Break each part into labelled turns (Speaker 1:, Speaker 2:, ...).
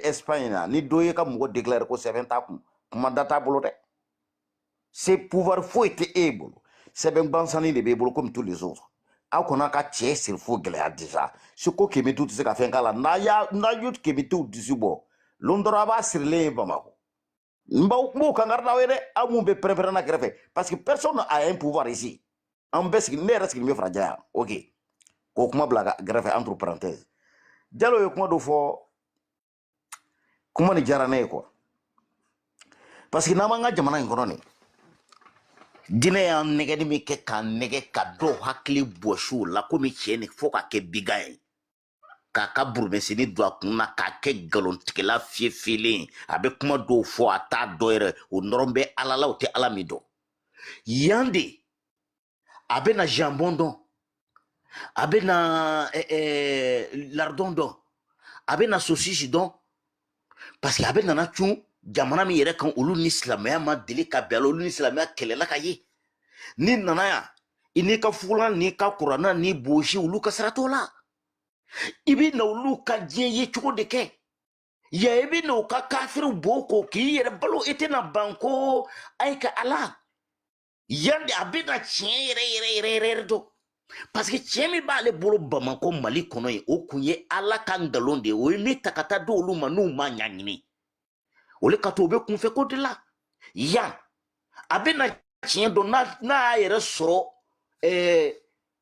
Speaker 1: Espagne na, ni dɔ ye ka mɔgɔ déclarer ko sɛbɛn t'a kun, kuma da t'a bolo dɛ. Se pouvoir foyi tɛ e bolo, sɛbɛn gansanni de b'e bolo comme tous les autres. Aw kɔni ka cɛ siri fo gɛlɛya déjà si ko kemitiw tɛ se ka fɛn k'a la. N'a y'a n'a y'o kemitiw dusu bɔ lon dɔrɔn, a b'a sirilen ye Bamakɔ. N b'o kankari d'aw ye dɛ, aw mun bɛ pɛrɛn-pɛrɛnna kɛrɛfɛ, parce que personne n'a un pouvoir ici. An bɛɛ sigi, ne yɛrɛ sigilen bɛ farajɛ yan. Ok, k'o kuma bila ka kɛrɛfɛ, entre parenthèse, Jalo ye kuma dɔ fɔ, kuma nin diyara ne ye quoi, parce que n'an b'an ka jamana in kɔnɔ nin, diinɛ y'an nɛgɛni min kɛ k'an nɛgɛ ka dɔw hakili bɔsi o la, komi cɛ nin fo ka kɛ bigan ye, k'a ka burumɛsini don a kun na, k'a kɛ nkalontigɛla fiyefiyelen ye. A bɛ kuma dɔw fɔ, a t'a dɔn yɛrɛ, o nɔrɔ bɛ Ala la, o tɛ Ala min dɔn. Yan de a bɛ na jambon dɔn, a bɛ na lardon dɔn, a bɛ na saucisse dɔn, parce que a bɛ nana cun jamana min yɛrɛ kan, olu ni silamɛya ma deli ka bɛn a la, olu ni silamɛya kɛlɛla ka ye. N'i nana yan, i n'i ka fugulan n'i ka kuranna n'i bosi, olu ka sira t'o la. I bɛ na olu ka diɲɛ ye cogo de kɛ ya, i bɛ na u ka kafiriw bo ko k'i yɛrɛ balo, i tɛna ban ko ayi ka Ala. Yan de a bɛ na tiɲɛ yɛrɛ yɛrɛ yɛrɛ yɛrɛ yɛrɛ dɔn, parce que tiɲɛ min b'ale bolo Bamakɔ, Mali kɔnɔ yen, o kun ye Ala ka nkalon de ye. O ye min ta ka taa di olu ma n'u ma ɲaɲini, o le ka to o bɛ kunfɛ ko de la. Yan a bɛ na tiɲɛ dɔn n'a y'a yɛrɛ sɔrɔ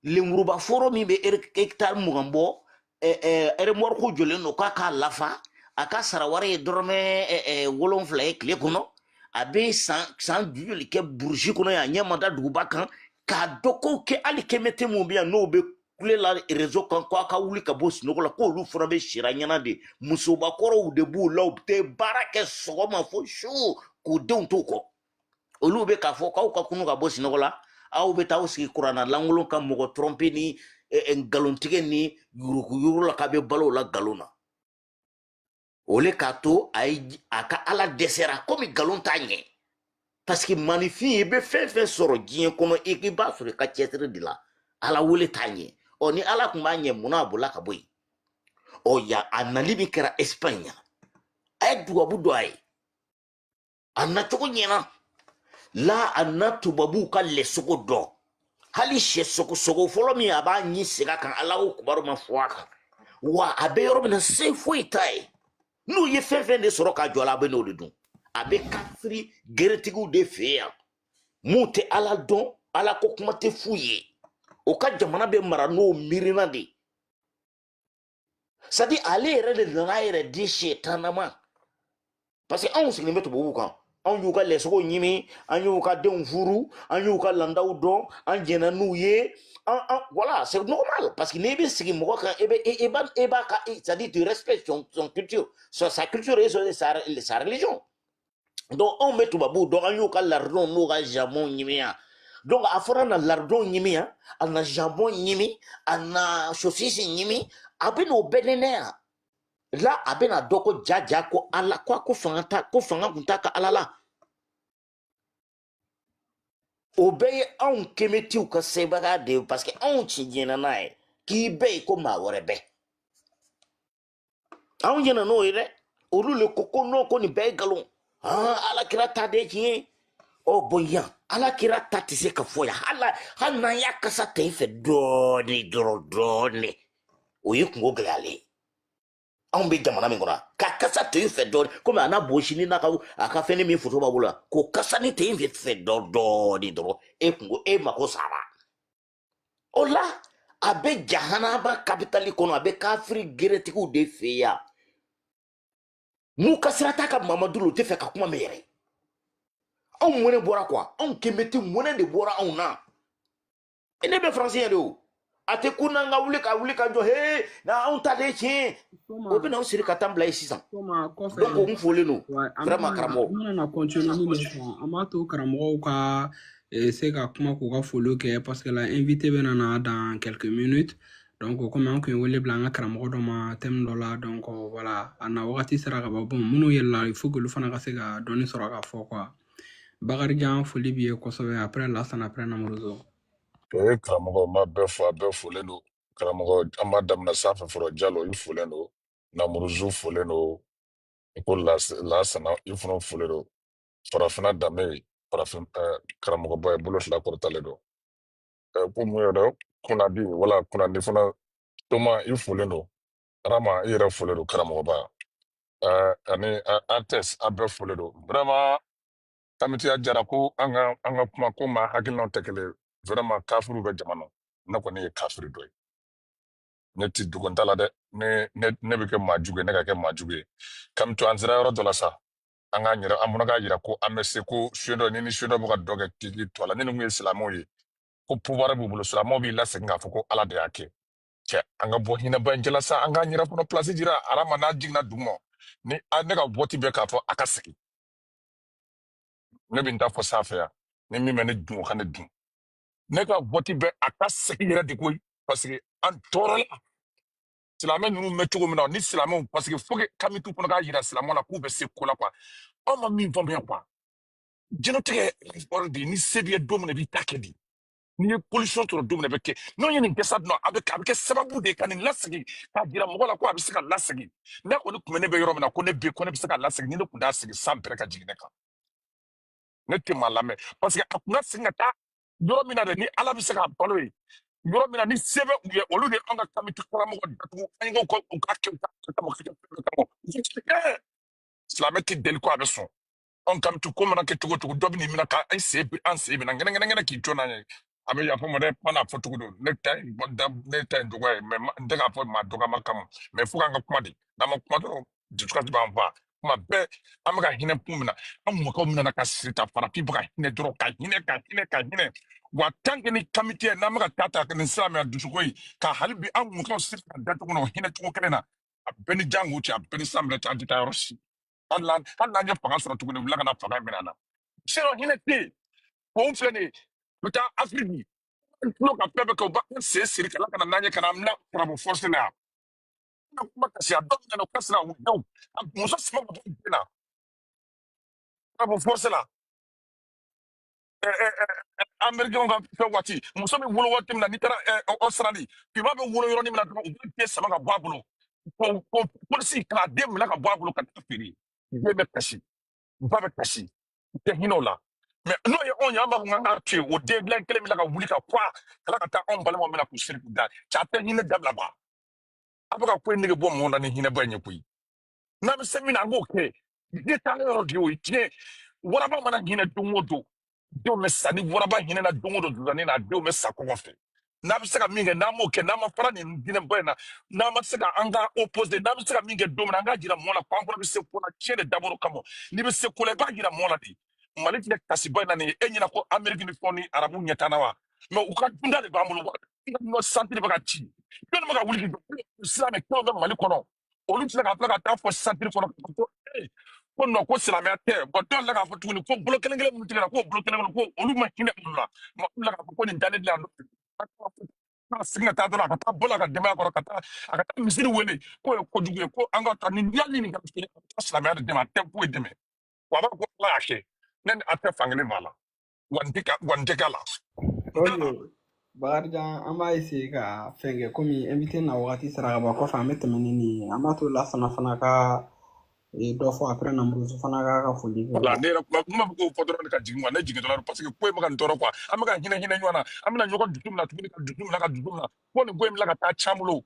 Speaker 1: lenmuruba foro min bɛ hectare 20 bɔ, remorque ko jɔlen don k'a k'a lafa, a ka sara wari ye dɔrɔmɛ 7 ye tile kɔnɔ. A bɛ san san joli kɛ brousse kɔnɔ yan, a ɲɛ ma da duguba kan k'a dɔn ko kɛ. Hali kɛmɛ tɛ mun bɛ yan n'o bɛ kule la réseau kan ko a ka wuli ka bɔ sunɔgɔ la, k'olu fana bɛ sira ɲɛna de. Musobakɔrɔw de b'u la, u tɛ baara kɛ sɔgɔma fo su k'u denw t'u kɔ. Olu bɛ k'a fɔ k'aw ka kunu ka bɔ sunɔgɔ la, aw bɛ taa aw sigi kuranna lankolon ka mɔgɔ tromper ni nkalontigɛ ni yuruguyurugu la, k'a bɛ balo o la nkalon na. O le k'a to a ye a ka Ala dɛsɛra, komi nkalon t'a ɲɛ, parce que maninfin, i bɛ fɛn fɛn sɔrɔ diɲɛ kɔnɔ, i b'a sɔrɔ i ka cɛsiri de la. Ala wele t'a ɲɛ. Ɔ ni Ala tun b'a ɲɛ, munna a bolila ka bɔ yen? Ɔ yan a nali min kɛra Espagne yan, a ye dubabu dɔn, a ye a nacogo ɲɛna la, a na tubabuw ka lɛsogo dɔn, hali sɛ sogo sogo fɔlɔ min a b'a ɲi segin a kan, Ala o kibaru ma fɔ a kan wa. A bɛ yɔrɔ min na, se foyi t'a ye. N'u ye fɛn fɛn de sɔrɔ k'a jɔ a la, a bɛ n'o de dun. A bɛ kafiri geretigiw de fɛ yan mun tɛ Ala dɔn, Ala ko kuma tɛ f'u ye. O ka jamana bɛ mara n'o miirina de, c'est à dire ale yɛrɛ de nana a yɛrɛ di sɛtanna ma, parce que anw sigilen bɛ tubabuw kan, anw y'u ka lɛsogo ɲimi, an y'u ka denw furu, an y'u ka landaw dɔn, an jɛnna n'u ye an. Voilà, c'est normal, parce que n'i bɛ sigi mɔgɔ kan, e bɛ e b'a e b'a ka, c'est à dire tu respectes son culture, sa culture et sa religion. Donc anw bɛ tubabuw dɔn, an y'u ka lardonw n'u ka jambon ɲimi yan. Donc a fɔra na lardon ɲimi yan, a na jambon ɲimi, a na saucisse ɲimi, a bɛ n'o bɛɛ nɛnɛ yan la. A bɛna dɔn ko ja ja ko Ala ko fanga ta ko fanga kun t'a ka Ala la. O bɛɛ ye anw kemetiw ka sebaga de ye, parce que anw ci diɲɛ n'a ye k'i bɛɛ ye ko maa wɛrɛ bɛ anw ɲɛna n'o ye dɛ. Olu le ko ko non, ko nin bɛɛ ye nkalon. Han, Ala kira ta de ye tiɲɛ ye. Ɔ bɔn, yan Ala kira ta tɛ se ka fɔ yan. Hali n'an y'a kasa ta i fɛ dɔɔnin dɔrɔn dɔɔnin, o ye kungo gɛlɛyalen ye. Anw bɛ jamana min kɔnɔ, ka kasa to i fɛ dɔɔnin, komi a n'a bosini n'a ka a ka fɛn min foto b'a bolo la, k'o kasa ni tɛ i fɛ dɔɔnin dɔrɔn, e kungo e mako sara o la. A bɛ jahanaba kapitali kɔnɔ, a bɛ kafiri geretigiw de fɛ yan n'u ka sira t'a ka Mamadu la, u tɛ fɛ ka kuma mɛn yɛrɛ. Anw mɔnɛ bɔra quoi, anw kemeti mɔnɛ de bɔra anw na. E ne bɛ faransi yɛrɛ o, a tɛ ko n'an ka wuli ka wuli ka jɔ he na, anw ta de ye tiɲɛ. O bɛ n'anw siri ka taa bila yen sisan.
Speaker 2: Kɔfɛ.
Speaker 1: Donc n folen don.
Speaker 2: An
Speaker 1: vraiment
Speaker 2: bɛna
Speaker 1: karamɔgɔ.
Speaker 2: An bɛna na continuer ni nin kan. An b'a to karamɔgɔw ka se ka kuma k'u ka foliw kɛ, parce que la invité bɛna na dans quelques minutes. Donc komi an kun ye wele bila an ka karamɔgɔ dɔ ma thème dɔ la, donc voilà, a na wagati sera ka ban. Bon, minnu yɛlɛla, il faut que olu fana ka se ka dɔɔni sɔrɔ ka fɔ quoi. Bakarijan, foli b'i ye kosɛbɛ. Après Lasana, après Namuruzo.
Speaker 3: O ye karamɔgɔ ma bɛɛ fɔ, a bɛɛ folen don. Karamɔgɔ, an b'a daminɛ sanfɛ fɔlɔ. Jalo, i folen don. Namuruzu folen don. Ko Lasana, i fana folen don. Farafinna danbe ye farafin karamɔgɔba ye, bolo fila kɔrɔtalen don. Ko mun yɛrɛ kunnadi wala kunnadi fana toma, i folen don. Rama, i yɛrɛ folen don karamɔgɔba. Ani Artes, a bɛɛ folen don vraiment. Kamitiya jara ko an ka kuma ko maa hakilinaw tɛ kelen ye. Vraiment, kafiriw bɛ jama na. Ne kɔni ye kafiri dɔ ye, ne ti dogo n ta la dɛ. Ne bɛ kɛ maa jugu ye, ne ka kɛ maa jugu ye. Kamito, an sera yɔrɔ dɔ la sa, an k'an yɛrɛ, an fana k'a yira ko an bɛ se ko suyɛn dɔ ni suyɛn dɔ bɛ ka dɔ kɛ k'i to a la. Ni nin kun ye silamɛw ye, ko pouvoir b'u bolo, silamɛw b'i lasegin k'a fɔ ko Ala de y'a kɛ. Cɛ, an ka bɔ hinɛba in cɛla sa, an k'an yɛrɛ fana place jira. Arama n'a jiginna duguma ni ne ka vote bɛ k'a fɔ a ka segin, ne bɛ n ta fɔ sanfɛ yan. Ni min bɛ ne dun, o ka ne dun. Ne ka vote bɛ a ka segin yɛrɛ de koyi, parce que an tɔɔrɔla silamɛ ninnu bɛ cogo min na ni silamɛw, parce que faut que kamitu fana k'a yira silamɛw la k'u bɛ se ko la quoi. Anw ma min faamuya quoi, diɲɛlatigɛ yɔrɔ de, ni se b'i ye don min na, i b'i ta kɛ di. N'i ye position sɔrɔ don min na, i bɛ kɛ n'o ye nin kɛ sa dɔrɔn, a bɛ kɛ sababu de ye ka nin lasegin, k'a jira mɔgɔ la ko a bɛ se ka lasegin. Ne kɔni tun bɛ ne bɛ yɔrɔ min na, ko ne bɛ ko ne bɛ se ka lasegin, ni ne tun t'a segin, san bɛrɛ ka jigin ne kan. Ne tɛ maa lamɛn, parce que a tun ka segin ka taa yɔrɔ min na dɛ, ni Ala bɛ se k'a balo ye yɔrɔ min na, ni se bɛ u ye, olu de an ka kamitu karamɔgɔ datugu. An ko u ka kɛ, u ka kɛ, u ka kɛ. Silamɛ tɛ deli ko a bɛ sɔn. Anw kamitu ko mana kɛ cogo o cogo, dɔ bɛ n'i minɛ ka an sen bi, an sen minɛ ngɛnɛngɛnɛ k'i jɔ n'an ye. A bɛ yafa n ma dɛ, kuma n'a fɔ cogo don. Ne ta in ne ta in dɔgɔya ye mɛ, n tɛ k'a fɔ maa dɔgɔma kama mɛ, fo k'an ka kuma de. N'an ma kuma dɔrɔn, dusukasi b'an fa kuma bɛɛ. An bɛ ka hinɛ kun min na, an mɔkɛw minɛ ka siri ta, farafin bɛ ka hinɛ dɔrɔn, ka hinɛ, ka hinɛ, ka hinɛ wa. Tant que ni kamite n'an bɛ ka taa ta nin sira min na, dusuko ye ka hali bi an mɔkɛw siri ka da cogo na, o hinɛ cogo kelen na, a bɛɛ ni jango cɛ, a bɛɛ ni san minɛ cɛ, an tɛ taa yɔrɔ si. Hali n'an ye fanga sɔrɔ tuguni, u bila ka na fanga in minɛ an na. Sinon hinɛ tɛ yen. O filɛ nin ye, u bɛ taa Afiriki tulo ka fɛn bɛɛ kɛ, u b'an sen siri ka la ka na n'an ye, ka na bila farabu force la yan. An kuma kasi a dɔw nana, u ka sira u denw a muso sama ka bɔ den na farabu force la. Américain ka fɛn waati, muso bɛ wolo waati min na, n'i taara Australie, finman bɛ wolo yɔrɔnin min na dɔrɔn, u bɛ den sama ka bɔ a bolo ko polisi k'a den minɛ ka bɔ a bolo ka taa feere. Den bɛ kasi, ba bɛ kasi, u tɛ hinɛ o la. Mɛ n'o ye anw ye, an b'a fɔ k'an k'a to yen. O den dilan kelen bɛ ka wuli ka kura ka tila ka taa anw balimaw minɛ k'u siri k'u da. Cɛ, a tɛ hinɛ dabila ba. A bɛ ka ko in nege bɔ mɔgɔw la ni hinɛba in ye koyi. N'an bɛ se min na, an k'o kɛ. Ne taa yɔrɔ de y'o ye. Diɲɛ waraba mana hinɛ don o don, denw bɛ sa. Ni waraba hinɛna don o don, dudani na, denw bɛ sa kɔngɔ fɛ. N'a bɛ se ka min kɛ, n'an m'o kɛ, n'an ma fara nin diinɛba in na, n'an ma se ka an ka opposé, n'an bɛ se ka min kɛ don min na, an k'a jira mɔgɔ la ko an fana bɛ se ko la. Tiɲɛ de dabɔra o kama. N'i bɛ se ko la, i b'a jira mɔgɔ la de. Mali filɛ kasiba in na nin ye, e ɲɛna ko Amérique ni fɛnw ni Arabu ɲɛ t'an na wa? Mɛ u ka dunda de b'an bolo wa. Nɔ santiri bɛ ka ci, jɔnni bɛ ka wuli k'i jɔ? Silamɛ kelenw bɛ Mali kɔnɔ, olu tila ka tila ka taa fɔ santiri kɔnɔ ko ee, ko non, ko silamɛya tɛ bɔn. Dɔw la k'a fɔ tuguni ko bolo kelen kelen minnu tigɛra, ko bolo kelen kelen, ko olu ma hinɛ olu la. Mɔgɔ la k'a fɔ ko nin dalen dilan ka segin ka taa dɔrɔn, a ka taa bolo a ka denbaya kɔrɔ, ka taa a ka taa misiri wele k'o ye kojugu ye, ko an ka taa nin yali nin ka silamɛya de dɛmɛ. A tɛ foyi dɛmɛ wa. A b'a fɔ ko Ala y'a kɛ. Ne ni a tɛ fankelen b'a la wa, n tɛ ka wa, n tɛ k'a la, n t'a
Speaker 2: Ok
Speaker 3: la.
Speaker 2: Bakarijan, an b'a essayer ka fɛn kɛ komi invité na wagati sera ka ban. Kɔfɛ an bɛ tɛmɛ ni nin ye. An b'a to Lasana fana ka dɔ fɔ, après Namuruzu fana k'a ka foli kɛ.
Speaker 3: Wala ne yɛrɛ kuma bɛ k'o fɔ dɔrɔn de ka jigin wa. Ne jigin dɔrɔn, parce que ko in bɛ ka nin tɔɔrɔ quoi. An bɛ ka hinɛ hinɛ ɲɔgɔn na, an bɛna ɲɔgɔn dusu minɛ tuguni, ka dusu minɛ, ka dusu minɛ, fo nin ko in bila ka taa can bolo.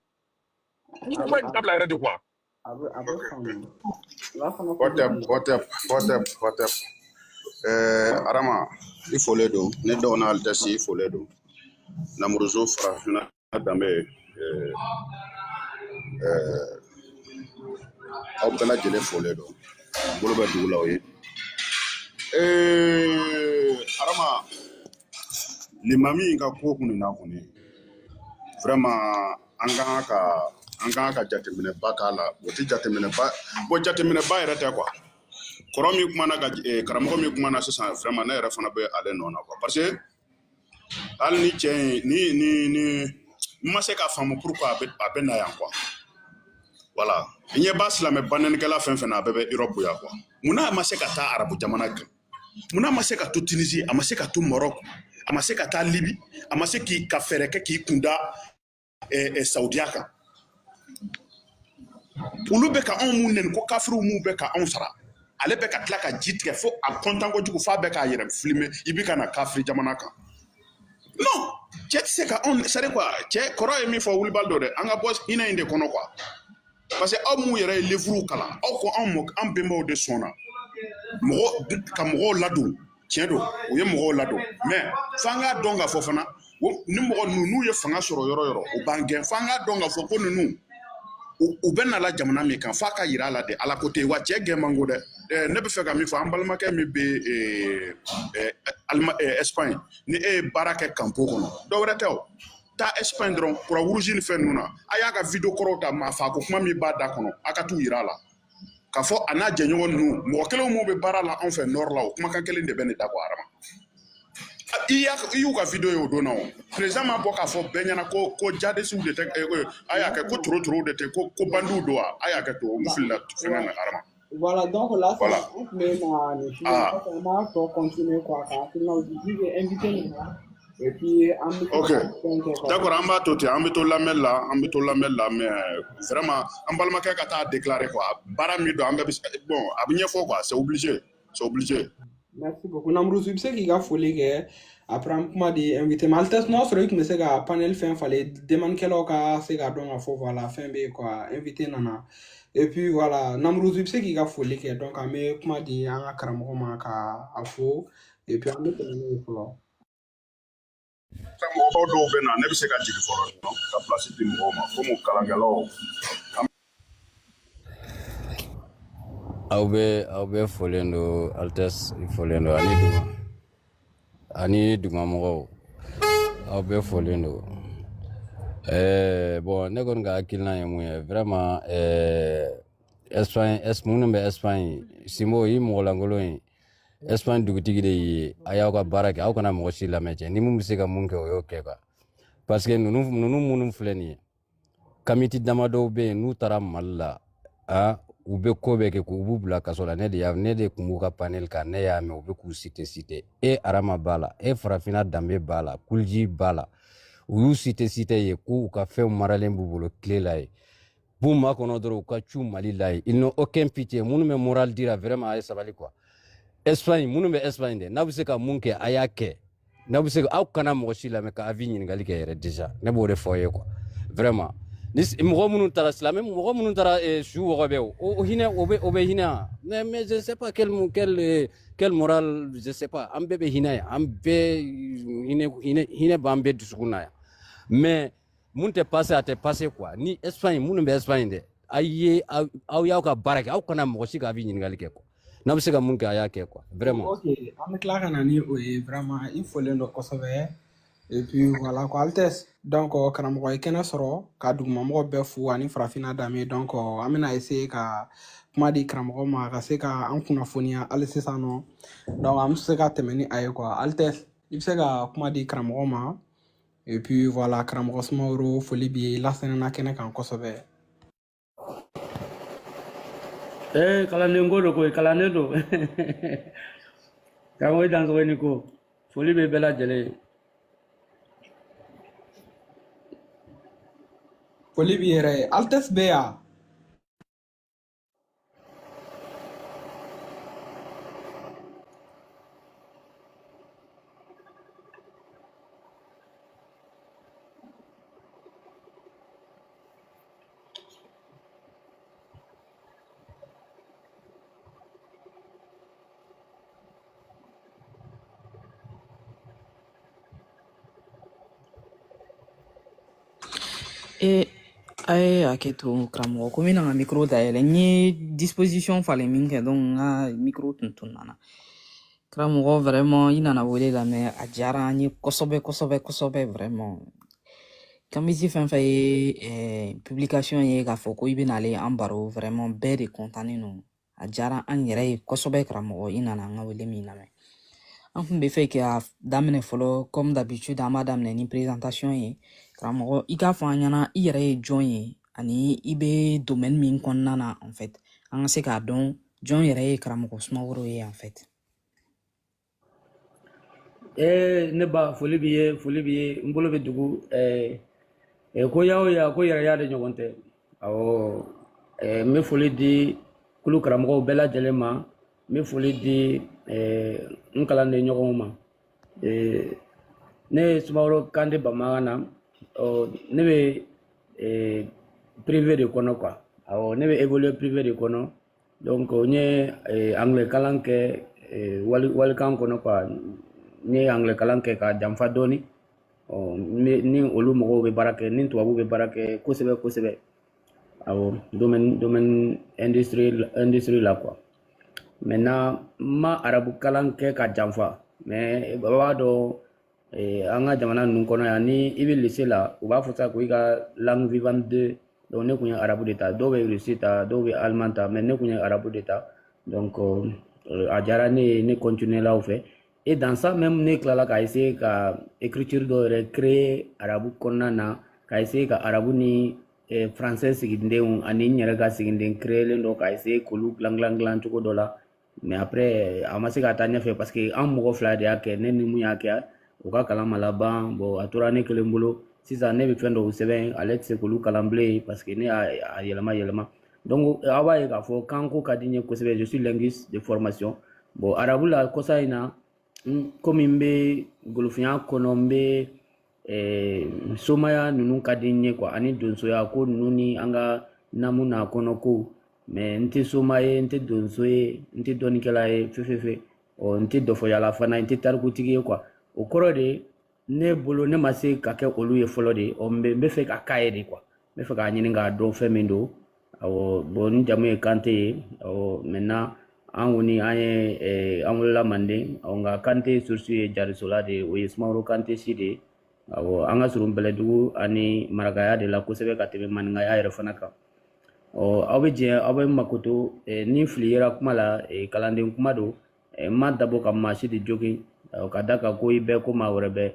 Speaker 2: A
Speaker 3: Ko
Speaker 2: bɛ
Speaker 3: in dabila yɛrɛ de quoi.
Speaker 2: A bɛ faamu. Lasana, foli
Speaker 4: Hotep,
Speaker 2: b'i ye.
Speaker 4: Hotep, Hotep, Hotep. Arama, i folen don. Ne dɔgɔnin Altesse, i folen don. Namuruzo farafinna danbe, aw bɛɛ lajɛlen folen don. Bolo bɛ dugu la o ye. Arama, limami in ka ko kun nin na kɔni, vraiment an kan ka jateminɛba k'a la. O tɛ jateminɛba, bon, jateminɛba yɛrɛ tɛ quoi. Kɔrɔ min kumana ka karamɔgɔ min kumana sisan, vraiment ne yɛrɛ fana bɛ ale nɔ na quoi, parce que hali ni cɛ in ni n ma se k'a faamu pourquoi a bɛ na yan quoi. Voilà, i ɲɛ b'a silamɛ banɛnikɛla fɛn fɛn na, a bɛɛ bɛ Europe yan quoi. Munna a ma se ka taa arabu jamana kan? Munna a ma se ka to Tunisie? A ma se ka to Maroc? A ma se ka taa Libi? A ma se k'i ka fɛɛrɛ kɛ k'i kunda Saudiya kan? Olu bɛ ka anw mun nɛni ko kafiriw mun bɛ ka anw sara, ale bɛ ka tila ka ji tigɛ fo a kɔntan kojugu, f'a bɛ k'a yɛrɛ filmer i bɛ ka na kafiri jamana kan. Non, cɛ tɛ se ka anw, c'est à dire quoi, cɛ kɔrɔ ye min fɔ wulibali dɔ dɛ, an ka bɔ hinɛ in de kɔnɔ quoi. Parce que aw mun yɛrɛ ye livre kalan, aw ko anw mɔ, an bɛnbaw de sɔnna mɔgɔ ka mɔgɔw ladon. Tiɲɛ don, u ye mɔgɔw ladon, mais f'an k'a dɔn k'a fɔ fana ni mɔgɔ ninnu n'u ye fanga sɔrɔ yɔrɔ yɔrɔ, u b'an gɛn. F'an k'a dɔn k'a fɔ ko ninnu u bɛ na la jamana min kan, f'a ka yira a la de, ala ko tɛ yen wa. Cɛ gɛn man go dɛ. Ne bɛ fɛ ka min fɔ an balimakɛ min bɛ Espagne, ni e ye baara kɛ campo kɔnɔ, dɔ wɛrɛ tɛ o, taa Espagne dɔrɔn, Croix Rouge ni fɛn ninnu na, a y'a ka vidéo kɔrɔw ta, maa fa ko kuma min b'a da kɔnɔ, a ka t'u yira a la k'a fɔ a n'a jɛɲɔgɔn ninnu, mɔgɔ kelen minnu bɛ baara la anw fɛ nord la, o kumakan kelen de bɛ ne da kɔ Adama. I y'u ka vidéo ye o don na, o président ma bɔ k'a fɔ bɛɛ ɲɛna ko jadisiw de tɛ, a y'a kɛ ko toro de tɛ, ko bandiw don wa, a y'a kɛ to n filila fɛngɛ na Adama.
Speaker 2: Voilà, donc là,
Speaker 4: Voilà.
Speaker 2: On peut
Speaker 4: Ah.
Speaker 2: on va continuer quoi, ka hakilinaw di, vu que invité nana, et puis an bɛ se
Speaker 4: Ok.
Speaker 2: ka fɛn kɛ quoi.
Speaker 4: D'accord, an b'a to ten, an bɛ to lamɛnni la, an bɛ to lamɛnni la, mais vraiment an balimakɛ ka taa déclarer quoi, baara min don, an bɛɛ bɛ se, bon, a bɛ ɲɛfɔ quoi, c'est obligé, c'est obligé.
Speaker 2: Merci beaucoup. Namrusu, i bɛ se k'i ka foli kɛ, après an bɛ kuma di invité ma. Altesse, n'a sɔrɔ i tun bɛ se ka panel fɛn falen, demandekɛlaw ka se k'a dɔn k'a fɔ voilà, fɛn bɛ yen quoi, invité nana. Et puis voilà, Namrusu, i bɛ se k'i ka foli kɛ, donc an bɛ kuma di an ka karamɔgɔ ma ka a fo, et puis an bɛ tɛmɛ n'o ye fɔlɔ.
Speaker 4: Mɔgɔbaw dɔw bɛ na, ne bɛ se ka jigin fɔlɔ ka place di mɔgɔw ma komi kalankɛlaw.
Speaker 5: Aw bɛ folen don, Altesse folen don, ani duguma ani dugumamɔgɔw, aw bɛɛ folen don. Bon, ne kɔni ka hakilina ye mun ye vraiment, Espagne minnu bɛ Espagne, Simbo i mɔgɔ lankolon ye, Espagne dugutigi de y'i ye, a y'aw ka baara kɛ, aw kana mɔgɔ si lamɛn. Cɛ ni mun bɛ se ka mun kɛ, o y'o kɛ quoi, parce que ninnu minnu filɛ nin ye, kamiti damadɔw bɛ yen, n'u taara Mali la, ah, u bɛ ko bɛɛ kɛ k'u b'u bila kaso la. Ne de tun b'u ka panel kan, ne y'a mɛn u bɛ k'u cité cité, e Arama b'a la, e Farafinna danbe b'a la, Kulji b'a la, u y'u cité cité ye k'u ka fɛnw maralen b'u bolo tile la ye, b'u makɔnɔ dɔrɔn u ka cu Mali la ye. Ils n'ont aucun pitié. Minnu bɛ moral dira, vraiment, a ye sabali quoi. Espagne, minnu bɛ Espagne dɛ, n'a bɛ se ka mun kɛ, a y'a kɛ. N'a bɛ se ka, aw kana mɔgɔ si lamɛn ka avis ɲininkali kɛ yɛrɛ déjà, ne b'o de fɔ aw ye quoi. Vraiment, ni mɔgɔ minnu taara, silamɛ mɔgɔ minnu taara, su wɔgɔbɛ, o hinɛ, o bɛ hinɛ wa? Mais je sais pas quel moral, je sais pas. An bɛɛ bɛ hinɛ yan, an bɛɛ hinɛ b'an bɛɛ dusukun na yan, mais mun tɛ passé, a tɛ passé quoi. Ni Espagne, minnu bɛ Espagne dɛ, a ye aw y'aw ka baara kɛ, aw kana mɔgɔ si ka avis ɲininkali kɛ quoi. N'a bɛ se ka mun kɛ, a y'a kɛ quoi, vraiment.
Speaker 2: Ok, an bɛ tila ka na ni o ye, vraiment i folen don kosɛbɛ. Et puis voilà quoi, Altesse. Donc karamɔgɔ ye kɛnɛ sɔrɔ ka dugumamɔgɔ bɛɛ fo ani Farafinna danbe. Donc an bɛna essayer ka kuma di karamɔgɔ ma ka se ka an kunnafoniya hali sisan nɔ. Donc an bɛ se ka tɛmɛ ni a ye quoi. Altesse, i bɛ se ka kuma di karamɔgɔ ma. Et puis voilà, karamɔgɔ Sumaworo, foli b'i ye, i lasɛnɛna kɛnɛ kan kosɛbɛ.
Speaker 6: Kalanden ko do koyi, kalanden don. Karamɔgɔ, i dansogo, i ni ko, foli bɛ bɛɛ lajɛlen ye.
Speaker 2: Foli b'i yɛrɛ ye. Altesse bɛ yan.
Speaker 7: E a ye hakɛ to karamɔgɔ, ko n bɛna n ka micro dayɛlɛ, n ye disposition falen min kɛ, donc n ka micro tun tununa na. Karamɔgɔ, vraiment i nana wele lamɛn, a diyara an ye kosɛbɛ kosɛbɛ kosɛbɛ vraiment. Kamisi fɛn fɛn ye publication ye k'a fɔ ko i bɛna ale an baro, vraiment bɛɛ de content don, a diyara an yɛrɛ ye kosɛbɛ. Karamɔgɔ, i nana an ka wele min lamɛn, an kun bɛ fɛ k'a daminɛ fɔlɔ, comme d'habitude an b'a daminɛ ni présentation ye. Karamɔgɔ, i k'a fɔ an ɲɛna i yɛrɛ ye jɔn ye ani i bɛ domaine min kɔnɔna na, en fait an ka se k'a dɔn jɔn yɛrɛ ye karamɔgɔ Sumaworo ye en fait.
Speaker 6: Ne ba, foli b'i ye, foli b'i ye, n bolo bɛ dugu ko ya o ya ko yɛrɛ ya de ɲɔgɔn tɛ. Awɔ. N bɛ foli di kulu karamɔgɔw bɛɛ lajɛlen ma. N bɛ foli di n kalanden ɲɔgɔnw ma. Ne ye Sumaworo Kante Bamana. Ɔ, ne bɛ privé de kɔnɔ quoi. Awɔ, ne bɛ évoluer privé de kɔnɔ. Donc n ye anglais kalan kɛ wali walikan kɔnɔ quoi. N ye anglais kalan kɛ ka janfa dɔɔni. Ɔ, ni olu mɔgɔw bɛ baara kɛ, ni tubabuw bɛ baara kɛ kosɛbɛ kosɛbɛ. Awɔ, domaine industrie la quoi. Maintenant, n ma arabu kalan kɛ ka janfa, mais a b'a dɔn an ka jamana ninnu kɔnɔ yan, ni i bɛ lycée la, u b'a fɔ sa ko i ka langue vivante 2. Donc ne kun ye arabu de ta. Dɔw bɛ russe ta, dɔw bɛ allemand ta, mais ne kun ye arabu de ta. Donc a diyara ne ye, ne continuer la o fɛ. Et dans ça même, ne tilala ka essayer ka écriture dɔ yɛrɛ créer arabu kɔnɔna na, ka essayer ka arabu ni français sigidenw ani n yɛrɛ ka sigiden créelen dɔ, ka essayer k'olu dilan dilan dilan cogo dɔ la. Mais après, a ma se ka taa ɲɛfɛ parce que an mɔgɔ fila de y'a kɛ, ne ni mun y'a kɛ, o ka kalan ma laban. Bon, a tora ne kelen bolo sisan. Ne bɛ fɛn dɔw sɛbɛn, ale tɛ se k'olu kalan bilen parce que ne y'a a yɛlɛma yɛlɛma. Donc aw b'a ye k'a fɔ kanko ka di n ye kosɛbɛ. Je suis linguiste de formation. Bon, arabu la, kɔsa in na, komi n bɛ golofinya kɔnɔ, n bɛ somaya ninnu ka di n ye quoi, ani donsoya ko ninnu ni an ka namu n'a kɔnɔ kow. Mais n tɛ soma ye, n tɛ donso ye, n tɛ dɔnnikɛla ye fefefe. Ɔ, n tɛ dɔfɔyala fana, n tɛ tarikutigi ye quoi. O kɔrɔ de, ne bolo, ne ma se ka kɛ olu ye fɔlɔ de. Ɔ, n bɛ fɛ ka k'a ye de quoi. N bɛ fɛ k'a ɲini k'a dɔn fɛn min don. Awɔ, bon, n jamu ye Kante ye. Awɔ, maintenant, an kɔni an ye an wolola Manden. Ɔ, nka Kante source ye Jarisola de ye, o ye Sumaworo Kante si de ye. Awɔ, an ka surun Bɛlɛdugu ani Marakaya de la kosɛbɛ ka tɛmɛ maninkaya yɛrɛ fana kan. Ɔ, aw bɛ jɛ, aw bɛ makoto ni fili yera kuma la, kalanden kuma don. N ma dabɔ ka maa si de jogin ka da kan ko i bɛɛ ko maa wɛrɛ bɛɛ.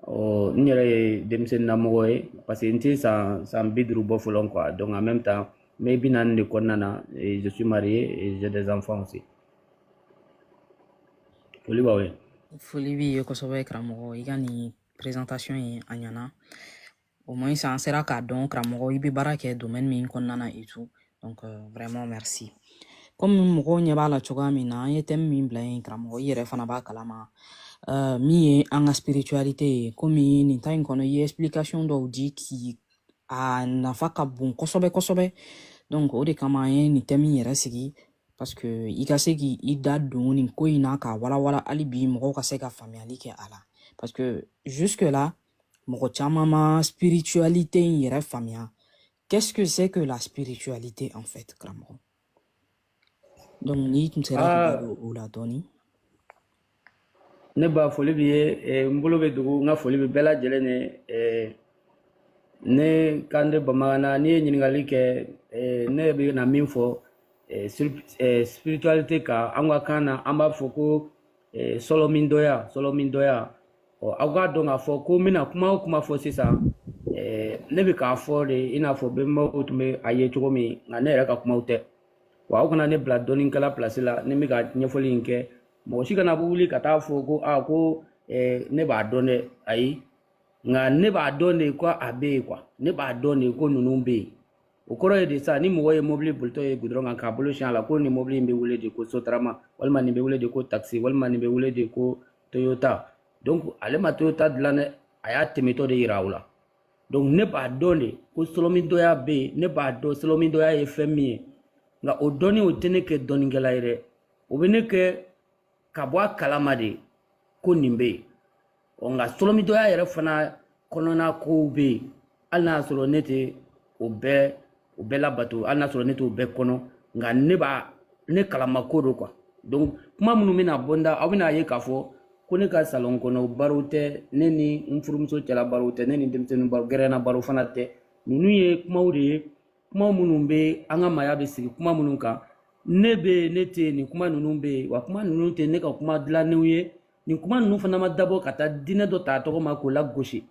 Speaker 6: Ɔ, n yɛrɛ ye denmisɛnnin namɔgɔ ye parce que n tɛ san 50 bɔ fɔlɔ quoi. Donc en même temps, n bɛ 40 de kɔnɔna na et je suis marié et j'ai des enfants aussi. Foli b'aw ye.
Speaker 7: Foli b'i ye kosɛbɛ, karamɔgɔ. I ka nin présentation in, a ɲɛna. Au moins an sera k'a dɔn, karamɔgɔ, i bɛ baara kɛ domaine min kɔnɔna na et tout. Donc vraiment merci. Comme mɔgɔw ɲɛ b'a la cogoya min na, an ye thème min bila yen, karamɔgɔ, i yɛrɛ fana b'a kalama, min ye an ka spiritualité ye. Komi nin ta in kɔnɔ, i ye explication dɔw di k'i a nafa ka bon kosɛbɛ kosɛbɛ. Donc o de kama an ye nin thème in yɛrɛ sigi, parce que i ka se k'i da don nin ko in na k'a walawala hali bi, mɔgɔw ka se ka faamuyali kɛ a la, parce que jusque là, mɔgɔ caman ma spiritualité in yɛrɛ faamuya. Qu'est-ce que c'est que la spiritualité en fait, karamɔgɔ? Donc n'i tun sera k'i da don o la dɔɔni.
Speaker 6: Ne ba, foli b'i ye. N bolo bɛ dugu, n ka foli bɛ bɛɛ lajɛlen ye. Ne Kante Bamana, n'i ye ɲininkali kɛ, ne bɛ na min fɔ spiritualité kan, an ka kan na, an b'a fɔ ko sɔlɔmindɔya, sɔlɔmindɔya. Ɔ, aw k'a dɔn k'a fɔ ko n bɛna kuma o kuma fɔ sisan, ne bɛ k'a fɔ de i n'a fɔ bɛnbaw tun bɛ a ye cogo min, nka ne yɛrɛ ka kumaw tɛ wa. Aw kana ne bila dɔnnikɛla place la. Ni n bɛ ka ɲɛfɔli in kɛ, mɔgɔ si kana wuli ka taa fɔ ko aa, ko ne b'a dɔn dɛ. Ayi, nka ne b'a dɔn de ko a bɛ yen quoi. Ne b'a dɔn de ko ninnu bɛ yen. O kɔrɔ ye de sa, ni mɔgɔ ye mobili bolitɔ ye goudron kan k'a bolo siɲɛ a la ko nin mobili in bɛ wele de ko Sotrama, walima nin bɛ wele de ko taxi, walima nin bɛ wele de ko Toyota. Donc ale ma Toyota dilan dɛ, a y'a tɛmɛtɔ de yira aw la. Donc ne b'a dɔn de ko sɔlɔmindɔya bɛ yen. Ne b'a dɔn sɔlɔmindɔya ye fɛn min ye, nka o dɔnni, o tɛ ne kɛ dɔnnikɛla ye dɛ. O bɛ ne kɛ ka bɔ a kalama de ko nin bɛ yen. Ɔ, nka sɔlɔmidɔya yɛrɛ fana kɔnɔna kow bɛ yen, hali n'a y'a sɔrɔ ne tɛ o bɛɛ labato, hali n'a sɔrɔ ne t'o bɛɛ kɔnɔ, nka ne b'a ne kalama ko don quoi. Donc kuma minnu bɛna bɔ n da, aw bɛna ye k'a fɔ ko ne ka salon kɔnɔ baro tɛ, ne ni n furumuso cɛla baro tɛ, ne ni denmisɛnnin baro gɛrɛnna baro fana tɛ. Ninnu ye kumaw de ye, kuma minnu bɛ an ka maaya bɛ sigi kuma minnu kan. Ne bɛ yen, ne tɛ yen, nin kuma ninnu bɛ yen wa. Kuma ninnu tɛ ne ka kuma dilannenw ye. Nin kuma ninnu fana ma dabɔ ka taa diinɛ dɔ ta a tɔgɔ ma k'o lagosi.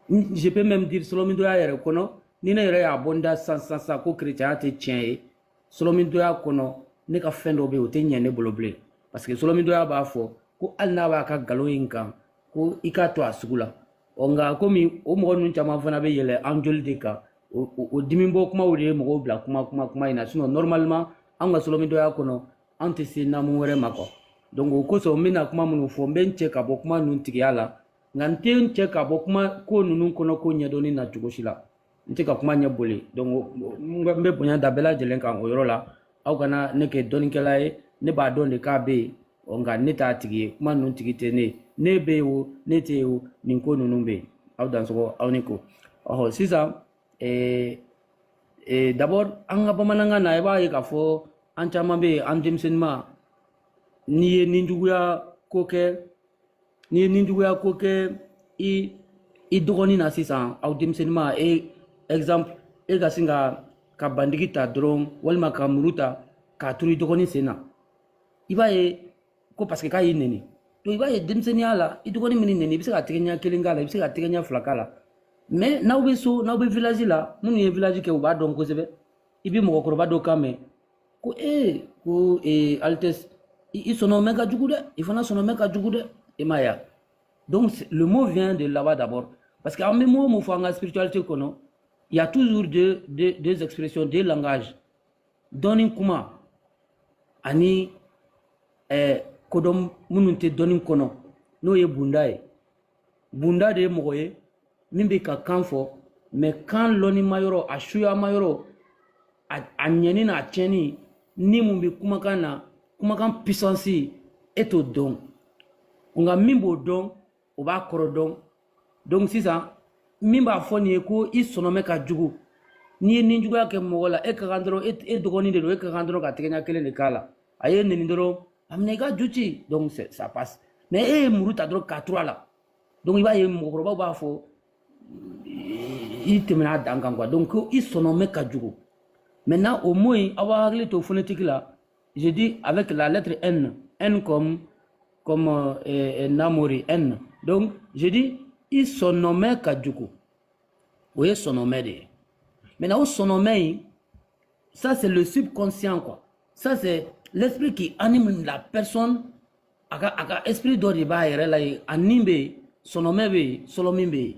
Speaker 6: Je peux même dire, sɔlɔmidɔya yɛrɛ kɔnɔ, ni ne yɛrɛ y'a bɔ n da sisan sisan sisan ko kerecɛnya tɛ tiɲɛ ye, sɔlɔmidɔya kɔnɔ, ne ka fɛn dɔ bɛ yen, o tɛ ɲɛ ne bolo bilen, parce que sɔlɔmidɔya b'a fɔ ko hali n'a b'a ka nkalon in kan, ko i k'a to a sugu la. Ɔ, nka komi o mɔgɔ ninnu caman fana bɛ yɛlɛ an joli de kan. O dimi bɔ kumaw de ye mɔgɔw bila kuma kuma kuma in na. Sinon normalement, an ka solomidɔya kɔnɔ, an tɛ se naamu wɛrɛ ma quoi. Donc o kosɔn, n bɛna kuma minnu fɔ, n bɛ n cɛ ka bɔ kuma ninnu tigiya la, nka n tɛ n cɛ ka bɔ kuma ko ninnu kɔnɔ ko ɲɛdɔnni na cogo si la. N tɛ ka kuma ɲɛ boli. Donc n bɛ bonya da bɛɛ lajɛlen kan o yɔrɔ la. Aw kana ne kɛ dɔnnikɛla ye. Ne b'a dɔn de k'a bɛ yen, nka ne t'a tigi ye. Kuma ninnu tigi tɛ ne ye. Ne bɛ yen o, ne tɛ yen o, nin ko ninnu bɛ yen. Aw dansɔgɔ, aw ni ko. Ɔhɔ, sisan d'abord, an ka bamanankan na, i b'a ye k'a fɔ an caman bɛ yen, an denmisɛnninma, n'i ye ninjuguya ko kɛ, n'i ye ninjuguya ko kɛ i dɔgɔnin na sisan, aw denmisɛnninma, e exemple, e ka sin ka bandigi ta dɔrɔn walima ka muru ta k'a turu i dɔgɔnin sen na, i b'a ye ko parce que k'a y'i neni. Donc i b'a ye denmisɛnninya la, i dɔgɔnin min neni, i bɛ se ka tɛgɛ ɲɛ kelen k'a la, i bɛ se ka tɛgɛ ɲɛ fila k'a la. Mais n'aw bɛ so, n'aw bɛ village la, minnu ye village kɛ, u b'a dɔn kosɛbɛ. I bɛ mɔgɔkɔrɔba dɔ kan mɛn ko ee, ko ee, Altesse, i sɔnɔmɛ ka jugu dɛ, i fana sɔnɔmɛ ka jugu dɛ. I m'a ye wa? Donc le mot vient de là-bas d'abord, parce que an bɛ mot mun fɔ an ka spiritualité kɔnɔ, il y a toujours deux expressions, deux langages: dɔnni kuma ani kodɔn minnu tɛ dɔnni kɔnɔ, n'o ye bunda ye. Bunda de ye mɔgɔ ye min bɛ ka kan fɔ, mais kan lɔnnima yɔrɔ, a suyama yɔrɔ, a ɲɛni n'a tiɲɛni ni mun bɛ kumakan na, kumakan puissance, e t'o dɔn. Nka min b'o dɔn, o b'a kɔrɔ dɔn. Donc sisan, min b'a fɔ nin ye ko i sɔnɔmɛ ka jugu, n'i ye ninjuguya kɛ mɔgɔ la, e ka kan dɔrɔn, e dɔgɔnin de don, e ka kan dɔrɔn ka tɛgɛ ɲɛ kelen de k'a la. A ye neni dɔrɔn, a minɛ i ka ju ci, donc ça passe. Mais e ye muru ta dɔrɔn k'a turu a la, donc i b'a ye mɔgɔkɔrɔbaw b'a fɔ i tɛmɛna a dan kan quoi. Donc ko i sɔnɔmɛ ka jugu. Maintenant, au mot in, aw b'a hakili to phonétique la. Je dis avec la lettre N, N comme Namori, N. Donc je dis i sɔnɔmɛ ka jugu, o ye sɔnɔmɛ de ye. Maintenant, o sɔnɔmɛ in, ça c'est le subconscient quoi. Ça c'est l'esprit qui anime la personne. A ka esprit dɔ de b'a yɛrɛ la yen, a nin bɛ yen, sɔnɔmɛ bɛ yen, sɔlɔmin bɛ yen.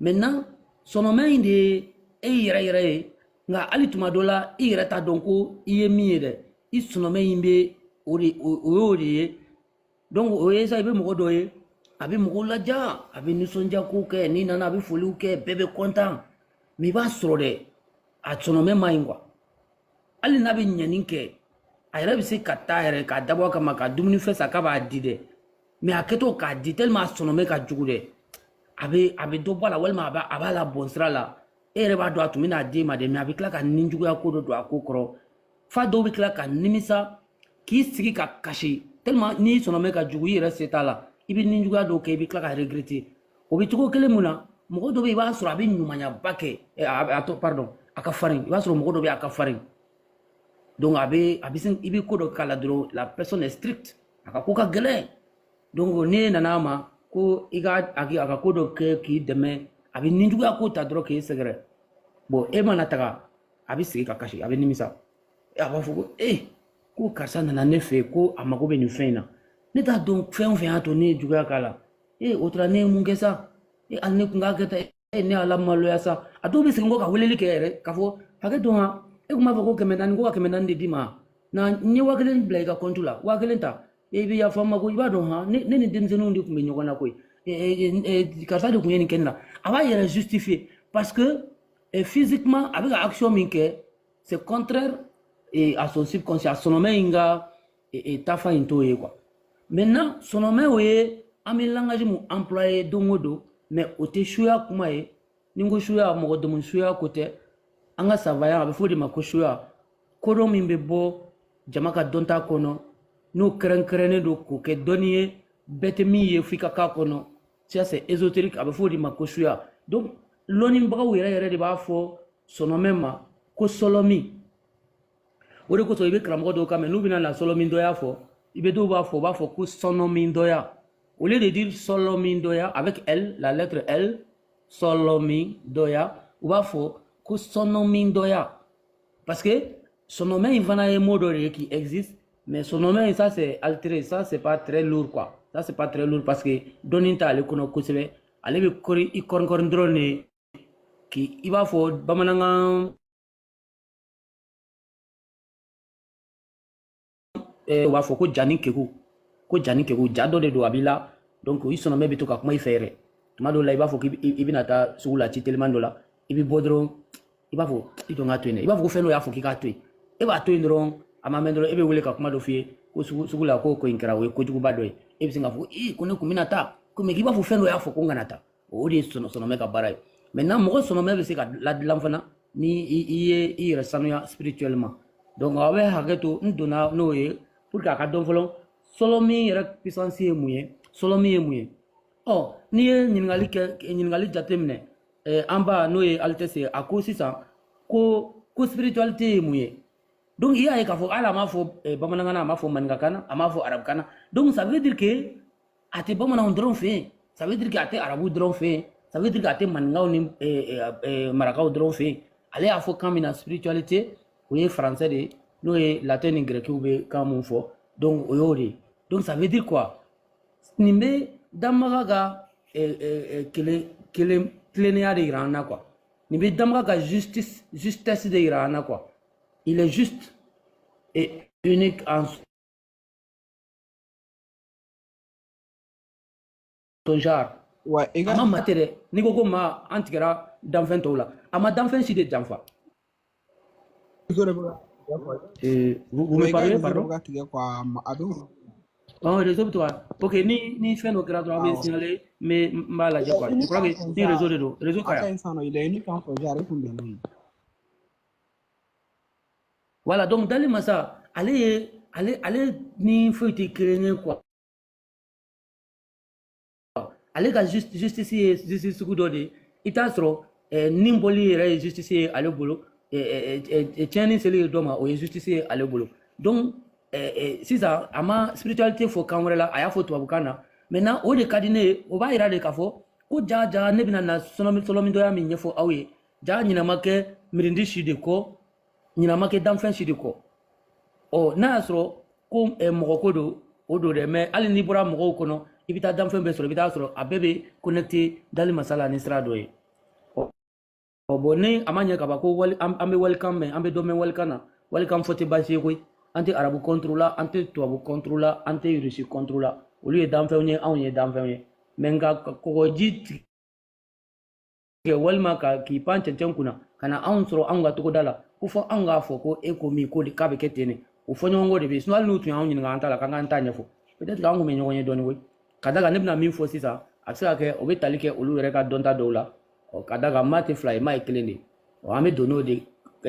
Speaker 6: Maintenant, sɔnɔmɛ in de ye e yɛrɛ yɛrɛ ye. Nka hali tuma dɔ la, i yɛrɛ t'a dɔn ko i ye min ye dɛ. I sɔnɔmɛ in bɛ o de, o y'o de ye. Donc o ye sa, i bɛ mɔgɔ dɔ ye, a bɛ mɔgɔw laja, a bɛ nisɔndiya ko kɛ, n'i nana, a bɛ foliw kɛ, bɛɛ bɛ content. Mais i b'a sɔrɔ dɛ, a sɔnɔmɛ man ɲi quoi. Hali n'a bɛ ɲɛni kɛ, a yɛrɛ bɛ se ka taa yɛrɛ k'a dabɔ a kama ka dumunifɛn san k'a b'a di dɛ. Mais a kɛtɔ k'a di, tellement a sɔnɔmɛ ka jugu dɛ, a bɛ dɔ bɔ a la, walima a b'a la bɔn sira la. E yɛrɛ b'a dɔn a tun bɛna d'e ma dɛ, mais a bɛ tila ka ninjuguya ko dɔ don a ko kɔrɔ, fa dɔw bɛ tila ka nimisa k'i sigi ka kasi, tellement n'i sɔnɔmɛ ka jugu, i yɛrɛ se t'a la, i bɛ ninjuguya dɔw kɛ, i bɛ tila ka regretter. O bɛ cogo kelen mun na, mɔgɔ dɔ bɛ yen, i b'a sɔrɔ a bɛ ɲumanyaba kɛ, a to, pardon, a ka farin. I b'a sɔrɔ mɔgɔ dɔ bɛ yen, a ka farin. Donc a bɛ sin, i bɛ ko dɔ k'a la dɔrɔn, la personne est stricte, a ka ko ka gɛlɛn. Donc n'e nana a ma ko i ka a ka ko dɔ kɛ k'i dɛmɛ, a bɛ ninjuguya ko ta dɔrɔn k'e sɛgɛrɛ. Bon, e mana taga, a bɛ sigi ka kasi, a bɛ nimisa, a b'a fɔ ko ee, ko karisa nana ne fɛ yen ko a mago bɛ nin fɛn in na, ne t'a dɔn fɛn o fɛn y'a to ne ye juguya k'a la. Ee, o tora ne ye mun kɛ sa? E, hali ne kun k'a kɛ tan. E, ne ala maloya sa. A dɔw bɛ segin kɔ ka weleli kɛ yɛrɛ k'a fɔ hakɛ to han, e kun b'a fɔ ko 400, ko ka 400 de d'i ma na, n ye 1000 bila i ka compte la, 1000 ta, e bɛ yafa n ma ko i b'a dɔn han, ne ni denmisɛnninw de tun bɛ ɲɔgɔn na koyi, karisa de tun ye nin kɛ ne la. A b'a yɛrɛ justifier parce que physiquement, a bɛ ka action min kɛ, c'est contraire à son subconscient. A sɔnɔmɛ in ka tafa in t'o ye quoi. Maintenant, sɔnɔmɛ, o ye an bɛ langage mun employé don o don, mais o tɛ suya kuma ye. Ni n ko suya, mɔgɔ dɛmɛ suya ko tɛ. An ka savaya, a bɛ fɔ o de ma ko suya, kodɔn min bɛ bɔ jama ka dɔnta kɔnɔ, n'o kɛrɛnkɛrɛnnen don k'o kɛ dɔnni ye, bɛɛ tɛ min ye f'i ka k'a kɔnɔ. Ça c'est ésotérique, a bɛ fɔ o de ma ko suya. Donc lɔnnibagaw yɛrɛ yɛrɛ de b'a fɔ sɔnɔmɛ ma ko sɔlɔmin. O de kosɔn, i bɛ karamɔgɔ dɔw kan mɛn, n'u bɛna na sɔlɔmin dɔya fɔ, i bɛ dɔw b'a fɔ, u b'a fɔ ko sɔnɔmin dɔya au lieu de dire sɔlɔmin dɔya avec L, la lettre L, sɔlɔmin dɔya, u b'a fɔ ko sɔnɔmin dɔya, parce que sɔnɔmɛ in fana ye mot dɔ de ye qui existe. Mais sɔnɔmɛ in, ça c'est altéré, ça c'est pas très lourd quoi. Ça c'est pas très lourd parce que dɔnni t'ale kɔnɔ kosɛbɛ. Ale bɛ kɔri i kɔri kɔri dɔrɔn de. K'i i b'a fɔ bamanankan, u b'a fɔ ko jani keku, ko jani keku, ja dɔ de don a b'i la. Donc i sɔnɔmɛ bɛ to ka kuma i fɛ yɛrɛ. Tuma dɔw la i b'a fɔ k'i bɛna taa sugu la ci teliman dɔ la, i bɛ bɔ dɔrɔn i b'a fɔ i dɔn k'a to yen dɛ, i b'a fɔ ko fɛn dɔ y'a fɔ k'i k'a to yen, e b'a to yen dɔrɔn, a ma mɛn dɔrɔn e bɛ wele ka kuma dɔ f'i ye ko sugu la ko in kɛra, o ye kojuguba dɔ ye. E bɛ sin k'a fɔ ee, ko ne kun bɛna taa ko mɛ k'i b'a fɔ fɛn dɔ y'a fɔ ko n kana taa. O de ye sɔnɔmɛ ka baara ye. Maintenant mɔgɔ sɔnɔmɛ bɛ se ka ladilan fana ni i ye i yɛrɛ sanuya spirituellement. Donc aw bɛ hakɛ to, n donna n'o ye pour que a ka dɔn fɔlɔ sɔlɔmin yɛrɛ puissance ye mun ye, sɔlɔmin ye mun ye. Ɔ n'i ye ɲininkali kɛ, ɲininkali jateminɛ, an ba n'o ye Altesse ye, a ko sisan ko spiritualité ye mun ye. Donc i y'a ye k'a fɔ hali a m'a fɔ bamanankan na, a m'a fɔ maninkakan na, a m'a fɔ arabukan na. Donc ça veut dire que a tɛ bamananw dɔrɔn fɛ yen, ça veut dire que a tɛ arabu dɔrɔn fɛ yen, ça veut dire que a tɛ maninkaw ni marakaw dɔrɔn fɛ yen. Ale y'a fɔ kan min na spiritualité, o ye français de ye, n'o ye latin ni grɛkiw bɛ kan mun fɔ. Donc o y'o de ye. Donc ça veut dire quoi? Nin bɛ danbaga ka kelen kelen tilennenya de yira an na quoi. Nin bɛ danbaga ka justice, justesse de yira an na quoi. Il est juste et unique en son genre.
Speaker 2: Ouais, i
Speaker 6: A
Speaker 2: ka
Speaker 6: ma maa tɛ dɛ. N'i ko maa, an tigɛra danfɛn tɔw la, a ma danfɛn si de janfa.
Speaker 2: Réseau de bɛ ka tigɛ quoi.
Speaker 6: Vous me
Speaker 2: Ouais, i ka
Speaker 6: parlez,
Speaker 2: réseau de bɛ
Speaker 6: pardon?
Speaker 2: ka tigɛ quoi, a bɛ
Speaker 6: Oh, réseau bɛ to ka, ok, ni fɛn dɔ kɛra dɔrɔn a bɛ
Speaker 2: awɔ.
Speaker 6: signaler, n bɛ n b'a
Speaker 2: Il
Speaker 6: lajɛ
Speaker 2: est
Speaker 6: quoi. Je
Speaker 2: unique
Speaker 6: crois
Speaker 2: en
Speaker 6: que
Speaker 2: son
Speaker 6: ni réseau
Speaker 2: genre.
Speaker 6: de don, réseau
Speaker 2: A
Speaker 6: ka
Speaker 2: ka
Speaker 6: ɲi.
Speaker 2: ɲi sisan nɔ, il est unique en son genre, i kun bɛn n'o ye.
Speaker 6: Voilà, donc Dali Masa, ale ye ale ni foyi tɛ kelen ye quoi. Ale ka justice ye justice sugu dɔ de ye. I t'a sɔrɔ ni bɔli yɛrɛ ye justice ye ale bolo, tiɲɛni seli ye dɔ ma, o ye justice ye ale bolo. Donc sisan a ma spiritualité fɔ kan wɛrɛ la, a y'a fɔ tubabukan na. Maintenant o de ka di ne ye, o b'a yira de k'a fɔ ko ja ja ne bɛna na sɔlɔmidɔya min ɲɛfɔ aw ye, ja ɲinɛ ma kɛ mirindi si de kɔ, ɲinɛ ma kɛ danfɛn si de kɔ. Ɔ n'a y'a sɔrɔ ko mɔgɔ ko don, o don dɛ. Mais hali n'i bɔra mɔgɔw kɔnɔ, i bɛ taa danfɛn bɛɛ sɔrɔ, i bɛ taa sɔrɔ a bɛɛ bɛ connecté Dali Masa la ni sira dɔ ye. Ɔ bon, ni a ma ɲɛ ka ban ko wali an bɛ walikan mɛn, an bɛ dɔ mɛn walikan na, walikan fɔ tɛ baasi ye koyi. An tɛ arabu contre la, an tɛ tubabu contre la, an tɛ rusi contre la. Olu ye danfɛnw ye, anw ye danfɛnw ye. Mais nka kɔgɔji tigɛ walima ka k'i pan cɛncɛn kunna ka na anw sɔrɔ anw ka togoda la, ko fɔ anw k'a fɔ ko e ko min ko k'a bɛ kɛ ten de, o fɔɲɔgɔnkɔ de bɛ yen. Sinon hali n'u tun y'anw ɲininka an ta la, k'an k'an ta ɲɛfɔ, peut-être que an kun bɛ ɲɔgɔn ye dɔɔnin koyi. Ka d'a kan ne bɛna min fɔ sisan, a bɛ se ka kɛ o bɛ tali kɛ olu yɛrɛ ka dɔnta dɔw la. Ɔ ka d'a kan maa tɛ fila ye, maa ye kelen de ye. Ɔ an bɛ don n'o de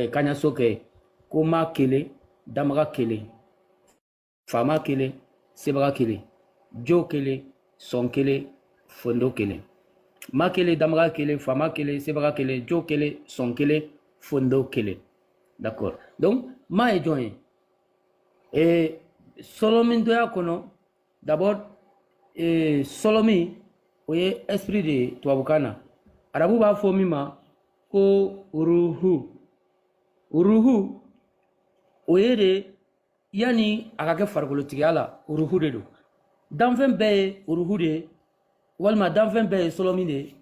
Speaker 6: kaɲaso kɛ ko maa kelen, damaga kelen, faama kelen, sebaga kelen, jo kelen, sɔn kelen, fondo kelen. Ma kelen, damaga kelen, faama kelen, sebaga kelen, jo kelen, sɔn kelen, fondo kelen. D'accord. Donc maa ye jɔn ye? Sɔlɔmintɔya kɔnɔ, d'abord sɔlɔmin o ye esprit de ye tubabukan na. Arabu b'a fɔ min ma ko ruhu. Ruhu o ye de yanni a ka kɛ farikolotigiya la, ruhu de don. Danfɛn bɛɛ ye ruhu de ye, walima danfɛn bɛɛ ye sɔlɔmin de ye,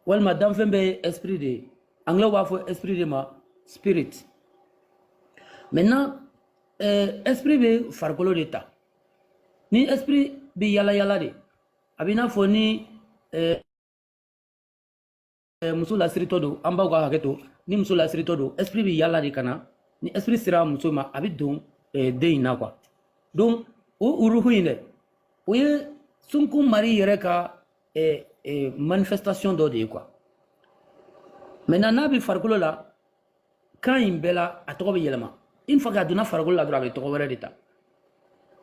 Speaker 6: walima danfɛn bɛɛ ye esprit de ye. Anglais b'a fɔ esprit de ma spirit. Maintenant esprit bɛ farikolo de ta. Ni esprit bɛ yala yala de, a bɛ i n'a fɔ ni muso lasiritɔ don, an baw ka hakɛ to, ni muso lasiritɔ don, esprit bɛ yala de ka na. Ni esprit sera muso ma, a bɛ don den in na quoi. Donc o ruhu in dɛ, o ye sunkun mari yɛrɛ ka manifestation dɔ de ye quoi. Maintenant n'a bɛ farikolo la, kan in bɛɛ la a tɔgɔ bɛ yɛlɛma. Une fois qu'a donna farikolo la dɔrɔn, a bɛ tɔgɔ wɛrɛ de ta.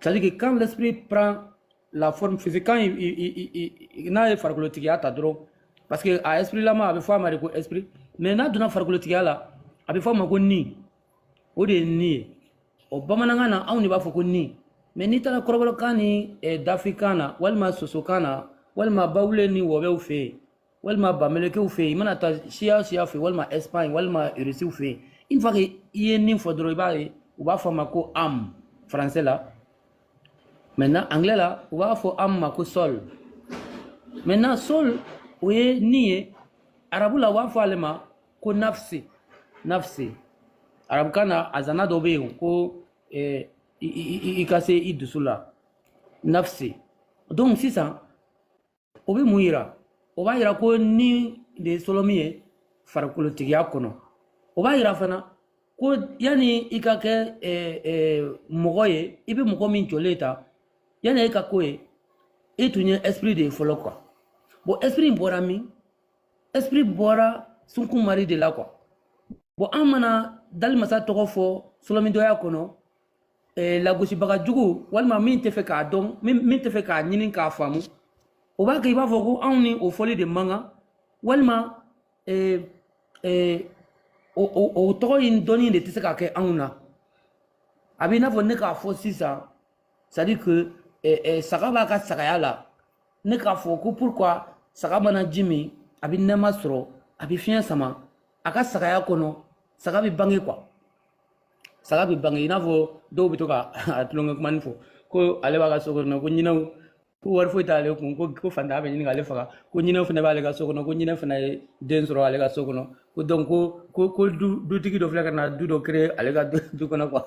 Speaker 6: C'est-à-dire que quand l'esprit prend la forme physique, quand n'a ye farikolotigiya ta dɔrɔn, parce que a esprit lama a bɛ fɔ a ma de ko esprit, mais n'a donna farikolotigiya la, a bɛ fɔ a ma ko ni. O de ye ni ye. Ɔ bamanankan na anw de b'a fɔ ko ni, mais n'i taara kɔrɔbɔrɔkan ni dafikan na, walima sosokan na, walima bawule ni wɔbɛw fɛ yen, walima bamelekew fɛ yen, i mana taa siya o siya fɛ yen, walima Espagne, walima Rusiw fɛ yen, une fois que i ye nin fɔ dɔrɔn, i b'a ye u b'a fɔ a ma ko âme français la. Maintenant anglais la, u b'a fɔ âme ma ko soul. Maintenant soul o ye ni ye, arabu la u b'a fɔ ale ma Ko nafsi, nafsi arabukan na, a zana dɔ bɛ yen ko i ka se i dusu la, nafsi. Donc sisan o bɛ mun yira? O b'a yira ko ni de ye sɔlɔmi ye farikolotigiya kɔnɔ. O b'a yira fana ko yanni i ka kɛ mɔgɔ ye, i bɛ mɔgɔ min jɔlen ta, yanni e ka ko ye, e tun ye esprit de ye fɔlɔ quoi. Bon, esprit bɔra min? Esprit bɔra sunkumari de la quoi. Bon, an mana dali masa tɔgɔ fɔ sɔlɔmidɔya kɔnɔ, lagosibaga jugu walima min tɛ fɛ k'a dɔn, min tɛ fɛ k'a ɲini k'a faamu, o b'a kɛ i b'a fɔ ko anw ni o fɔli de man kan, walima o tɔgɔ in dɔnni de tɛ se ka kɛ anw na. A bɛ i n'a fɔ ne k'a fɔ sisan, c'est à dire que saga b'a ka sagaya la, ne k'a fɔ ko pourquoi saga mana ji min, a bɛ nɛɛma sɔrɔ, a bɛ fiɲɛ sama a ka sagaya kɔnɔ, saga bɛ bange quoi. Saga bɛ bange, i n'a fɔ dɔw bɛ to ka a tulonkɛ kumanin fɔ ko ale b'a ka so kɔnɔ, ko ɲinɛw, ko wari foyi t'ale kun, ko fantanya bɛ ɲini k'ale faga, ko ɲinɛw fana b'ale ka so kɔnɔ, ko ɲinɛ fana ye den sɔrɔ ale ka so kɔnɔ, ko donc ko dutigi dɔ filɛ ka na du dɔ créer ale ka du kɔnɔ quoi.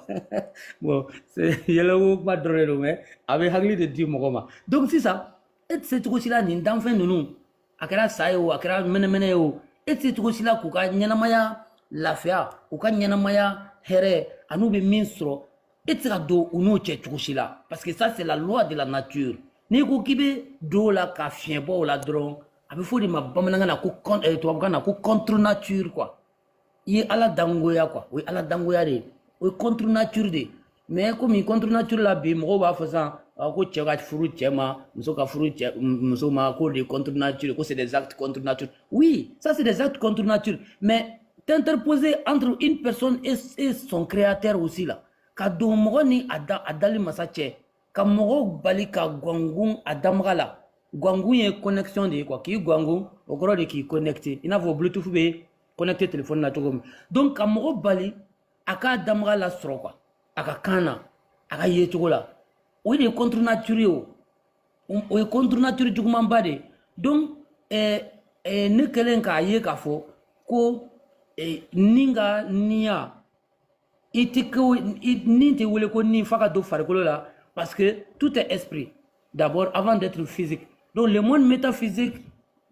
Speaker 6: Bon, c'est yɛlɛko kuma dɔrɔn de don, mais a bɛ hakili de di mɔgɔ ma. Donc sisan e tɛ se cogo si la, nin danfɛn ninnu, a kɛra sa ye o, a kɛra mɛnɛmɛnɛ ye o, e tɛ se cogo si la k'u ka ɲɛnamaya lafiya, u ka ɲɛnamaya hɛrɛ an'u bɛ min sɔrɔ, e tɛ se ka don u n'o cɛ cogo si la, parce que ça, c'est la loi de la nature. N'i ko k'i bɛ don o la ka fiɲɛ bɔ o la dɔrɔn, a bɛ fɔ o de ma bamanankan na ko tubabukan na ko contre nature quoi. I ye Ala dangoya quoi, o ye Ala dangoya de ye, o ye contre nature de ye. Mais komi contre nature la bi, mɔgɔw b'a fɔ sisan ko cɛ ka furu cɛ ma, muso ka furu cɛ muso ma, k'o de ye contre nature, ko c'est des actes contre nature. Oui, ça, c'est des actes contre nature, mais t'interposer entre une personne et son créateur aussi là, ka don mɔgɔ ni a da a dali masa cɛ, ka mɔgɔw bali ka gwangun a damaga la. Gwangun ye connexion de ye quoi. K'i gwangun, o kɔrɔ de k'i connecté, i n'a fɔ Bluetooth bɛ connecté téléphone na cogo min. Donc ka mɔgɔ bali a k'a damaga la sɔrɔ quoi, a ka kan na, a ka yecogo la, o de ye contre nature ye. O ye contre nature jugumanba de ye. Donc ne kɛlen k'a ye k'a fɔ ko ni ka niya, i tɛ ko ni tɛ wele ko ni f'a ka don farikolo la, parce que tout est esprit d'abord avant d'être physique. Donc le monde métaphysique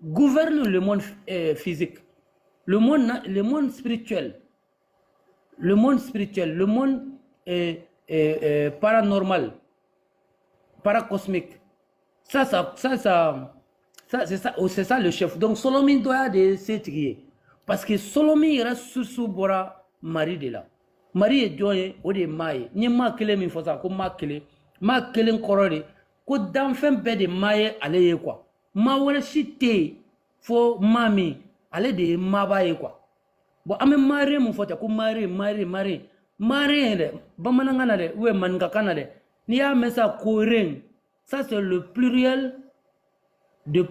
Speaker 6: gouverne le monde physique, le monde spirituel, le monde spirituel, le monde paranormal, paracosmique. Ça, c'est ça, oh, c'est ça le chef. Donc Solomon doit de setigi ye, parce que Solomon yɛrɛ source bɔra Mari de la. Mari ye jɔn ye? O de ye maa ye. N ye maa kelen min fɔ sisan, ko maa kelen, maa kelen kɔrɔ de ko danfɛn bɛɛ de maa ye ale ye quoi. Maa wɛrɛ si tɛ yen fo maa min, ale de ye maaba ye quoi. Bon, an bɛ mare mun fɔ ten, ko mare, mare, mare, mare yɛrɛ bamanankan na dɛ, ou bien maninkakan na dɛ, n'i y'a mɛn sa ko ren, ça, c'est le pluriel de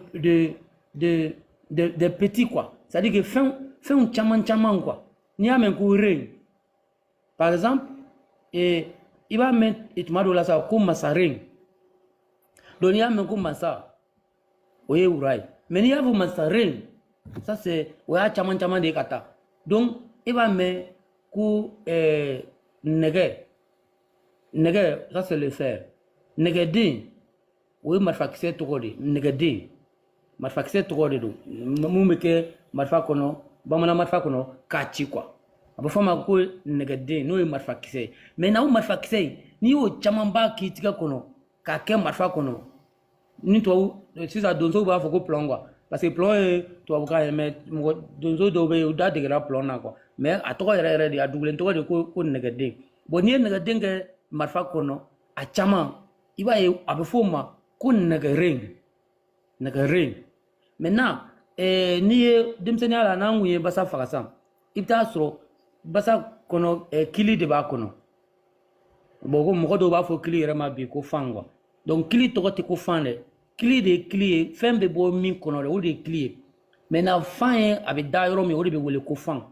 Speaker 6: petit quoi, c'est à dire que fɛn fɛnw caman caman quoi. N'i y'a mɛn ko ren, par exemple, i b'a mɛn tuma dɔw la sa ko masaren. Donc n'i y'a mɛn ko masa, o ye wura ye, mais n'i y'a fɔ masaren, ça, c'est o y'a caman caman de ye ka taa. Donc i b'a mɛn ko nɛgɛ, nɛgɛ, ça, c'est le fer. Nɛgɛden, o ye marifakisɛ tɔgɔ de ye. Nɛgɛden, marifakisɛ tɔgɔ de don, mun bɛ kɛ marifa kɔnɔ, bamanan marifa kɔnɔ k'a ci quoi. A bɛ fɔ a ma ko nɛgɛden, n'o ye marifakisɛ ye. Mais o marifakisɛ in, n'i y'o camanba k'i tigɛ kɔnɔ k'a kɛ marifa kɔnɔ, ni tubabu sisan donsow b'a fɔ ko plomb quoi, parce que plomb ye tubabukan ye, mais mɔgɔ donso dɔw bɛ yen, u da degera plomb na quoi. Mais a tɔgɔ yɛrɛ yɛrɛ de, a dugulen tɔgɔ de ko nɛgɛden. Bon, n'i ye nɛgɛden kɛ marifa kɔnɔ, a caman, i b'a ye a bɛ f'o ma ko nɛgɛren, nɛgɛren. Maintenant n'i ye denmisɛnninya la, n'an kun ye basa faga sisan, i bɛ taa sɔrɔ basa kɔnɔ kili de b'a kɔnɔ. Bon, ko mɔgɔ dɔw b'a fɔ kili yɛrɛ ma bi ko fan quoi. Donc kili tɔgɔ tɛ ko fan dɛ, kili de ye kili ye, fɛn bɛ bɔ min kɔnɔ dɛ, o de ye kili ye. Maintenant fan ye a bɛ da yɔrɔ min, o de bɛ wele ko fan.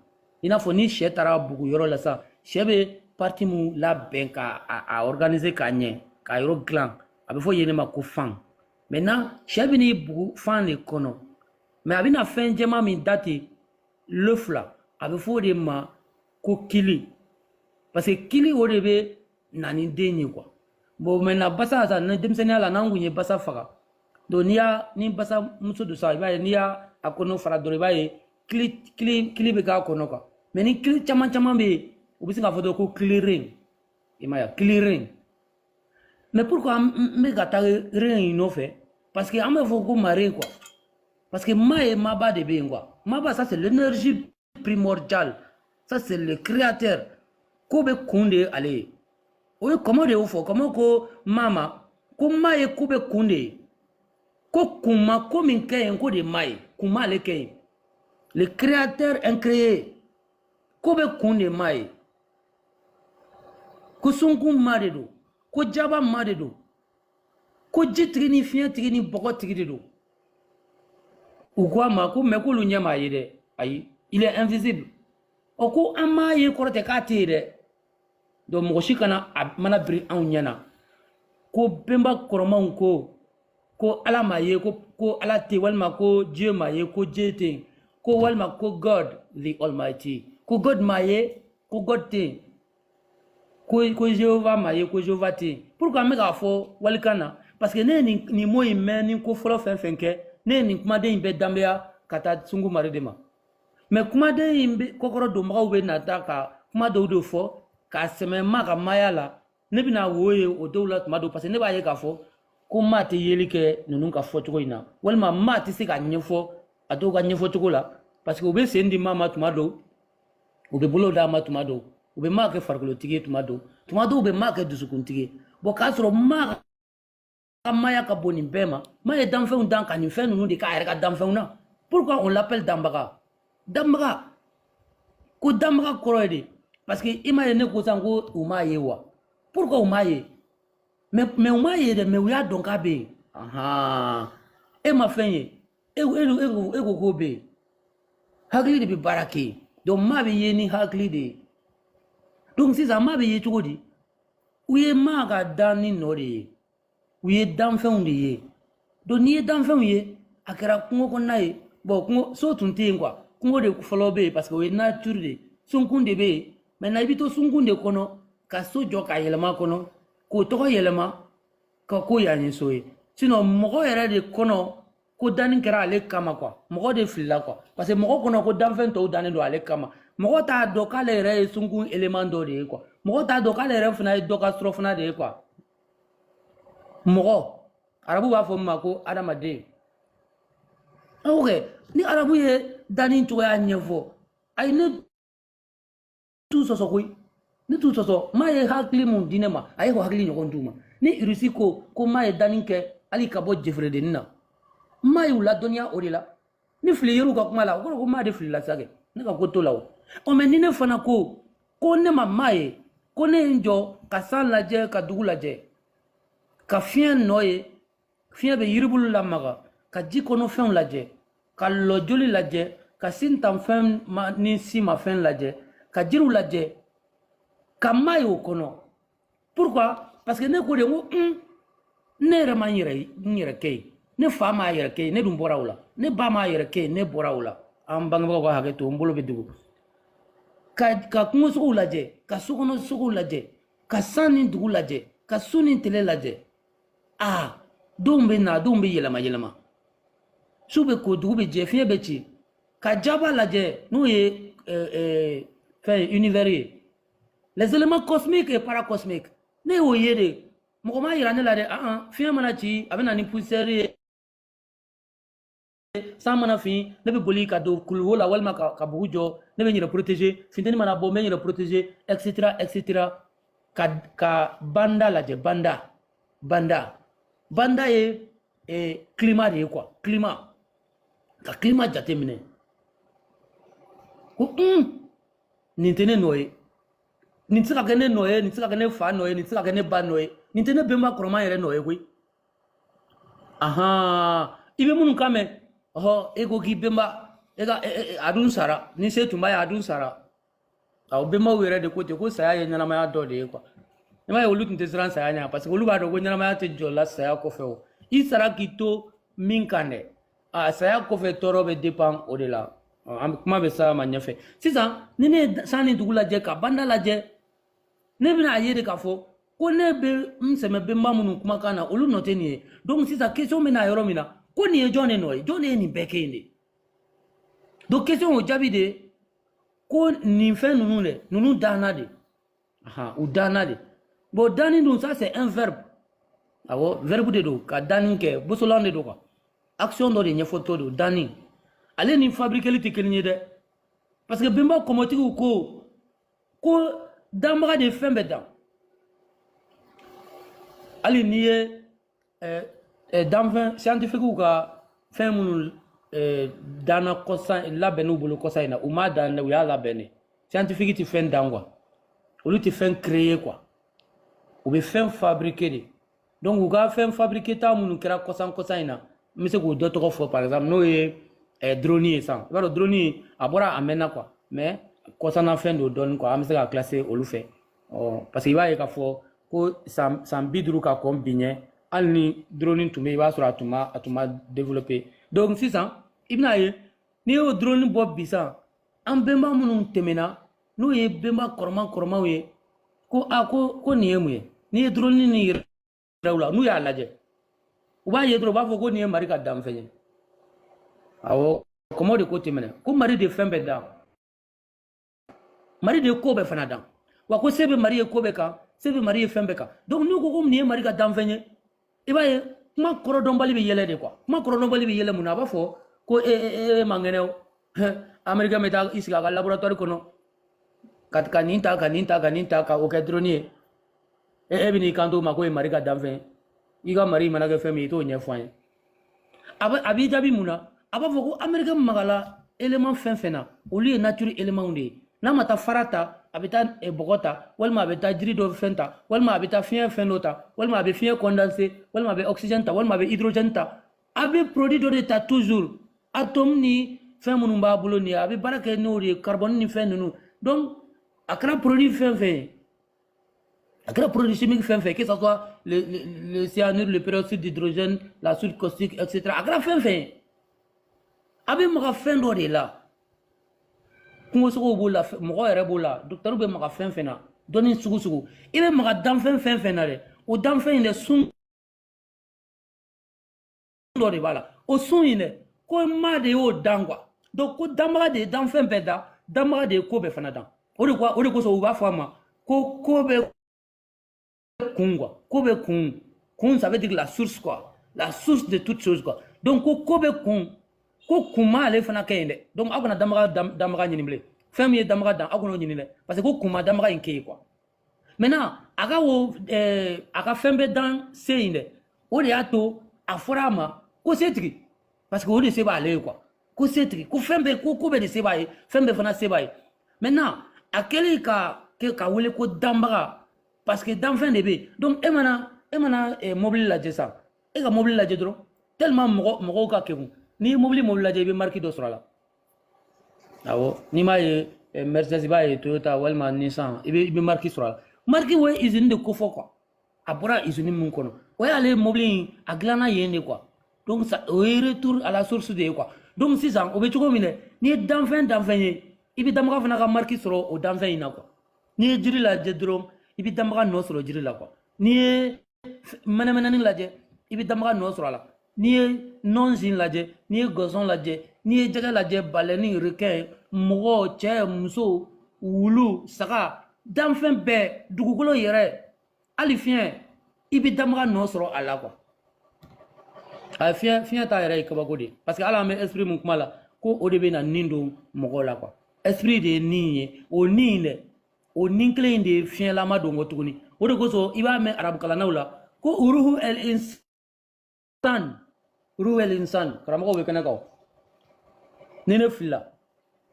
Speaker 6: I n'a fɔ ni sɛ taara bugu yɔrɔ la sisan, sɛ bɛ partie mun labɛn ka a organiser k'a ɲɛ, k'a yɔrɔ dilan, a bɛ fɔ yen de ma ko fan. Maintenant sɛ bɛ n'i bugu fan de kɔnɔ, mais a bɛna fɛn jɛman min da ten, le fila. A bɛ fɔ o de ma ko kili, parce que kili o de bɛ na ni den ye quoi. Bon, maintenant basa sa, ni denmisɛnninya la, n'an kun ye basa faga, donc n'i y'a ni basa muso don sa, i b'a ye n'i y'a a kɔnɔ fara dɔrɔn, i b'a ye kili kili kili bɛ k'a kɔnɔ quoi. Mais ni kili caman caman bɛ yen, u bɛ se k'a fɔ dɔrɔn ko kiliren, i m'a ye, kiliren. Mais pourquoi n bɛ ka taa ren in nɔfɛ? Parce que an b'a fɔ ko mare quoi, parce que ma ye maba de bɛ yen quoi. Maba, ça c'est l'énergie primordiale, ça c'est le créateur. Ko bɛ kun de ye ale ye. O ye kɔmɔ de y'o fɔ. Kɔmɔ ko ma ma ko ma ye ko bɛ kun de ye, ko kun ma ko min kɛ yen, ko de ma ye kun m'ale kɛ yen. Le créateur incréé, ko bɛ kun de ma ye, ko sunkun ma de don, ko jaba ma de don, ko ji tigi ni fiɲɛ tigi ni bɔgɔ tigi de don. U ko a ma ko mɛ k'olu ɲɛ m'a ye dɛ. Ayi, il est invisible. Ɔ, ko an m'a ye kɔrɔ tɛ k'a tɛ yen dɛ. Donc mɔgɔ si kana a mana biri anw ɲɛ na ko bɛnba kɔrɔmanw ko ko Ala m'a ye, ko ko Ala tɛ yen, walima ko Dieu m'a ye, ko Dieu tɛ yen, ko walima ko God the Almighty, ko God m'a ye, ko God tɛ yen, ko ko Jéhovah m'a ye, ko Jéhovah tɛ yen. Pourquoi an bɛ k'a fɔ walikan na? Parce que ne ye nin mot in mɛn ni ko fɔlɔ fɛn fɛn kɛ, ne ye nin kumaden in bɛɛ danbeya ka taa sungu mari de ma. Mais kumaden in bɛ kɔkɔrɔ donbagaw bɛ na taa ka kuma dɔw de fɔ k'a sɛmɛ ma ka maaya la. Ne bɛna wo ye o dɔw la tuma dɔw, parce que ne b'a ye k'a fɔ ko maa tɛ yeli kɛ ninnu ka fɔcogo in na, walima maa tɛ se ka ɲɛfɔ a dɔw ka ɲɛfɔcogo la, parce que u bɛ sen di maa ma tuma dɔw, u bɛ bolo d'a ma tuma dɔw, u bɛ maa kɛ farikolotigi ye tuma dɔw, tuma dɔw u bɛ maa kɛ dusukuntigi ye. Bon, k'a sɔrɔ maa ka maaya ka bon nin bɛɛ ma. Maa ye danfɛnw dan ka nin fɛn ninnu de k'a yɛrɛ ka danfɛnw na. Pourquoi on l'appelle danbaga? Danbaga, ko danbaga kɔrɔ ye de, parce que i m'a ye ne ko sisan ko u m'a ye wa? Pourquoi u m'a ye? Mais u m'a ye dɛ, mais u y'a dɔn k'a bɛ yen. Ahan, e ma fɛn ye, e e e ko e ko k'o bɛ yen. Hakili de bɛ baara kɛ yen. Donc maa bɛ ye ni hakili de ye. Donc sisan maa bɛ ye cogo di? U ye maa ka danni nɔ de ye, u ye danfɛnw de ye. Donc n'i ye danfɛnw ye, a kɛra kungo kɔnɔna ye. Bon, kungo so tun tɛ yen quoi, kungo de fɔlɔ bɛ yen, parce que o ye nature de ye, sunkun de bɛ yen. Maintenant i bɛ to sunkun de kɔnɔ ka so jɔ k'a yɛlɛma kɔnɔ, k'o tɔgɔ yɛlɛma ka ko yan ye so ye. Sinon mɔgɔ yɛrɛ de kɔnɔ ko danni kɛra ale kama quoi, mɔgɔ de filila quoi, parce que mɔgɔ kɔnɔ ko danfɛn tɔw dannen don ale kama. Mɔgɔ t'a dɔn k'ale yɛrɛ ye sunkun élément dɔ de ye quoi. Mɔgɔ t'a dɔn k'ale yɛrɛ fana ye dɔ ka surɔfana de ye quoi. Mɔgɔ, arabu b'a fɔ min ma ko adamaden. Ok, ni arabu ye danni cogoya ɲɛfɔ, ayi, ne t'u sɔsɔ koyi, ne t'u sɔsɔ. Maa ye hakili mun di ne ma, a ye o hakili ɲɔgɔn d'u ma. Ni Irisi ko ko maa ye danni kɛ hali ka bɔ jeferedenni na, maa y'u ladɔnniya o de la. Ni fili yer'u ka kuma la, o kɔrɔ ko maa de filila sa kɛ, ne ka ko t'o la o. Ɔ, mais ni ne fana ko ko ne ma maa ye, ko ne ye n jɔ ka san lajɛ, ka dugu lajɛ, ka fiɲɛ nɔ ye, fiɲɛ bɛ yiribulu lamaga, ka ji kɔnɔ fɛnw lajɛ, ka lɔjoli lajɛ, ka sin tanfɛn ma ni si ma fɛn lajɛ, ka jiriw lajɛ, ka maa ye o kɔnɔ. Pourquoi? Parce que ne ko de ko ne yɛrɛ ma n yɛrɛ kɛ yen, ne fa m'a yɛrɛ kɛ yen, ne dun bɔra o la, ne ba m'a yɛrɛ kɛ yen, ne bɔra o la. An bangebagaw ka hakɛ to, n bolo bɛ dugu ka kungosogow lajɛ, ka sokɔnɔ sogow lajɛ, ka san ni dugu lajɛ, ka su ni tile lajɛ. Aa, denw bɛ na, denw bɛ yɛlɛma yɛlɛma, su bɛ ko, dugu bɛ jɛ, fiɲɛ bɛ ci, ka jaba lajɛ, n'o ye fɛn ye, univers ye, les éléments cosmiques et paracosmiques. Ne y'o ye de, mɔgɔ m'a yira ne la dɛ. Ah, fiɲɛ mana ci, a bɛ na ni poussière ye. San mana fin, ne bɛ boli ka don kuluwo la, walima ka bugu jɔ, ne bɛ n yɛrɛ protéger. Funteni mana bɔ, n bɛ n yɛrɛ protéger, etc etc. Ka banda lajɛ, banda banda banda ye climat de ye quoi, climat, ka climat jateminɛ ko nin tɛ ne nɔ ye, nin tɛ se ka kɛ ne nɔ ye, nin tɛ se ka kɛ ne fa nɔ ye, nin tɛ se ka kɛ ne ba nɔ ye, nin tɛ ne bɛnba kɔrɔma yɛrɛ nɔ ye koyi. Ahan, i bɛ minnu kan mɛn, ɔhɔ, e ko k'i bɛnba e ka a dun sara, ni se tun b'a ye, a dun sara. Awɔ, bɛnbaw yɛrɛ de ko ten ko saya ye ɲɛnamaya dɔ de ye quoi. I m'a ye, olu tun tɛ siran saya ɲɛ, parce que olu b'a dɔn ko ɲɛnamaya tɛ jɔ la saya kɔfɛ. O i sara k'i to min kan dɛ, a saya kɔfɛ tɔɔrɔ bɛ dépend o de la. An kuma bɛ s'a ma ɲɛfɛ. Sisan ni ne ye san ni dugu lajɛ ka banda lajɛ, ne bɛna a ye de k'a fɔ ko ne bɛ n sɛmɛ bɛnba minnu kumakan na, olu nɔ tɛ nin ye. Donc sisan question bɛ na yɔrɔ min na, ko nin ye jɔn de nɔ ye? Jɔn de ye nin bɛɛ kɛ yen de? Donc question o jaabi de ko nin fɛn ninnu dɛ, ninnu danna de. Ahan, u danna de. Bon, danni dun, ça c'est un verbe. Awɔ, verbe de don, ka danni kɛ, bosolan de don quoi. Action dɔ de ɲɛfɔtɔ don. Danni ale ni fabriqueli tɛ kelen ye dɛ, parce que bɛnba kɔmɔtigiw ko danbaga de ye fɛn bɛɛ dan. Hali n'i ye danfɛn scientifique ka fɛn minnu danna kɔsa, labɛnn'u bolo kɔsa in na, u m'a dan dɛ, u y'a labɛn de. Scientifique tɛ fɛn dan quoi, olu tɛ fɛn créer quoi, u bɛ fɛn fabriquer de. Donc u ka fɛn fabriquer ta minnu kɛra kɔsan kɔsa in na, n bɛ se k'o dɔ tɔgɔ fɔ, par exemple n'o ye drone ye sisan. I b'a dɔn drone a bɔra a mɛnna quoi, mais kɔsanna fɛn don dɔɔni quoi, an bɛ se ka classer olu fɛ. Ɔ, parce que i b'a ye k'a fɔ ko san 50 ka kɔn bi ɲɛ, hali ni drone tun bɛ yen, i b'a sɔrɔ a tun ma développer. Donc sisan i bɛna ye, n'i y'o drone bɔ bi sisan, an bɛnba minnu tɛmɛna, n'o ye bɛnba kɔrɔman kɔrɔmanw ye, ko a ko nin ye mun ye? N'i ye drone nin yira u la, n'u y'a lajɛ, u b'a ye dɔrɔn, u b'a fɔ ko nin ye Mari ka danfɛn ye. Awɔ, kɔmɔ de ko ten minɛ, ko Mari de ye fɛn bɛɛ dan, Mari de ye ko bɛɛ fana dan, wa ko se bɛ Mari ye ko bɛɛ kan, se bɛ Mari ye fɛn bɛɛ kan. Donc n'u ko nin ye Mari ka danfɛn ye, i b'a ye kuma kɔrɔdɔnbali bɛ yɛlɛ de quoi. Kuma kɔrɔdɔnbali bɛ yɛlɛ mun na? A b'a fɔ ko e e e man kɛnɛ o, Américain bɛ taa i sigi a ka laboratoire kɔnɔ ka nin ta, ka nin ta, ka nin ta, ka o kɛ drone ye. E bɛ n'i kanto o ma ko ye Mari ka danfɛn ye. I ka Mari mana kɛ fɛn min ye, i t'o ɲɛfɔ an ye. A b'i jaabi mun na? A b'a fɔ ko Américain magala élément fɛn fɛn na, olu ye nature élément de ye. N'a ma taa fara ta, a bɛ taa bɔgɔ ta, walima a bɛ taa jiri dɔ fɛn ta, walima a bɛ taa fiɲɛ fɛn dɔ ta, walima a bɛ fiɲɛ condenser, walima a bɛ oxygène ta, walima a bɛ hydrogène ta. A bɛ produit dɔ de ta toujours, atome ni fɛn minnu b'a bolo nin ye, a bɛ baara kɛ n'o de ye, carbone ni fɛn ninnu. Donc a kɛra produit fɛn fɛn ye, a kɛra produit chimique fɛn fɛn, que ce soit le cyanure, le peroxyde d'hydrogène, la soude caustique, etc., a kɛra fɛn fɛn ye, a bɛ maga fɛn dɔ de la. Kungosogow b'o la, mɔgɔ yɛrɛ b'o la, docteur bɛ maga fɛn fɛn na, dɔnni sugu sugu, i bɛ maga danfɛn fɛn fɛn na dɛ, o danfɛn in dɛ, sun dɔ de b'a la. O sun in dɛ, ko maa de y'o dan quoi. Donc ko danbaga de ye danfɛn bɛɛ dan, danbaga de ye ko bɛɛ fana dan. O de ko, o de kosɔn u b'a fɔ a ma ko bɛ kun quoi, ko bɛ kun. Kun, ça veut dire la source quoi, la source de toute chose quoi. Donc ko bɛ kun, ko kun ma ale fana kɛ yen dɛ. Donc aw kana danbaga danbaga ɲini bilen. Fɛn min ye danbaga dan, aw kana o ɲini dɛ, parce que ko kun ma danbaga in kɛ yen quoi. Maintenant a ka o a ka fɛn bɛɛ dan se yen dɛ, o de y'a to a fɔra a ma ko setigi, parce que o de se b'ale ye quoi. Ko setigi, ko fɛn bɛɛ, ko bɛɛ de se b'a ye, fɛn bɛɛ fana se b'a ye. Maintenant a kɛlen ka kɛ ka wele ko danbaga, parce que danfɛn de bɛ yen. Donc e mana mobili lajɛ sisan, e ka mobili lajɛ dɔrɔn, tellement mɔgɔw ka kegun, n'i ye mobili lajɛ, i bɛ marque dɔ sɔrɔ a la. Awɔ, n'i m'a ye Mercedes, i b'a ye Toyota walima Nissan, i bɛ marque sɔrɔ a la. Marque o ye usine de ko fɔ quoi, a bɔra usine min kɔnɔ, o y'ale mobili in a dilanna yen de quoi. Donc ça, o ye retour à la source de ye quoi. Donc sisan o bɛ cogo min dɛ, n'i ye danfɛn ye, i bɛ danbaga fana ka marque sɔrɔ o danfɛn in na quoi. N'i ye jiri lajɛ dɔrɔn, i bɛ danbaga nɔ sɔrɔ jiri la quoi. N'i ye mɛnɛmɛnɛni lajɛ, i bɛ danbaga nɔ sɔrɔ a la. N'i ye nɔnsin lajɛ, n'i ye gɔsɔn lajɛ, n'i ye jɛgɛ lajɛ, balɛni, requin, mɔgɔ, cɛ, muso, wulu, saga, danfɛn bɛɛ, dugukolo yɛrɛ, hali fiɲɛ, i bɛ danbaga nɔ sɔrɔ a la quoi. A fiɲɛ ta yɛrɛ ye kabako de ye, parce que hali an bɛ esprit mun kuma la, ko o de bɛ na nin don mɔgɔw la quoi. Esprit de ye nin ye, o nin dɛ, o nin kelen in de ye fiɲɛlama don kɔ tuguni. O de kosɔn i b'a mɛn arabukalannaw la ko uruhu el insan, ruhu el insan. Karamɔgɔw bɛ kɛnɛ kan o. Ni ne filila,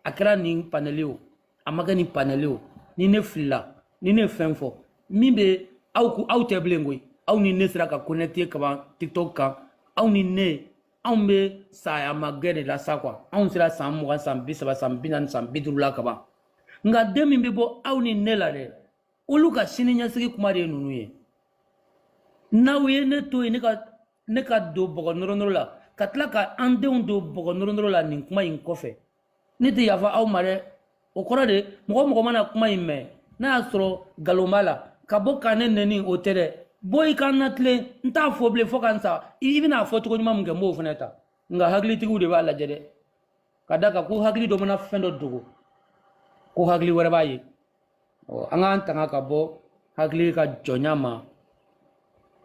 Speaker 6: a kɛra nin panel o, a ma kɛ nin panel o, ni ne filila, ni ne ye fɛn fɔ min bɛ aw ko aw tɛ bilen koyi, aw ni ne sera ka connecter kaban TikTok kan. Aw ni ne, anw bɛ saya ma gɛn de la sa quoi. Anw sera san 20, san 30, san 40, san 50 la kaban. Nka den min bɛ bɔ aw ni ne la dɛ, olu ka sini ɲɛsigi kuma de ye ninnu ye. N'aw ye ne to yen, ne ka don bɔgɔ nɔrɔ nɔrɔ la, ka tila ka an denw don bɔgɔ nɔrɔ nɔrɔ la nin kuma in kɔfɛ. Ne tɛ yafa aw ma dɛ. O kɔrɔ de, mɔgɔ o mɔgɔ mana kuma in mɛn, n'a y'a sɔrɔ nkalon b'a la, ka bɔ ka ne nɛni, o tɛ dɛ. Bɔ i ka n latilen, n t'a fɔ bilen fo ka n sa. I bɛna fɔ cogo ɲuman min kɛ, n b'o fana ta. Nka hakilitigiw de b'a lajɛ dɛ, ka d'a kan ko hakili dɔ mana fɛn dɔ dogo, ko hakili wɛrɛ b'a ye. Ɔ, an k'an tanga ka bɔ hakili ka jɔnya ma.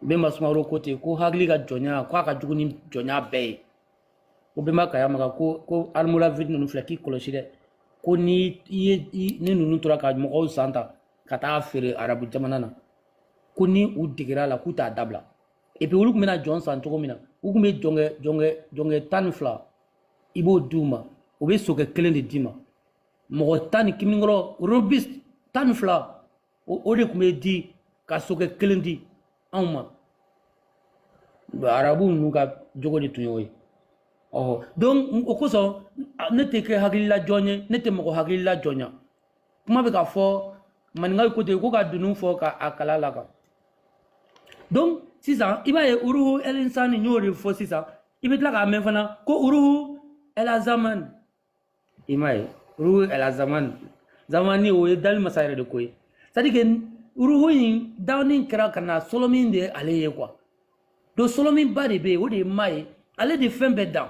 Speaker 6: Bɛnba Sumaworo ko ten ko hakili ka jɔnya, k'a ka jugu ni jɔnya bɛɛ ye. Ko Bɛnba Kayamaga ko almoravide ninnu filɛ, k'i kɔlɔsi dɛ, ko ni i ye ni ninnu tora ka mɔgɔw san ta ka taa feere arabu jamana na, ko ni u degera a la, k'u t'a dabila. Et puis olu tun bɛna jɔn san cogo min na, u tun bɛ jɔnkɛ 12, i b'o d'u ma, u bɛ sokɛ kelen de d'i ma. Mɔgɔ tan ni kiminikɔrɔ robuste 12, o de tun bɛ di ka sokɛ kelen di anw ma. Arabu ninnu ka jogo de tun y'o ye. Ɔhɔ, donc o kosɔn ne tɛ kɛ hakilila jɔn ye, ne tɛ mɔgɔ hakilila jɔnya. Kuma bɛ ka fɔ maninkaw ko ten ko ka dunun fɔ ka a kala la kan. Donc sisan i b'a ye uruhu ɛlinsani, n y'o de fɔ sisan. I bɛ tila k'a mɛn fana ko uruhu ɛlazaman. I m'a ye, uruhu ɛlazaman, zamani, o ye dali masa yɛrɛ de ko ye. C'est à dire que uruhu in danni kɛra ka na sɔlɔmin de ye ale ye quoi. Donc sɔlɔminba de bɛ yen, o de ye maa ye, ale de fɛn bɛɛ dan.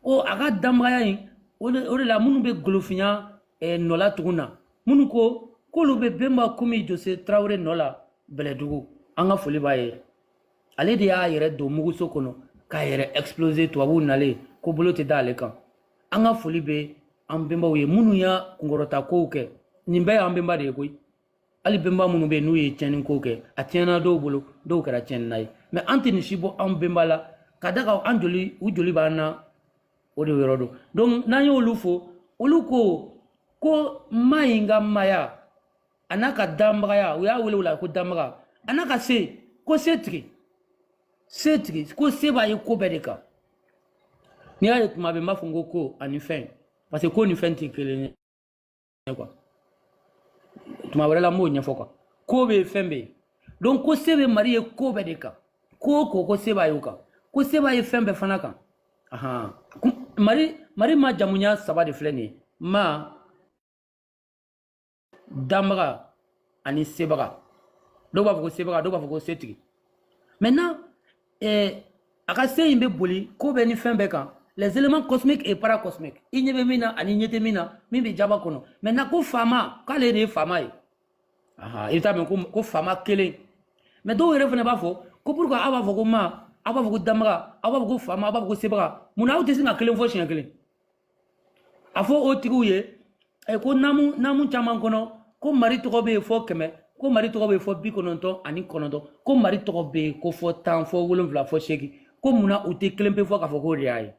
Speaker 6: O a ka danbagaya in, o de la minnu bɛ golofinya nɔ la tugun na, minnu ko k'olu bɛ Bɛnba Kumi Jose Tarawele nɔ la Bɛlɛdugu, an ka foli b'a ye. Ale de y'a yɛrɛ don muguso kɔnɔ k'a yɛrɛ exploser, tubabuw nalen ko bolo tɛ da ale kan. An ka foli bɛ an bɛnbaw ye minnu y'a kunkɔrɔta kow kɛ. Nin bɛɛ y'an bɛnba de ye koyi. Hali bɛnba minnu bɛ yen n'u ye tiɲɛni kow kɛ, a tiɲɛna dɔw bolo, dɔw kɛra tiɲɛnina ye, mais an tɛ nin si bɔ an bɛnba la, ka da kan an joli, u joli b'an na, o de yɔrɔ don. Donc n'an y'olu fo, olu ko ko ma in ka maya a n'a ka danbagaya, u y'a wele o la ko danbaga, a n'a ka se, ko setigi, setigi, ko se b'a ye ko bɛɛ de kan. N'i y'a ye tuma bɛɛ n b'a fɔ n ko ko ani fɛn, parce que ko ni fɛn tɛ kelen ye quoi. Tuma wɛrɛ la n b'o ɲɛfɔ quoi. Ko bɛ yen, fɛn bɛ yen. Donc ko se bɛ mari ye ko bɛɛ de kan, ko o ko, ko se b'a ye o kan, ko se b'a ye fɛn bɛɛ fana kan. Ahan, mari ma jamuya saba de filɛ nin ye: ma, danbaga ani sebaga. Dɔw b'a fɔ ko sebaga, dɔw b'a fɔ ko setigi. Maintenant a ka se in bɛ boli ko bɛɛ ni fɛn bɛɛ kan, les éléments cosmiques et paracosmiques, i ɲɛ bɛ min na ani ɲɛ tɛ min na, min bɛ jaba kɔnɔ. Maintenant ko faama, k'ale de ye faama ye. Ahan, i bɛ taa mɛn ko faama kelen. Mais dɔw yɛrɛ fana b'a fɔ ko pourquoi aw b'a fɔ ko ma, aw b'a fɔ ko danbaga, aw b'a fɔ ko faama, aw b'a fɔ ko sebaga, munna aw tɛ se ka kelen fɔ siɲɛ kelen? A fɔ o tigiw ye ko naamu caman kɔnɔ, ko mari tɔgɔ bɛ yen fɔ 100, ko mari tɔgɔ bɛ yen fɔ 99, ko mari tɔgɔ bɛ yen ko fɔ 10, fɔ 7, fɔ 8, ko munna u tɛ kelen pe fɔ k'a fɔ k'o de y'a ye?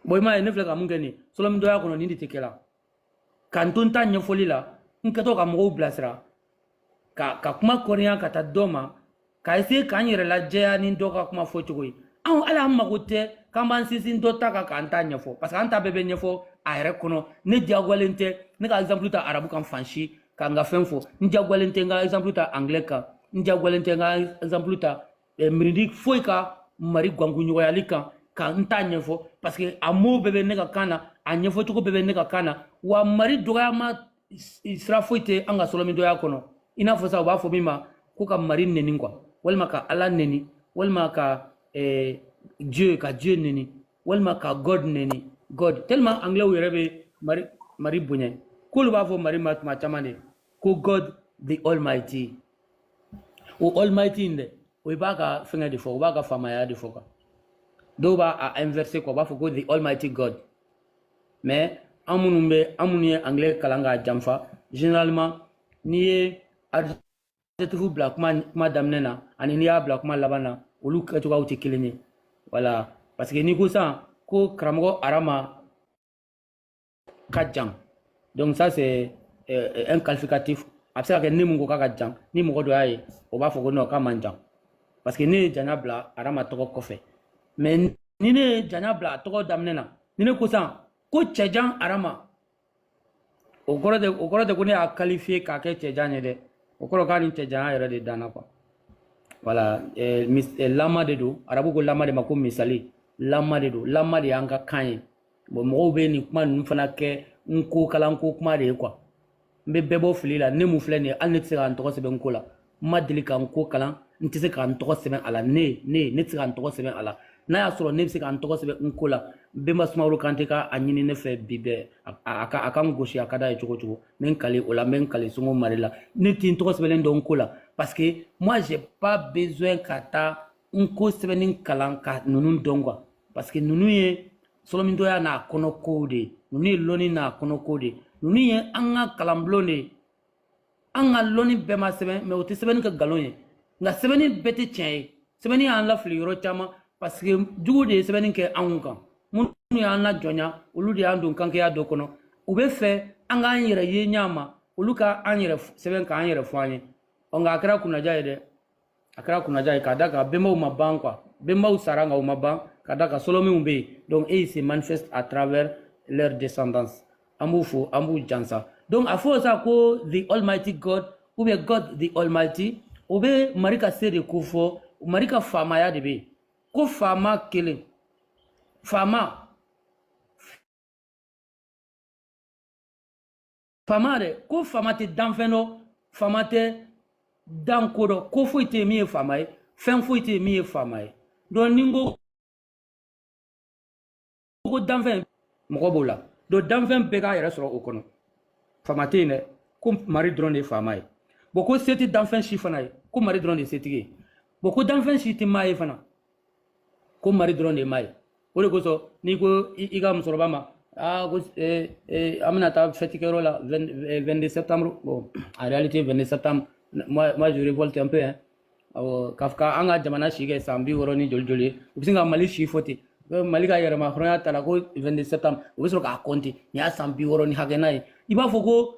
Speaker 6: Bon, i m'a ye, ne filɛ ka mun kɛ nin ye sɔlɔmidɔya kɔnɔ, nin de tɛ kɛ la. Ka n to n ta ɲɛfɔli la, n kɛtɔ ka mɔgɔw bilasira ka kuma kɔniya ka taa dɔ ma, ka essayer k'an yɛrɛ lajɛya ni dɔ ka kuma fɔcogo ye. Anw hali an mago tɛ k'an b'an sinsin dɔ ta kan k'an ta ɲɛfɔ, parce que an ta bɛɛ bɛ ɲɛfɔ a yɛrɛ kɔnɔ. Ne diyagoyalen tɛ ne ka exemple ta arabu kan fan si ka n ka fɛn fɔ. N diyagoyalen tɛ n ka exemple ta anglais kan. N diyagoyalen tɛ n ka exemple ta mirindi foyi ka mari gankuɲɔgɔnyali kan ka n ta ɲɛfɔ, parce que a mot bɛɛ bɛ ne ka kan na, a ɲɛfɔcogo bɛɛ bɛ ne ka kan na. Wa mari dɔgɔyama sira foyi tɛ an ka sɔlɔmidɔya kɔnɔ. I n'a fɔ sa, u b'a fɔ min ma ko ka mari neni quoi, walima ka Ala neni, walima ka Dieu, ka Dieu neni, walima ka God neni. God, tellement anglais yɛrɛ bɛ mari bonya, k'olu b'a fɔ mari ma tuma caman de ko God the Almighty. O Almighty in dɛ, o b'a ka fɛngɛ de fɔ, o b'a ka faamaya de fɔ quoi. Dɔw b'a a inverser quoi, u b'a fɔ ko the Almighty God. Mais an minnu bɛ, an minnu ye anglais kalan k'a janfa, généralement n'i ye adjectif bila kuma daminɛ na ani n'i y'a bila kuma laban na, olu kɛcogoyaw tɛ kelen ye. Voilà, parce que n'i ko sisan ko karamɔgɔ Arama ka jan, donc ça c'est un qualificatif. A bɛ se ka kɛ ne mun ko k'a ka jan, ni mɔgɔ dɔ y'a ye, o b'a fɔ ko non, k'a man jan, parce que ne ye janya bila Arama tɔgɔ kɔfɛ. Mais ni ne ye janya bila a tɔgɔ daminɛ na, ni ne ko sisan ko cɛjan Arama, o kɔrɔ tɛ ko ne y'a qualifié k'a kɛ cɛjan ye dɛ. O kɔrɔ k'a ni cɛjanya yɛrɛ de danna quoi. Voilà, lama de don. Arabu ko lama de ma ko misali, lama de don, lama de y'an ka kan ye. Bon, mɔgɔw bɛ nin kuma ninnu fana kɛ n ko kalanko kuma de ye quoi. N bɛ bɛɛ bɔ fili la. Ne mun filɛ nin ye, hali ne tɛ se ka n tɔgɔ sɛbɛn n ko la. N ma deli ka n ko kalan, n tɛ se ka n tɔgɔ sɛbɛn a la. Ne tɛ se ka n tɔgɔ sɛbɛn a la. N'a y'a sɔrɔ ne bɛ se ka n tɔgɔ sɛbɛn n ko la, Bɛnba Sumaworo Kante ka a ɲini ne fɛ bi bɛɛ, a ka n gosi, a ka d'a ye cogo cogo. N bɛ n kali o la, n bɛ n kali Songo Mari la, ne tɛ n tɔgɔ sɛbɛnlen dɔn n ko la, parce que moi j'ai pas besoin ka taa n ko sɛbɛnni kalan ka ninnu dɔn quoi, parce que ninnu ye sɔlɔmintɔya n'a kɔnɔ kow de ye, ninnu ye lɔnni n'a kɔnɔ kow de ye, ninnu ye an ka kalanbulon de ye. An ka lɔnni bɛɛ ma sɛbɛn, mais o tɛ sɛbɛnni kɛ nkalon ye, nka sɛbɛnni bɛɛ tɛ tiɲɛ ye. Sɛbɛnni y'an lafili yɔrɔ caman, parce que jugu de ye sɛbɛnni kɛ anw kan. Minnu y'an lajɔnya, olu de y'an don kankɛya dɔ kɔnɔ. U bɛ fɛ an k'an yɛrɛ ye ɲa ma, olu ka an yɛrɛ sɛbɛn k'an yɛrɛ fɔ an ye. Ɔ, nka a kɛra kunnaja ye dɛ, a kɛra kunnaja ye, k'a da kan bɛnbaw ma ban quoi. Bɛnbaw sara, nka u ma ban, ka da kan sɔlɔminw bɛ yen. Donc et ils se manifestent à travers leur descendance. An b'u fo, an b'u jansa. Donc a fɔ sa ko the almighty God ou bien God the almighty, o bɛ Mari ka se de ko fɔ. Mari ka faamaya de bɛ yen, ko faama kelen, faama faama dɛ, ko faama tɛ danfɛn dɔ, faama tɛ dan ko dɔ, ko foyi tɛ yen min ye faama ye, fɛn foyi tɛ yen min ye faama ye. Donc ni n ko danfɛn, mɔgɔ b'o la. Donc danfɛn bɛɛ k'a yɛrɛ sɔrɔ o kɔnɔ. Faama tɛ yen dɛ, ko Mari dɔrɔn de ye faama ye. Bon, ko se tɛ danfɛn si fana ye, ko Mari dɔrɔn de ye setigi ye. Bon, ko danfɛn si tɛ maa ye fana, ko Mari dɔrɔn de ye maa ye. O de kosɔn n'i ko i ka musokɔrɔba ma, aa, ko an bɛna taa fɛti kɛyɔrɔ la 22 septembre. Bon, en réalité 22 septembre, moi je révolte un peu hein. Awɔ, k'a fɔ k'an ka jamana si kɛ san 60 ni joli joli ye, u bɛ sin ka Mali si fɔ ten, ko Mali ka yɛrɛma hɔrɔnya ta la ko 22 septembre, u bɛ sɔrɔ k'a compter, nin y'a san 60 ni hakɛ ye. I b'a fɔ ko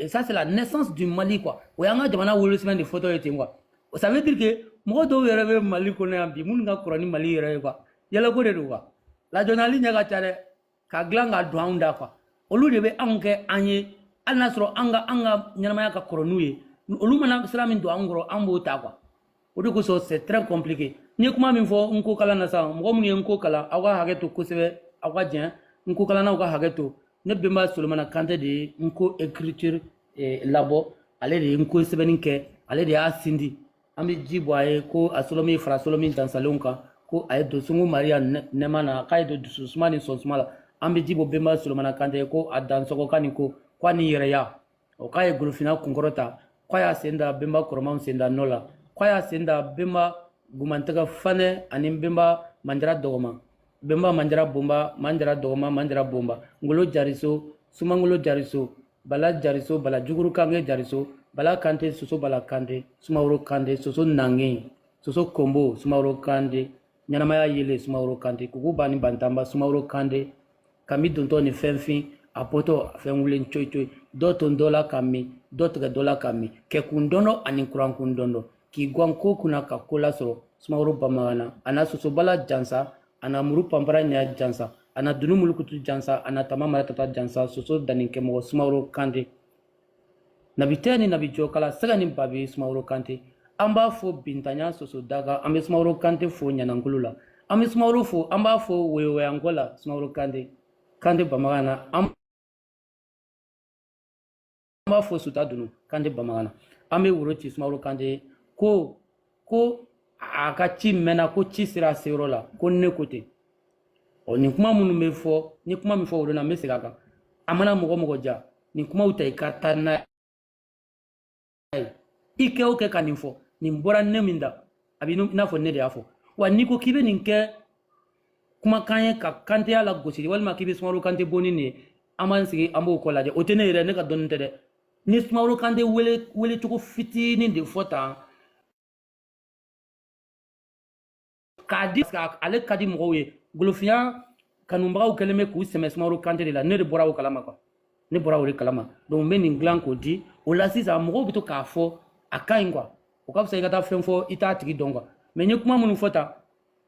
Speaker 6: ça c'est la naissance du Mali quoi. O y'an ka jamana wolosɛbɛn de fɔtɔ ye ten quoi. Ça veut dire que mɔgɔ dɔw yɛrɛ bɛ Mali kɔnɔ yan bi, minnu ka kɔrɔ ni Mali yɛrɛ ye quoi. Yɛlɛko de don quoi. Lajɔnali ɲɛ ka ca dɛ, ka dilan ka don anw da quoi. Olu de bɛ anw kɛ an ye, hali n'a sɔrɔ an ka ɲɛnamaya ka kɔrɔ n'u ye. Olu mana sira min don an kɔrɔ, an b'o ta quoi. O de kosɔn c'est très compliqué. N ye kuma min fɔ n ko kalan na sisan, mɔgɔ minnu ye n ko kalan, aw ka hakɛ to kosɛbɛ, aw ka jɛn n ko kalannaw ka hakɛ to. Ne bɛnba Solomana Kante de ye n ko écriture labɔ, ale de ye n ko sɛbɛnni kɛ, ale de y'a sindi. An bɛ ji bɔ a ye ko a sɔlɔmi fara sɔlɔmi dansalenw kan, ko a ye don Sungu Mariya nɛma na, k'a ye don dususuma ni sɔnsuma la. An bɛ ji bɔ bɛnba Solomana Kante ye ko a dansɔgɔ ka nin ko a ni yɛrɛya o, k'a ye golofinna kunkɔrɔ ta, k'a y'a sen da bɛnba kɔrɔmanw sen da nɔ la, k'a y'a sen da bɛnba gumantigɛ fanɛ ani bɛnba manjara dɔgɔma, bɛnba manjara bonba, manjara dɔgɔma, manjara bonba, ngolo jariso, sumangolo jariso, bala jariso, bala juguru kange jariso, bala kante, soso bala kante, sumaworo kante, soso nange, soso kombo, sumaworo kante, ɲɛnamaya yele, sumaworo kante, kuku ni bantanba, sumaworo kante, kami dontɔ ni fɛn fin a bɔtɔ fɛn wulen coyi coyi, dɔ ton dɔ la ka min, dɔ tigɛ dɔ la ka min, kɛkun dɔndɔ ani kurankun dɔndɔ, k'i guwan ko kunna ka ko lasɔrɔ, sumaworo bamagana, a na sosobala jansa, a na muru panpara ɲɛ jansa, a na dunu mulukutu jansa, a na tama maratata jansa, soso dannikɛmɔgɔ, sumaworo kante, nabi tɛ ni nabi jɔkala sɛgɛ ni babi, sumaworo kante. An b'a fɔ bintanya soso daga. An bɛ sumaworo kante fo ɲanankulu la, an bɛ sumaworo fo, an b'a fo woyowoyankɔ la, sumaworo kante, kante bamagana. An b'a fɔ suta dunu, kante bamagana. An bɛ woro ci sumaworo kante ko a ka ci mɛnna, ko ci sera a seyɔrɔ la, ko ne ko ten. Ɔ, nin kuma minnu bɛ fɔ, ni kuma min fɔ o de la, n bɛ segin a kan. A mana mɔgɔ mɔgɔ ja, nin kumaw ta i ka taa n'a ye, i kɛ o kɛ ka nin fɔ, nin bɔra ne min da, a bɛ i n'a fɔ ne de y'a fɔ. Wa n'i ko k'i bɛ nin kɛ kumakan ye ka kanteya la gosi, walima k'i bɛ sumaworo kante bɔ ni nin ye, an b'an sigi, an b'o kɔ lajɛ. O tɛ ne yɛrɛ, ne ka dɔnni tɛ dɛ. Ni sumaworo kante wele wele cogo fitinin de fɔ tan k'a di, parce que ale ka di mɔgɔw ye. Golofinya kanubagaw kɛlen bɛ k'u sɛmɛ sumaworo kante de la. Ne de bɔra o kalama quoi, ne bɔra o de kalama. Donc n bɛ nin dilan k'o di o la sisan, mɔgɔw bɛ to k'a fɔ a ka ɲi quoi. O ka fisa i ka taa fɛn fɔ i t'a tigi dɔn quoi. Mais n ye kuma minnu fɔ tan,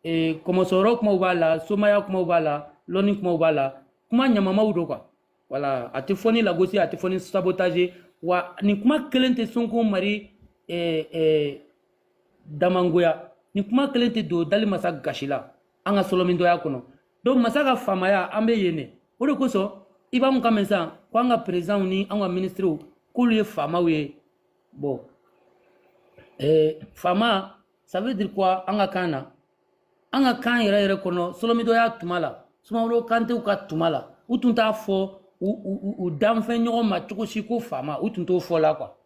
Speaker 6: kɔmɔsɔrɔ kumaw b'a la, somaya kumaw b'a la, lɔnni kumaw b'a la, kuma ɲamamaw don quoi. Voilà, a tɛ fɔ ni lagosi, a tɛ fɔ ni sabotage. Wa nin kuma kelen tɛ Sonko Mari damangoya, nin kuma kelen tɛ don dali masa gasi la an ka sɔlɔmintɔya kɔnɔ. Donc masa ka faamaya, an bɛ yen de. O de kosɔn i b'anw kan mɛn sisan ko an ka présidents ni an ka ministres k'olu ye faamaw ye. Bon, faama, ça veut dire quoi an ka kan na? An ka kan yɛrɛ yɛrɛ kɔnɔ, solomidɔya tuma la, Sumaworo Kantew ka tuma la, u tun t'a fɔ u danfɛn ɲɔgɔn ma cogo si ko faama. U tun t'o fɔ la quoi,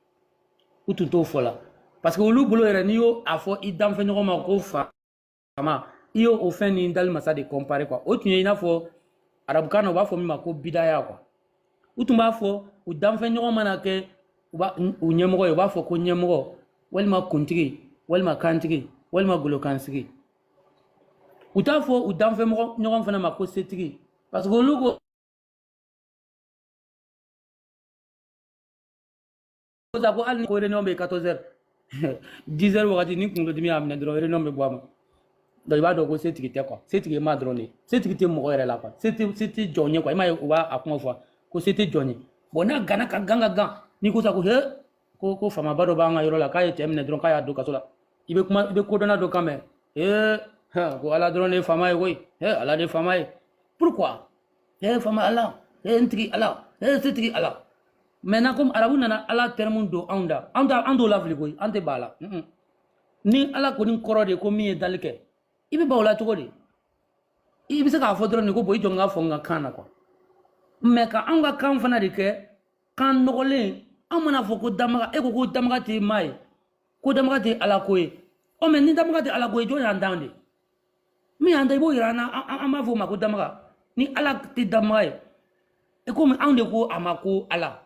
Speaker 6: u tun t'o fɔ la, parce que olu bolo yɛrɛ, n'i y'o a fɔ i danfɛn ɲɔgɔn ma ko faama, i y'o o fɛn ni dali masa de comparer quoi. O tun ye i n'a fɔ arabukan na, u b'a fɔ min ma ko bidaya quoi. U tun b'a fɔ u danfɛn ɲɔgɔn mana kɛ u b'a u ɲɛmɔgɔ ye, u b'a fɔ ko ɲɛmɔgɔ, walima kuntigi, walima kantigi, walima golokansigi. U t'a fɔ u danfɛn ɲɔgɔn fana ma ko setigi, parce que olu ko sa ko hali ni ko réunion bɛ 14 heures, 10 heures wagati, ni kunkolodimi y'a minɛ dɔrɔn, réunion bɛ bɔ a ma. Donc i b'a dɔn ko setigi tɛ quoi, setigi ye maa dɔrɔn de ye, setigi tɛ mɔgɔ yɛrɛ la quoi, se tɛ jɔn ye quoi. I m'a ye, u b'a a kuma fɔ ko se tɛ jɔn ye. Bon, n'a ganna ka gan ka gan, n'i ko sa ko he, ko faamaba dɔ b'an ka yɔrɔ la, k'a ye cɛ minɛ dɔrɔn, k'a y'a don kaso la, i bɛ kuma, i bɛ kodɔnna dɔ kan mɛn, ee, ko Ala dɔrɔn de ye faama ye koyi, he, Ala de ye faama ye. Pourquoi? He, faama Ala, he, n tigi Ala, he, setigi Ala. Maintenant, comme arabu nana Ala terme don anw da, an t'a, an t'o lafili koyi, an tɛ ban a la. Ni Ala kɔni kɔrɔ de ko min ye dali kɛ, i bɛ ban o la cogo di? I bɛ se k'a fɔ dɔrɔn de ko bon, i jɔ n k'a fɔ n ka kan na quoi. Mais ka anw ka kan fana de kɛ kan nɔgɔlen, an mana fɔ ko damaga, e ko ko damaga tɛ maa ye, ko damaga tɛ Ala ko ye. Ɔ, mais ni damaga tɛ Ala ko ye, jɔn y'an dan de? Min y'an dan, i b'o yira an na. An b'a fɔ o ma ko damaga. Ni Ala tɛ damaga ye, e komi anw de ko a ma ko Ala,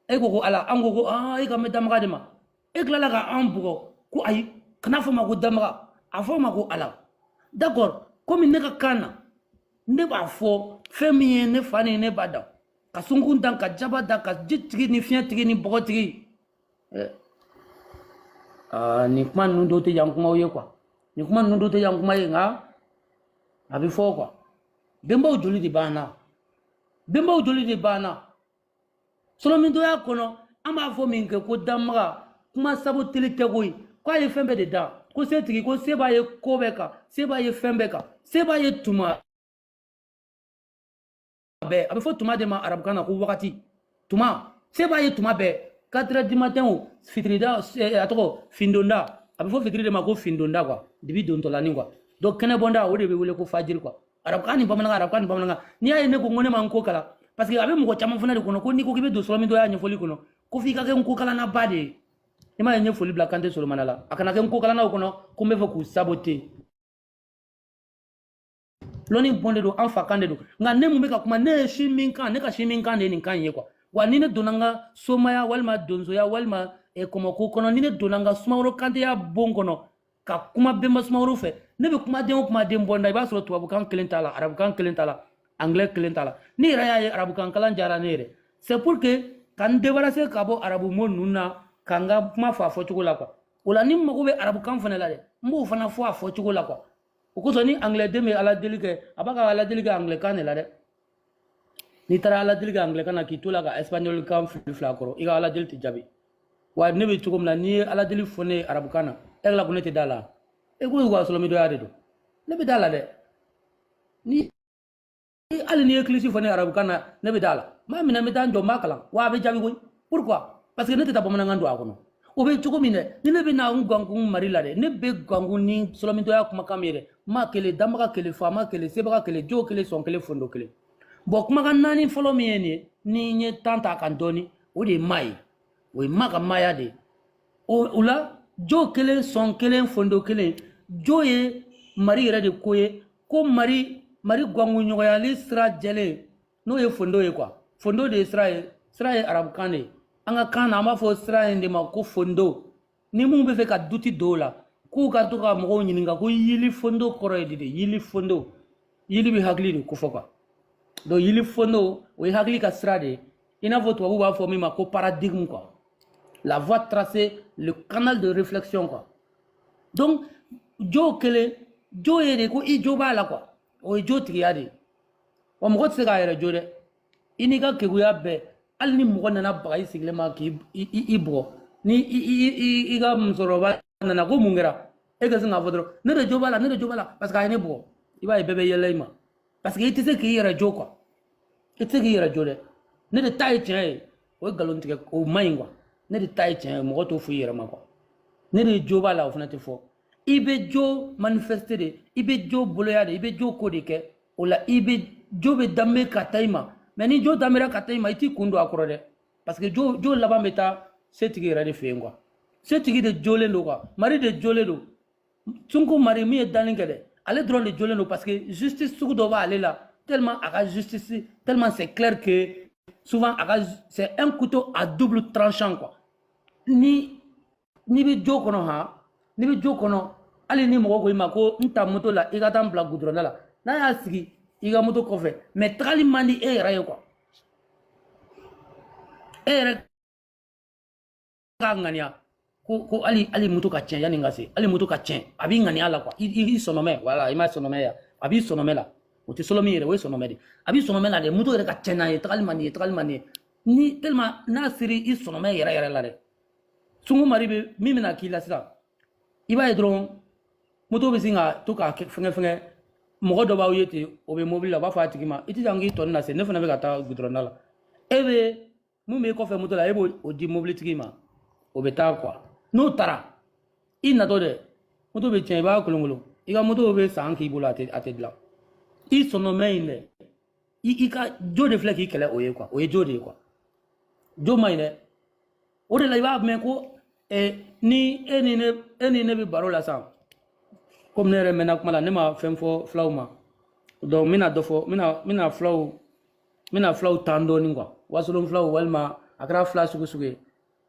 Speaker 6: e ko ko Ala, an ko ko aa, e ka mɛn damaga de ma, e tilala ka an bugɔ ko ayi, kana fɔ ma ko damaga, a fɔ ma ko Ala. D'accord, komi ne ka kan na, ne b'a fɔ fɛn min ye ne fa ni ne ba dan, ka sunkun dan, ka jaba dan, ka ji tigi ni fiɲɛ tigi ni bɔgɔ tigi. Nin kuma ninnu dɔw tɛ yan kumaw ye quoi, nin kuma ninnu dɔw tɛ yan kuma ye, nka a bɛ fɔ quoi. Bɛnbaw joli de b'an na, bɛnbaw joli de b'an na. Solomidɔya kɔnɔ, an b'a fɔ min kɛ ko damaga, kuma sabu teli tɛ koyi, k'a ye fɛn bɛɛ de dan, ko setigi, ko se b'a ye ko bɛɛ kan, se b'a ye fɛn bɛɛ kan, se b'a ye tuma bɛɛ. A bɛ fɔ tuma de ma arabukan na ko wagati, tuma, se b'a ye tuma bɛɛ, 4 heures du matin o, fitirida, a tɔgɔ findonda, a bɛ fɔ fitiri de ma ko findonda quoi, dibi dontɔlanin quoi. Donc kɛnɛbɔnda, o de bɛ wele ko fajiri quoi. Arabukan ni bamanankan, arabukan ni bamanankan. N'i y'a ye ne ko n ko ne ma n ko kalan, parce que a bɛ mɔgɔ caman fana de kɔnɔ ko n'i ko k'i bɛ don solomidɔya ɲɛfɔli kɔnɔ, ko f'i ka kɛ n ko kalannaba de ye. I m'a ye, n ye foli bila Kante Solomana la, a kana kɛ n ko kalannaw kɔnɔ ko n bɛ fɛ k'u saboter. Lɔnni bɔn de don, an fa kan de don. Nka ne mun bɛ ka kuma, ne ye si min kan, ne ka si min kan de ye nin kan ye quoi. Wa ni ne donna n ka somaya walima donsoya walima kɔmɔko kɔnɔ, ni ne donna n ka Sumaworo Kanteya bon kɔnɔ ka kuma bɛnba Sumaworo fɛ, ne bɛ kumaden o kumaden bɔ n da, i b'a sɔrɔ tubabukan kelen t'a la, arabukan kelen t'a la, anglais kelen t'a la. Ne yɛrɛ y'a ye, arabukan kalan diyara ne yɛrɛ, c'est pour que ka n débarrasser ka bɔ arabu mot ninnu na, ka n ka kuma fɔ a fɔcogo la quoi. O la, ni n mago bɛ arabukan fana la dɛ, n b'o fana fɔ a fɔcogo la quoi. O kosɔn, ni anglais den bɛ Ala deli kɛ, a b'a ka Ala deli kɛ anglais kan de la dɛ. N'i taara Ala deli kɛ anglais kan na, k'i to la ka espagnol kan fili fila kɔrɔ, i ka Ala deli tɛ jaabi. Wa ne bɛ cogo min na, n'i ye Ala deli fɔ ne ye arabukan na, e la ko ne tɛ da la, e ko ka solomidɔya de don, ne bɛ da la dɛ. Ni hali n'i ye kilisi fɔ ne arabukan na, ne bɛ da la, n b'a minɛ, n bɛ taa n jɔ, n b'a kalan, wa a bɛ jaabi koyi. Pourquoi? Parce que ne tɛ taa bamanankan don a kɔnɔ. O bɛ cogo min dɛ, ni ne bɛ na n gankun mari la dɛ, ne bɛ gankun ni solomidɔya kumakan min ye dɛ, ma kelen, danbaga kelen, faama kelen, sebaga kelen, jo kelen, sɔn kelen, fondo kelen. Bon, kumakan naani fɔlɔ min ye nin ye, ni n ye tan ta kan dɔɔni, o de ye ma ye, o ye ma ka maaya de ye. O la, jo kelen, sɔn kelen, fondo kelen, jo ye mari yɛrɛ de ko ye, ko mari, mari gankunɲɔgɔnyali sira jɛlen, n'o ye fondo ye quoi. Fondo de ye sira ye, sira ye arabukan de ye. An ka kan na, an b'a fɔ sira in de ma ko fondo. Ni mun bɛ fɛ ka duti don o la, k'u ka to ka mɔgɔw ɲininka ko yili fondo kɔrɔ ye di de. Yili fondo, yili bɛ hakili de kofɔ quoi. Donc yili fondo, o ye hakili ka sira de ye, i n'a fɔ tubabu b'a fɔ min ma ko paradigme quoi, la voie tracée, le canal de réflexion quoi. Donc jo kelen, jo ye de ko i jo b'a la quoi, o ye jo tigiya de ye. Wa mɔgɔ tɛ se k'a yɛrɛ jo dɛ, i n'i ka keguya bɛɛ. Hali ni mɔgɔ nana baga i sigilen ma k'i i bugɔ, ni i ka musokɔrɔba nana ko mun kɛra, e ka sin k'a fɔ dɔrɔn ne de jo b'a la, ne de jo b'a la, parce que a ye ne bugɔ, i b'a ye bɛɛ bɛ yɛlɛ i ma, parce que i tɛ se k'i yɛrɛ jo quoi. I tɛ se k'i yɛrɛ jo dɛ. Ne de ta ye tiɲɛ ye, o ye nkalon tigɛ, o man ɲi quoi. Ne de ta ye tiɲɛ ye, mɔgɔ t'o fɔ i yɛrɛ ma quoi. Ne de jo b'a la, o fana tɛ fɔ. I bɛ jo manifester de, i bɛ jo boloya de, i bɛ jo ko de kɛ. O la i bɛ jo bɛ danbe ka taa i ma. Mais ni jo danbera ka taa i ma, i t'i kun don a kɔrɔ dɛ, parce que jo laban bɛ taa setigi yɛrɛ de fɛ yen quoi. Setigi de jolen don quoi, mari de jolen don. Sunku mari min ye danni kɛ dɛ, ale dɔrɔn de jolen don, parce que justice sugu dɔ b'ale la, tellement a ka justice, tellement c'est clair que souvent a ka, c'est un couteau à double tranchant quoi. Ni n'i bɛ jo kɔnɔ, han, n'i bɛ jo kɔnɔ, hali ni mɔgɔ ko i ma ko n ta moto la, i ka taa n bila goudron la, n'a y'a sigi i ka moto kɔfɛ, mais tagali man di e yɛrɛ ye quoi. E yɛrɛ k'a ŋaniya ko hali moto ka tiɲɛ yanni n ka se, hali moto ka tiɲɛ, a b'i ŋaniya la quoi. I sɔnɔmɛ, voilà, i ma sɔnɔmɛ ya, a b'i sɔnɔmɛ la. O tɛ sɔlɔ min yɛrɛ, o ye sɔnɔmɛ de, a b'i sɔnɔmɛ la dɛ. Moto yɛrɛ ka tiɲɛ n'a ye, tagali man di ye, tagali man di ye ni tellement n'a seri i sɔnɔmɛ yɛrɛ yɛrɛ la dɛ. Sungu mari bɛ min bɛna k'i la sisan, i b'a ye dɔrɔn moto bɛ sin ka to k'a fɛngɛ fɛngɛ. Mɔgɔ dɔ b'aw ye ten, o bɛ mobili la, u b'a fɔ a tigi ma: i tɛ se k'i tɔ na se, ne fana bɛ ka taa goudron da la. E bɛ mun bɛ kɔfɛ moto la, e b'o o di mobilitigi ma, o bɛ taa quoi. N'o taara, i natɔ dɛ, moto bɛ tiɲɛ, i b'a kolonkolon, i ka moto bɛ san k'i bolo, a tɛ dilan. I sɔnɔmɛ in dɛ, i ka jo de filɛ k'i kɛlɛ, o ye quoi, o ye jo de ye quoi. Jo man ɲi dɛ. O de la i b'a mɛn ko ni e ni ne bɛ baro la sisan, komi ne yɛrɛ mɛnna kuma la, ne ma fɛn fɔ filaw ma, donc n bɛna dɔ fɔ, n bɛna filaw tan dɔɔni quoi. Wasolon filaw, walima a kɛra fila sugu sugu ye,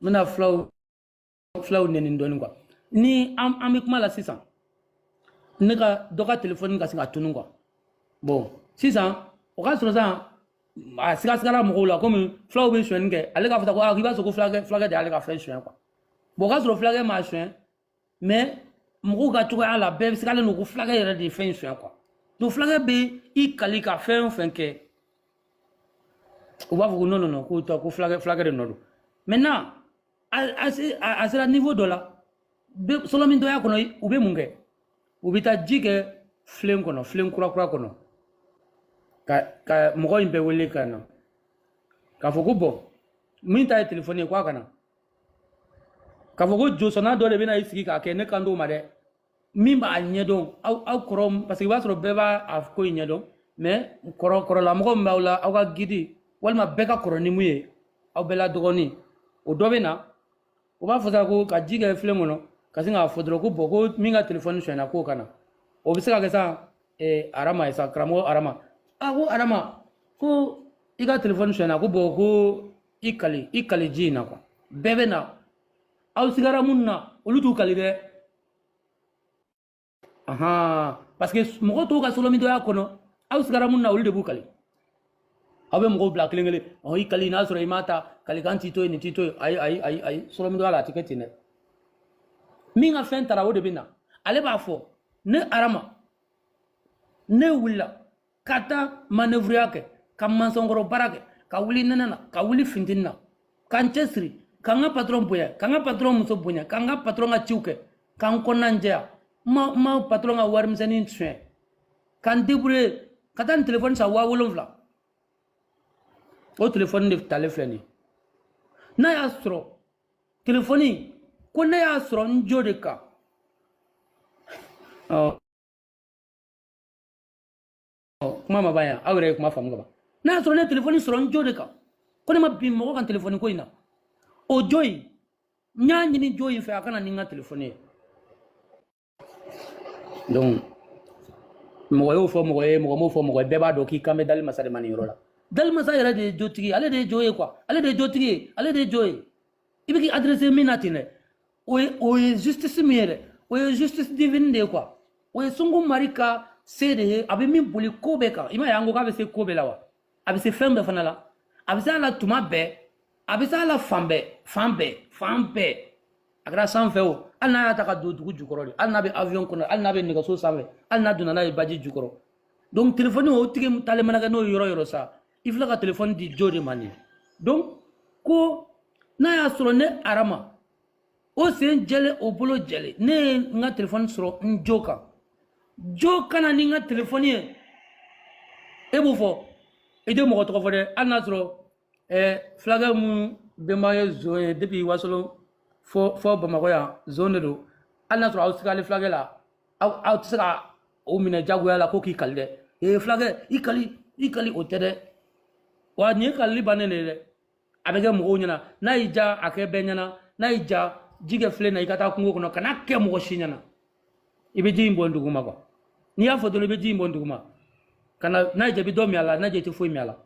Speaker 6: n bɛna filaw nɛni dɔɔni quoi. Ni an bɛ kuma la sisan, ne ka dɔ ka telefɔni ka se ka tunu quoi. Bon, sisan o ka sɔrɔ sisan a sigasigara mɔgɔw la, komi filaw bɛ sonyɛni kɛ, ale k'a fɔ ko aa, k'i b'a sɔrɔ ko fulakɛ de y'ale ka fɛn sonyɛ quoi. Bon, o ka sɔrɔ fulakɛ m'a sonyɛ, mais mɔgɔw ka cogoya la, bɛɛ sigalen don ko fulakɛ yɛrɛ de ye fɛn in sonyɛ quoi. Donc fulakɛ bɛ i kali ka fɛn o fɛn kɛ, u b'a fɔ ko non, non, non, ko tɔ ko fulakɛ de nɔ don. Maintenant a sera niveau dɔ la, sɔlɔmintɔya kɔnɔ, u bɛ mun kɛ? U bɛ taa ji kɛ filen kɔnɔ, filen kura kura kɔnɔ, ka mɔgɔ in bɛɛ wele ka na k'a fɔ ko bon, min ta ye telefɔni ye, k'a ka na k'a fɔ ko josɔnna dɔ de bɛna i sigi k'a kɛ. Ne kan t'o ma dɛ. Min b'a ɲɛdɔn, aw kɔrɔ, parce que i b'a sɔrɔ bɛɛ b'a a ko in ɲɛdɔn, mais kɔrɔ kɔrɔlamɔgɔ min b'aw la, aw ka guide, walima bɛɛ ka kɔrɔ ni mun ye, aw bɛɛ la dɔgɔnin, o dɔ bɛ na, o b'a fɔ sa ko ka ji kɛ filen kɔnɔ, ka sin k'a fɔ dɔrɔn ko bon, ko min ka telefɔni sonyɛna, k'o ka na. O bɛ se ka kɛ sa Arama ye sa, karamɔgɔ Arama. A ko Arama ko i ka telefɔni sonyɛna, ko bon, ko i kali, i kali ji in na quoi. Bɛɛ bɛ na. Aw sigara minnu na, olu t'u kali dɛ. Ahan, parce que mɔgɔ tɔw ka sɔlɔmintɔya kɔnɔ, aw sigara minnu na, olu de b'u kali. Aw bɛ mɔgɔw bila kelen kelen, ɔ, i kali, n'a sɔrɔ i m'a ta, kalikan t'i to yen, nin t'i to yen. Ayi, ayi, ayi, ayi, sɔlɔmintɔya la, a tɛ kɛ ten dɛ. Min ka fɛn taara, o de bɛ na, ale b'a fɔ: ne Arama, ne wulila ka taa manœuvre kɛ, ka mansɔnkɔrɔ baara kɛ, ka wuli nɛnɛ na, ka wuli funteni na, ka n cɛsiri, ka n ka patron bonya, ka n ka patron muso bonya, ka n ka patron ka ciw kɛ, ka n kɔnɔna jɛya, n ma patron ka warimisɛnnin suɲɛ, ka n débrouiller ka taa nin telefɔni san 7000. O telefɔni de talen filɛ nin ye. N'a y'a sɔrɔ telefɔni ko ne y'a sɔrɔ n jo de kan, ɔ kuma ma ban yan, aw yɛrɛ ye kuma faamu ka ban. N'a y'a sɔrɔ ne ye telefɔni sɔrɔ n jo de kan, ko ne ma bin mɔgɔ kan telefɔni ko in na, o jo in, n y'a ɲini jo in fɛ, a kana ni n ka telefɔni ye. Donc mɔgɔ y'o fɔ mɔgɔ ye, mɔgɔ m'o fɔ mɔgɔ ye, bɛɛ b'a dɔn k'i kan bɛ dali masa de ma nin yɔrɔ la. Dali masa yɛrɛ de ye jotigi ye, ale de ye jo ye quoi, ale de ye jotigi ye, ale de ye jo ye. I bɛ k'i adressé min na ten dɛ, o ye justice min ye dɛ, o ye justice divine de ye quoi. O ye Sungu Mari ka se de ye, a bɛ min boli ko bɛɛ kan. I m'a ye, an ko k'a bɛ se ko bɛɛ la wa, a bɛ se fɛn bɛɛ fana la, a bɛ se a la tuma bɛɛ, a bɛ se a la fan bɛɛ, fan bɛɛ, fan bɛɛ. A kɛra sanfɛ o, hali n'a y'a ta ka don dugu jukɔrɔ de, hali n'a bɛ avion kɔnɔ, hali n'a bɛ nɛgɛso sanfɛ, hali n'a donna n'a ye baji jukɔrɔ. Donc téléphone o tigi talen mana kɛ n'o ye yɔrɔ yɔrɔ sa, i filɛ ka téléphone di jo de ma nin ye. Donc ko n'a y'a sɔrɔ ne Arama, o sen jɛlen, o bolo jɛlen, ne ye n ka téléphone sɔrɔ n jo kan, jo kana ni n ka téléphone ye, e b'o fɔ. I tɛ mɔgɔ tɔgɔ fɔ dɛ, hali n'a sɔrɔ fulakɛ mun bɛnba ye zon ye depuis Wasolon fo Bamakɔ yan, zon de don. Hali n'a sɔrɔ aw sigalen fulakɛ la, aw tɛ se ka o minɛ jagoya la ko k'i kali dɛ. Ee fulakɛ, i kali, i kali, o tɛ dɛ. Wa nin ye kalili bannen de ye dɛ. A bɛ kɛ mɔgɔw ɲɛna, n'a y'i ja a kɛ bɛɛ ɲɛna, n'a y'i ja ji kɛ filen na, i ka taa kungo kɔnɔ, kana kɛ mɔgɔ si ɲɛna. I bɛ ji in bɔn duguma quoi. N'i y'a fɔ dɔrɔn, i bɛ ji in bɔn duguma ka na, n'a y'i ja i bɛ dɔ min a la, n'a y'i ja i tɛ foyi min a la.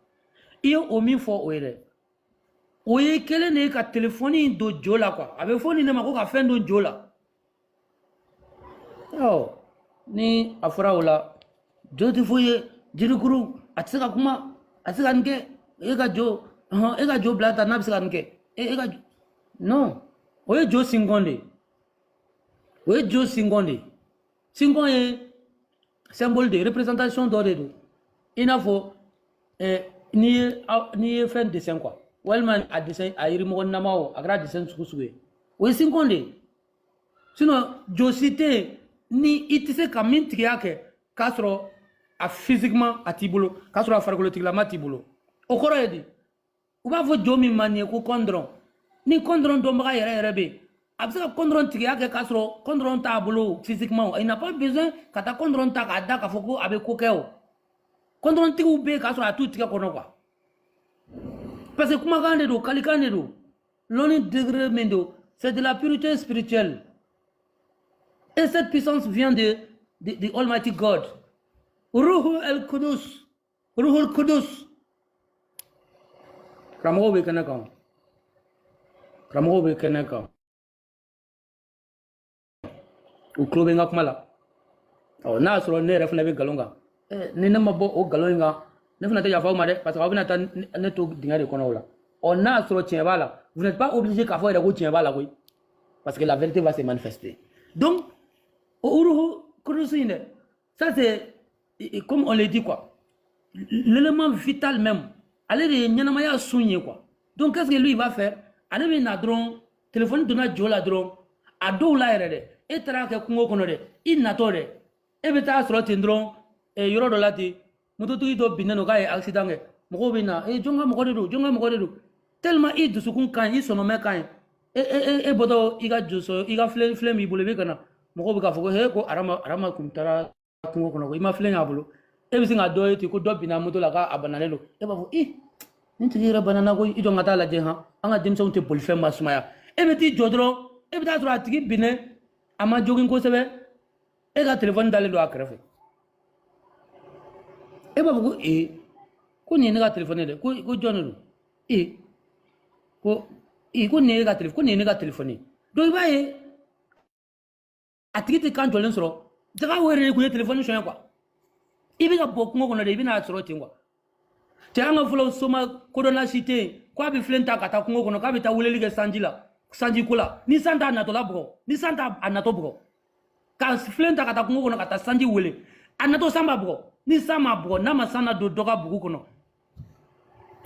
Speaker 6: I ye o min fɔ o ye dɛ, o ye kelen de ye ka telefɔni in don jo la quoi. A bɛ fɔ nin de ma ko ka fɛn don jo la. Ɔ ni a fɔra o la, jo tɛ foyi ye, jirikuru a tɛ se ka kuma, a tɛ se ka nin kɛ. E ka jo, ɔhɔn, e ka jo bila ta n'a bɛ se ka nin kɛ. E ka non, o ye jo sinkɔn de ye, o ye jo sinkɔn de ye. Sinkɔn ye symbole de représentation dɔ de don, i n'a fɔ n'i ye fɛn dessin quoi, walima a dessin a yirimɔgɔ nama o, a kɛra dessin sugu sugu ye, o ye sinkɔn de ye. Sinon jo si tɛ yen ni i tɛ se ka min tigiya kɛ k'a sɔrɔ a physiquement a t'i bolo, k'a sɔrɔ a farikolotigilama t'i bolo. O kɔrɔ ye di? U b'a fɔ jo min ma nin ye ko kɔndɔrɔn. Ni kɔndɔrɔn dɔnbaga yɛrɛ yɛrɛ bɛ yen, a bɛ se ka kɔndɔrɔn tigiya kɛ k'a sɔrɔ kɔndɔrɔn t'a bolo physiquement. Il n'a pas besoin ka taa kɔndɔrɔn ta k'a da k'a fɔ ko a bɛ ko kɛ. O kɔndɔrɔntigiw bɛ yen k'a sɔrɔ a t'u tigɛ kɔnɔ quoi, parce que kumakan de don, kalikan de don, lɔnni degré min don, c'est de la pureté spirituelle, et cette puissance vient de Almighty God, Ruhu el Kudus, Ruhu el Kudus. Karamɔgɔw bɛ kɛnɛ kan, karamɔgɔw bɛ kɛnɛ kan, u tulo bɛ n ka kuma la. Ɔ n'a y'a sɔrɔ ne yɛrɛ fana bɛ nkalon kan, ni ne ma bɔ o nkalon in kan, ne fana tɛ yafa aw ma dɛ, parce que aw bɛna taa ne to dingɛ de kɔnɔ o la. Ɔ n'a y'a sɔrɔ tiɲɛ b'a la, vous n'êtes pas obligé k'a fɔ yɛrɛ ko tiɲɛ b'a la koyi, parce que la vérité va se manifester. Donc o Ruhu Kudusu in dɛ, ça c'est comme on le dit quoi, l'élément vital même, ale de ye ɲɛnamaya sun ye quoi. Donc qu'est-ce que lui il va faire? Ale bɛ na dɔrɔn, téléphone donna jo la dɔrɔn, a dɔw la yɛrɛ dɛ, e taara kɛ kungo kɔnɔ dɛ, i natɔ dɛ, e bɛ taa sɔrɔ ten dɔrɔn yɔrɔ dɔ la ten, mototigi dɔ binnen don k'a ye accident kɛ, mɔgɔw bɛ na, e jɔn ka mɔgɔ de don, jɔn ka mɔgɔ de don, tellement i dusukun ka ɲi, i sɔnɔmɛ ka ɲi, e bɔtɔ i ka josɔ, i ka filen filen b'i bolo, i bɛ ka na, mɔgɔw bɛ k'a fɔ ko he, ko Arama, Arama kun taara kungo kɔnɔ, ko i ma filen y'a bolo. E bɛ sin ka dɔ ye ten ko dɔ binna moto la k'a banalen don, e b'a fɔ i nin tigi yɛrɛ banana ko i jɔ n ka taa lajɛ han, an ka denmisɛnw tɛ bolifɛn ma sumaya. E bɛ t'i jɔ dɔrɔn, e bɛ taa sɔrɔ a tigi binnen, a ma jogin kosɛbɛ, e ka telefɔni dalen don a kɛrɛfɛ. E b'a fɔ ko ee, ko nin ye ne ka telefɔni ye dɛ, ko jɔn de don? Ee, ko ee, ko nin ye e ka telefɔni, ko nin ye ne ka telefɔni ye. Donc i b'a ye a tigi tɛ kan jɔlen sɔrɔ, daga o yɛrɛ de kun ye telefɔni sɔn quoi. I bɛ ka bɔ kungo kɔnɔ de, i bɛna sɔrɔ ten quoi. Cɛ, an ka fɔlɔ soma kodɔnna si tɛ yen k'a bɛ filen ta ka taa kungo kɔnɔ k'a bɛ taa weleli kɛ sanji la, sanji ko la, ni san t'a natɔla bugɔ, ni san t'a a natɔ bugɔ, ka filen ta ka taa kungo kɔnɔ ka taa sanji wele, a natɔ san b'a bugɔ, ni san m'a bugɔ, n'a ma san na don dɔ ka bugu kɔnɔ,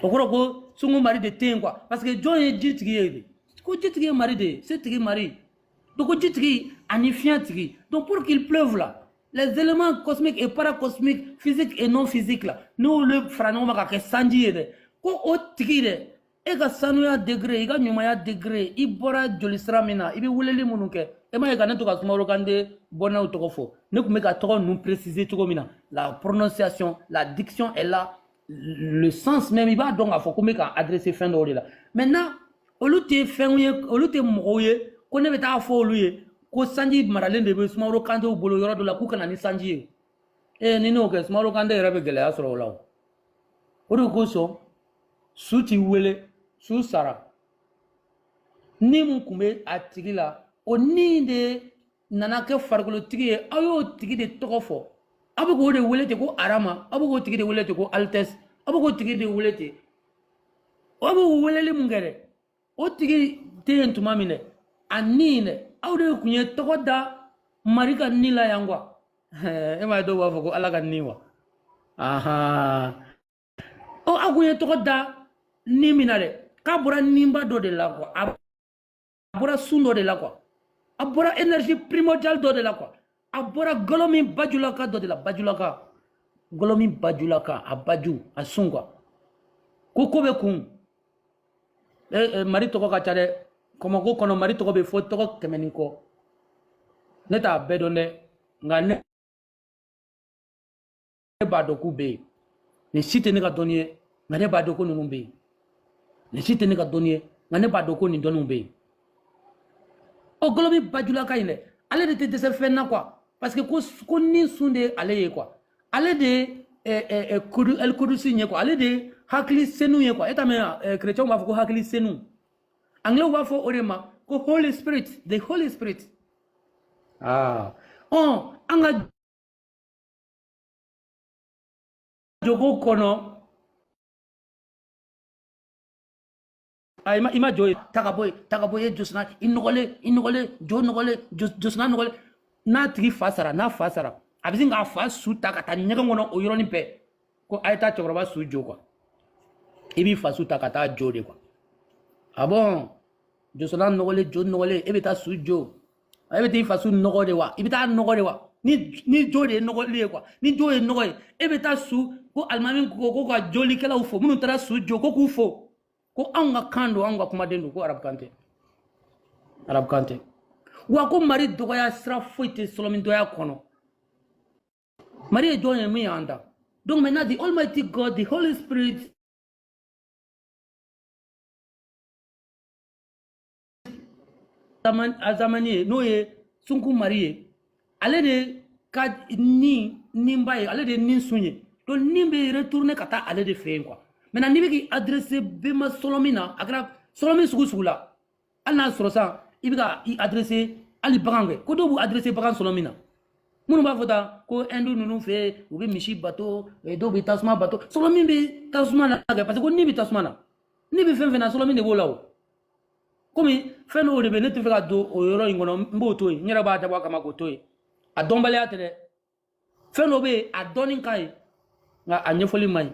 Speaker 6: o kɔrɔ ko sungu mari de tɛ yen quoi. Parce que jɔn ye ji tigi ye de? Ko ji tigi ye mari de ye, se tigi mari. Donc ko ji tigi ani fiɲɛ tigi. Donc pour qu'il pleuve là, les éléments cosmiques et paracosmiques, physiques et non physiques là, n'olu fara ɲɔgɔn kan ka kɛ sanji ye dɛ, ko o tigi dɛ, e ka sanuya degré, i ka ɲumanya degré, i bɔra joli sira min na, i bɛ weleli minnu kɛ, e m'a ye ka ne to ka Sumaworo Kante bɔnnaw tɔgɔ fɔ, ne tun bɛ ka tɔgɔ ninnu préciser cogo min na, la prononciation, la diction est là, le sens même, i b'a dɔn k'a fɔ ko n bɛ ka adresser fɛn dɔw de la. Maintenant olu tɛ fɛnw ye, olu tɛ mɔgɔw ye ko ne bɛ taa fɔ olu ye ko sanji maralen de bɛ Sumaworo Kantew bolo yɔrɔ dɔ la k'u ka na ni sanji ye. Ee, ni ne y'o kɛ, Sumaworo Kante yɛrɛ bɛ gɛlɛya sɔrɔ o la. O o de kosɔn su ti wele, su sara ni mun kun bɛ a tigi la, o ni de nana kɛ farikolotigi ye. Aw y'o tigi de tɔgɔ fɔ, aw bɛ k'o de wele ten ko Arama, aw bɛ k'o tigi de wele ten ko Altesse, aw bɛ k'o tigi de wele ten. Aw bɛ k'o weleli mun kɛ dɛ, o tigi tɛ yen tuma min dɛ, a ni dɛ, aw de kun ye tɔgɔ da mari ka ni la yan quoi. E m'a ye dɔw b'a fɔ ko Ala ka ni wa. Ahan, ɔ aw kun ye tɔgɔ da ni min na dɛ, k'a bɔra ninba dɔ de la quoi, a bɔra sun dɔ de la quoi, a bɔra énergie primordiale dɔ de la quoi, a bɔra gɔlɔ min bajulaka dɔ de la, bajulaka gɔlɔ min bajulaka, a baju a sun quoi. Ko ko bɛ kun. Mari tɔgɔ ka ca dɛ. Kɔmɔko kɔnɔ Mari tɔgɔ bɛ fɔ tɔgɔ 100 ni kɔ. Ne t'a bɛɛ dɔn dɛ, nka ne b'a dɔn k'u bɛ yen. Nin si tɛ ne ka dɔnni ye, nka ne b'a dɔn ko ninnu bɛ yen. Nin si tɛ ne ka dɔnni ye, nka ne b'a dɔn ko nin dɔnniw bɛ yen. O gɔlɔbi bajulaka in dɛ, ale de tɛ dɛsɛ fɛn na quoi, parce que ko ni sun de ye ale ye quoi, ale de ye El Kudusi ye quoi, ale de ye hakili senu ye quoi. E t'a mɛn chrétiens b'a fɔ ko hakili senu, anglais b'a fɔ o de ma ko Holy Spirit, the Holy Spirit. Ah, ɔn an ka jogo kɔnɔ, a i ma jo ye, ta ka bɔ yen, ta ka bɔ yen, josina i nɔgɔlen, i nɔgɔlen, jo nɔgɔlen, josina nɔgɔlen. N'a tigi fa sara, n'a fa sara, a bɛ sin k'a fa su ta ka taa ɲɛgɛn kɔnɔ o yɔrɔnin bɛɛ, ko a ye taa cɛkɔrɔba su jo quoi. I b'i fa su ta ka taa jo de quoi. Ah bon, josina nɔgɔlen, jo nɔgɔlen, e bɛ taa su jo, e bɛ taa i fa su nɔgɔ de wa, i bɛ taa nɔgɔ de wa, ni jo de ye nɔgɔli ye quoi, ni jo ye nɔgɔ ye, e bɛ taa su ko alimami ko ka jolikɛlaw fo, minnu taara su jo ko k'u fo, ko anw ka kan don, anw ka kumaden don, ko arabukan tɛ, arabukan tɛ. Wa ko Mari dɔgɔya sira foyi tɛ sɔlɔmindɔya kɔnɔ. Mari ye jɔn ye min y'an da. Donc maintenant the Almighty God, the Holy Spirit, Azamani ye, n'o ye Sunku Mari ye, ale de ka ni ninba ye, ale de ye nin sun ye. Donc nin bɛ retourner ka taa ale de fɛ yen quoi. Maintenant n'i bɛ k'i adresser bɛnba sɔlɔmin na, a kɛra sɔlɔmin sugu sugu la, hali n'a sɔrɔ sisan i bɛ ka i adresser hali bagan kɛ, ko dɔw b'u adresser bagan sɔlɔmin na. Minnu b'a fɔ tan ko Hindu ninnu fɛ yen, u bɛ misi bato, dɔw bɛ tasuma bato, sɔlɔmin bɛ tasuma na kɛ, parce que ko ni bɛ tasuma na, ni bɛ fɛn fɛn na, sɔlɔmin de b'o la o. Komi fɛn dɔw de bɛ ne tɛ fɛ ka don o yɔrɔ in kɔnɔ, n b'o to yen, n yɛrɛ b'a dabɔ a kama k'o to yen. A dɔnbaliya tɛ dɛ, fɛn dɔ bɛ yen a dɔnni ka ɲi, nka a ɲɛfɔli man ɲi.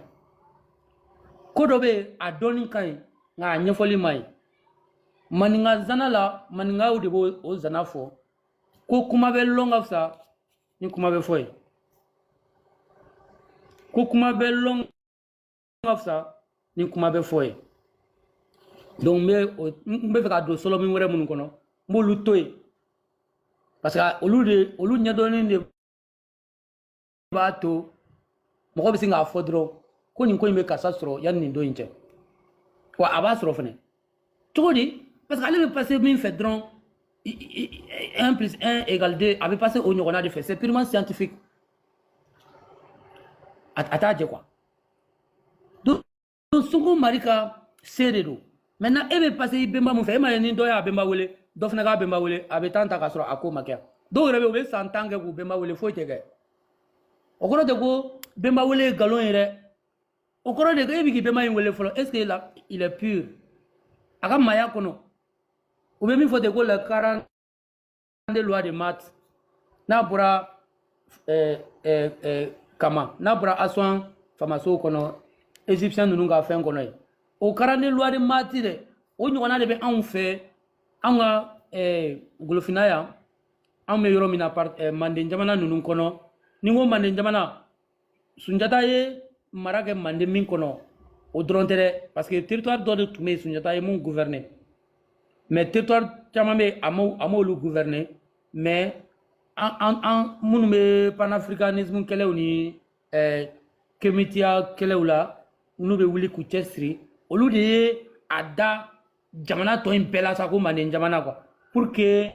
Speaker 6: Ko dɔ bɛ yen a dɔnni ka ɲi, nka a ɲɛfɔli man ɲi. Maninka zana la, maninkaw de b'o o zana fɔ ko kuma bɛ lɔn ka fisa ni kuma bɛ fɔ ye, ko kuma bɛ lɔn ka fisa ni kuma bɛ fɔ ye. Donc n bɛ fɛ ka don sɔlɔmin wɛrɛ minnu kɔnɔ, n b'olu to yen, parce que olu ɲɛdɔnni de b'a to mɔgɔ bɛ sin k'a fɔ dɔrɔn ko nin ko in bɛ karisa sɔrɔ yanni nin don in cɛ, wa a b'a sɔrɔ fɛnɛ cogo di, parce que ale bɛ passer min fɛ dɔrɔn, 1 plus 1 égale 2, a bɛ passer o ɲɔgɔnna de fɛ, c'est purement scientifique, a t'a jɛ quoi. Donc Sunku Mari ka se de don. Maintenant e bɛ passer i bɛnba mun fɛ, e m'a ye ni dɔ y'a bɛnba wele, dɔ fana k'a bɛnba wele, a bɛ temps ta k'a sɔrɔ a ko ma kɛ. Dɔw yɛrɛ bɛ yen, u bɛ san 10 kɛ k'u bɛnba wele, foyi tɛ kɛ. O kɔrɔ tɛ ko bɛnba wele ye nkalon ye dɛ, o kɔrɔ de ko e bɛ k'i bɛnba in wele fɔlɔ, est ce que la il est pur a ka maaya kɔnɔ. U bɛ min fɔ ten ko la 42 lois de maths, n'a bɔra Kama, n'a bɔra Asuwan famasow kɔnɔ, égyptien ninnu ka fɛn kɔnɔ yen, o 42 lois de maths dɛ, o ɲɔgɔnna de bɛ anw fɛ, anw ka golofinna yan, anw bɛ yɔrɔ min na, Manden jamana ninnu kɔnɔ. Ni n ko Manden jamana, Sunjata ye mara kɛ Manden min kɔnɔ, o dɔrɔn tɛ dɛ, parce que territoire dɔ de tun bɛ yen Sunjata ye mun gouverner, mais territoire caman bɛ yen a m'olu gouverner. Mais an minnu bɛ panafricanisme kɛlɛw ni kemitiya kɛlɛw la, n'u bɛ wuli k'u cɛsiri, olu de ye a da jamana tɔ in bɛɛ la sa ko Manden jamana quoi, pour que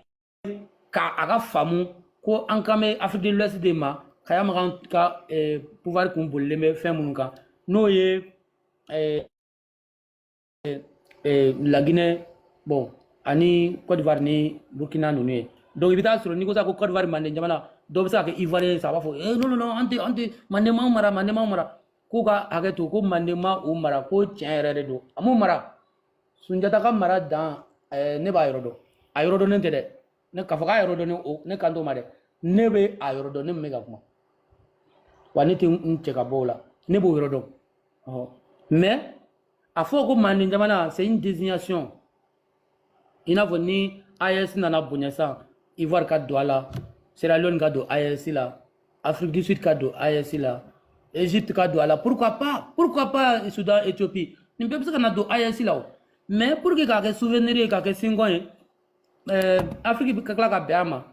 Speaker 6: ka a ka faamu ko an kan bɛ Afrique de l'Ouest de ma, Kaya Makan ka pouvoir kun bolilen bɛ fɛn minnu kan, n'o ye Laginɛ, bon, ani Côte d'Ivoire ni Burkina ninnu ye. Donc i bɛ taa sɔrɔ n'i ko sa ko Côte d'Ivoire Manden jamana, dɔw bɛ se ka kɛ Ivoirien ye sa, a b'a fɔ eh non non non, an tɛ Manden m'anw mara, Manden m'anw mara, k'u ka hakɛ to, ko Manden ma u mara, ko tiɲɛ yɛrɛ de don, a m'u mara. Sunjata ka mara dan, ne b'a yɔrɔ dɔn, a yɔrɔ dɔnnen tɛ dɛ, ne k'a fɔ k'a yɔrɔ dɔnnen o ne kan t'o ma dɛ, ne bɛ a yɔrɔ dɔn, ne min bɛ ka kuma, wa ne tɛ n cɛ ka bɔ o la, ne b'o yɔrɔ dɔn. Ɔhɔ, mais a fɔ ko Manden jamana, c'est une désignation, i n'a fɔ ni AES nana bonya sisan, Ivoire ka don a la, Sierra Leone ka don AES la, Afrique du Sud ka don AES la, Égypte ka don a la, pourquoi pas, pourquoi pas Soudan, Éthiopie. Nin bɛɛ bɛ se ka na don AES la o. Mais pour que k'a kɛ souvenir ye, k'a kɛ sinkɔn ye, Afrique bɛ ka tila ka bɛn a ma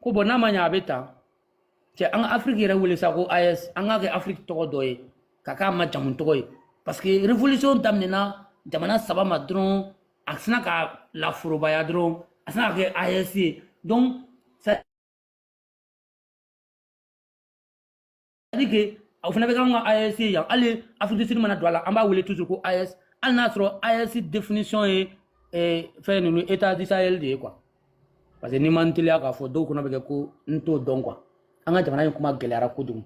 Speaker 6: ko bon, n'a ma ɲɛ a bɛ tan cɛ, an ka Afrique yɛrɛ wele sa ko AES, an k'a kɛ Afrique tɔgɔ dɔ ye, ka k'a ma jamu tɔgɔ ye, parce que révolution daminɛna jamana 3 ma dɔrɔn, a sina ka laforobaya dɔrɔn, a sina ka kɛ AES ye. Donc c'est à dire que o fana bɛ k'anw ka AES ye yan. Hali Afrique du Sud mana don a la, an b'a wele toujours ko AES, hali n'a sɔrɔ AES définition ye fɛn ninnu État du Sahel de ye quoi. Parce que n'i ma n teliya k'a fɔ, dɔw kɔnɔ bɛ kɛ ko n t'o dɔn quoi. An ka jamana in kuma gɛlɛyara kojugu,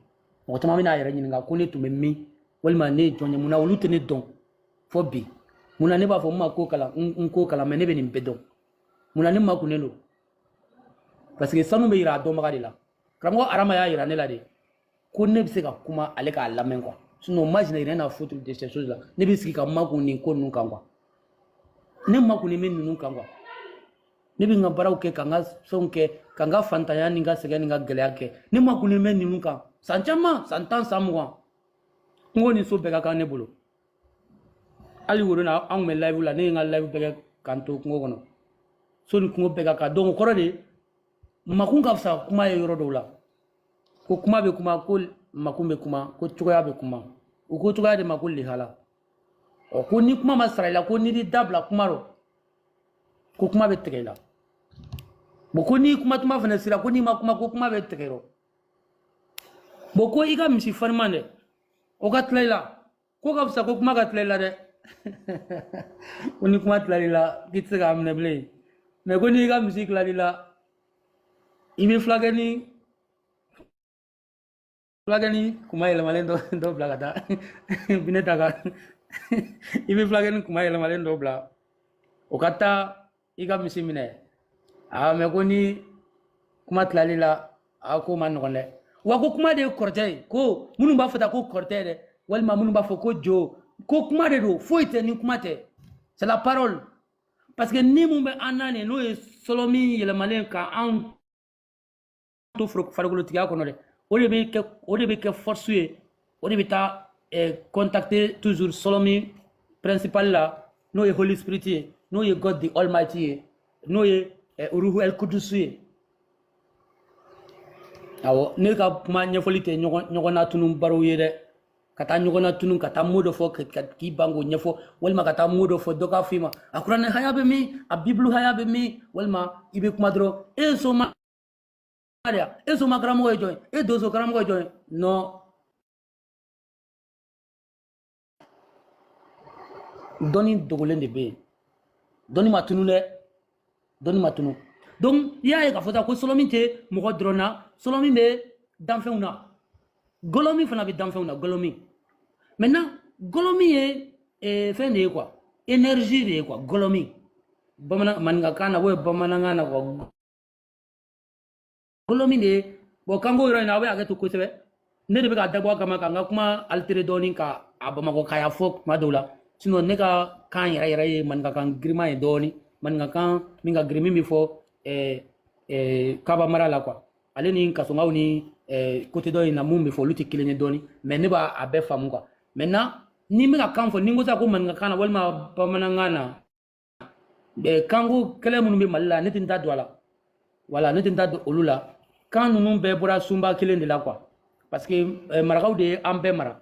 Speaker 6: mɔgɔ caman bɛna a yɛrɛ ɲininka ko ne tun bɛ min, walima ne ye jɔn ye, munna olu tɛ ne dɔn fɔ bi? Munna ne b'a fɔ n ma ko kalan, n ko kalan, mais ne bɛ nin bɛɛ dɔn, munna ne makunnen don? Parce que sanu bɛ yira a dɔnbaga de la. Karamɔgɔ Arama y'a yira ne la de ko ne bɛ se ka kuma ale k'a lamɛn quoi. Sinon moi, je n'ai rien à foutre de ces choses là. Ne bɛ sigi ka makun nin ko ninnu kan quoi, ne makunnen bɛ ninnu kan quoi. Ne bɛ n ka baaraw kɛ, ka n ka fɛnw kɛ, ka n ka fantanya ni n ka sɛgɛn ni n ka gɛlɛya kɛ. Ne makunnen bɛ ninnu kan san caman, san 10, san 20. Kungo ni so bɛɛ ka kan ne bolo. Hali woro na, an kun bɛ live la, ne ye n ka live bɛɛ kɛ k'an to kungo kɔnɔ, so ni kungo bɛɛ ka kan. Donc o kɔrɔ de makun ka fisa kuma ye yɔrɔ dɔw la, ko kuma bɛ kuma, ko makun bɛ kuma, ko cogoya bɛ kuma. U ko cogoya de ma ko lihala. Ɔ ko ni kuma ma sara i la, ko n'i da bila kuma rɔ, ko kuma bɛ tigɛ i la. Bon, ko n'i kuma tuma fana sera, ko n'i ma kuma, ko kuma bɛ tigɛ rɔ. Bon, ko i ka misi fariman dɛ, o ka tila i la, ko ka fisa ko kuma ka tila i la dɛ. Ko ni kuma tilal'i la, k'i tɛ se k'a minɛ bilen, mais ko n'i ka misi tilal'i la, i bɛ fulakɛni kuma yɛlɛmalen dɔ bila ka taa ne ta kan, i bɛ fulakɛni kuma yɛlɛmalen dɔ bila o ka taa i ka misi minɛ. Aa, mais ko ni kuma tilal'i la, a ko ma nɔgɔn dɛ. Wa ko kuma de ye kɔrɔtɛ ye, ko minnu b'a fɔ tan ko kɔrɔtɛ dɛ, walima minnu b'a fɔ ko jo, ko kuma de don, foyi tɛ ni kuma tɛ, c'est la parole. Parce que ni mun bɛ an na nin, n'o ye sɔlɔmin yɛlɛmalen ka anw to farikolotigiya kɔnɔ dɛ, o de bɛ kɛ force ye, o de bɛ taa contacter toujours sɔlɔmin principal la, n'o ye Holy Spirit ye, n'o ye God the Almighty ye, n'o ye Ruhu El Kudus ye. Awɔ, ne ka kuma ɲɛfɔli tɛ ɲɔgɔn na tunu barow ye dɛ, ka taa ɲɔgɔn na tunu, ka taa mot dɔ fɔ k'i ban k'o ɲɛfɔ, walima ka taa mot dɔ fɔ, dɔ k'a f'i ma a kuranɛ haya bɛ min, a bibulu haya bɛ min, walima i bɛ kuma dɔrɔn, e ye soma de ya, e soma karamɔgɔ ye jɔn ye, e donso karamɔgɔ ye jɔn ye? Non, dɔnni dogolen de bɛ yen, dɔnni ma tunu dɛ, dɔnni ma tunu. Donc i y'a ye k'a fɔ sa ko sɔlɔmin tɛ mɔgɔ dɔrɔn na, sɔlɔmin bɛ danfɛnw na, gɔlɔmin fana bɛ danfɛnw na, gɔlɔmin. Maintenant gɔlɔmin ye fɛn de ye quoi, énergie de ye quoi. Gɔlɔmin bamanan maninkakan na, o ye bamanankan na quoi, gɔlɔmin de ye. Bon, kanko yɔrɔ in na, aw bɛ hakɛ to kosɛbɛ, ne de bɛ ka dabɔ a kama ka n ka kuma altérer dɔɔnin, ka a bamakɔ kaya fɔ kuma dɔw la. Sinon ne ka kan yɛrɛ yɛrɛ ye maninkakan giriman ye dɔɔnin, maninkakan min ka girin, min bɛ fɔ Kaba mara la quoi. Ale ni kasongaw ni côté dɔ in na mun bɛ fɔ, olu tɛ kelen ye dɔɔnin, mais ne b'a a bɛɛ faamu quoi. Maintenant ni n bɛ ka kan fɔ, ni n ko sisan ko maninkakan na walima bamanankan na, kanko kɛlɛ minnu bɛ Mali la, ne tɛ n ta don a la, voilà, ne tɛ n ta don olu la. Kan ninnu bɛɛ bɔra sunba kelen de la quoi, parce que marakaw de ye an bɛɛ mara.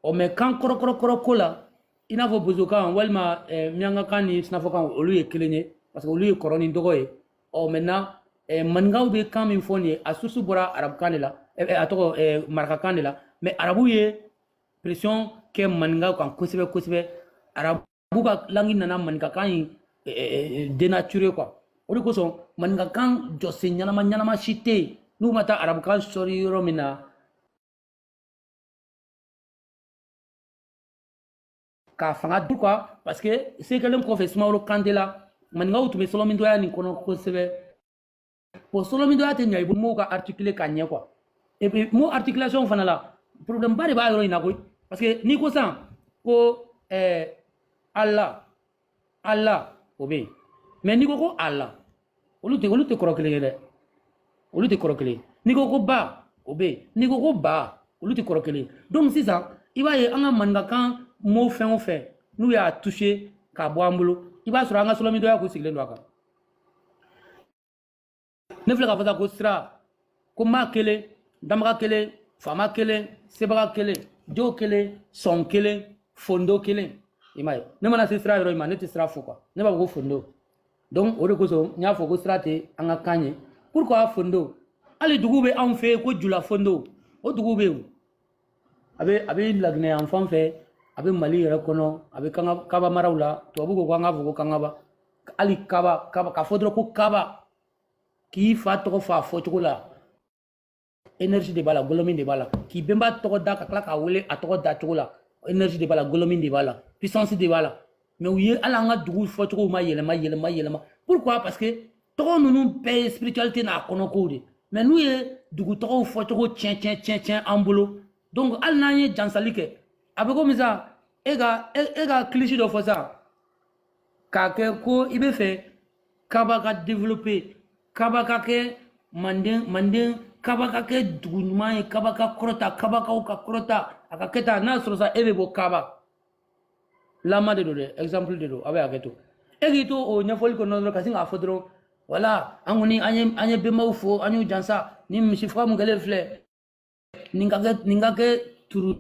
Speaker 6: Ɔ mais kan kɔrɔkɔrɔkɔrɔ ko la, i n'a fɔ bozokan walima miyankakan ni sinafɔkan, olu ye kelen ye, parce que olu ye kɔrɔ ni dɔgɔ ye. Ɔ maintenant maninkaw bɛ kan min fɔ nin ye, a source bɔra arabukan de la, a tɔgɔ marakakan de la, mais arabu ye pression kɛ maninkaw kan kosɛbɛ kosɛbɛ. Arabu ka langue nana maninkakan in dénaturer quoi. O de kosɔn maninkakan jɔsen ɲɛnama ɲɛnama si tɛ yen n'u ma taa arabukan sɔri yɔrɔ min na k'a fanga. Pourquoi? Parce que se kɛlen kɔfɛ Sumaworo Kante la, maninkaw tun bɛ sɔlɔmintɔya nin kɔnɔ kosɛbɛ. Bon, sɔlɔmintɔya tɛ ɲɛ i bolo mot ka articuler ka ɲɛ quoi. Et puis mot articulation fana la, problème ba de b'a yɔrɔ in na koyi, parce que n'i ko sisan ko Allah Allah, o bɛ yen, mais n'i ko ko Allah, olu tɛ kɔrɔ kelen ye dɛ, olu tɛ kɔrɔ kelen ye. N'i ko ko ba, o bɛ yen, n'i ko ko ba, olu tɛ kɔrɔ kelen ye. Donc sisan i b'a ye an ka maninkakan mot fɛn o fɛn N'u y'a touché k'a bɔ an bolo, i b'a sɔrɔ an ka solomidɔya kun sigilen don a kan. Ne filɛ k'a fɔ sa ko sira, ko maa kelen, damaga kelen, faama kelen, sebaga kelen, jo kelen, sɔn kelen, fondo kelen. I m'a ye, ne mana se sira yɔrɔ in ma, ne tɛ sira fo quoi, ne b'a fɔ ko fondo. Donc o de kosɔn n y'a fɔ ko sira tɛ an ka kan ye. Pourquoi fondo? Hali dugu bɛ anw fɛ yen ko jula fondo, o dugu bɛ yen, a bɛ Laginɛ yan fan fɛ, a bɛ Mali yɛrɛ kɔnɔ, a bɛ kanga kaba maraw la. Tubabu ko k'an k'a fɔ ko kangaba, hali kaba kaba k'a fɔ dɔrɔn ko kaba, k'i fa tɔgɔ fɔ a fɔcogo la, énergie de b'a la, golomin de b'a la. K'i bɛnba tɔgɔ da ka tila k'a wele a tɔgɔ da cogo la, énergie de b'a la, golomin de b'a la, puissance de b'a la. Mais u ye hali an ka dugu fɔcogow ma yɛlɛma yɛlɛma yɛlɛma. Pourquoi? Parce que tɔgɔ ninnu bɛɛ ye spiritualité n'a kɔnɔkow de. Mais n'u ye dugu tɔgɔw fɔcogo tiɲɛ tiɲɛ tiɲɛ tiɲɛ an bolo, donc hali n'an ye jansali kɛ, a bɛ komi sa e ka kilisi dɔ fɔ sa k'a kɛ ko i bɛ fɛ kaba ka développer, kaba ka kɛ manden manden, kaba ka kɛ dugu ɲuman ye, kaba ka kɔrɔta, kabakaw ka kɔrɔta, a ka kɛ tan. N'a sɔrɔ sa e bɛ bɔ kaba lama de don dɛ, exemple de don, a bɛ hakɛ to. E k'i to o ɲɛfɔli kɔnɔ dɔrɔn, ka sin k'a fɔ dɔrɔn, wala an kɔni an ye bɛnbaw fo, an y'u jansa ni misi faga mun kɛlen filɛ nin ka kɛ turu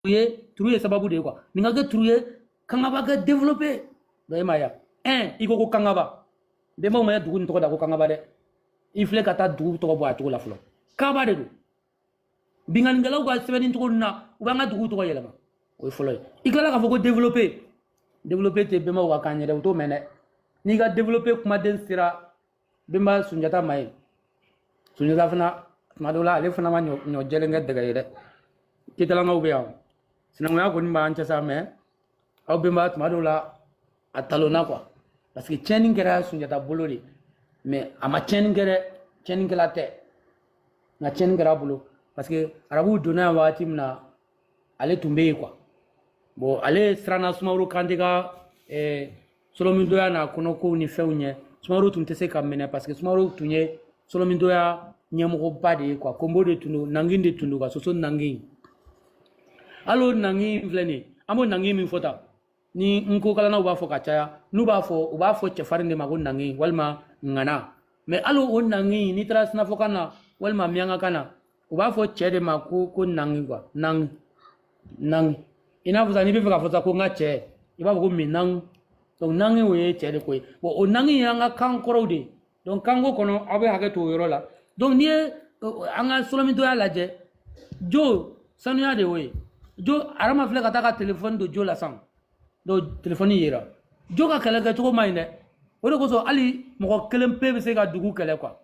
Speaker 6: ye, turu ye sababu de ye quoi, nin ka kɛ turu ye, kangaba ka développer. Donc e m'a ye, un i ko ko kangaba, bɛnbaw ma ye dugu nin tɔgɔ da ko kangaba dɛ. I filɛ ka taa dugu tɔgɔ bɔ a cogo la fɔlɔ, kaba de don. Binkannikɛlaw ka sɛbɛnni cogo ninnu na, u b'an ka dugu tɔgɔ yɛlɛma, o ye fɔlɔ ye. I tilala k'a fɔ ko développer, développer tɛ bɛnbaw ka kan ye dɛ, u t'o mɛn dɛ. N'i ka développer kumaden sera bɛnba Sunjata ma ye, Sunjata fana tuma dɔw la ale fana ma ɲɔ jɛlen kɛ dɛgɛ ye dɛ. Ketalankaw bɛ yan, sinankunya kɔni b'an cɛ sa, mɛ aw bɛnba tuma dɔw la a talonna quoi, parce que tiɲɛni kɛra Sunjata bolo de, mais a ma tiɲɛni kɛ dɛ, tiɲɛnikɛla tɛ, nka tiɲɛni kɛra a bolo, parce que arabuw donna yan wagati min na, ale tun bɛ yen quoi. Bon, ale siranna Sumaworo Kante ka solomindoya n'a kɔnɔkow ni fɛnw ɲɛ. Sumaworo tun tɛ se ka minɛ, parce que Sumaworo tun ye solomindoya ɲɛmɔgɔba de ye quoi. Konbo de tun don, nangin de tun don ka soso nangin. Hali o nangin filɛ nin ye, an b'o nangin min fɔ tan ni n ko kalannaw b'a fɔ ka caya, n'u b'a fɔ, u b'a fɔ cɛfarin de ma ko nangin walima ŋana. Mais hali o nangin, n'i taara sinafɔkan na walima miyankakan na, u b'a fɔ cɛ de ma ko nangin quoi, nangi nangi. I n'a fɔ sa n'i bɛ fɛ k'a fɔ sa ko n ka cɛ, i b'a fɔ ko min. Donc nangi, o ye cɛ de ko ye. Bon, o nangi ye an ka kan kɔrɔw de ye. Donc kanko kɔnɔ, aw bɛ hakɛ to o yɔrɔ la. Donc n'i ye an ka solomintoya lajɛ, jo sanuya de y'o ye. Jo arama filɛ ka taa ka telefɔni don jo la sisan, donc telefɔni yera. Jo ka kɛlɛ kɛcogo man ɲi dɛ. O de kosɔn hali mɔgɔ kelen pe bɛ se ka dugu kɛlɛ quoi.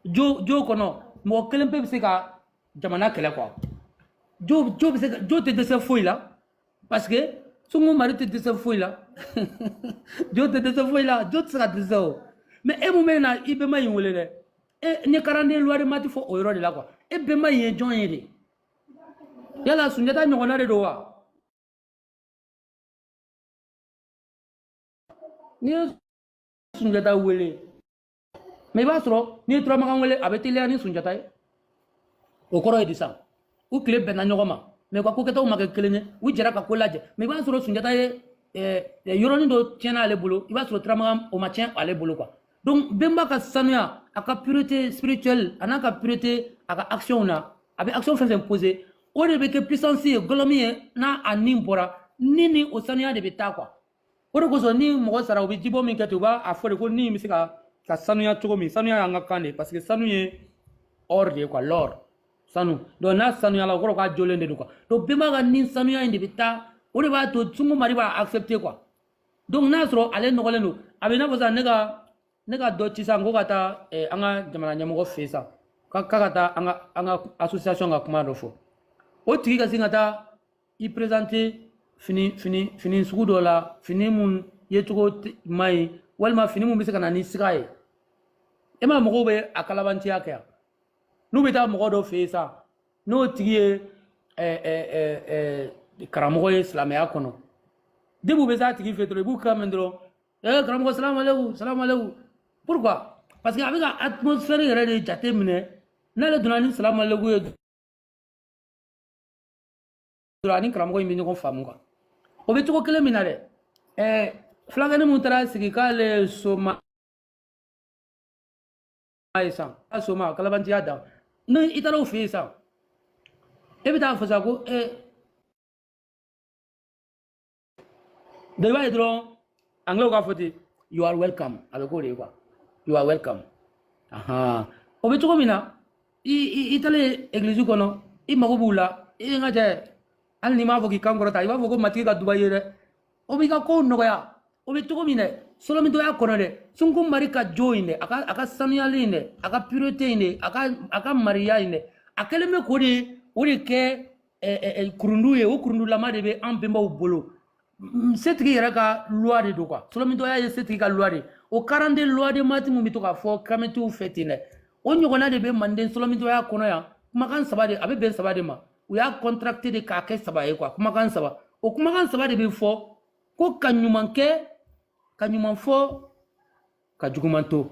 Speaker 6: Jo kɔnɔ, mɔgɔ kelen pe bɛ se ka jamana kɛlɛ quoi. Jo bɛ se ka, jo tɛ dɛsɛ foyi la, parce que Sungu Mari tɛ dɛsɛ foyi la, jo tɛ dɛsɛ foyi la, jo tɛ se ka dɛsɛ o. Mais e mun bɛ na i bɛnba in wele dɛ, e ni karanden loi de maths fɔ o yɔrɔ de la quoi. E bɛnba in ye jɔn ye de? Yala Sunjata ɲɔgɔnna de don wa? N'i ye Sunjata wele, mais i b'a sɔrɔ n'i ye Turamakan wele, a bɛ teliya ni Sunjata ye. O kɔrɔ ye di sa? U tile bɛnna ɲɔgɔn ma, mais u ka kokɛtaw ma kɛ kelen ye, u jɛra ka ko lajɛ. Mais i b'a sɔrɔ Sunjata ye yɔrɔnin dɔ tiɲɛna ale bolo, i b'a sɔrɔ Turamakan o ma tiɲɛ ale bolo quoi. Donc bɛnba ka sanuya, a ka pureté spirituelle, a n'a ka pureté a ka action na, a bɛ action fɛn fɛn poser, o de bɛ kɛ puissance ye, gɔlɔmi ye. N'a a nin bɔra ni o sanuya de bɛ taa quoi. O de kosɔn ni mɔgɔ sara, u bɛ jibɔ min kɛ ten, u b'a a fɔ de ko ni bɛ se ka sanuya cogo min. Sanuya y'an ka kan de, parce que sanu ye or de ye quoi, l'or, sanu. Donc n'a sanuyala, o kɔrɔ k'a jɔlen de don quoi. Donc bɛnba ka ni sanuya in de bɛ taa, o de b'a to Sungu Mari b'a accepter quoi. Donc n'a sɔrɔ ale nɔgɔlen don, a bɛ i n'a fɔ sisan ne ka dɔ ci sisan ko ka taa an ka jamana ɲɛmɔgɔ fɛ yen sisan, k'a ka taa an ka association ka kuma dɔ fɔ. O tigi ka sin ka taa i présenter fini sugu dɔ la, fini mun yecogo man ɲi, walima fini mun bɛ se ka na ni siga ye. E ma mɔgɔw bɛ a kalabantiya kɛ yan, n'u bɛ taa mɔgɔ dɔ fɛ yen sa, n'o tigi ye karamɔgɔ ye silamɛya kɔnɔ, depuis u bɛ s'a tigi fɛ dɔrɔn, i b'u kan mɛn dɔrɔn: "Ee karamɔgɔ, salamu aleykum, salamu aleykum." Pourquoi? Parce que a bɛ ka atmosphère yɛrɛ de jate minɛ. N'ale donna ni salamu aleykum ye. Dɔrɔn ani karamɔgɔ in bɛ ɲɔgɔn faamu quoi. O bɛ cogo kelen min na dɛ, fulakɛni mun taara sigi k'ale soma ye sisan, a soma kalabantiya dan, ni i taara o fɛ yen sisan, e bɛ taa fɔ sa ko dɔ i b'a ye dɔrɔn anglais k'a fɔ ten, you are welcome, a bɛ k'o de ye quoi, you are welcome. Ahan, o bɛ cogo min na, i taalen église kɔnɔ, i mago b'u la, i n ka cɛ, hali n'i m'a fɔ k'i kan kɔrɔta, i b'a fɔ ko matigi ka duba ye dɛ, o b'i ka kow nɔgɔya. O bɛ cogo min dɛ, solomidɔya kɔnɔ dɛ, sunku mari ka jo in dɛ, a ka sanuyali in dɛ, a ka pureté in dɛ, a ka mariya in dɛ, a kɛlen bɛ k'o de kɛ kurundu ye. O kurundulama de bɛ an bɛnbaw bolo. Setigi yɛrɛ ka loi de don quoi. Solomidɔya ye setigi ka loi de. O 42 loi de mati mun bɛ to k'a fɔ kamɛtiw fɛ ten dɛ, o ɲɔgɔnna de bɛ manden solomidɔya kɔnɔ yan. Kumakan saba de, a bɛ bɛn saba de ma. U y'a contracté de k'a kɛ saba ye quoi. Kumakan saba, o kumakan saba de bɛ fɔ ko ka ɲuman kɛ, ka ɲuman fɔ, ka juguman to.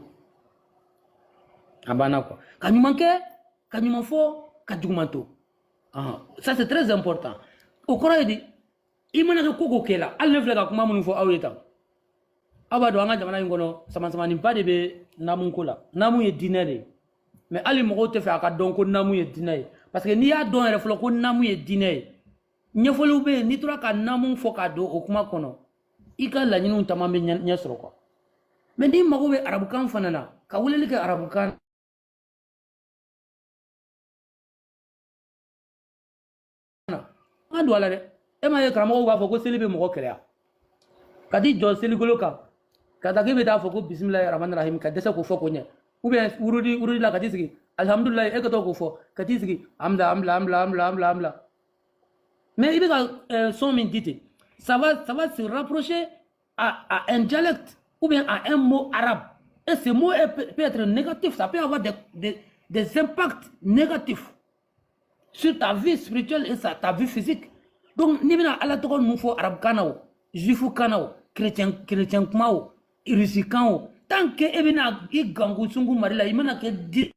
Speaker 6: A banna quoi. Ka ɲuman kɛ, ka ɲuman fɔ, ka juguman to. Ça c'est très important. O kɔrɔ ye di? I mana kɛ ko ko kɛ la, hali ne filɛ ka kuma minnu fɔ aw ye tan, aw b'a dɔn an ka jamana in kɔnɔ, samasamaniba de bɛ naamu ko la. Naamu ye diinɛ de ye, mais hali mɔgɔw tɛ fɛ a ka dɔn ko naamu ye diinɛ ye, parce que n'i y'a dɔn yɛrɛ fɔlɔ ko naamu ye diinɛ ye, ɲɛfɔliw bɛ yen. N'i tora ka naamu fɔ k'a don o kuma kɔnɔ, i ka laɲiniw caman bɛ ɲɛ sɔrɔ quoi. Mais n'i mago bɛ arabukan fana na, ka weleli kɛ arabukan na, an ka don a la dɛ. E m'a ye karamɔgɔw b'a fɔ ko seli bɛ mɔgɔ kɛlɛya, ka t'i jɔ selikolo kan, ka taa k'i bɛ taa fɔ ko bisimilahi rahmani rahim, ka dɛsɛ k'o fɔ k'o ɲɛ, ou bien wurudi la, ka t'i sigi alihamudulilayi, e ka to k'o fɔ, ka t'i sigi amla amla amla amla amla amla. Mais i bɛ ka son min di ten, ça va se rapprocher à un dialecte ou bien à un mot arabe, et ce mot peut être négatif, ça peut avoir des impacts négatifs sur ta vie spirituelle et ta vie physique. Donc n'i bɛna ala tɔgɔ ninnu fɔ arabukan na, o juifu kan na, o chrétien kuma, o russe kan, o tant que e bɛna i gangu sungu mari la, i mana kɛ di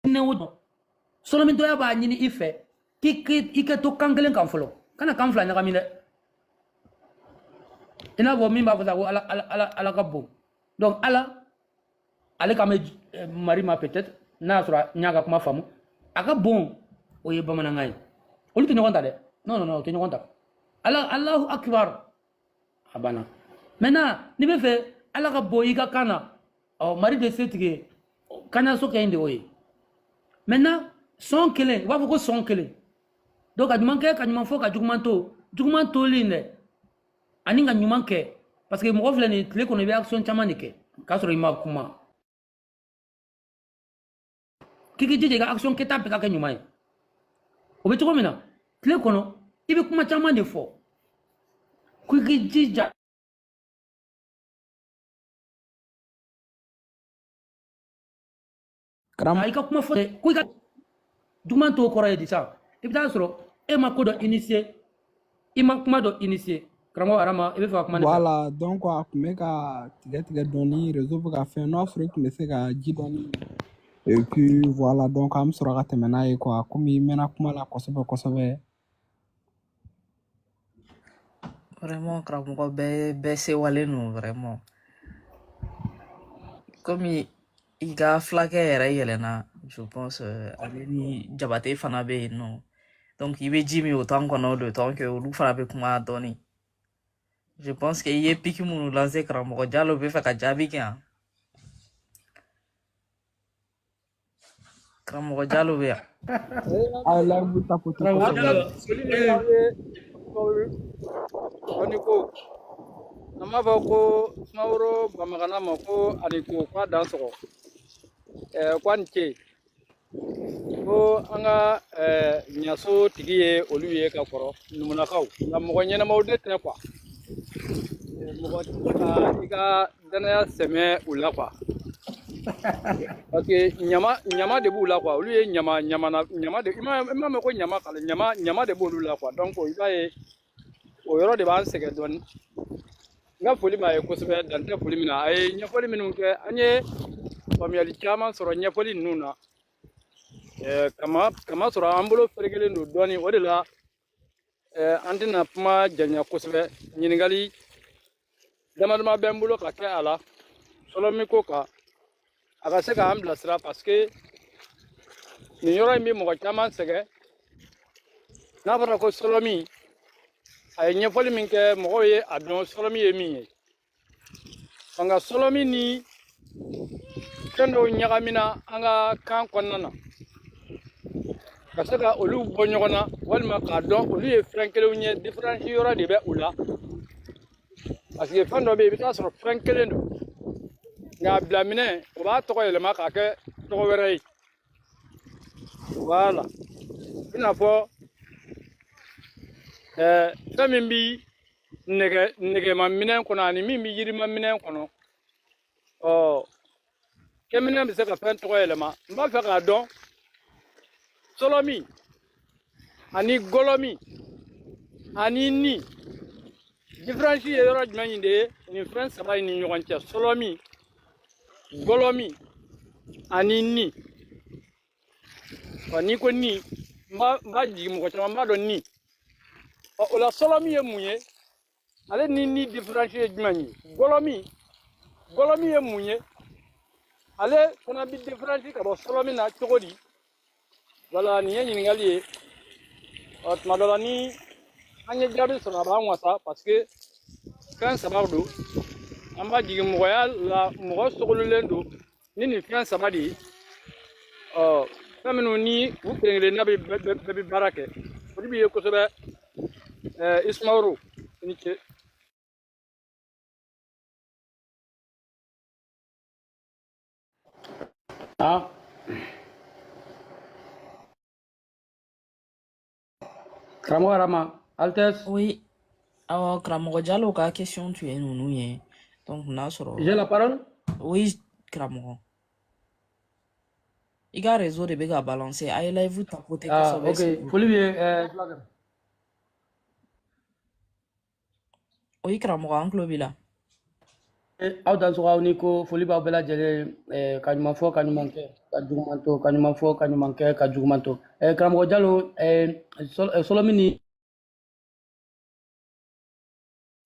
Speaker 6: diinɛ o, solomidɔya b'a ɲini i fɛ k'i i ka to kan kelen kan fɔlɔ, kana kan fila ɲagami dɛ. I n'a fɔ min b'a fɔ sa ko ala ala ala ala ka bon, donc ala ale kan bɛ mari ma, peut-être n'a y'a sɔrɔ n y'a ka kuma faamu, a ka bon, o ye bamanankan ye. Olu tɛ ɲɔgɔn ta dɛ, non non non, o tɛ ɲɔgɔn ta. Ala, Alahu akibar, a banna. Maintenant n'i bɛ fɛ ala ka bon i ka kan na, ɔ mari de setigi ye kaɲaso kɛ in de o ye. Maintenant sɔn kelen, u b'a fɔ ko sɔn kelen. Donc ka ɲuman kɛ, ka ɲuman fɔ, ka juguman to, juguman toli in dɛ, ani ka ɲuman kɛ, parce que mɔgɔ filɛ nin ye, tile kɔnɔ i bɛ action caman de kɛ k'a sɔrɔ i ma kuma. K'i k'i jija i ka action kɛta bɛɛ ka kɛ ɲuman ye. O bɛ cogo min na, tile kɔnɔ i bɛ kuma caman de fɔ, ko i k'i jija i ka kuma fɔ, ko i ka juguman t'o kɔrɔ ye di sa. I bɛ taa sɔrɔ e ma ko dɔ initier, i ma kuma dɔ initier. Karamɔgɔ Arama, i bɛ fɛ ka kuma ne fɛ?
Speaker 2: Voilà, donc a tun bɛ ka tigɛ tigɛ dɔɔni, réseau bɛ ka fɛn, n'a sɔrɔ i tun bɛ se ka ji dɔɔni, et puis voilà, donc an bɛ sɔrɔ ka tɛmɛ n'a ye quoi, komi i mɛnna kuma la kosɛbɛ kosɛbɛ.
Speaker 7: Vraiment, karamɔgɔ bɛɛ sewalen don vraiment. Komi i ka fulakɛ yɛrɛ yɛlɛnna, je pense, ale ni Jabate fana bɛ yen nɔ. Donc i bɛ ji min o temps kɔnɔ, le temps que olu fana bɛ kuma dɔɔni. Je pense que i ye pique minnu lancer, karamɔgɔ Jalo bɛ fɛ ka jaabi kɛ yan. Karamɔgɔ Jalo bɛ yan.
Speaker 2: A ye live tapoter
Speaker 6: Karamɔgɔ
Speaker 2: kosɛbɛ.
Speaker 6: Jalo.
Speaker 8: Foli bɛ aw ye, aw ni ko an b'a fɔ ko Sumaworo Bamagana ma ko ani ko k'a dan sɔgɔ, ko a ni ce, ko an ka ɲaso tigi ye olu ye ka kɔrɔ numunakaw, nka mɔgɔ ɲɛnamaw de tɛ quoi. Mɔgɔ tɛ se ka i ka danaya sɛmɛ u la quoi, parce que ɲama ɲama de b'u la quoi. Olu ye ɲama ɲama na ɲama de, i m'a mɛn ko ɲama kala, ɲama ɲama de b'olu la quoi. Donc i b'a ye o yɔrɔ de b'an sɛgɛn dɔɔni. N ka foli b'a ye kosɛbɛ, dan tɛ foli min na. A ye ɲɛfɔli minnu kɛ an ye. Faamuyali caman sɔrɔ ɲɛfɔli ninnu na. Kama sɔrɔ an bolo ferekelen don dɔɔni, o de la an tɛna kuma janya kosɛbɛ. Ɲininkali dama dama bɛ n bolo ka kɛ a la sɔlɔmi ko kan, a ka se k'an bilasira, parce que nin yɔrɔ in bɛ mɔgɔ caman sɛgɛn. N'a fɔra ko sɔlɔmi, a ye ɲɛfɔli min kɛ, mɔgɔw ye a dɔn sɔlɔmi ye min ye. Nka sɔlɔmi ni fɛn dɔw ɲagamina an ka kan kɔnɔna na, ka se ka olu bɔ ɲɔgɔn na walima k'a dɔn olu ye fɛn kelenw ye, différence yɔrɔ de bɛ u la. Parce que fɛn dɔ bɛ yen, i bɛ taa sɔrɔ fɛn kelen don, nka a bila minɛ, o b'a tɔgɔ yɛlɛma k'a kɛ tɔgɔ wɛrɛ ye. Voilà, i n'a fɔ fɛn min bi nɛgɛ nɛgɛma minɛn kɔnɔ ani min bɛ yirima minɛn kɔnɔ, ɔ kɛminɛ bɛ se ka fɛn tɔgɔ yɛlɛma. N b'a fɛ k'a dɔn sɔlɔmi ani gɔlɔmi ani ni différence ye yɔrɔ jumɛn de ye nin fɛn saba in ni ɲɔgɔn cɛ? Sɔlɔmi, gɔlɔmi ani ni. Ɔ n'i ko ni, n b'a jigin mɔgɔ caman b'a dɔn ni. Ɔ o la sɔlɔmi ye mun ye? Ale ni ni différence ye jumɛn ye? Gɔlɔmi, gɔlɔmi ye mun ye? Ale fana bi différence ka bɔ sɔlɔmi na cogo di? Wala nin ye ɲininkali ye. Ɔ tuma dɔ la, ni an ye jaabi sɔrɔ, a b'an wasa, parce que fɛn saba don. An b'a jigin mɔgɔya la, mɔgɔ sogololen don ni nin fɛn saba de ye. Ɔ fɛn minnu ni u kelen kelenna bɛ bɛɛ bɛ baara kɛ, olu bɛ ye kosɛbɛ. Ismaoro, i ni ce.
Speaker 6: Ah, karamɔgɔ Rama, Altesse,
Speaker 7: Oui, awɔ, karamɔgɔ Jalo ka question tun ye ninnu ye. Donc n'a sɔrɔ.
Speaker 6: J'ai la parole?
Speaker 7: Oui, karamɔgɔ. I ka réseau de bɛ ka balancer. A ye live tapoter
Speaker 6: Ah,
Speaker 7: kosɛbɛ
Speaker 6: ok.
Speaker 7: s'il vous plaît.
Speaker 6: Foli bɛ fulakɛ.
Speaker 7: Oui, karamɔgɔ, an tulo b'i la.
Speaker 6: Aw dansɔgɔ, aw ni ko. Foli b'aw bɛɛ lajɛlen, ka ɲuman fɔ, ka ɲuman kɛ, ka juguman to, ka ɲuman fɔ, ka ɲuman kɛ, ka juguman to. Karamɔgɔ Jalo, sɔlɔmi ni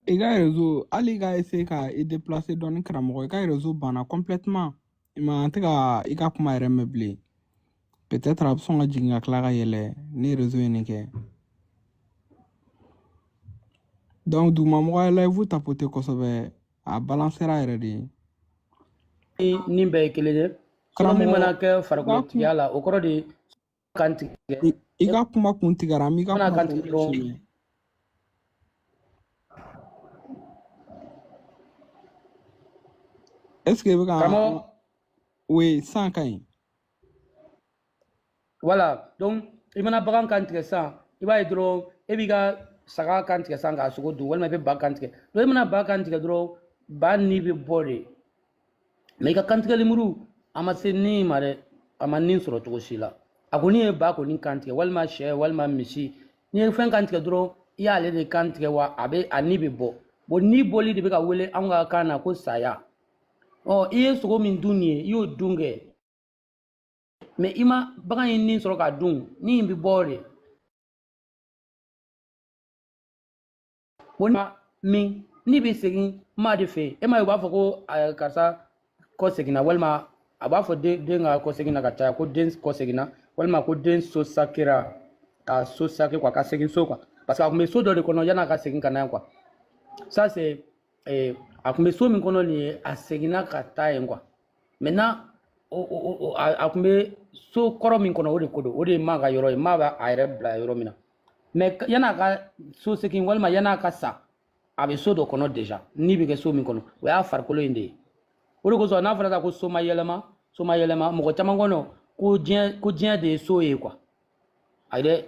Speaker 2: I ka réseau, hali i ka essayer ka i déplacer dɔɔni karamɔgɔ, i ka réseau banna complètement. I ma, an tɛ ka i ka kuma yɛrɛ mɛn bilen. Peut-être a bɛ sɔn ka jigin ka tila ka yɛlɛ ni réseau ye nin kɛ. Donc dugumamɔgɔ ye live tapoter kosɛbɛ, a balancera yɛrɛ de.
Speaker 6: Ni bɛɛ ye kelen ye. Sɔlɔmi
Speaker 2: Karamɔgɔ,
Speaker 6: mana kɛ
Speaker 2: i ka
Speaker 6: farikolotigiya la, o kɔrɔ de ye kan tigɛ.
Speaker 2: I ka kuma kun tigɛra, an b'i ka
Speaker 6: Mana
Speaker 2: kuma
Speaker 6: kan
Speaker 2: tɔ
Speaker 6: tigɛ dɔrɔn.
Speaker 2: continuer. Est-ce que i bɛ ka
Speaker 6: Karamɔgɔ,
Speaker 2: oui, san ka ɲi.
Speaker 6: Voilà. Donc, i mana bagan kan tigɛ sisan, i b'a ye dɔrɔn, e b'i ka saga kan tigɛ sisan k'a sogo dun, walima i bɛ ba kan tigɛ. Donc, i mana ba kan tigɛ dɔrɔn, ba ni bɛ bɔ de. Mais i ka kantigɛli muru, a ma se ni ma dɛ, a ma ni sɔrɔ cogo si la. A kɔni ye ba kɔni kan tigɛ, walima sɛ, walima misi. N'i ye fɛn kan tigɛ dɔrɔn, i y'ale de kan tigɛ wa a bɛ a ni bɛ bɔ. Bon, ni bɔli de bɛ ka wele anw ka kan na ko saya. Ɔ i ye sogo min dun nin ye, i y'o dun kɛ. Mais i ma bagan ye ni sɔrɔ k'a dun, ni in bɛ bɔ de. Bon, min ni bɛ segin maa de fɛ yen, e m'a ye u b'a fɔ ko karisa kɔ seginna, walima a b'a fɔ den ka kɔ seginna ka caya, ko den kɔ seginna, walima ko den so sakera, ka so sake quoi, ka segin so quoi, parce que a tun bɛ so dɔ de kɔnɔ yan'a ka segin ka na yan quoi. Ça c'est a tun bɛ so min kɔnɔ nin ye, a seginna ka taa yen quoi. Maintenant o a tun bɛ so kɔrɔ min kɔnɔ, o de ko don, o de ye maa ka yɔrɔ ye, maa b'a a yɛrɛ bila yɔrɔ min na. Mais yan'a ka so segin, walima yan'a ka sa, a bɛ so dɔ kɔnɔ déjà, ni bɛ kɛ so min kɔnɔ, o y'a farikolo in de ye. O de kosɔn n'a fɔra ko so ma yɛlɛma, so ma yɛlɛma, mɔgɔ caman kɔnɔ ko diɲɛ de ye so ye quoi. Ayi dɛ,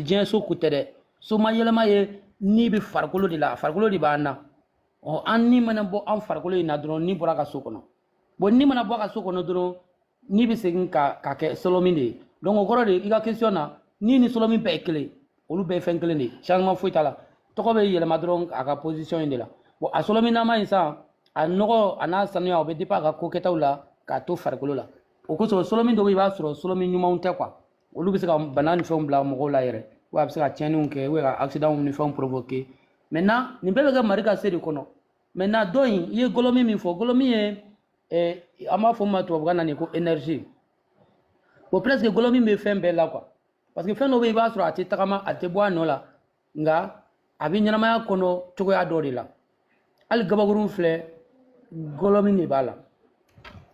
Speaker 6: diɲɛ so ko tɛ dɛ. So ma yɛlɛma ye ni bɛ farikolo de la, farikolo de b'an na. Ɔ an ni mana bɔ an farikolo in na dɔrɔn, ni bɔra ka so kɔnɔ. Bon, ni mana bɔ ka so kɔnɔ dɔrɔn, ni bɛ segin ka kɛ sɔlɔmin de ye. Donc o kɔrɔ de, i ka question na, ni sɔlɔmin bɛɛ ye kelen, olu bɛɛ ye fɛn kelen de ye, changement foyi t'a la. Tɔgɔ bɛ yɛlɛma dɔrɔn a ka position in de la. Bon, a sɔlɔminama in sisan, a nɔgɔ a n'a sanuya, o bɛ dépend a ka ko kɛtaw la. k'a to farikolo la. O kosɔn sɔlɔmin dɔw bɛ yen, i b'a sɔrɔ sɔlɔmin ɲumanw tɛ quoi. Olu bɛ se ka bana ni fɛnw bila mɔgɔw la yɛrɛ, ou a bɛ se ka tiɲɛniw kɛ, ou ka accident ni fɛnw provoquer. Maintenant, nin bɛɛ bɛ kɛ mari ka se de kɔnɔ. Maintenant, dɔ in, i ye gɔlɔmi min fɔ, gɔlɔmi ye an b'a fɔ min ma tubabukan na nin ko énergie. Bon, presque gɔlɔmi bɛ fɛn bɛɛ la quoi, parce que fɛn dɔ bɛ yen, i b'a sɔrɔ a tɛ tagama, a tɛ bɔ a nɔ la, nka a bɛ ɲɛnamaya kɔnɔ cogoya dɔ de la. Hali gabakurun filɛ, gɔlɔmi de b'a la.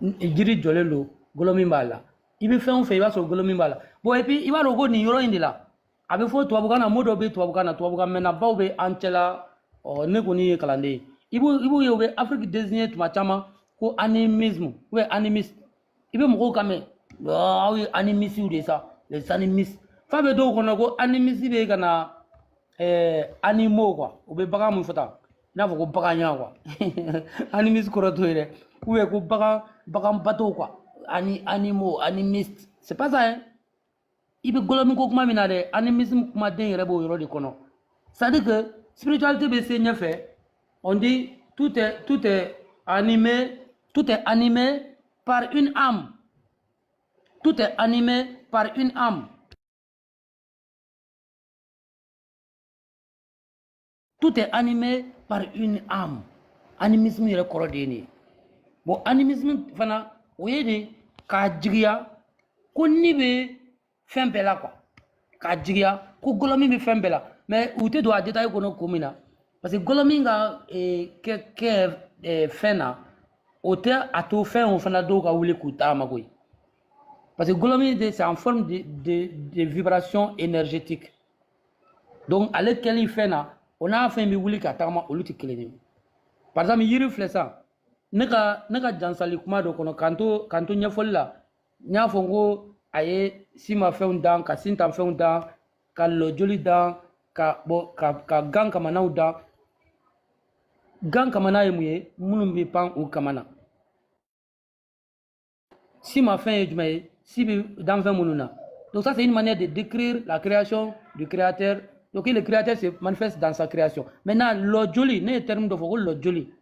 Speaker 6: Jiri jɔlen don, gɔlɔmi b'a la. I bɛ fɛn o fɛn, i b'a sɔrɔ gɔlɔmi b'a la. Bon, et puis i b'a dɔn ko nin yɔrɔ in de la, a bɛ fɔ tubabukan na, mot dɔ bɛ tubabukan na, tubabukan mɛnnabaw bɛ an cɛla. Ɔ, ne kɔni ye kalanden ye, i b'u ye, u bɛ Afrique désigner tuma caman ko animisme ou bien animiste. I bɛ mɔgɔw kan mɛn: aw ye animistes de sa, les animistes. Fa bɛ dɔw kɔnɔ ko animiste bɛ ka na animaux quoi, u bɛ bagan mun fɔ tan, i n'a fɔ ko baganya quoi. Animiste kɔrɔ t'o ye dɛ, ou bien ko bagan, bagan bateau quoi, ani animaux, animiste, c'est pas ça hein. I bɛ gɔlɔmi ko kuma min na dɛ, animisme kumaden yɛrɛ b'o yɔrɔ de kɔnɔ. C'est à dire que spiritualité bɛ se ɲɛfɛ. On dit tout est animé, tout est animé par une âme, tout est animé par une âme, tout est animé par une âme. Animisme yɛrɛ kɔrɔ de ye nin ye. Bon, animisme fana, o ye de k'a jigiya ko ni bɛ fɛn bɛɛ la quoi, k'a jigiya ko gɔlɔmi bɛ fɛn bɛɛ la. Mais u tɛ don a détail kɔnɔ kun min na, parce que gɔlɔmi ka kɛ fɛn na, o tɛ a to fɛn o fana dɔw ka wuli k'u taama koyi, parce que gɔlɔmi de, c'est en forme de vibration énergétique. Donc ale kɛli fɛn na, o n'a fɛn bɛ wuli ka tagama, olu tɛ kelen ye. Par exemple, yiri filɛ sisan, ne ka jansali kuma dɔ kɔnɔ, k'an to ɲɛfɔli la, n y'a fɔ n ko a ye simafɛnw dan, ka sintanfɛnw dan, ka lɔjoli dan, ka bɔ ka gan kamanaw dan. Gan kamana ye mun ye? Minnu bɛ pan u kamana. Simafɛn ye jumɛn ye? Si bɛ danfɛn minnu na. Donc ça, c'est une manière de décrire la création du créateur. Donc le créateur se manifeste dans sa création. Maintenant, lɔjoli, ne ye terme dɔ fɔ ko lɔjoli.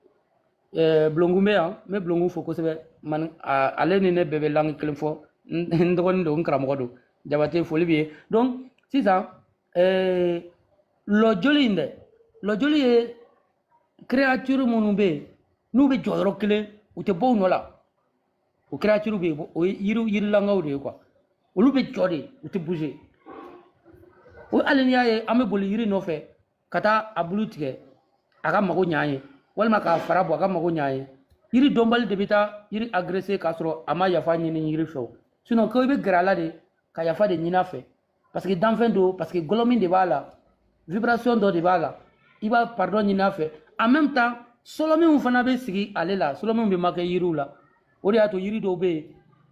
Speaker 6: Bulongun bɛ yan, n bɛ bulongun fo kosɛbɛ. Man, ale ni ne bɛɛ bɛ langue kelen fɔ. N dɔgɔnin don, n karamɔgɔ don. Jabate, foli b'i ye. Donc sisan, lɔjoli in dɛ, lɔjoli ye créature minnu bɛ yen n'u bɛ jɔ yɔrɔ kelen, u tɛ bɔ u nɔ la. O créature bɛ yen, o ye yiri, yirilankaw de ye quoi. Olu bɛ jɔ de, u tɛ bouger. O hali n'i y'a ye an bɛ boli yiri nɔfɛ ka taa a bulu tigɛ a ka mago ɲ'an ye, walima k'a fara bɔ a ka mago ɲ'an ye, yiri dɔnbali de bɛ taa yiri agressé k'a sɔrɔ a ma yafa ɲini yiri fɛ. O sinon ko i bɛ gɛrɛ a la de ka yafa de ɲini a fɛ, parce que danfɛn don, parce que gɔlɔmi de b'a la, vibration dɔ de b'a la, i b'a pardon ɲini a fɛ. En même temps, sɔlɔminw fana bɛ sigi ale la, sɔlɔminw bɛ makɛ yiriw la. O de y'a to yiri dɔw bɛ yen,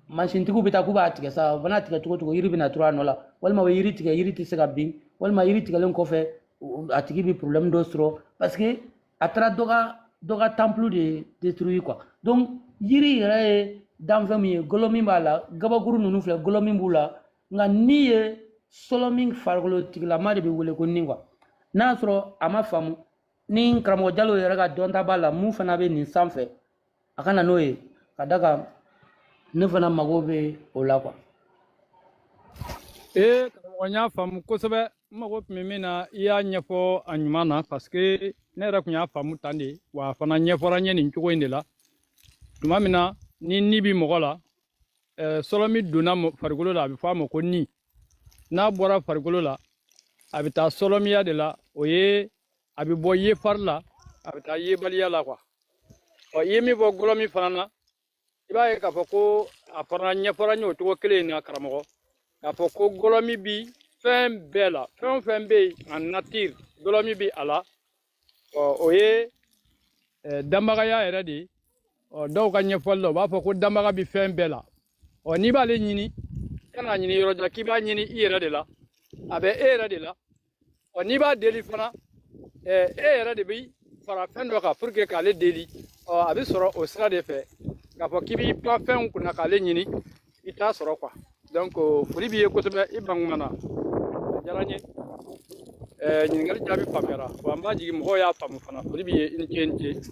Speaker 6: mansintigiw bɛ taa k'u b'a tigɛ sa, u mana tigɛ cogo cogo, yiri bɛna turu a nɔ la, walima u bɛ yiri tigɛ, yiri tɛ se ka bin, walima yiri tigɛlen kɔfɛ, a tigi bɛ problème dɔ sɔrɔ, parce que a taara dɔ ka temple de détruire quoi. Donc yiri yɛrɛ ye danfɛn min ye, gɔlɔmin b'a la, gabakuru ninnu filɛ, gɔlɔmin b'u la. Nka ni ye sɔlɔmin farikolo tigilama de bɛ wele ko ni quoi. N'a y'a sɔrɔ a ma faamu, ni karamɔgɔ Jalo yɛrɛ ka dɔnta b'a la, mun fana bɛ nin sanfɛ, a ka na n'o ye, ka da kan ne fana mago bɛ o la quoi.
Speaker 8: Ee karamɔgɔ, n y'a faamu kosɛbɛ. N mago tun bɛ min na, i y'a ɲɛfɔ a ɲuman na, parce que ne yɛrɛ tun y'a faamu tan de, wa a fana ɲɛfɔra n ye nin cogo in de la. Tuma min na ni bi mɔgɔ la, sɔlɔmi donna farikolo la, a bɛ fɔ a ma ko ni. N'a bɔra farikolo la, a bɛ taa sɔlɔmiya de la. O ye a bɛ bɔ ye fari la, a bɛ taa yebaliya la quoi. Ɔ, i ye min fɔ gɔlɔmi fana na, i b'a ye k'a fɔ ko a fana ɲɛfɔra n ye o cogo kelen in na, karamɔgɔ, k'a fɔ ko gɔlɔmi bi fɛn bɛɛ la, fɛn o fɛn bɛ yen en nature, gɔlɔmi bi a la. Ɔ, o ye danbagaya yɛrɛ de ye. Ɔ, dɔw ka ɲɛfɔli la, u b'a fɔ ko danbaga bi fɛn bɛɛ la. Ɔ, n'i b'ale ɲini, kan'a ɲini yɔrɔ jan, k'i b'a ɲini i yɛrɛ de la, a bɛ e yɛrɛ de la. Ɔ, n'i b'a deli fana, e yɛrɛ de bi fara fɛn dɔ kan pour que k'ale deli. Ɔ, a bɛ sɔrɔ o sira de fɛ. K'a fɔ k'i b'i pan fɛnw kunna k'ale ɲini, i t'a sɔrɔ quoi. Donc foli b'i ye kosɛbɛ, i ban na, a diyara n ye. Ɲininkali jaabi faamuyara wa, n b'a jigin mɔgɔw y'a faamu fana. Foli b'i ye, i ni ce, i ni ce,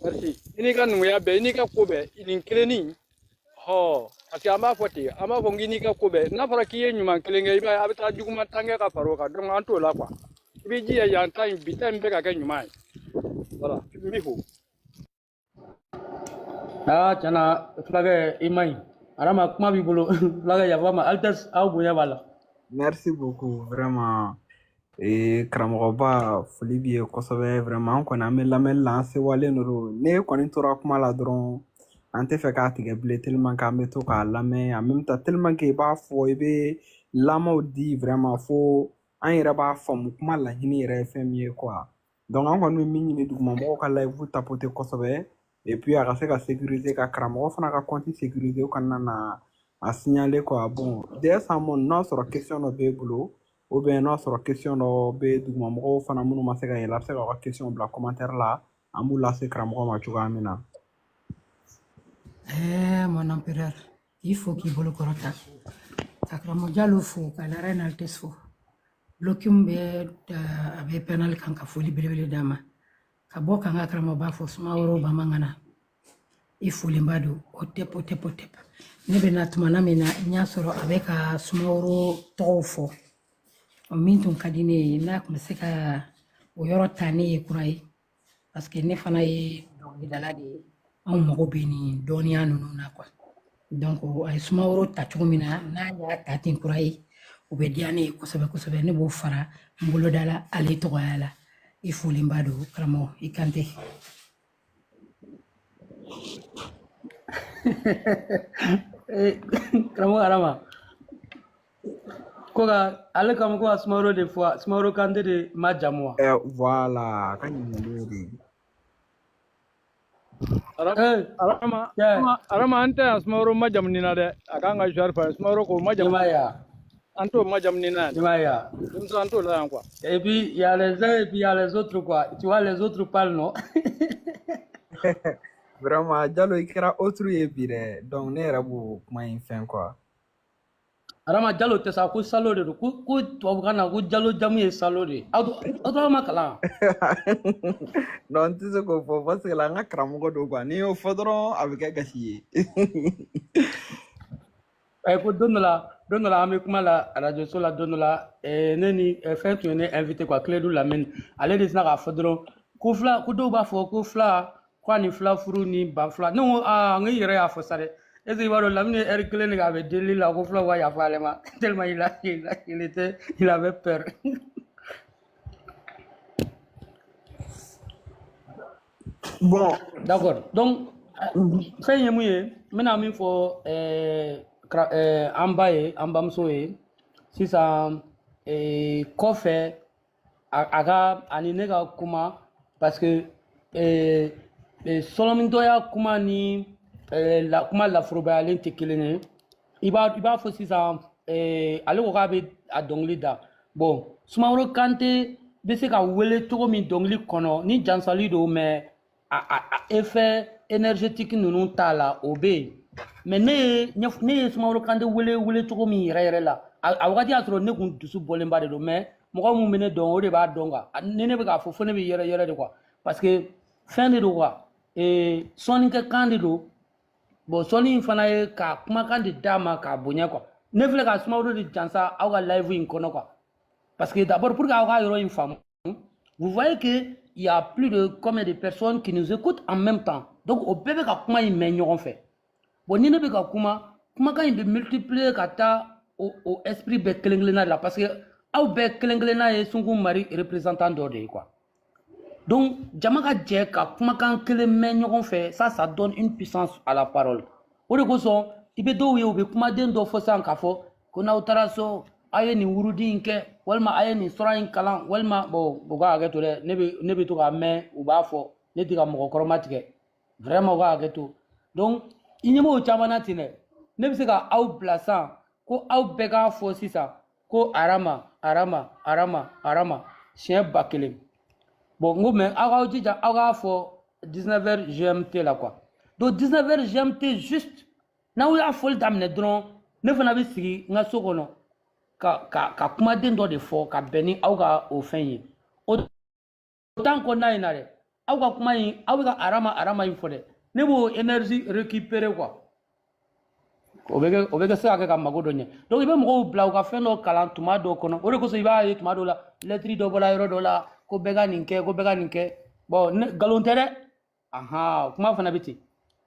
Speaker 8: merci. I n'i ka numuya bɛɛ, i n'i ka ko bɛɛ, nin kelennin. Ɔ, parce que an b'a fɔ ten, an b'a fɔ k'i n'i ka ko bɛɛ, n'a fɔra k'i ye ɲuman kelen kɛ, i b'a ye a bɛ taa juguman tan kɛ ka far'o kan. Donc an t'o la quoi. I b'i jija yan ta in, bi ta in bɛ ka kɛ ɲuman ye. Voilà, n b'i fo.
Speaker 6: Aa, tiɲɛna, fulakɛ, i man ɲi. Arama, kuma b'i bolo. Fulakɛ, yafa ma, Altesse, aw bonya b'a la.
Speaker 2: Merci beaucoup, vraiment. Karamɔgɔba, foli b'i ye kosɛbɛ. Vraiment, an kɔni, an bɛ lamɛnli la, an sewalen de don. Ne kɔni tora kuma la dɔrɔn, an tɛ fɛ k'a tigɛ bilen, tellement que an bɛ to k'a lamɛn. En même temps, tellement que i b'a fɔ, i bɛ lamɛnw di, vraiment, fo an yɛrɛ b'a faamu kuma laɲini yɛrɛ ye fɛn min ye quoi. Donc an kɔni bɛ min ɲini, dugumamɔgɔw ka live tapoter kosɛbɛ, et puis a ka se ka sécuriser, ka karamɔgɔ fana ka compte sécuriser, o kana na a signaler quoi. Bon, dès ce moment, n'a sɔrɔ question dɔ b'e bolo, ou bien n'a sɔrɔ question dɔ bɛ dugumamɔgɔw fana minnu ma se ka yɛlɛ, a bɛ se k'aw ka question bila commentaire la, an b'u lase karamɔgɔ ma cogoya min na.
Speaker 9: Eh, mon empereur, il faut k'i bolo kɔrɔta ka karamɔgɔ Jalo fo, ka la reine Altesse fo, bloki min bɛ a bɛ panel kan, ka foli belebele d'a ma, ka bɔ ka n ka karamɔgɔba fo, Sumaworo Bamangana, i folenba don. O tɛp, o tɛp, o tɛp. Ne bɛ na tumana min na, n y'a sɔrɔ a bɛ ka Sumaworo tɔgɔw fɔ. O min tun ka di ne ye, n'a tun bɛ se ka o yɔrɔ ta ne ye kura ye, parce que ne fana ye dɔnkilidala de ye, anw mago bɛ nin dɔnniya ninnu na quoi. Donc a ye Sumaworo ta cogo min na, n'a y'a ta ten kura ye, o bɛ diya ne ye kosɛbɛ kosɛbɛ. Ne b'o fara n boloda la ale tɔgɔya la. I folenba don, karamɔgɔ, i kan tɛ.
Speaker 6: Eh, karamɔgɔ Arama, ko ka ale kama ko ka Sumaworo de fɔ, Sumaworo Kante de ma jamu wa?
Speaker 2: Voilà, a ka ɲininkali y'o de ye.
Speaker 6: Eh,
Speaker 8: Arama,
Speaker 6: cɛ.
Speaker 8: Arama, an tɛ yan Sumaworo majamu nin na dɛ. A k'an ka genre fɔ Sumaworo k'o
Speaker 6: I
Speaker 8: majamu.
Speaker 6: m'a ye wa?
Speaker 8: An t'o majamu nin na yan
Speaker 6: I
Speaker 8: dɛ.
Speaker 6: m'a ye wa?
Speaker 8: Denmisɛn, an t'o la yan quoi.
Speaker 6: Et puis, il y a les uns et puis il y a les autres, quoi. Tu vois, les autres parlent, non?
Speaker 2: Vraiment, Jalo, i kɛra autre ye bi dɛ. Donc ne yɛrɛ b'o kuma in fɛn quoi.
Speaker 6: Arama, Jalo tɛ sa, ko salo de don. Ko tubabukan na, ko Jalo jamu ye salo de ye. Aw to ma kalan.
Speaker 2: Non, n tɛ se k'o fɔ parce que la, an ka karamɔgɔ don quoi. N'i y'o fɔ dɔrɔn, a bɛ kɛ gasi ye.
Speaker 6: Ko don dɔ la, an bɛ kuma la radio so la don dɔ la, ne ni fɛn tun ye ne invité quoi, Clédou Lamine. Ale de sina k'a fɔ dɔrɔn ko fila, ko dɔw b'a fɔ ko fila, ko a ni fila furu ni ban fila. Ne ko aa, n ko i yɛrɛ y'a fɔ sa dɛ. Est ce que i b'a dɔn, Lamine ye heure kelen de kɛ a bɛ delili la ko fulaw ka yafa ale ma, tellement il était, il avait peur.
Speaker 2: Bon.
Speaker 6: D'accord. Donc, fɛn ye mun ye, n bɛna min fɔ an ba ye, an bamuso ye sisan, kɔfɛ a ka ani ne ka kuma, parce que sɔlɔmintɔya kuma ni la, kuma laforobayalen tɛ kelen ye. I b'a fɔ sisan, ale ko k'a bɛ a dɔnkili da. Bon, Sumaworo Kante bɛ se ka wele cogo min dɔnkili kɔnɔ ni jansali don, mais a effet énergétique ninnu t'a la, o bɛ yen. Mais ne ye Sumaworo Kante wele cogo min yɛrɛ yɛrɛ la, a wagati y'a sɔrɔ ne kun dusu bɔlenba de don, mais mɔgɔ mun bɛ ne dɔn, o de b'a dɔn quoi. Ni ne bɛ k'a fɔ, fo ne bɛ yɛrɛ yɛrɛ de quoi, parce que fɛn de don quoi, sɔnnikɛ kan de don. Bon, sɔnni in fana ye ka kumakan de d'a ma k'a bonya quoi. Ne filɛ ka Sumaworo de jansa aw ka live in kɔnɔ quoi, parce que d'abord, pour que aw ka yɔrɔ in faamu, vous voyez que il y a plus de combien de personnes qui nous écoutent en même temps. Donc o bɛɛ bɛ ka kuma in mɛn ɲɔgɔn fɛ. Bon, ni ne bɛ ka kuma, kumakan in bɛ multiplier ka taa o esprit bɛɛ kelen kelenna de la, parce que aw bɛɛ kelen kelenna ye Sunkun Mari représentant dɔ de ye quoi. Donc jama ka jɛ ka kumakan kelen mɛn ɲɔgɔn fɛ, ça donne une puissance à la parole. O de kosɔn i bɛ dɔw ye, u bɛ kumaden dɔ fɔ sisan k'a fɔ ko n'aw taara so, a ye nin wurudi in kɛ, walima a ye nin sura in kalan, walima bon, u ka hakɛ to dɛ, ne bɛ to k'a mɛn u b'a fɔ, ne tɛ ka mɔgɔkɔrɔma tigɛ, vraiment, u ka hakɛ to. Donc i ɲɛ b'o caman na ten dɛ. Ne bɛ se ka aw bila sisan ko aw bɛɛ k'a fɔ sisan ko Arama, Arama, Arama, Arama siɲɛ 1000. Bon, n ko mais aw k'aw jija, aw k'a fɔ 19h GMT la quoi. Donc 19h GMT juste, n'aw y'a fɔli daminɛ dɔrɔn, ne fana bɛ sigi n ka so kɔnɔ ka kumaden dɔ de fɔ ka bɛn ni aw ka o fɛn ye. O temps kɔnɔna in na dɛ, aw ka kuma in, aw bɛ ka Arama, Arama in fɔ dɛ, ne b'o énergie récupérer quoi. O bɛ kɛ, o bɛ kɛ se ka kɛ ka mago dɔ ɲɛ. Donc i bɛ mɔgɔw bila u ka fɛn dɔ kalan tuma dɔ kɔnɔ. O de kosɔn i b'a ye tuma dɔw la, lɛtiri dɔ bɔra yɔrɔ dɔ la ko bɛɛ ka nin kɛ, ko bɛɛ ka nin kɛ. Bon, ne nkalon tɛ dɛ. Ahan, kuma fana bɛ ten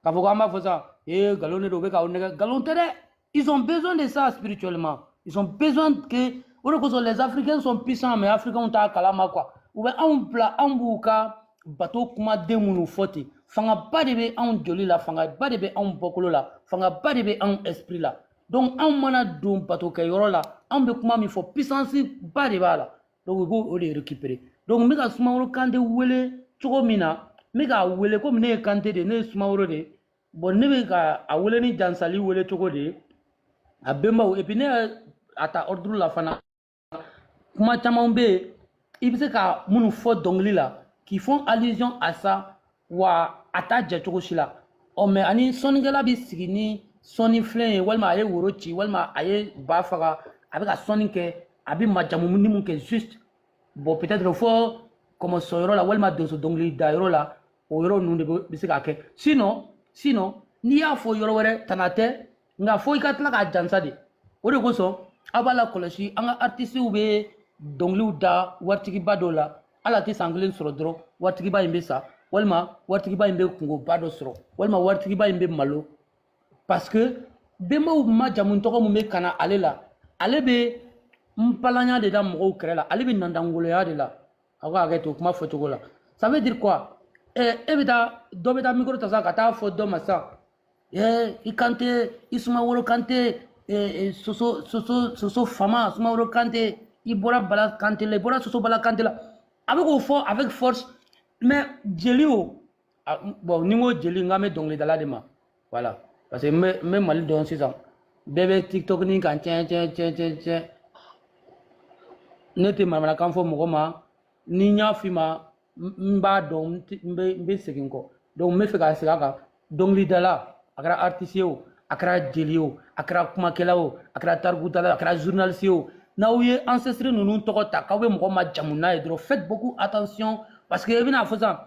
Speaker 6: k'a fɔ ko an b'a fɔ sa, ee, nkalon de don, u bɛ k'aw nɛgɛ. Nkalon tɛ dɛ. Ils ont besoin de ça spirituellement, ils ont besoin que. O de kosɔn les Africains sont puissants, mais Africains t'a kalama quoi. U bɛ anw bila, anw b'u ka bato kumaden minnu fɔ ten. Fangaba de bɛ anw joli la, fangaba de bɛ anw bɔkolo la, fangaba de bɛ anw esprit la. Donc anw mana don bato kɛyɔrɔ la, anw bɛ kuma min fɔ, puissance ba de b'a la. Donc u b'o o de récupérer. Donc n bɛ ka Sumaworo Kante wele cogo min na, n bɛ k'a wele komi ne ye Kante de ye, ne ye Sumaworo de ye. Bon, ne bɛ ka a wele ni jansali wele cogo de ye a bɛnbaw. Et puis ne y'a a ta ordre la fana. Kuma caman bɛ yen, i bɛ se ka minnu fɔ dɔnkili la qui font allusion à ça, wa a t'a jɛ cogo si la. Ɔ, mais ani sɔnnikɛla bɛ sigi ni sɔnni filɛ ye, walima a ye woro ci, walima a ye ba faga, a bɛ ka sɔnni kɛ, a bɛ majamu ni mun kɛ juste. Bon, peut-être fɔ kɔmɔsɔnyɔrɔ la, walima donso dɔnkili da yɔrɔ la, o yɔrɔ ninnu de bɛ se k'a kɛ. Sinon n'i y'a fɔ yɔrɔ wɛrɛ, tana tɛ, nka fo i ka tila k'a jansa de. O de kosɔn aw b'a la kɔlɔsi, an ka artisiw bɛ dɔnkiliw da waritigiba dɔw la, hali a tɛ san kelen sɔrɔ dɔrɔn, waritigiba in bɛ sa, walima waritigiba in bɛ kungoba dɔ sɔrɔ, walima waritigiba in bɛ malo, parce que bɛnbaw ma jamu tɔgɔ mun bɛ ka na ale la. Ale bɛ npalanya de da mɔgɔw kɛrɛ la, ale bɛ nandangoloya de la. Aw ka hakɛ to kuma fɔcogo la. Ça veut dire quoi? E bɛ taa, dɔ bɛ taa micro ta sisan ka taa fɔ dɔ ma sisan: i Kante, i Sumaworo Kante, soso soso soso fama Sumaworo Kante, i bɔra Bala Kante la, i bɔra Soso Bala Kante la. A bɛ k'o fɔ avec force, mais jeli o, bon, ni n ko jeli, n k'an bɛ dɔnkilidala de ma. Voilà, parce que n bɛ Mali dɔn sisan, bɛɛ bɛ TikTok ni kan tiɲɛ tiɲɛ tiɲɛ tiɲɛ tiɲɛ. Ne tɛ manamanakan fɔ mɔgɔ ma. Ni n y'a f'i ma, n b'a dɔn, n bɛ segin kɔ. Donc n bɛ fɛ ka segin a kan. Dɔnkilidala, a kɛra artiste ye o, a kɛra jeli ye o, a kɛra kumakɛla o, a kɛra tarikutala o, a kɛra journaliste ye o, n'aw ye ancêtre ninnu tɔgɔ ta k'aw bɛ mɔgɔ ma jamu n'a ye dɔrɔn, faites beaucoup attention, parce que i bɛna fɔ sisan: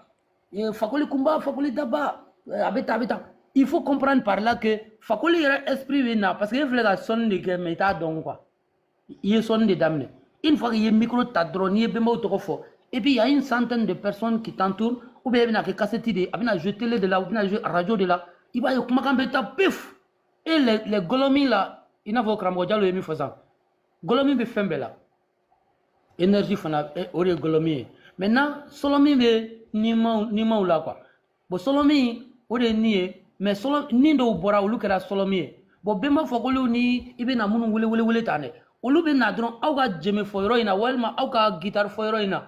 Speaker 6: Fakoli kunba, Fakoli daba, a bɛ tan, a bɛ tan. Il faut comprendre par là que Fakoli yɛrɛ esprit bɛ na, parce que e filɛ ka sɔnni de kɛ, mais i t'a dɔn quoi. I ye sɔnni de daminɛ. Une fois que i ye micro ta dɔrɔn, n'i ye bɛnbaw tɔgɔ fɔ, et puis il y a une centaine de personnes qui t'entourent, ou bien i bɛna kɛ cassette de ye, a bɛna jouer télé de la, u bɛna jouer radio de la, i b'a ye kumakan bɛ taa pif. Et les gɔlɔmi la, i n'a fɔ karamɔgɔ Jalo ye min fɔ sisan, gɔlɔmi bɛ fɛn bɛɛ la, énergie fana, o de ye gɔlɔmi ye. Maintenant, sɔlɔmi bɛ nimaw la quoi. Bon, sɔlɔmi o de ye nin ye, mais sɔlɔ ni dɔw bɔra, olu kɛra sɔlɔmi ye. Bon, bɛnba Fakoliw ni i bɛna minnu wele wele wele tan dɛ, olu bɛ na dɔrɔn aw ka jɛmɛ fɔ yɔrɔ in na, walima aw ka guitare fɔ yɔrɔ in na,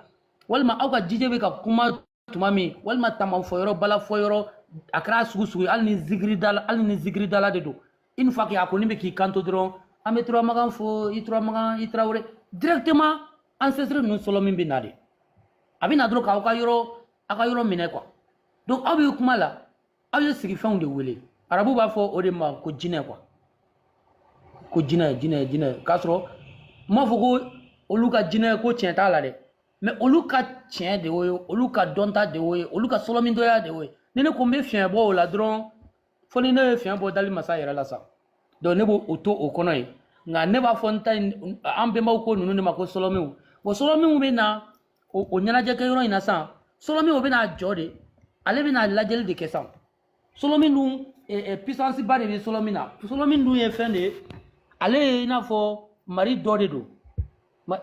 Speaker 6: walima aw ka DJ bɛ ka kuma tuma min, walima tama fɔ yɔrɔ, bala fɔ yɔrɔ, a kɛra sugu sugu ye, hali ni zikiridala, hali ni zikiridala de don. Une fois que a kɔni bɛ k'i kanto dɔrɔn, an bɛ Turamagan fo, i Turamagan, i Tarawele, directement ancêtre ninnu sɔlɔ min bɛ na de, a bɛ na dɔrɔn k'aw ka yɔrɔ, aw ka yɔrɔ minɛ quoi. Donc aw bɛ kuma la, aw ye sigifɛnw de wele. Arabu b'a fɔ o de ma ko jinɛ quoi, ko jinɛ, jinɛ, jinɛ. K'a sɔrɔ n m'a fɔ ko olu ka jinɛ ko tiɲɛ t'a la dɛ, mais olu ka tiɲɛ de y'o ye, olu ka dɔnta de y'o ye, olu ka sɔlɔmindɔya de y'o ye. Ni ne ko n bɛ fiɲɛ bɔ o la dɔrɔn, fo ni ne ye fiɲɛ bɔ dali masa yɛrɛ la sa. Donc ne b'o o to o kɔnɔ yen. Nka ne b'a fɔ n ta in, an bɛnbaw ko ninnu de ma ko sɔlɔmiw. Bon, sɔlɔmiw bɛ na o ɲɛnajɛ kɛ yɔrɔ in na sisan. Sɔlɔmiw bɛ n'a jɔ de, ale bɛ na lajɛli de kɛ sisan. Sɔlɔmi dun, puissance ba de bɛ sɔlɔmi na. Sɔlɔmi dun ye fɛn de ye, ale ye i n'a fɔ mari dɔ de don.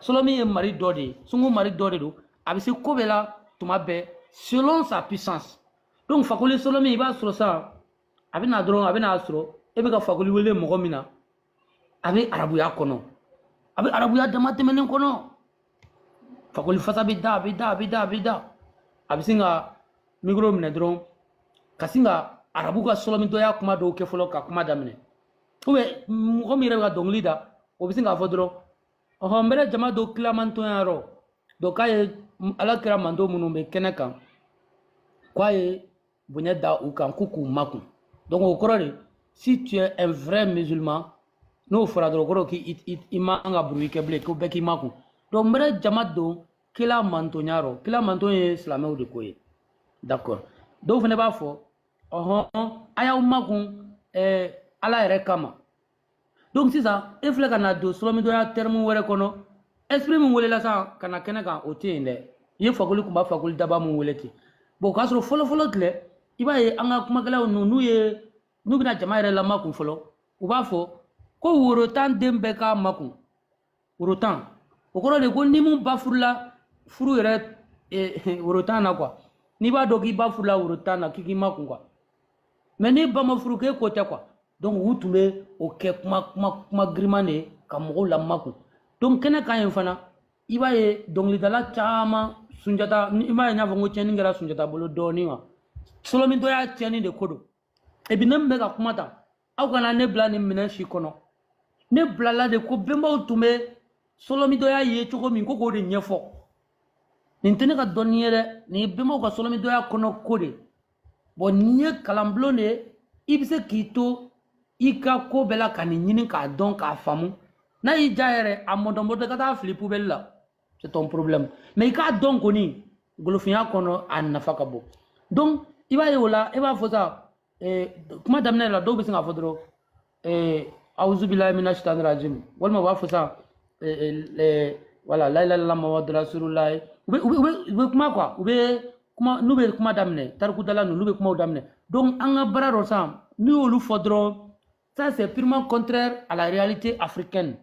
Speaker 6: Sɔlɔmi ye mari dɔ de ye, sungu mari dɔ de don. A bɛ se ko bɛɛ la tuma bɛɛ selon sa puissance. Donc Fakoli sɔlɔmi, i b'a sɔrɔ sisan, a bɛ na dɔrɔn, a bɛ n'a sɔrɔ e bɛ ka Fakoli wele mɔgɔ min na, a bɛ arabuya kɔnɔ, a bɛ arabuya dama tɛmɛnen kɔnɔ. Fakoli fasa bɛ da, a bɛ da, a bɛ da, a bɛ da, a bɛ sin ka micro minɛ dɔrɔn ka sin ka arabu ka sɔlɔmintɔya kuma dɔw kɛ fɔlɔ ka kuma daminɛ. Ou bien mɔgɔ min yɛrɛ bɛ ka dɔnkili da, o bɛ sin k'a fɔ dɔrɔn: ɔhɔn, n bɛrɛ jama dɔ kilamantɔnya yɔrɔ donc k'a ye ala kira mando minnu bɛ kɛnɛ kan, k'a ye bonya da u kan, k'u k'u makun. Donc o kɔrɔ de, si tu es un vrai musulman, n'o fɔra dɔrɔn, o kɔrɔ k'i i man ka bruit kɛ bilen, ko bɛɛ k'i makun. Donc n bɛrɛ jama don kila mantonya rɔ. Kila manton ye silamɛw de ko ye, d'accord. Dɔw fana b'a fɔ: ɔhɔn, a y'aw makun ala yɛrɛ kama. Donc sisan e filɛ ka na don solomidɔya terme wɛrɛ kɔnɔ. Esprit min welela sisan ka na kɛnɛ kan, o tɛ yen dɛ. I ye Fakoli kunba, Fakoli daba mun wele ten. Bon, o k'a sɔrɔ fɔlɔ-fɔlɔ tile, i b'a ye an ka kumakɛlaw ninnu, n'u ye n'u bɛna jama yɛrɛ lamakun fɔlɔ, u b'a fɔ ko woro 10 den bɛɛ k'a makun. Woro 10, o kɔrɔ de ko ni mun ba furula furu yɛrɛ woro 10 na quoi. N'i b'a dɔn k'i ba furula woro 10 na, k'i k'i makun quoi. Mais ni ba ma furu, k'e ko tɛ quoi. Donc u tun bɛ o kɛ kuma kuma kuma giriman de ye ka mɔgɔw lamakun. Donc kɛnɛ kan yen fana, i b'a ye dɔnkilidala caman, Sunjata, i m'a ye n y'a fɔ n ko tiɲɛni kɛra Sunjata bolo dɔɔnin wa. Solomidɔya tiɲɛni de ko don. Et puis ne min bɛ ka kuma ta, aw kana ne bila nin minɛn si kɔnɔ. Ne bilala de ko bɛnbaw tun bɛ solomidɔya ye cogo min, ko k'o de ɲɛfɔ. Nin tɛ ne ka dɔnni ye dɛ, nin ye bɛnbaw ka solomidɔya kɔnɔ ko de. Bon, nin ye kalanbulon de ye. I bɛ se k'i to i ka ko bɛɛ la ka nin ɲini k'a dɔn k'a faamu. N'a y'i diya yɛrɛ, a mɔdɔnmɔdɔn ka taa fili poubelle la, c'est ton problème. Mais i k'a dɔn kɔni, golofinya kɔnɔ a nafa ka bon. Donc i b'a ye o la, e b'a fɔ sa, kuma daminɛ la, dɔw bɛ sin k'a fɔ dɔrɔn awuzubilayi mina shaitan rajim, walima u b'a fɔ sa voilà, la ilaha illallah muhammadu rasulullah. U bɛ kuma quoi, u bɛ kuma, n'u bɛ kuma daminɛ, tarikudala ninnu, olu bɛ kumaw daminɛ. Donc an ka baara dɔ sisan, n'u y'olu fɔ dɔrɔn, ça c'est purement contraire à la réalité africaine.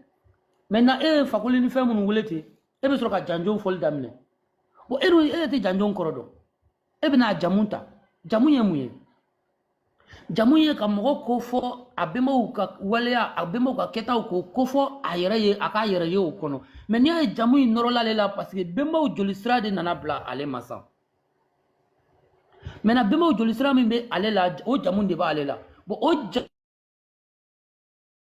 Speaker 6: Maintenant e ye Fakoli ni fɛn minnu wele ten, e bɛ sɔrɔ ka janjo fɔli daminɛ. Bon, e dun, e tɛ janjo kɔrɔ dɔn, e bɛna jamu ta. Jamu ye mun ye? Jamu ye ka mɔgɔ ko fɔ a bɛnbaw ka waleya, a bɛnbaw ka kɛtaw, k'o kofɔ a yɛrɛ ye, a k'a yɛrɛ ye o kɔnɔ. Mais n'i y'a ye jamu in nɔrɔla ale la, parce que bɛnbaw joli sira de nana bila ale ma san. Maintenant bɛnbaw joli sira min bɛ ale la, o jamu de b'ale la. Bon, o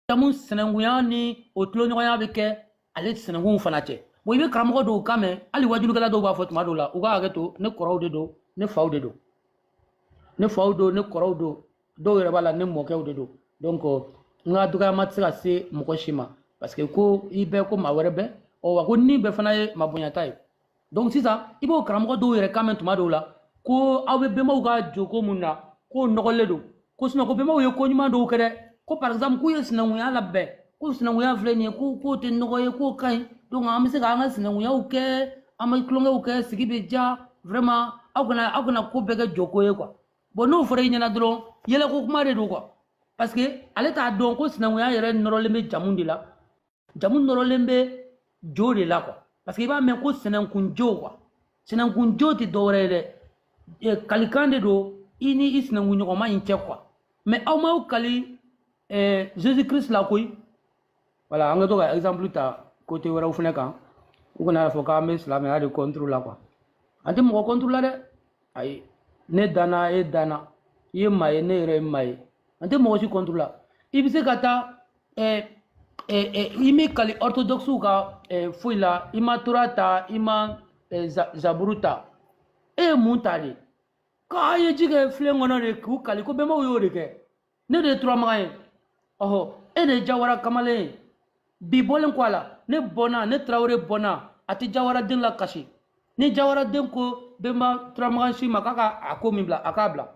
Speaker 6: jamu sinankunya ni o tuloɲɔgɔnya bɛ kɛ ale sinankunw fana cɛ. Bon, i bɛ karamɔgɔ dɔw kan mɛn, hali wajulukɛla dɔw b'a fɔ tuma dɔw la, u ka hakɛ to, ne kɔrɔw de don, ne faw de don, ne faw don, ne kɔrɔw don, dɔw yɛrɛ b'a la, ne mɔkɛw de don. Donc n ka dɔgɔyama tɛ se ka se mɔgɔ si ma, parce que ko i bɛɛ ko maa wɛrɛ bɛɛ ɔ wa ko ni bɛɛ fana ye mabonyata ye. Donc sisan i b'o karamɔgɔ dɔw yɛrɛ kan mɛn tuma dɔw la ko aw bɛ bɛnbaw ka joko mun na, k'o nɔgɔlen don, ko sinon ko bɛnbaw ye ko ɲuman dɔw kɛ dɛ, ko par exemple k'u ye sinankunya labɛn, ko sinankunya filɛ nin ye, ko k'o tɛ nɔgɔ ye, k'o ka ɲi. Donc an bɛ se k'an ka sinankunyaw kɛ, an bɛ tulonkɛw kɛ, sigi bɛ diya. Vraiment, aw kana ko bɛɛ kɛ jɔko ye quoi. Bon, n'o fɔra i ɲɛna dɔrɔn, yɛlɛko kuma de don quoi, parce que ale t'a dɔn ko sinankunya yɛrɛ nɔrɔlen bɛ jamu de la, jamu nɔrɔlen bɛ jo de la quoi. Parce que i b'a mɛn ko sinankunjo quoi. Sinankunjo tɛ dɔwɛrɛ ye dɛ, kalikan de don i ni i sinankunɲɔgɔnma in cɛ quoi. Mais aw m'aw kali Jésus Christ la koyi. Voilà, an ka to ka exemple ta côté wɛrɛw fɛnɛ kan, u kana fɔ k'an bɛ silamɛya de contre la quoi. An tɛ mɔgɔ contre la dɛ, ayi. Ne danna, e danna, i ye maa ye, ne yɛrɛ ye maa ye, an tɛ mɔgɔ si contre la. I bɛ se ka taa i m'i kali orthodoxe ka foyi la, i ma Torah ta, i ma Zaburu ta, e ye mun ta de? K'a ye ji kɛ filen kɔnɔ de k'u kali ko bɛnbaw y'o de kɛ. Ne de ye Turamagan ye, ɔhɔ, e de ye Jawara kamalen ye. Bi bɔlen kɔ a la, ne bɔnna, ne Tarawele bɔnna, a tɛ Jawaraden la kasi. Ni Jawaraden ko bɛnba Turamagan si ma k'a ka a ko min bila, a k'a bila.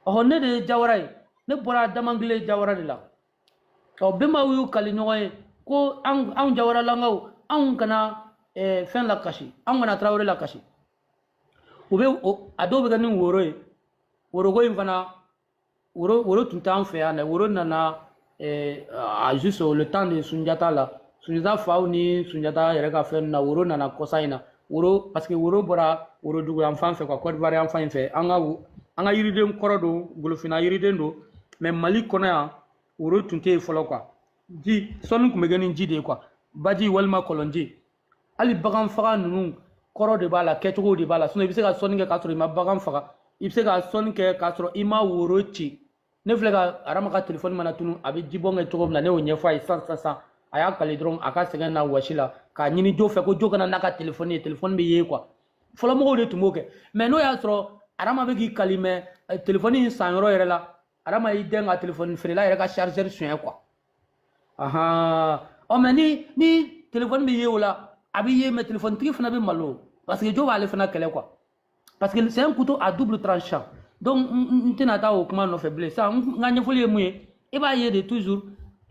Speaker 6: Ɔhɔ, ne de ye Jawara ye, ne bɔra Damangile Jawara de la. Ɔ, bɛnbaw y'u kali ɲɔgɔn ye ko anw Jawaralankaw, anw kana fɛn la kasi, anw kana Tarawele la kasi. U bɛ a dɔw bɛ kɛ ni woro ye. Woroko in fana, woro tun t'an fɛ yan dɛ. Woro nana à juste le temps de Sunjata la. Sunjata faw ni Sunjata yɛrɛ ka fɛn na, woro nana kɔsa in na. Woro, parce que woro bɔra Worodugu yan fan fɛ quoi, Côte d'Ivoire yan fan in fɛ. An ka yiriden kɔrɔ don, golofinna yiriden don. Mais Mali kɔnɔ yan, woro tun tɛ yen fɔlɔ quoi. Ji sɔnni tun bɛ kɛ ni ji de ye quoi, baji walima kɔlɔnji. Hali bagan faga ninnu, kɔrɔ de b'a la, kɛcogo de b'a la. Sinon i bɛ se ka sɔnni kɛ k'a sɔrɔ i ma bagan faga, i bɛ se ka sɔnni kɛ k'a sɔrɔ i ma woro ci. Ne filɛ ka Arama ka telefɔni mana tunu, a bɛ jibɔn kɛ cogo min na, ne y'o ɲɛfɔ a ye sisan sisan sisan. A y'a kali dɔrɔn a ka sɛgɛn n'a wɔsi la k'a ɲini jo fɛ ko jo kana n'a ka telefɔni ye, telefɔni bɛ ye quoi. Fɔlɔmɔgɔw de tun b'o kɛ. Mais n'o y'a sɔrɔ Arama bɛ k'i kali, mais telefɔni in san yɔrɔ yɛrɛ la, Arama y'i dɛn ka telefɔni feerela yɛrɛ ka chargeur suɲɛ quoi. Ahan, ɔ, mais ni telefɔni bɛ ye o la, a bɛ ye, mais telefɔni tigi fana bɛ malo, parce que jo b'ale fana kɛlɛ quoi, parce que c'est un couteau à double tranchant. Donc n tɛna taa o kuma nɔfɛ bilen. Sisan n ka ɲɛfɔli ye mun ye? I b'a ye de, toujours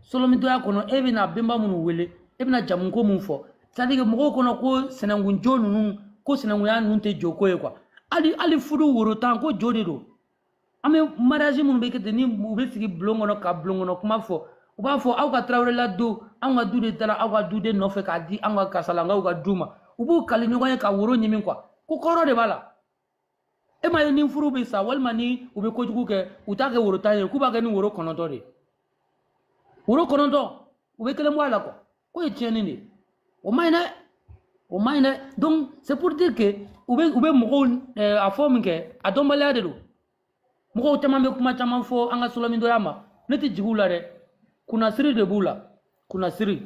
Speaker 6: Solomidoya kɔnɔ, e bɛna benba minnu wele, e bɛna jamuko mun fɔ, c'est à dire que mɔgɔw kɔnɔ ko sɛnɛnkun jo ninnu, ko sinankunya ninnu tɛ joko ye quoi. Hali furu woro tan ko jo de don. An bɛ mariage minnu bɛ kɛ ten, ni u bɛ sigi bulon kɔnɔ ka bulon kɔnɔ kuma fɔ, u b'a fɔ aw ka tarawelela du, anw ka du de taara aw ka duden nɔfɛ k'a di an ka karisalankaw ka du ma. U b'u kali ɲɔgɔn ye ka woro ɲimi quoi, ko kɔrɔ de b'a la. E ma ye, ni furu bɛ sa walima ni u bɛ kojugu kɛ, u t'a kɛ woro 10 ye, k'u b'a kɛ ni woro 9 de ye. Woro 9, u bɛ kelen bɔ a la quoi, k'o ye tiɲɛni de ye. O ma ɲi dɛ, o ma ɲi dɛ. Donc c'est pour dire que u bɛ mɔgɔw a fɔ min kɛ, a dɔnbaliya de don. Mɔgɔw caman bɛ kuma caman fɔ an ka sɔlɔmidɔya ma, ne tɛ jigin u la dɛ. Kunnasiri de b'u la, kunnasiri.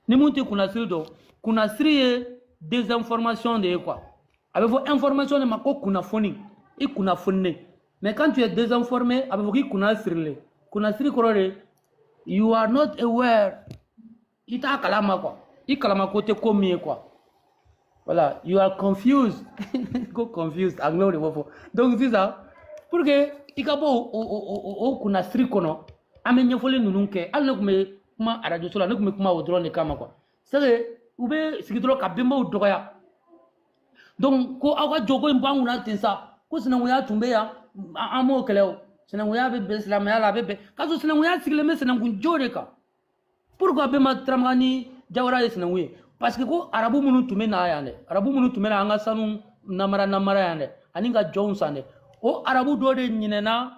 Speaker 6: Ni mun tɛ kunnasiri dɔn, kunnasiri ye désinformation de ye quoi. A bɛ fɔ information de ma ko kunnafoni, i kunnafoninen. Mais quand tu es désinformé, a bɛ fɔ k'i kunna sirilen. Kunnasiri kɔrɔ de, you are not aware, i t'a kalama quoi, i kalama ko tɛ ko min ye quoi. Voilà, you are confused, ko confused, anglais de b'o fɔ. Donc sisan, pour que i ka bɔ o kunnasiri kɔnɔ, an bɛ ɲɛfɔli ninnu kɛ. Hali ne tun bɛ kuma arajo so la, ne tun bɛ kuma o dɔrɔn de kama quoi. C'est que u bɛ sigi dɔrɔn ka benbaw dɔgɔya. Donc ko aw ka jɔko in bɔ an kunna ten sa, ko sinankunya tun bɛ yan, an m'o kɛlɛ. O sinankunya bɛ bɛn silamɛya la, a bɛ bɛn k'a sɔrɔ sinankunya sigilen bɛ sinankun jo de kan. Pourquoi Bɛnba Turamakan ni Jawara ye sinankun ye? Parce que ko arabu minnu tun bɛ na yan dɛ, arabu minnu tun bɛ na an ka sanu namara namara yan dɛ, ani ka jɔnw san dɛ, o arabu dɔ de ɲinɛna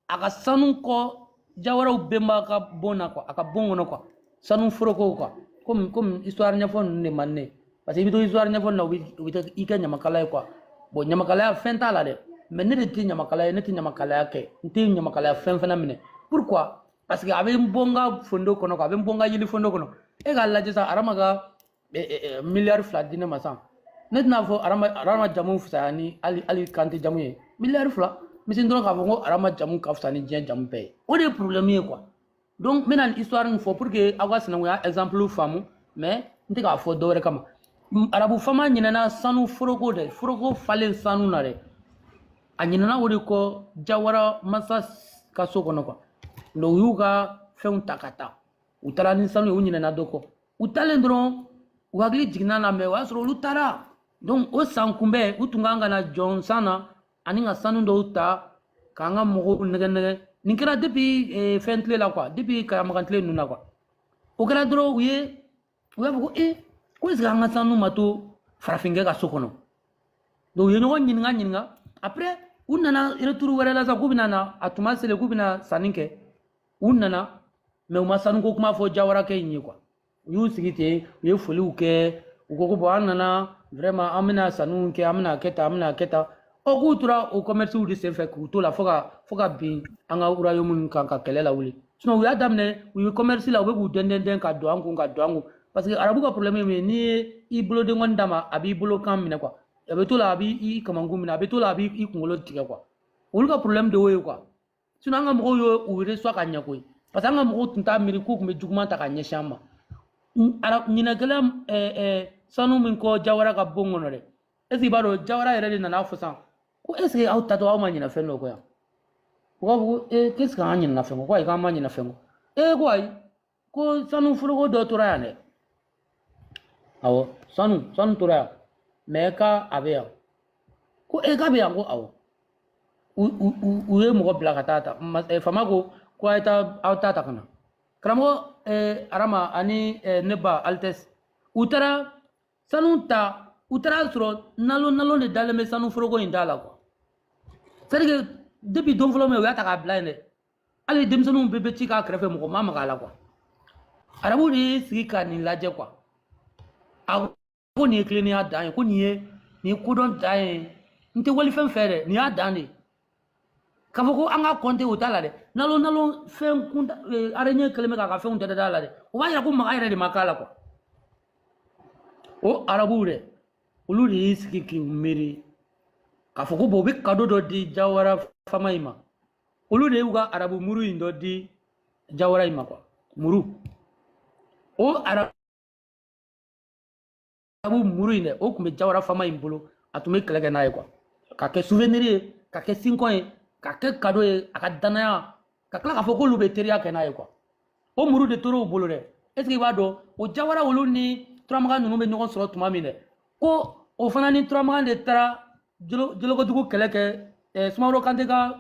Speaker 6: a ka sanu kɔ Jawaraw bɛnba ka bon na quoi, a ka bon kɔnɔ quoi, sanu forokow quoi. Comme histoire ɲɛfɔ ninnu de man ne ye, parce que i bɛ to histoire ɲɛfɔ na, u bɛ i kɛ ɲamakala ye quoi. Bon, ɲamakalaya fɛn t'a la dɛ, mais ne de tɛ ɲamakala ye, ne tɛ ɲamakalaya kɛ, n tɛ ɲamakalaya fɛn fɛnɛ minɛ. Pourquoi? Parce que a bɛ n bɔ n ka fondo kɔnɔ quoi, a bɛ n bɔ n ka yeli fondo kɔnɔ. E k'a lajɛ sa, Arama ka miliyari 2 di ne ma san, ne tɛna fɔ Arama jamu fisaya ni hali Kante jamu ye. Miliyari 2 n bɛ se dɔrɔn k'a fɔ ko Arama jamu ka fisa ni diɲɛ jamu bɛɛ ye. O de ye problème ye quoi. Donc n bɛna nin histoire nin fɔ pour que aw ka sinankunya exemple faamu, mais n tɛ k'a fɔ dɔ wɛrɛ kama. Arabu fama ɲinɛna sanu foroko dɛ, foroko falen sanu na dɛ, a ɲinɛna o de kɔ Jawara masa ka so kɔnɔ quoi. Donc u y'u ka fɛnw ta ka taa, u taara ni sanu ye, u ɲinɛna dɔ kɔ. U taalen dɔrɔn, u hakili jiginna na, mais o y'a sɔrɔ olu taara. Donc o san kunbɛn, u tun kan ka na jɔn san na ani ka sanu dɔw ta k'an ka mɔgɔw nɛgɛ nɛgɛ. Nin kɛra depuis fɛn tile la quoi, depuis Karamakan tile ninnu na quoi. O kɛra dɔrɔn, u y'a fɔ ko e ko est ce que an ka sanu ma to farafinkɛ ka so kɔnɔ? Donc u ye ɲɔgɔn ɲininka ɲininka. Après u nana retour wɛrɛ la sa, k'u bɛna na, a tuma selen k'u bɛna sanni kɛ. U nana, mais u ma sanuko kuma fɔ Jawarakɛ in ye quoi. U y'u sigi ten, u ye foliw kɛ, u ko bon, an nana vraiment, an bɛna sanniw kɛ, an bɛna kɛ tan, an bɛna kɛ tan. Ɔ, k'u tora o commerce de senfɛ k'u to la fo ka bin an ka royaume kan ka kɛlɛ lawuli. Sinon u y'a daminɛ, u ye commerce la, u bɛ k'u dɛn dɛn ka don an kun, ka don an kun, parce que arabu ka problème ye min ye, n'i ye i bolodenkɔni d'a ma, a b'i bolo kan minɛ quoi, a bɛ to la, a b'i kamankun minɛ, a bɛ to la, a b'i kunkolo tigɛ quoi. Olu ka problème de y'o ye quoi. Sinon an ka mɔgɔw ye u reçoit ka ɲɛ koyi, parce que an ka mɔgɔw tun t'a miiri k'u tun bɛ juguman ta ka ɲɛsin an ma. Ɲinɛkɛla sanu min kɔ Jawara ka bon kɔnɔ dɛ, est ce que i b'a dɔn, Jawara yɛrɛ de nana fɔ sisan ko est ce que aw tatɔ aw ma ɲinɛ fɛn dɔ kɔ yan? U b'a fɔ ko ee, qu'est ce que an ɲinɛna fɛn kɔ? Ko ayi, k'an ma ɲinɛ fɛn kɔ. Ee, ko ayi, ko sanu foroko dɔ tora yan dɛ. Awɔ, sanu tora yan, mais k'a a bɛ yan. Ko e k'a bɛ yan? Ko awɔ. U ye mɔgɔ bila ka taa ta. Faama ko a ye taa aw ta ta ka na. Karamɔgɔ Arama ani ne ba Altesse, u taara sanu ta, u taara sɔrɔ nalo nalo de dalen bɛ sanu foroko in da la quoi. C'est à dire que depuis don fɔlɔ min u y'a ta k'a bila yen dɛ, hali denmisɛnninw bɛɛ bɛ ci k'a kɛrɛfɛ, mɔgɔ ma maga a la quoi. Arabu de y'i sigi ka nin lajɛ quoi. A ko nin ye tilennenya dan ye, ko nin ye kodɔn dan ye, n tɛ walifɛn fɛ dɛ, nin y'a dan de ye. K'a fɔ ko an ka kɔnte o t'a la dɛ, nalo nalo fɛn kun araignée kɛlen bɛ k'a ka fɛnw tɛ da la dɛ, o b'a yira ko maga yɛrɛ de ma k'a la quoi. O arabuw dɛ, olu de y'i sigi k'i miiri k'a fɔ ko bon, u bɛ cadeau dɔ di Jawara fama in ma. Olu de y'u ka arabu muru in dɔ di Jawara in ma quoi. Muru o, arabu muru in dɛ, o tun bɛ Jawara fama in bolo, a tun bɛ kɛlɛ kɛ n'a ye quoi, ka kɛ souvenir ye, ka kɛ sinkɔn ye, ka kɛ cadeau ye, a ka danaya, ka tila k'a fɔ k'olu bɛ teriya kɛ n'a ye quoi. O muru de tora u bolo dɛ. Est ce que i b'a dɔn, o Jawara olu ni Turamagan ninnu bɛ ɲɔgɔn sɔrɔ tuma min dɛ, ko o fana ni Turamagan de taara Jolokodugu kɛlɛ kɛ. Sumaworo Kante ka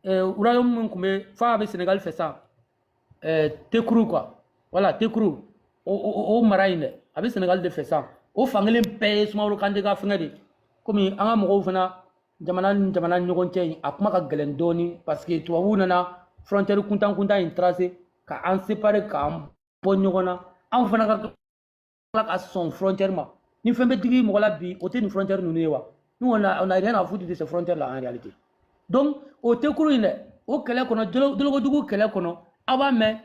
Speaker 6: royaume min tun bɛ f'a bɛ Sénégal fɛ sa, Tekuru quoi, voilà, Tekuru, o mara in dɛ, a bɛ Sénégal de fɛ sa. O fankelen bɛɛ ye Sumaworo Kante ka fɛngɛ de. Komi an ka mɔgɔw fana, jamana ni jamana ni ɲɔgɔn cɛ in, a kuma ka gɛlɛn dɔɔni, parce que tubabuw nana frontière kuntan kuntan in tracé ka an séparer, k'an bɔ ɲɔgɔn na. Anw fana ka tila ka sɔn frontière ma. Ni fɛn bɛ digi mɔgɔ la bi, o tɛ nin frontière ninnu ye wa? Nous, on a rien à foutre de ces frontières là en réalité. Donc o Tekuru in dɛ, o kɛlɛ kɔnɔ, Dolokodugu kɛlɛ kɔnɔ, aw b'a mɛn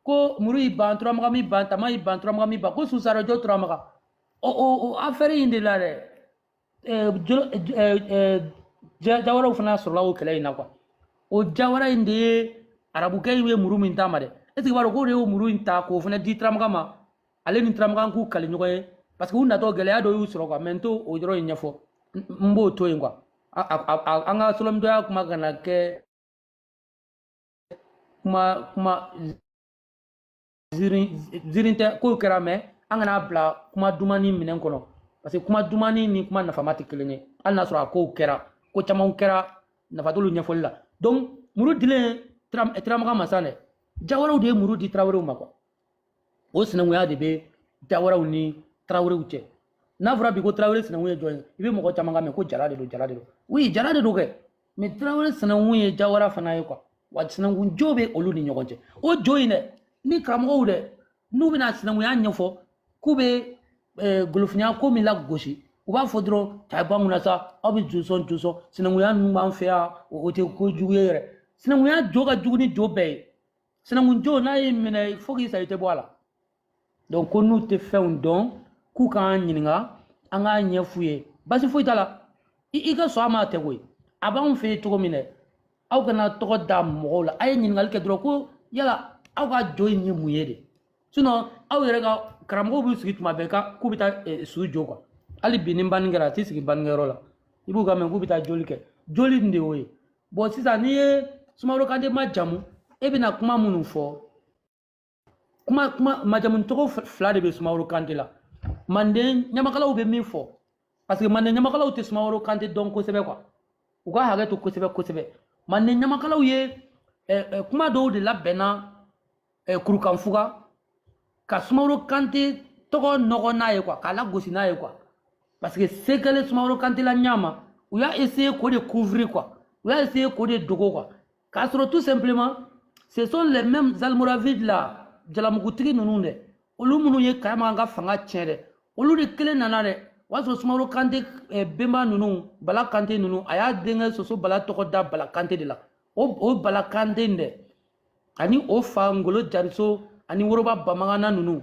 Speaker 6: ko muru y'i ban Turamagan, mi ban tama y'i ban Turamagan, mi ban ko Susarajɔ Turamagan. O affaire in de la dɛ, Jawaraw fana sɔrɔla o kɛlɛ in na quoi. O Jawara in de ye arabukɛ in ye muru min d'a ma dɛ. Est ce que i b'a dɔn k'o de y'o muru in ta k'o fana di Turamagan ma? Ale ni Turamagan k'u kali ɲɔgɔn ye, parce que u natɔ gɛlɛya dɔ y'u sɔrɔ quoi. Mais n t'o o yɔrɔ in ɲɛfɔ, n b'o to yen quoi. An ka solomidɔya kuma kana kɛ kuma zirin zirin tɛ kow kɛra, mais an kana bila kuma dumani minɛn kɔnɔ, parce que kuma dumani ni kuma nafama tɛ kelen ye. Hali n'a sɔrɔ a kow kɛra, ko camanw kɛra, nafa t'olu ɲɛfɔli la. Donc muru dilen Turamagan ma san dɛ, Jawaraw de ye muru di Tarawelew ma quoi. O sinankunya de bɛ Jawaraw ni Tarawelew cɛ. N'a fɔra bi ko Tarawele sinankun ye jɔn ye, i bɛ mɔgɔ caman ka mɛn ko Jara de don, Jara de don. Oui, Jara de don kɛ, mais Tarawele sinankun ye Jawara fana ye quoi. Wa sinankun jo bɛ olu ni ɲɔgɔn cɛ. O jo in dɛ, ni karamɔgɔw dɛ, n'u bɛna sinankunya ɲɛfɔ k'u bɛ golofinya ko min lagosi, u b'a fɔ dɔrɔn ta bɔ an kunna sa, aw bɛ josɔn josɔn sinankunya ninnu b'an fɛ yan, o tɛ ko jugu ye yɛrɛ. Sinankunya jo ka jugu ni jo bɛɛ ye. Sinankun jo, n'a y'i minɛ fo k'i sa, i tɛ bɔ a la. Donc ko n'u tɛ fɛnw dɔn, k'u k'an ɲininka, an k'a ɲɛf'u ye, basi foyi t'a la. I ka sɔn a ma, a tɛ koyi. A b'anw fɛ yen cogo min dɛ, aw kana tɔgɔ da mɔgɔw la, a ye ɲininkali kɛ dɔrɔn ko yala aw ka jo in ye mun ye de. Sinon aw yɛrɛ ka karamɔgɔw b'u sigi tuma bɛɛ k'u bɛ taa su jo quoi. Hali bi ni banni kɛra, a t'i sigi bannikɛyɔrɔ la, i b'u ka mɛn k'u bɛ taa joli kɛ. Joli nin de y'o ye. Bon, sisan n'i ye Sumaworo Kante ma jamu, e bɛna kuma minnu fɔ, kuma majamu tɔgɔ fila de bɛ Sumaworo Kante la. Manden ɲamakalaw bɛ min fɔ, parce que manden ɲamakalaw tɛ Sumaworo Kante dɔn kosɛbɛ quoi, u ka hakɛ to kosɛbɛ kosɛbɛ. Manden ɲamakalaw ye kuma dɔw de labɛnna Kurukanfuga ka Sumaworo Kante tɔgɔ nɔgɔ n'a ye quoi, k'a lagosi n'a ye quoi, parce que se kɛlen Sumaworo Kante la ɲama, u y'a essayé k'o de couvrir quoi, u y'a essayé k'o de dogo quoi, k'a sɔrɔ tout simplement ce sont les mêmes Almoravides là, jalamugutigi ninnu dɛ, olu minnu ye Kayama ka fanga tiɲɛ dɛ, olu de kelen nana dɛ. O y'a sɔrɔ Sumaworo Kante benba ninnu, Bala Kante ninnu, a y'a denkɛ Soso Bala tɔgɔ da Bala Kante de la. O Bala Kante in dɛ, ani o fa Ngolo Jariso ani Woroba Bamagana ninnu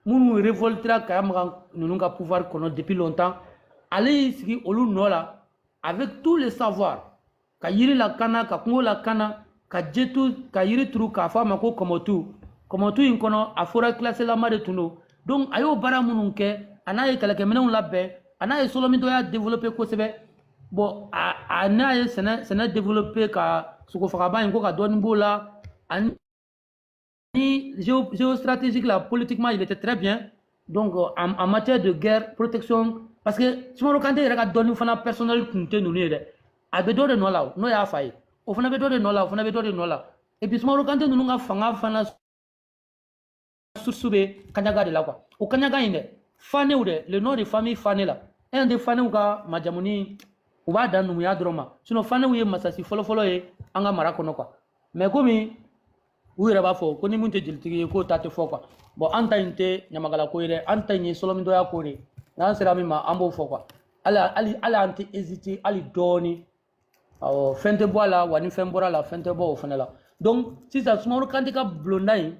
Speaker 6: minnu révoltera Kayamagan ninnu ka pouvoir kɔnɔ depuis longtemps, ale y'i sigi olu nɔ la avec tout le savoir, ka yiri lakana, ka kungo lakana, ka jetu, ka yiri turu, k'a fɔ a ma ko kɔmɔtu. Kɔmɔtu in kɔnɔ, a forêt classée lama de tun don. Donc a y'o baara minnu kɛ, a n'a ye kɛlɛkɛminɛnw labɛn, a n'a ye solomidɔya développé kosɛbɛ. Bon, a n'a ye sɛnɛ développé, ka sogofagaba in ko ka dɔɔnin b'o la, ani géostratégique là, politiquement il était très bien. Donc en matière de guerre, protection, parce que Sumaworo Kante yɛrɛ ka dɔnni fana personnel tun tɛ ninnu ye dɛ, a bɛ dɔ de nɔ la, n'o y'a fa ye, o fana bɛ dɔ de nɔ la, o fana bɛ dɔ de nɔ la. Et puis Sumaworo Kante ninnu ka fanga fana source bɛ Kaɲaga de la quoi. O Kaɲaga in dɛ, Fanew dɛ, le nom de famille Fane la, un de Fanew ka majamuni, u b'a dan numuya dɔrɔn ma. Sinon Fanew ye masasi fɔlɔfɔlɔ ye an ka mara kɔnɔ quoi. Mais komi u yɛrɛ b'a fɔ ko ni mun tɛ jelitigi ye, k'o ta tɛ fɔ quoi. Bon, an ta in tɛ ɲamakala ko ye dɛ, an ta in ye sɔlɔmidɔya ko de ye. N'an sera min ma, an b'o fɔ quoi. Hali an tɛ hésiter hali dɔɔni. Awɔ, fɛn tɛ bɔ a la wa, ni fɛn bɔra a la, fɛn tɛ bɔ o fana la. Donc sisan Sumaworo Kante ka bulonda in,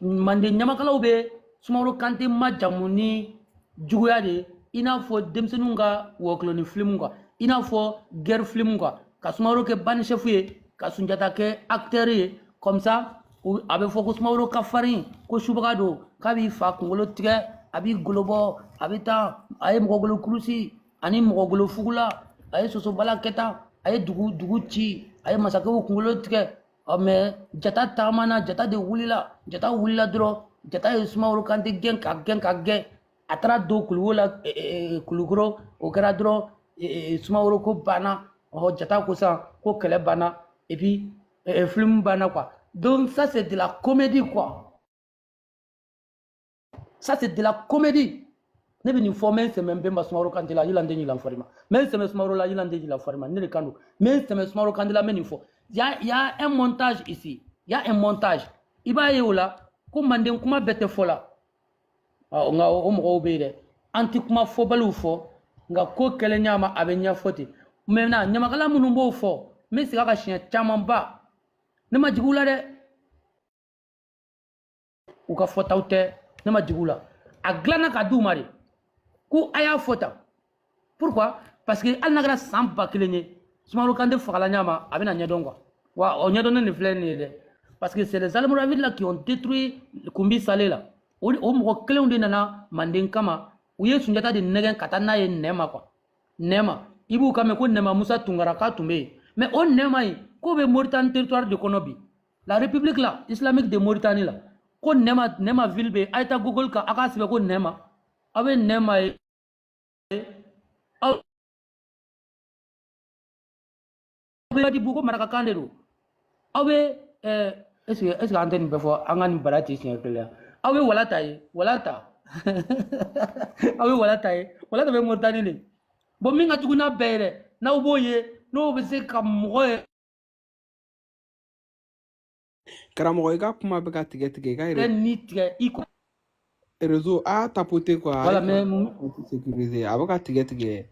Speaker 6: manden ɲamakalaw bɛ Sumaworo Kante majamu ni juguya de ye, i n'a fɔ denmisɛnninw ka wɔkulɔni filimu quoi, i n'a fɔ guerre filimu quoi, ka Sumaworo kɛ banni chef ye, ka Sunjata kɛ acteur ye. Comme ça a bɛ fɔ ko Sumaworo ka farin, ko subaga don, k'a b'i fa kunkolo tigɛ, a b'i golo bɔ, a bɛ taa a ye mɔgɔgolo kurusi ani mɔgɔgolo fugula, a ye sosobala kɛ tan, a ye dugu dugu ci, a ye masakɛw kunkolo tigɛ. Ɔ mais Jata taamana, Jata de wulila, Jata wulila dɔrɔn, Jata ye Sumaworo Kante gɛn ka gɛn ka gɛn, a taara don Kuluwo la, Kulukɔrɔ. O kɛra dɔrɔn, Sumaworo ko banna. Ɔ Jata ko sisan ko kɛlɛ banna, et puis film banna quoi. Donc ça, c'est de la comédie quoi, ça, c'est de la comédie. Ne bɛ nin fɔ, n bɛ n sɛmɛ n bɛnba Sumaworo Kante la, yilan den yilan farima, n bɛ n sɛmɛ Sumaworo la, yilan den yilan farima, ne de kan don, n bɛ n sɛmɛ Sumaworo Kante la, n bɛ nin fɔ. Y a un montage ici, y a un montage. I b'a ye o la ko manden kuma bɛɛ tɛ fɔ la. Nka o mɔgɔw bɛ yen dɛ, an tɛ kuma fɔbaliw fɔ, nka ko kɛlen ɲa ma, a bɛ ɲɛfɔ ten. Maintenant, ɲamakala minnu b'o fɔ, n bɛ segin a kan siɲɛ camanba, ne ma jigin u la dɛ, u ka fɔtaw tɛ, ne ma jigin u la. A dilanna ka d'u ma de ko a y'a fɔ tan. Pourquoi? Parce que hali n'a kɛra san 1000 ye, Sumaworo Kante fagala ɲa ma, a bɛna ɲɛdɔn quoi. Wa o ɲɛdɔnnen de filɛ nin ye dɛ, parce que c'est les Almoravides là qui ont détruit Kumbi Salé là. O mɔgɔ kelenw de nana Manden kama, u ye Sunjata de nɛgɛn ka taa n'a ye Nɛma quoi. Nɛma, i b'u ka mɛn ko Nɛma Musa Tunkara k'a tun bɛ yen, mais o Nɛma in k'o bɛ Mauritanie territoire de kɔnɔ bi, la République là islamique de Mauritanie la, ko Nɛma, Nɛma ville bɛ yen. A ye taa Google kan, a k'a sɛbɛn ko Nɛma, aw bɛ Nɛma ye, aw bɛ di ko marakakan de don. Aw bɛ est ce que an tɛ nin bɛɛ fɔ? An ka nin bara ci siɲɛ kelen, aw bɛ Walata ye, Walata, aw bɛ Walata ye, Walata bɛ Mauritanie de. Bon, min ka jugu n'a bɛɛ ye dɛ, n'aw b'o ye, n'o bɛ se ka mɔgɔ yɛrɛ
Speaker 2: Karamɔgɔ, i ka kuma bɛ ka tigɛ tigɛ, i ka
Speaker 6: ni tigɛ i ko
Speaker 2: réseau a tapoter quoi.
Speaker 6: Voilà, mais
Speaker 2: sécuriser, a bɛ ka tigɛ tigɛ.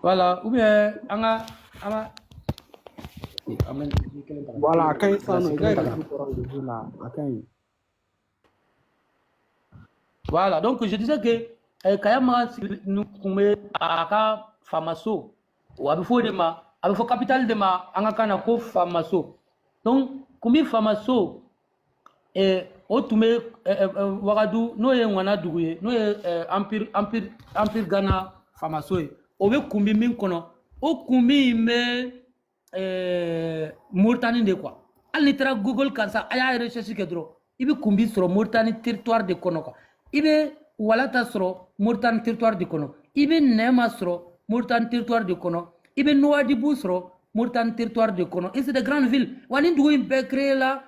Speaker 6: Voilà, ou bien an ka an bɛ kelen ta.
Speaker 2: Voilà, a ka ɲi sisan nɔ, i ka réseau kɔrɔ réseau la, a ka ɲi.
Speaker 6: Voilà, donc je disais que Kaya Magan tun bɛ a ka faamaso, a bɛ fɔ o de ma, a bɛ fɔ capitale de ma an ka kan na ko faamaso. Donc Kunbi faamaso, o tun bɛ Wagadu, n'o ye Ŋana dugu ye, n'o ye empire Ghana faamaso ye, o bɛ Kunbi min kɔnɔ, o Kunbi in bɛ Mauritanie de quoi. Hali n'i taara Google kan sa, a y'a recherche kɛ dɔrɔn, i bɛ Kunbi sɔrɔ Mauritanie territoire de kɔnɔ quoi. I bɛ Walata sɔrɔ Mauritanie territoire de kɔnɔ, i bɛ Nɛma sɔrɔ Mauritanie territoire de kɔnɔ, i bɛ Nouadhibou sɔrɔ Mauritanie territoire de kɔnɔ, et c'est des grandes villes. Wa ni dugu in bɛɛ créé la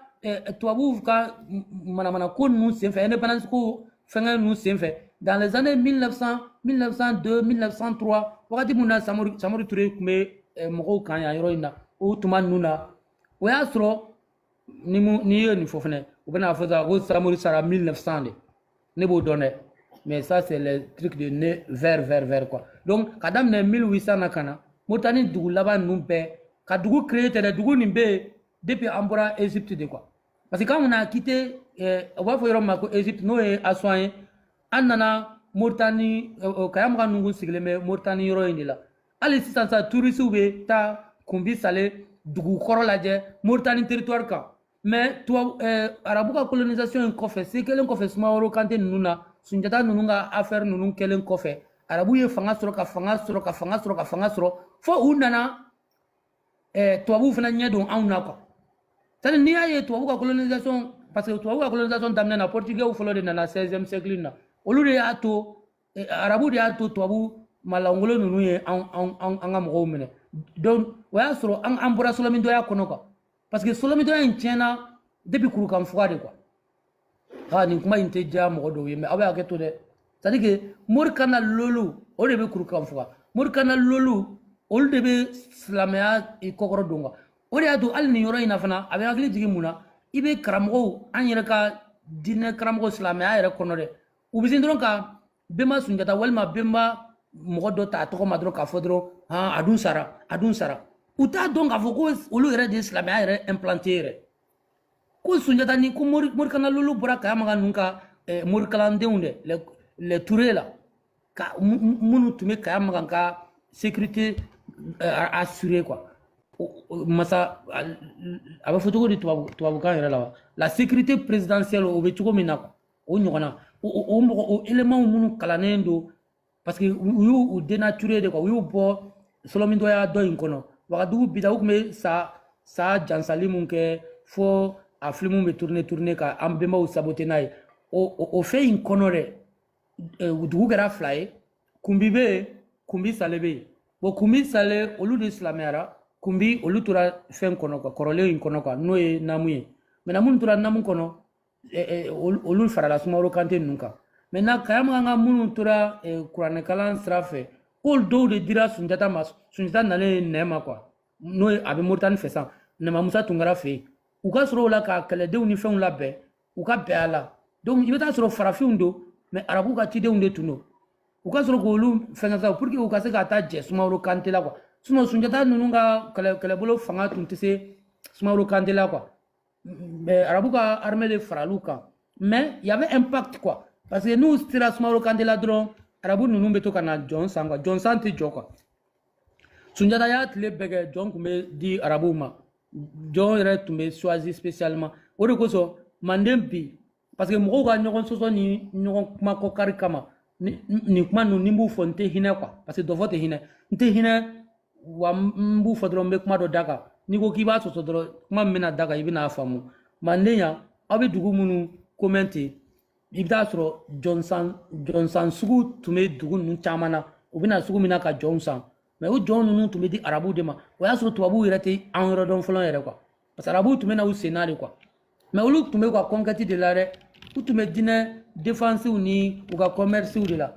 Speaker 6: tubabuw ka manamana ko ninnu senfɛ, indépendance ko fɛngɛ ninnu senfɛ, dans les années 1900, 1902, 1903, wagati mun na Samori Touré tun bɛ mɔgɔw kan yan yɔrɔ in na, o tuma ninnu na, o y'a sɔrɔ ni mu n'i ye nin fɔ fɛnɛ, u bɛna fɔ sa ko Samori sara 1900 de. Ne b'o dɔn dɛ, mais ça, c'est les trucs de né vers quoi. Donc ka daminɛ 1800 na ka na, Mauritanie dugu laban ninnu bɛɛ ka dugu créé tɛ dɛ, dugu nin bɛ yen depuis an bɔra Égypte de quoi. Parce que quand on a quitté, u b'a fɔ yɔrɔ min ma ko Égypte, n'o ye Aswan ye, an nana Mauritanie, Kaya Magan ninnu sigilen bɛ Mauritanie yɔrɔ in de la. Hali sisan sa, touristes bɛ taa Kunbi Sale dugu kɔrɔ lajɛ Mauritanie territoire kan. Mais tubabu, arabu ka colonisation in kɔfɛ, se kɛlen kɔfɛ Sumaworo Kante ninnu na, Sunjata ninnu ka affaire ninnu kɛlen kɔfɛ, arabu ye fanga sɔrɔ ka fanga sɔrɔ ka fanga sɔrɔ ka fanga sɔrɔ, fo u nana tubabuw fana ɲɛ don anw na quoi. C'est à dire, n'i y'a ye tubabu ka colonisation, parce que tubabu ka colonisation daminɛ na, portugais fɔlɔ de nana 16e siècle na, olu de y'a to, arabu de y'a to tubabu malangolo ninnu ye an ka mɔgɔw minɛ. Donc o y'a sɔrɔ an bɔra solomidɔya kɔnɔ quoi, parce que solomidɔya in tiɲɛna depuis Kurukanfuga de quoi. Ah, nin kuma in tɛ diya mɔgɔ dɔw ye, mais aw bɛ hakɛ to dɛ. C'est à dire que Morikana lolu, o de bɛ Kurukanfuga, Morikana lolu, olu de bɛ silamɛya kɔkɔrɔ don quoi. O de y'a to hali nin yɔrɔ in na fana, a bɛ hakili jigin mun na, i bɛ karamɔgɔw, an yɛrɛ ka diinɛ karamɔgɔ silamɛya yɛrɛ kɔnɔ dɛ, u bɛ se dɔrɔn ka bɛnba Sunjata walima bɛnba mɔgɔ dɔ ta a tɔgɔ ma dɔrɔn k'a fɔ dɔrɔn han, a dun sara, a dun sara. U t'a dɔn k'a fɔ ko olu yɛrɛ de ye silamɛya yɛrɛ implanté yɛrɛ, ko Sunjata ni ko Morikana lolu bɔra Kaya Magan ninnu ka morikalandenw dɛ, les Touré la, ka minnu tun bɛ Kaya Magan ka sécurité assuré quoi. Masa a bɛ fɔ cogo di tubabukan yɛrɛ la wa, la sécurité présidentielle, o bɛ cogo min na quoi, o ɲɔgɔnna, o mɔgɔ, o éléments minnu kalannen don, parce que u y'u dénaturé de quoi, u y'u bɔ solomidɔya dɔ in kɔnɔ. Wagadugu bida, u tun bɛ sa jansali mun kɛ fo a filimu bɛ tourner tourner ka an bɛnbaw saboter n'a ye. O fɛn in kɔnɔ dɛ, dugu kɛra fila ye: Kunbi bɛ yen, Kunbi Sale bɛ yen. Bon, Kunbi Sale, olu de silamɛyara. Kunbi, olu tora fɛn kɔnɔ quoi, kɔrɔlen in kɔnɔ quoi, n'o ye Namu ye. Maintenant, minnu tora Namu kɔnɔ, olu farala Sumaworo Kante ninnu kan. Maintenant, Kayama ka minnu tora kuranɛkalan sira fɛ, k'olu dɔw de dira Sunjata ma. Sunjata nalen Nɛma quoi, n'o ye a bɛ Moritani fɛ sisan, Nɛma Musa Tunkara fɛ yen, u ka sɔrɔ o la ka kɛlɛdenw ni fɛnw labɛn, u ka bɛn a la. Donc i bɛ taa sɔrɔ farafinw don, mais arabuw ka cidenw de tun don. U ka sɔrɔ k'olu fɛngɛ sa pour que u ka se ka taa jɛ Sumaworo Kante la quoi. Sinon Sunjata ninnu ka kɛlɛbolo fanga tun tɛ se Sumaworo Kante la quoi. Mais arabu ka armée de faral'u kan, mais il y avait un pacte quoi, parce que n'u sera Sumaworo Kante la dɔrɔn, arabu ninnu bɛ to ka na jɔn san quoi. Jɔn san tɛ jɔ quoi. Sunjata y'a tile bɛɛ kɛ, jɔn tun bɛ di arabuw ma, jɔn yɛrɛ tun bɛ choisi spécialement. O de kosɔn Manden bi, parce que mɔgɔw ka ɲɔgɔn sɔsɔ ni ɲɔgɔn kuma kɔkari kama, nin kuma ninnu, ni n b'u fɔ, n tɛ hinɛ quoi, parce que dɔfɔ tɛ hinɛ, n tɛ hinɛ wa. N b'u fɔ dɔrɔn, n bɛ kuma dɔ da kan. N'i ko k'i b'a sɔsɔ dɔrɔn, kuma min bɛna da kan, i bɛna faamu. Manden yan, aw bɛ dugu minnu komɛn ten, i bɛ taa sɔrɔ jɔnsan sugu tun bɛ dugu ninnu caman na. U bɛna sugu min na ka jɔnw san, mais o jɔn ninnu tun bɛ di arabuw de ma. O y'a sɔrɔ tubabuw yɛrɛ tɛ an yɔrɔ dɔn fɔlɔ yɛrɛ quoi, parce que arabuw tun bɛ na u sen na de quoi. Mais olu tun bɛ u ka conquête de la dɛ, u tun bɛ diinɛ défense ni u ka commerce de la.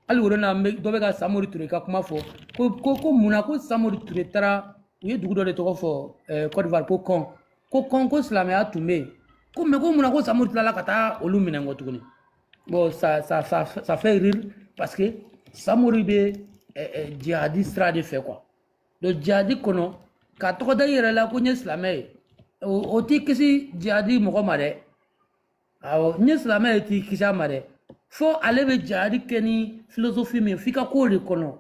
Speaker 6: Hali o de la, dɔ bɛ ka Samori Ture ka kuma fɔ ko munna ko Samori Ture taara, u ye dugu dɔ de tɔgɔ fɔ, Côte d'Ivoire, ko Kɔn, ko Kɔn, ko silamɛya tun bɛ yen, ko mais ko munna ko Samori tilala ka taa olu minɛ kɔ tuguni? Bon, ça fait rire, parce que Samori bɛ jihadi sira de fɛ quoi. Donc jihadi kɔnɔ, ka tɔgɔ da i yɛrɛ la ko n ye silamɛ ye, o t'i kisi jihadi mɔgɔ ma dɛ. Awɔ, n ye silamɛ ye t'i kisi a ma dɛ. Fo ale bɛ jihadi kɛ ni philosophie min ye, f'i ka k'o de kɔnɔ.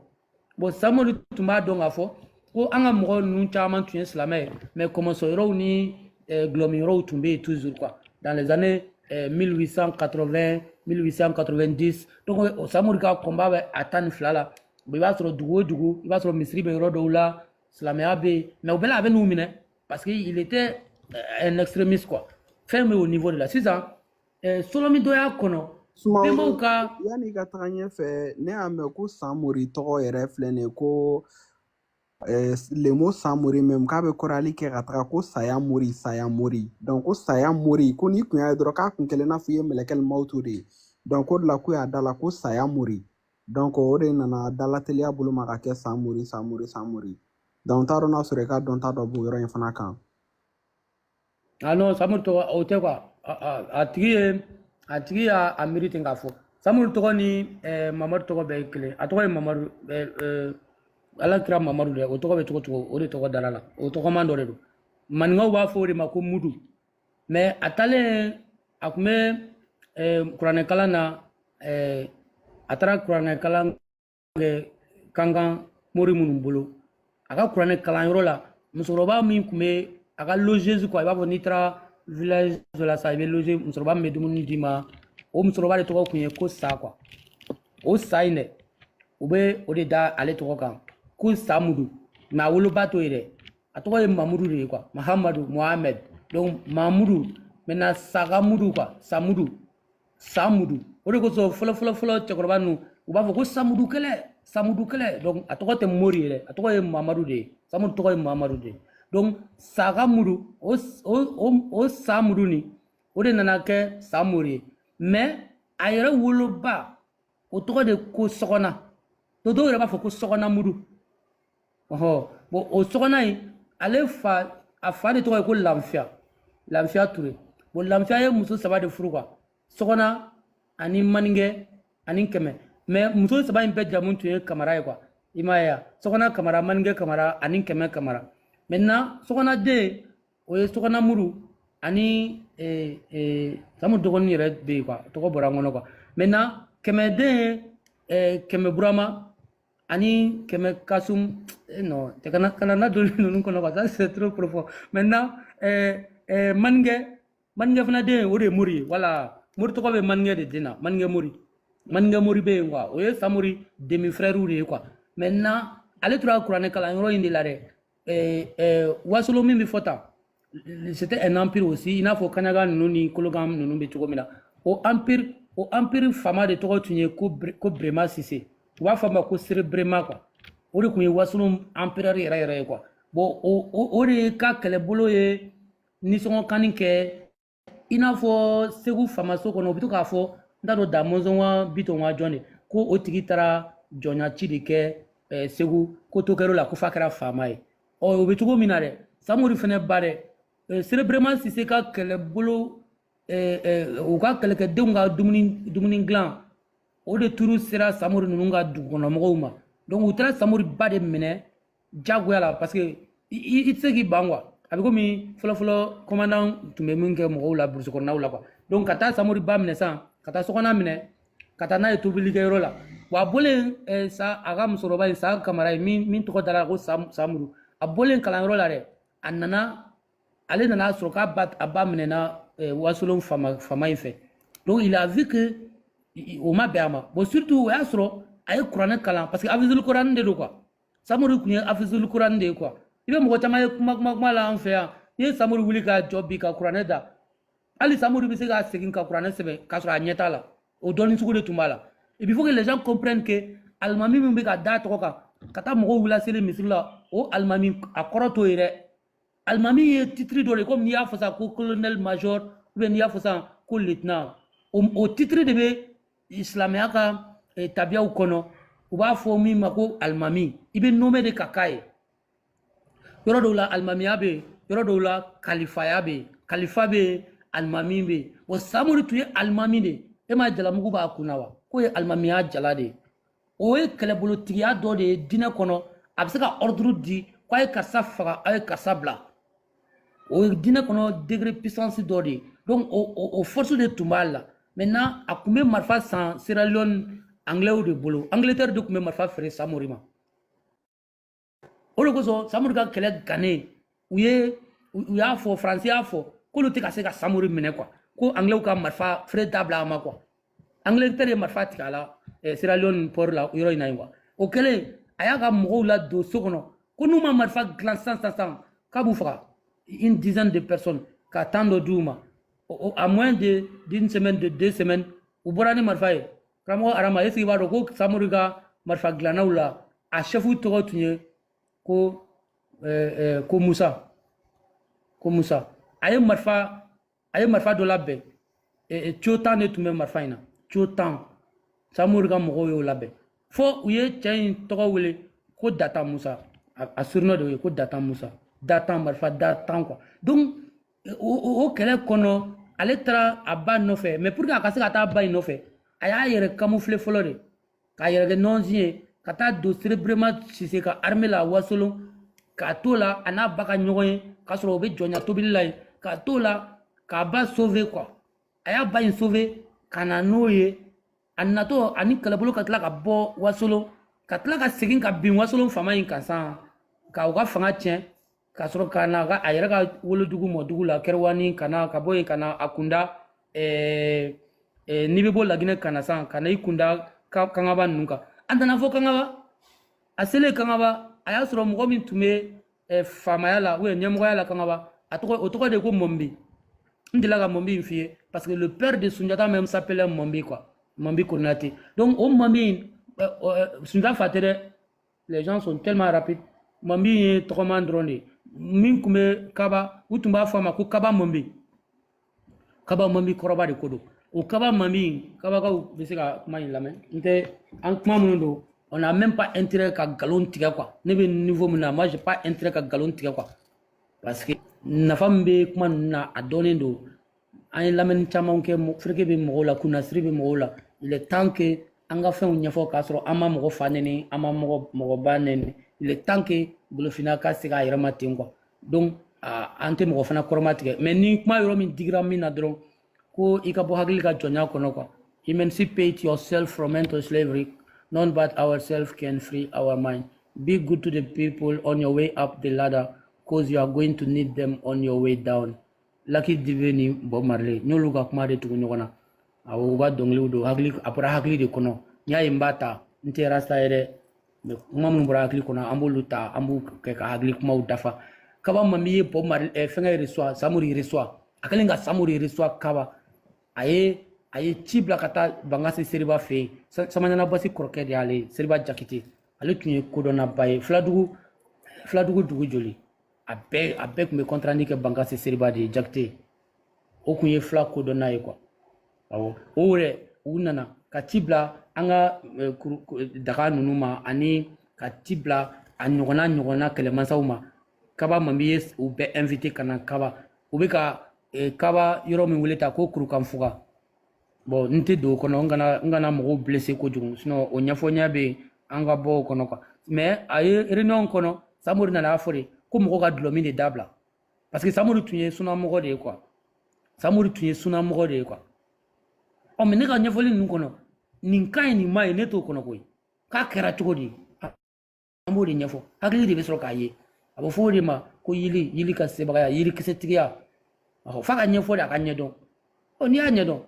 Speaker 6: Bon, Samori tun b'a dɔn k'a fɔ ko an ka mɔgɔ ninnu caman tun ye silamɛ ye, mais kɔmɔsɔ yɔrɔw ni gulɔmin yɔrɔw tun bɛ yen toujours quoi, dans les années 1880, 1890. Donc Samori ka combat bɛ a 12 la. I b'a sɔrɔ dugu o dugu, i b'a sɔrɔ misiri bɛ yɔrɔ dɔw la, silamɛya bɛ yen, mais o bɛɛ la a bɛ n'u minɛ, parce que il était un extrémiste quoi. Fɛn bɛ o niveau de la sisan, solomi dɔ y'a kɔnɔ
Speaker 10: Sumaworo,
Speaker 6: bɛnbaw ka.
Speaker 10: Yanni i ka taga ɲɛfɛ, ne y'a mɛn ko Samori tɔgɔ yɛrɛ filɛ nin ye, ko le mot Samori même, k'a bɛ kɔrɔyali kɛ ka taga ko saya mori, saya mori. Donc ko saya mori, ko n'i kun y'a ye dɔrɔn, k'a kun kɛlen n'a fɔ i ye mɛlɛkɛli mawutu de ye. Donc o de la k'u y'a da la ko saya mori. Donc o de nana dalateliya bolo ma ka kɛ Samori, Samori, Samori. Donc n t'a dɔn n'a sɔrɔ i ka dɔnta dɔ b'o yɔrɔ in fana kan.
Speaker 6: Ah non, Samori tɔgɔ o tɛ quoi. A tigi y'a a miiri ten k'a fɔ. Samori tɔgɔ ni Mamadu tɔgɔ bɛɛ ye kelen. A tɔgɔ ye Mamadu, Ala kira Mamadu dɛ, o tɔgɔ bɛ cogo cogo, o de tɔgɔ dara la. O tɔgɔman dɔ de don. Maninkaw b'a fɔ o de ma ko Mudu. Mais a taalen, a tun bɛ kuranɛkalan na, a taara kuranɛkalan kɛ kankan mori minnu bolo. A ka kuranɛ kalanyɔrɔ la, musokɔrɔba min tun bɛ a ka logeuse quoi, i b'a fɔ n'i taara village dɔ la sa, i bɛ loger, musokɔrɔba min bɛ dumuni d'i ma, o musokɔrɔba de tɔgɔ tun ye ko Sa quoi. O Sa in dɛ, u bɛ o de da ale tɔgɔ kan ko Samudu, mais a woloba t'o ye dɛ. A tɔgɔ ye Mamudu de ye quoi, Mahamadu, Mohamed. Donc Mamudu, maintenant Sagamudu quoi, Samudu, Samudu. O de kosɔn fɔlɔ fɔlɔ fɔlɔ, cɛkɔrɔba ninnu, u b'a fɔ ko Samudu kɛlɛ, Samudu kɛlɛ. Donc a tɔgɔ tɛ Mori ye dɛ, a tɔgɔ ye Mamadu de ye. Samudu tɔgɔ ye Mamadu de ye. Donc Sagamudu, o Samudu nin, o de nana kɛ Samori ye. Mais a yɛrɛ woloba, o tɔgɔ de ko Sɔgɔna. Donc dɔw yɛrɛ b'a fɔ ko Sɔgɔna Mudu. Ɔhɔ, bon, o Sɔgɔna in, ale fa, a fa de tɔgɔ ye ko Lafiya, Lafiya Ture. Bon, Lafiya ye muso saba de furu quoi: Sɔgɔna ani Maninkɛ ani Kɛmɛ. Mais muso saba in bɛɛ jamu tun ye Kamara ye quoi, i m'a ye wa? Sɔgɔna Kamara, Maninkɛ Kamara ani Kɛmɛ Kamara. Maintenant Sɔgɔna den, o ye Sɔgɔna Muru ani Samu dɔgɔnin yɛrɛ bɛ yen quoi, tɔgɔ bɔra n kɔnɔ quoi. Maintenant Kɛmɛ den ye Kɛmɛ Burama ani Kɛmɛ Kasum. Non, tɛ kana na don ninnu kɔnɔ quoi, ça c'est trop profond. Maintenant Maninkɛ fana den, o de ye Mori ye. Voilà, Mori tɔgɔ bɛ Maninkɛ de den na, Maninkɛ Mori. Maninkɛ Mori bɛ yen quoi, o ye Samori demi frère de ye quoi. Maintenant ale tora kuranɛ kalanyɔrɔ in de la dɛ. Wasolo min bɛ fɔ tan, c'était un empire aussi, i n'a fɔ Kaɲaga ninnu ni Kolokan ninnu bɛ cogo min na. O empire faama de tɔgɔ tun ye ko Brema Sise. U b'a fɔ a ma ko Sere Brema quoi. O de tun ye Wasolo empereur yɛrɛ yɛrɛ ye quoi. Bon, o de ka kɛlɛbolo ye nisɔngɔkanni kɛ, i n'a fɔ Segu faamaso kɔnɔ, u bɛ to k'a fɔ, n t'a dɔn, da Mɔnzɔn wa Bitɔn wa jɔn de, ko o tigi taara jɔnya ci de kɛ Segu, ko to kɛr'o la ko f'a kɛra faama ye. Ɔ, o bɛ cogo min na dɛ, Samori fɛnɛ ba dɛ, Sere Brema Sise ka kɛlɛbolo, u ka kɛlɛkɛdenw ka dumuni dilan, o de turu sera Samori ninnu ka dugukɔnɔmɔgɔw ma. Donc u taara Samori ba de minɛ jagoya la, parce que i tɛ se k'i ban quoi. A bɛ komi fɔlɔfɔlɔ commandant tun bɛ min kɛ mɔgɔw la burusi kɔnɔnaw la quoi. Donc ka taa Samori ba minɛ sisan, ka taa sokɔnɔ minɛ, ka taa n'a ye tobilikɛyɔrɔ la. Wa a bɔlen sa, a ka musokɔrɔba in, Sa Kamara ye, min tɔgɔ dara ko Samuru, a bɔlen kalanyɔrɔ la dɛ, a nana, ale nana sɔrɔ k'a ba, a ba minɛna Wasolon fama in fɛ. Donc il a vu que o ma bɛn a ma. Bon, surtout o y'a sɔrɔ a ye kuranɛ kalan, parce que afizul kuranɛ de don quoi. Samori tun ye afizul kuranɛ de ye quoi. I bɛ mɔgɔ caman ye kuma la an fɛ yan, n'i ye Samori wuli k'a jɔ bi ka kuranɛ da, hali Samori bɛ se k'a segin ka kuranɛ sɛbɛn k'a sɔrɔ a ɲɛ t'a la. O dɔnni sugu de tun b'a la. Et il faut que les gens comprennent que alimami min bɛ ka da tɔgɔ kan ka taa mɔgɔw wula seli misiri la, o alimami a kɔrɔ t'o ye dɛ. Alimami ye titre dɔ de ye, komi n'i y'a fɔ sisan ko colonel, major, ou bien n'i y'a fɔ sisan ko lieutenant. O titre de bɛ silamɛya ka tabiyaw kɔnɔ, u b'a fɔ min ma ko alimami. I bɛ nommé de ka k'a ye. Yɔrɔ dɔw la alimamiya bɛ yen, yɔrɔ dɔw la kalifaya bɛ yen, kalifa bɛ yen, alimami bɛ yen. Wa Samori tun ye alimami de ye. E ma jalamugu b'a kunna wa? K'o ye alimamiya jala de ye. O ye kɛlɛbolotigiya dɔ de ye diinɛ kɔnɔ. A bɛ se ka ordre di ko a ye karisa faga, a ye karisa bila. O ye diinɛ kɔnɔ degré puissance dɔ de ye. Donc o force de tun b'a la. Maintenant a tun bɛ marifa san Sierra Leone anglais de bolo. Angleterre de tun bɛ marifa feere Samori ma. O de kosɔn Samori ka kɛlɛ gannen, u y'a fɔ, Faransi y'a fɔ k'olu tɛ ka se ka Samori minɛ quoi, ko anglais ka marifa feere dabila a ma quoi. Angleterre ye marifa tigɛ a la Sierra Leone port la, yɔrɔ in na yen quoi. O kɛlen, a y'a ka mɔgɔw ladon so kɔnɔ ko n'u ma marifa dilan sisan sisan sisan, k'a b'u faga, une dizaine de personnes, ka temps dɔ d'u ma, à moins de d'une semaine, de 2 semaines, u bɔra ni marifa ye. Karamɔgɔ Arama, est ce que i b'a dɔn ko Samori ka marifa dilannaw la, a chef tɔgɔ tun ye ko Musa, ko Musa. A ye marifa dɔ labɛn, tuyau 10 de tun bɛ marifa in na, tuyau 10. Samori ka mɔgɔw y'o labɛn fo u ye cɛ in tɔgɔ wele ko Data Musa. A surnom de ye ko Data Musa, da 10, marifa da 10 quoi. Donc o kɛlɛ kɔnɔ, ale taara a ba nɔfɛ. Mais pour que a ka se ka taa ba in nɔfɛ, a y'a yɛrɛ camoufler fɔlɔ de, k'a yɛrɛ kɛ nɔnsi ye, ka taa don Sere Brema Sise ka armée la Wasolon, k'a to la a n'a ba ka ɲɔgɔn ye, k'a sɔrɔ o bɛ jɔnya tobili la yen, k'a to la k'a ba sauver quoi. A y'a ba in sauver ka na n'o ye. A natɔ ani kɛlɛbolo ka tila ka bɔ Wasolon, ka tila ka segin ka bin Wasolon fama in kan san, ka u ka fanga tiɲɛ, ka sɔrɔ ka na a yɛrɛ ka wolodugu mɔdugu la Kɛrɛwani, ka na ka bɔ yen ka na a kunda n'i bɛ bɔ Laginɛ ka na san, ka na i kunda Kangaba ninnu kan. A nana fɔ Kangaba. A selen Kangaba, a y'a sɔrɔ mɔgɔ min tun bɛ faamaya la ou ɲɛmɔgɔya la Kangaba, a tɔgɔ, o tɔgɔ de ye ko Mɔnbi. N delila ka Mɔnbi in f'i ye, parce que le père de Sunjata même s'appelait Mɔnbi quoi, Mɔnbi Konate. Donc o Mɔnbi in, Sunjata fa tɛ dɛ. Les gens sont tellement rapides. Mɔnbi ye tɔgɔman dɔrɔn de ye. Min tun bɛ Kaba, u tun b'a fɔ a ma ko Kaba Mɔnbi. Kaba Mɔnbi kɔrɔba de ko don. O Kaba Mɔnbi, Kabakaw bɛ se ka kuma in lamɛn. N tɛ an kuma minnu don, on n'a même pas intérêt ka nkalon tigɛ quoi. Ne bɛ niveau min na, moi j'ai pas intérêt ka nkalon tigɛ quoi, parce que nafa min bɛ kuma ninnu na, a dɔnnen don. An ye lamɛnni caman kɛ, fereke bɛ mɔgɔw la, kunnasiri bɛ mɔgɔw la. Il est temps que an ka fɛnw ɲɛfɔ k'a sɔrɔ an ma mɔgɔ fa nɛni, an ma mɔgɔ ba nɛni. Il est temps que Golofinna ka segin a yɛrɛ ma ten quoi. Donc an tɛ mɔgɔ fana kɔrɔma tigɛ, mais ni kuma yɔrɔ min digira min na dɔrɔn, ko i ka bɔ hakili ka jɔnya kɔnɔ quoi. Emancipate yourself from mental slavery. None but ourselves can free our mind. Be good to the people on your way up the ladder, 'cause you are going to need them on your way down. Lucky Dube ni Bob Marley, n y'olu ka kuma de tugu ɲɔgɔn na. Awɔ, u ka dɔnkiliw don, hakili a bɔra hakili de kɔnɔ. N y'a ye, n b'a ta, n tɛ rasta ye dɛ. Mais kuma minnu bɔra hakili kɔnɔ, an b'olu ta, an b'u kɛ ka hakili kumaw dafa. Kaba Mami ye Bob Marley fɛngɛ reçoit, Samori reçoit. A kɛlen ka Samori reçoit, Kaba a ye ci bila ka taa Bankasi Seriba fɛ yen. Samaɲana Basi kɔrɔkɛ de y'ale ye, Seriba Jakite. Ale tun ye kodɔnnaba ye Filadugu dugu joli, a bɛɛ tun bɛ compte rendu kɛ Bankasi Seriba de ye, Jakite. O tun ye fila kodɔnna ye quoi. Awɔ, o yɛrɛ u nana ka ci bila an ka daga ninnu ma, ani ka ci bila a ɲɔgɔnna kɛlɛmasaw ma. Kaba Mami ye u bɛɛ invité ka na Kaba. U bɛ ka Kaba yɔrɔ min wele ta ko Kurukanfuga. Bon, n tɛ don o kɔnɔ, n kana mɔgɔw blessé kojugu, sinon o ɲɛfɔ ɲɛ bɛ yen, an ka bɔ o kɔnɔ quoi. Mais a ye réunion kɔnɔ, Samori nana fɔ de ko mɔgɔw ka dulɔ min de dabila, parce que Samori tun ye sunamɔgɔ de ye quoi. Samori tun ye sunamɔgɔ de ye quoi. Ɔ, mais ne ka ɲɛfɔli ninnu kɔnɔ, nin ka ɲi, nin ma ɲi, ne t'o kɔnɔ koyi. K'a kɛra cogo di, an b'o de ɲɛfɔ. Hakili de bɛ sɔrɔ k'a ye. A bɛ fɔ o de ma ko yili ka sebagaya, yirikisɛtigiya. Ɔhɔ, f'a ka ɲɛfɔ de, a ka ɲɛdɔn. Ɔ, n'i y'a ɲɛdɔn,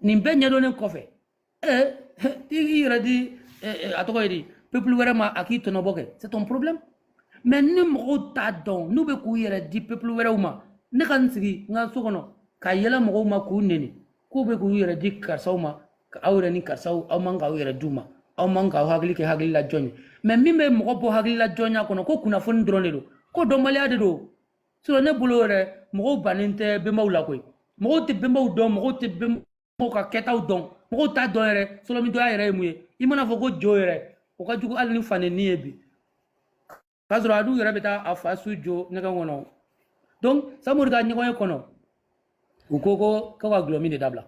Speaker 6: nin bɛɛ ɲɛdɔnnen kɔfɛ, i yɛrɛ di a tɔgɔ ye di, peuple wɛrɛ ma, a k'i tɔnɔbɔ kɛ, c'est ton problème. Mais ni mɔgɔw t'a dɔn, n'u bɛ k'u yɛrɛ di peuple wɛrɛw ma, ne ka n sigi n ka so kɔnɔ ka yɛlɛ mɔgɔw ma k'u neni k'u bɛ k'u yɛrɛ di karisaw ma, aw yɛrɛ ni karisaw, aw man k'aw yɛrɛ d'u ma, aw man k'aw hakili kɛ hakili la jɔn ye. Mais min bɛ mɔgɔ bɔ hakili la jɔnya kɔnɔ, ko kunnafoni dɔrɔn de don, ko dɔnbaliya de don. Sinon ne bolo yɛrɛ, mɔgɔw bannen tɛ bɛnbaw la koyi. Mɔgɔw tɛ bɛnbaw dɔn, mɔgɔw tɛ bɛnbaw ka kɛtaw dɔn, mɔgɔw t'a dɔn yɛrɛ solomidɔya yɛrɛ ye mun ye. I mana fɔ ko jo yɛrɛ, o ka jugu hali ni faneni ye bi, k'a sɔrɔ a dun yɛrɛ bɛ taa a fa su jo ɲɛgɛn kɔnɔ. Donc Samori ka ɲɔgɔn ye kɔnɔ, u ko ka gulɔmin de dabila.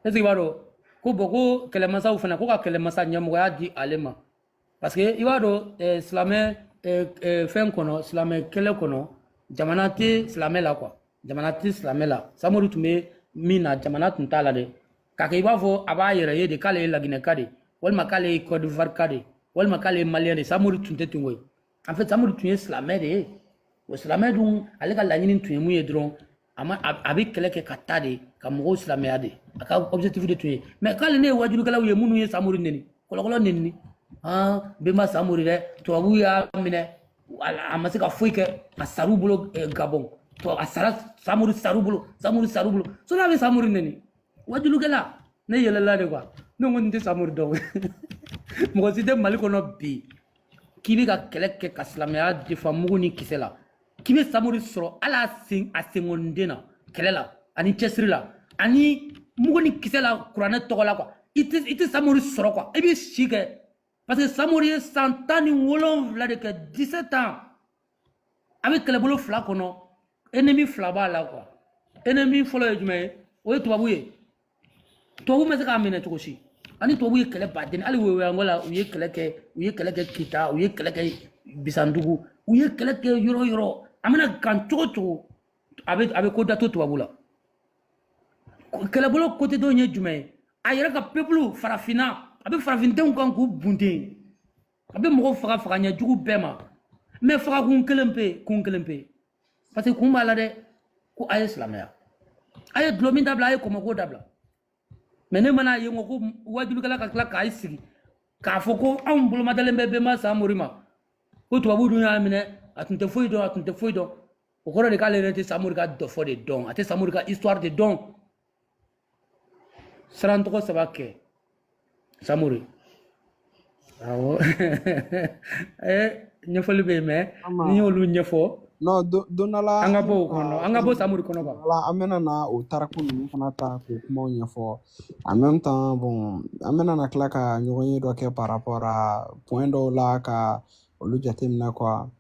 Speaker 6: Est ce que i b'a dɔn ko, bon, ko kɛlɛmasaw fana ko ka kɛlɛmasa ɲɛmɔgɔya di ale ma, parce que i b'a dɔn silamɛ fɛn kɔnɔ, silamɛ kɛlɛ kɔnɔ, jamana tɛ silamɛ la quoi, jamana tɛ silamɛ la. Samori tun bɛ min na, jamana tun t'a la dɛ. K'a kɛ i b'a fɔ a b'a yɛrɛ ye de k'ale ye Laginɛka de, walima k'ale ye Côte d'Ivoire ka de, walima k'ale ye Malien de. Samori tun tɛ ten koyi. En fait, Samori tun ye silamɛ de ye. O silamɛ dun, ale ka laɲini tun ye mun ye dɔrɔn, a ma a bɛ kɛlɛ kɛ ka taa de ka mɔgɔw silamɛya de, a ka objectif de tun ye. Mais k'ale ne ye wajulukɛlaw ye minnu ye Samori neni, kɔlɔkɔlɔ neni, han benba Samori dɛ, tubabuw y'a minɛ, a ma se ka foyi kɛ, a sar'u bolo Gabon. A sara, Samori sar'u bolo, Samori sar'u bolo. So n'a bɛ Samori neni, wajulukɛla, ne yɛlɛla de quoi. Ne ko n tɛ Samori dɔn. Mɔgɔ si tɛ Mali kɔnɔ bi k'i bɛ ka kɛlɛ kɛ ka silamɛya defa mugu ni kisɛ la, k'i bɛ Samori sɔrɔ hali a sen a senkɔniden na kɛlɛ la ani cɛsiri la ani mugu ni kisɛ la kuranɛ tɔgɔ la quoi. I tɛ Samori sɔrɔ quoi. I bɛ si kɛ, parce que Samori ye san 17 de kɛ, 17 ans, a bɛ kɛlɛbolo fila kɔnɔ, ennemi fila b'a la quoi. Ennemi fɔlɔ ye jumɛn ye? O ye tubabu ye. Tubabu ma se k'a minɛ cogo si. Ani tubabu ye kɛlɛ baden, hali Woyanko la, u ye kɛlɛ kɛ, u ye kɛlɛ kɛ Kita, u ye kɛlɛ kɛ Bisandugu, u ye kɛlɛ kɛ yɔrɔ yɔrɔ. A mana kan cogo cogo, a bɛ ko dato tubabu la. Kɛlɛbolo côté dɔ ye jumɛn ye? A yɛrɛ ka peuple, farafinna, a bɛ farafindenw kan k'u bunten, a bɛ mɔgɔw faga faga ɲɛ jugu bɛɛ ma. Mais faga kun kelen pe, kun kelen pe, parce que kun b'a la dɛ, ko a ye silamɛya, a ye dulɔ min dabila, a ye kɔmɔko dabila. Mais ne mana ye ko wajulukɛla ka tila k'a sigi k'a fɔ ko anw bolomadalen bɛ bɛnba Samori ma, ko tubabu dun y'a minɛ, a tun tɛ foyi dɔn, a tun tɛ foyi dɔn, o kɔrɔ de k'ale yɛrɛ tɛ Samori ka dɔfɔ de dɔn, a tɛ Samori ka histoire de dɔn. Siran tɔgɔ saba kɛ Samori. Awɔ, ɲɛfɔli bɛ yen, mais
Speaker 10: Ama
Speaker 6: ni y'olu ɲɛfɔ,
Speaker 10: non, don dɔ la
Speaker 6: an ka
Speaker 10: an
Speaker 6: bɔ o kɔnɔ, an ka bɔ Samori kɔnɔ quoi.
Speaker 10: Wala, an bɛna na o tariku ninnu fana ta k'o kumaw ɲɛfɔ en même temps. Bon, an bɛna na tila ka ɲɔgɔn ye dɔ kɛ par rapport à point dɔw la ka olu jateminɛ quoi.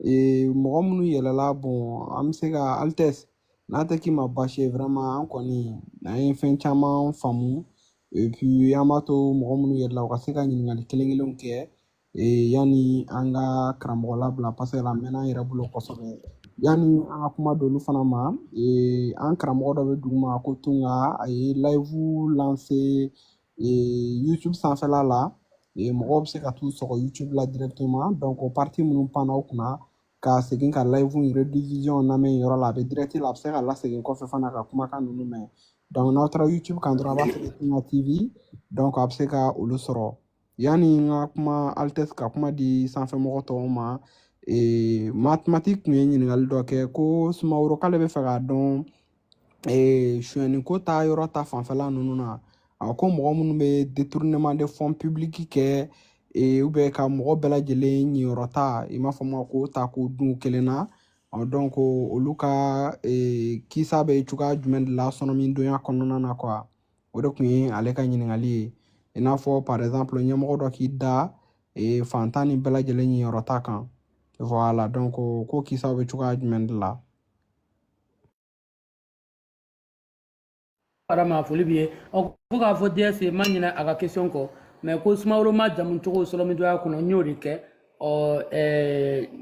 Speaker 10: Et mɔgɔ minnu yɛlɛla, bon, an bɛ se ka Altesse n'a tɛ k'i ma baasi ye, vraiment an kɔni an ye fɛn caman faamu. Et puis an b'a to mɔgɔ minnu yɛlɛla, u ka se ka ɲininkali kelen kelenw kɛ yanni an ka karamɔgɔ labila, parce que a mɛnna an yɛrɛ bolo kosɛbɛ. Yanni an ka kuma d'olu fana ma, an karamɔgɔ dɔ bɛ duguma ko Tunga, a ye live lancé YouTube sanfɛla la. Mɔgɔw bɛ se ka t'u sɔgɔ YouTube la directement. Donc o partie minnu panna o kunna, ka segin ka live in rediffusion lamɛn yɔrɔ la, a bɛ direct la, a bɛ se ka lasegin kɔfɛ fana ka kumakan ninnu mɛn. Donc n'aw taara YouTube kan dɔrɔn, a b'a sɛbɛn Tunga TV, donc a bɛ se ka olu sɔrɔ.
Speaker 2: Yani n ka kuma Altesse ka kuma di sanfɛmɔgɔ tɔw ma, mathématique tun ye ɲininkali dɔ kɛ ko Sumaworo k'ale bɛ fɛ k'a dɔn sonyɛni ko ta yɔrɔ ta fanfɛla ninnu na, a ko mɔgɔ minnu bɛ détournement de fonds publics kɛ ou bien ka mɔgɔ bɛɛ lajɛlen ɲiyɔrɔ ta, i m'a fɔ ma, k'o ta k'o dun kelen na. Donc olu ka kisa bɛ cogoya jumɛn de la sɔnɔmidonya kɔnɔna na quoi? O de tun ye ale ka ɲininkali ye. I n'a fɔ par exemple ɲɛmɔgɔ dɔ k'i da fantan ni bɛɛ lajɛlen ɲiyɔrɔ ta kan, voilà. Donc ko kisaw bɛ cogoya jumɛn de la?
Speaker 6: Adama, foli b'i ye. Ɔ, ko k'a fɔ DS ma ɲinɛ a ka question kɔ, mais ko Sumaworo ma jamu cogo sɔlɔmidonya kɔnɔ, n y'o de kɛ. Ɔ,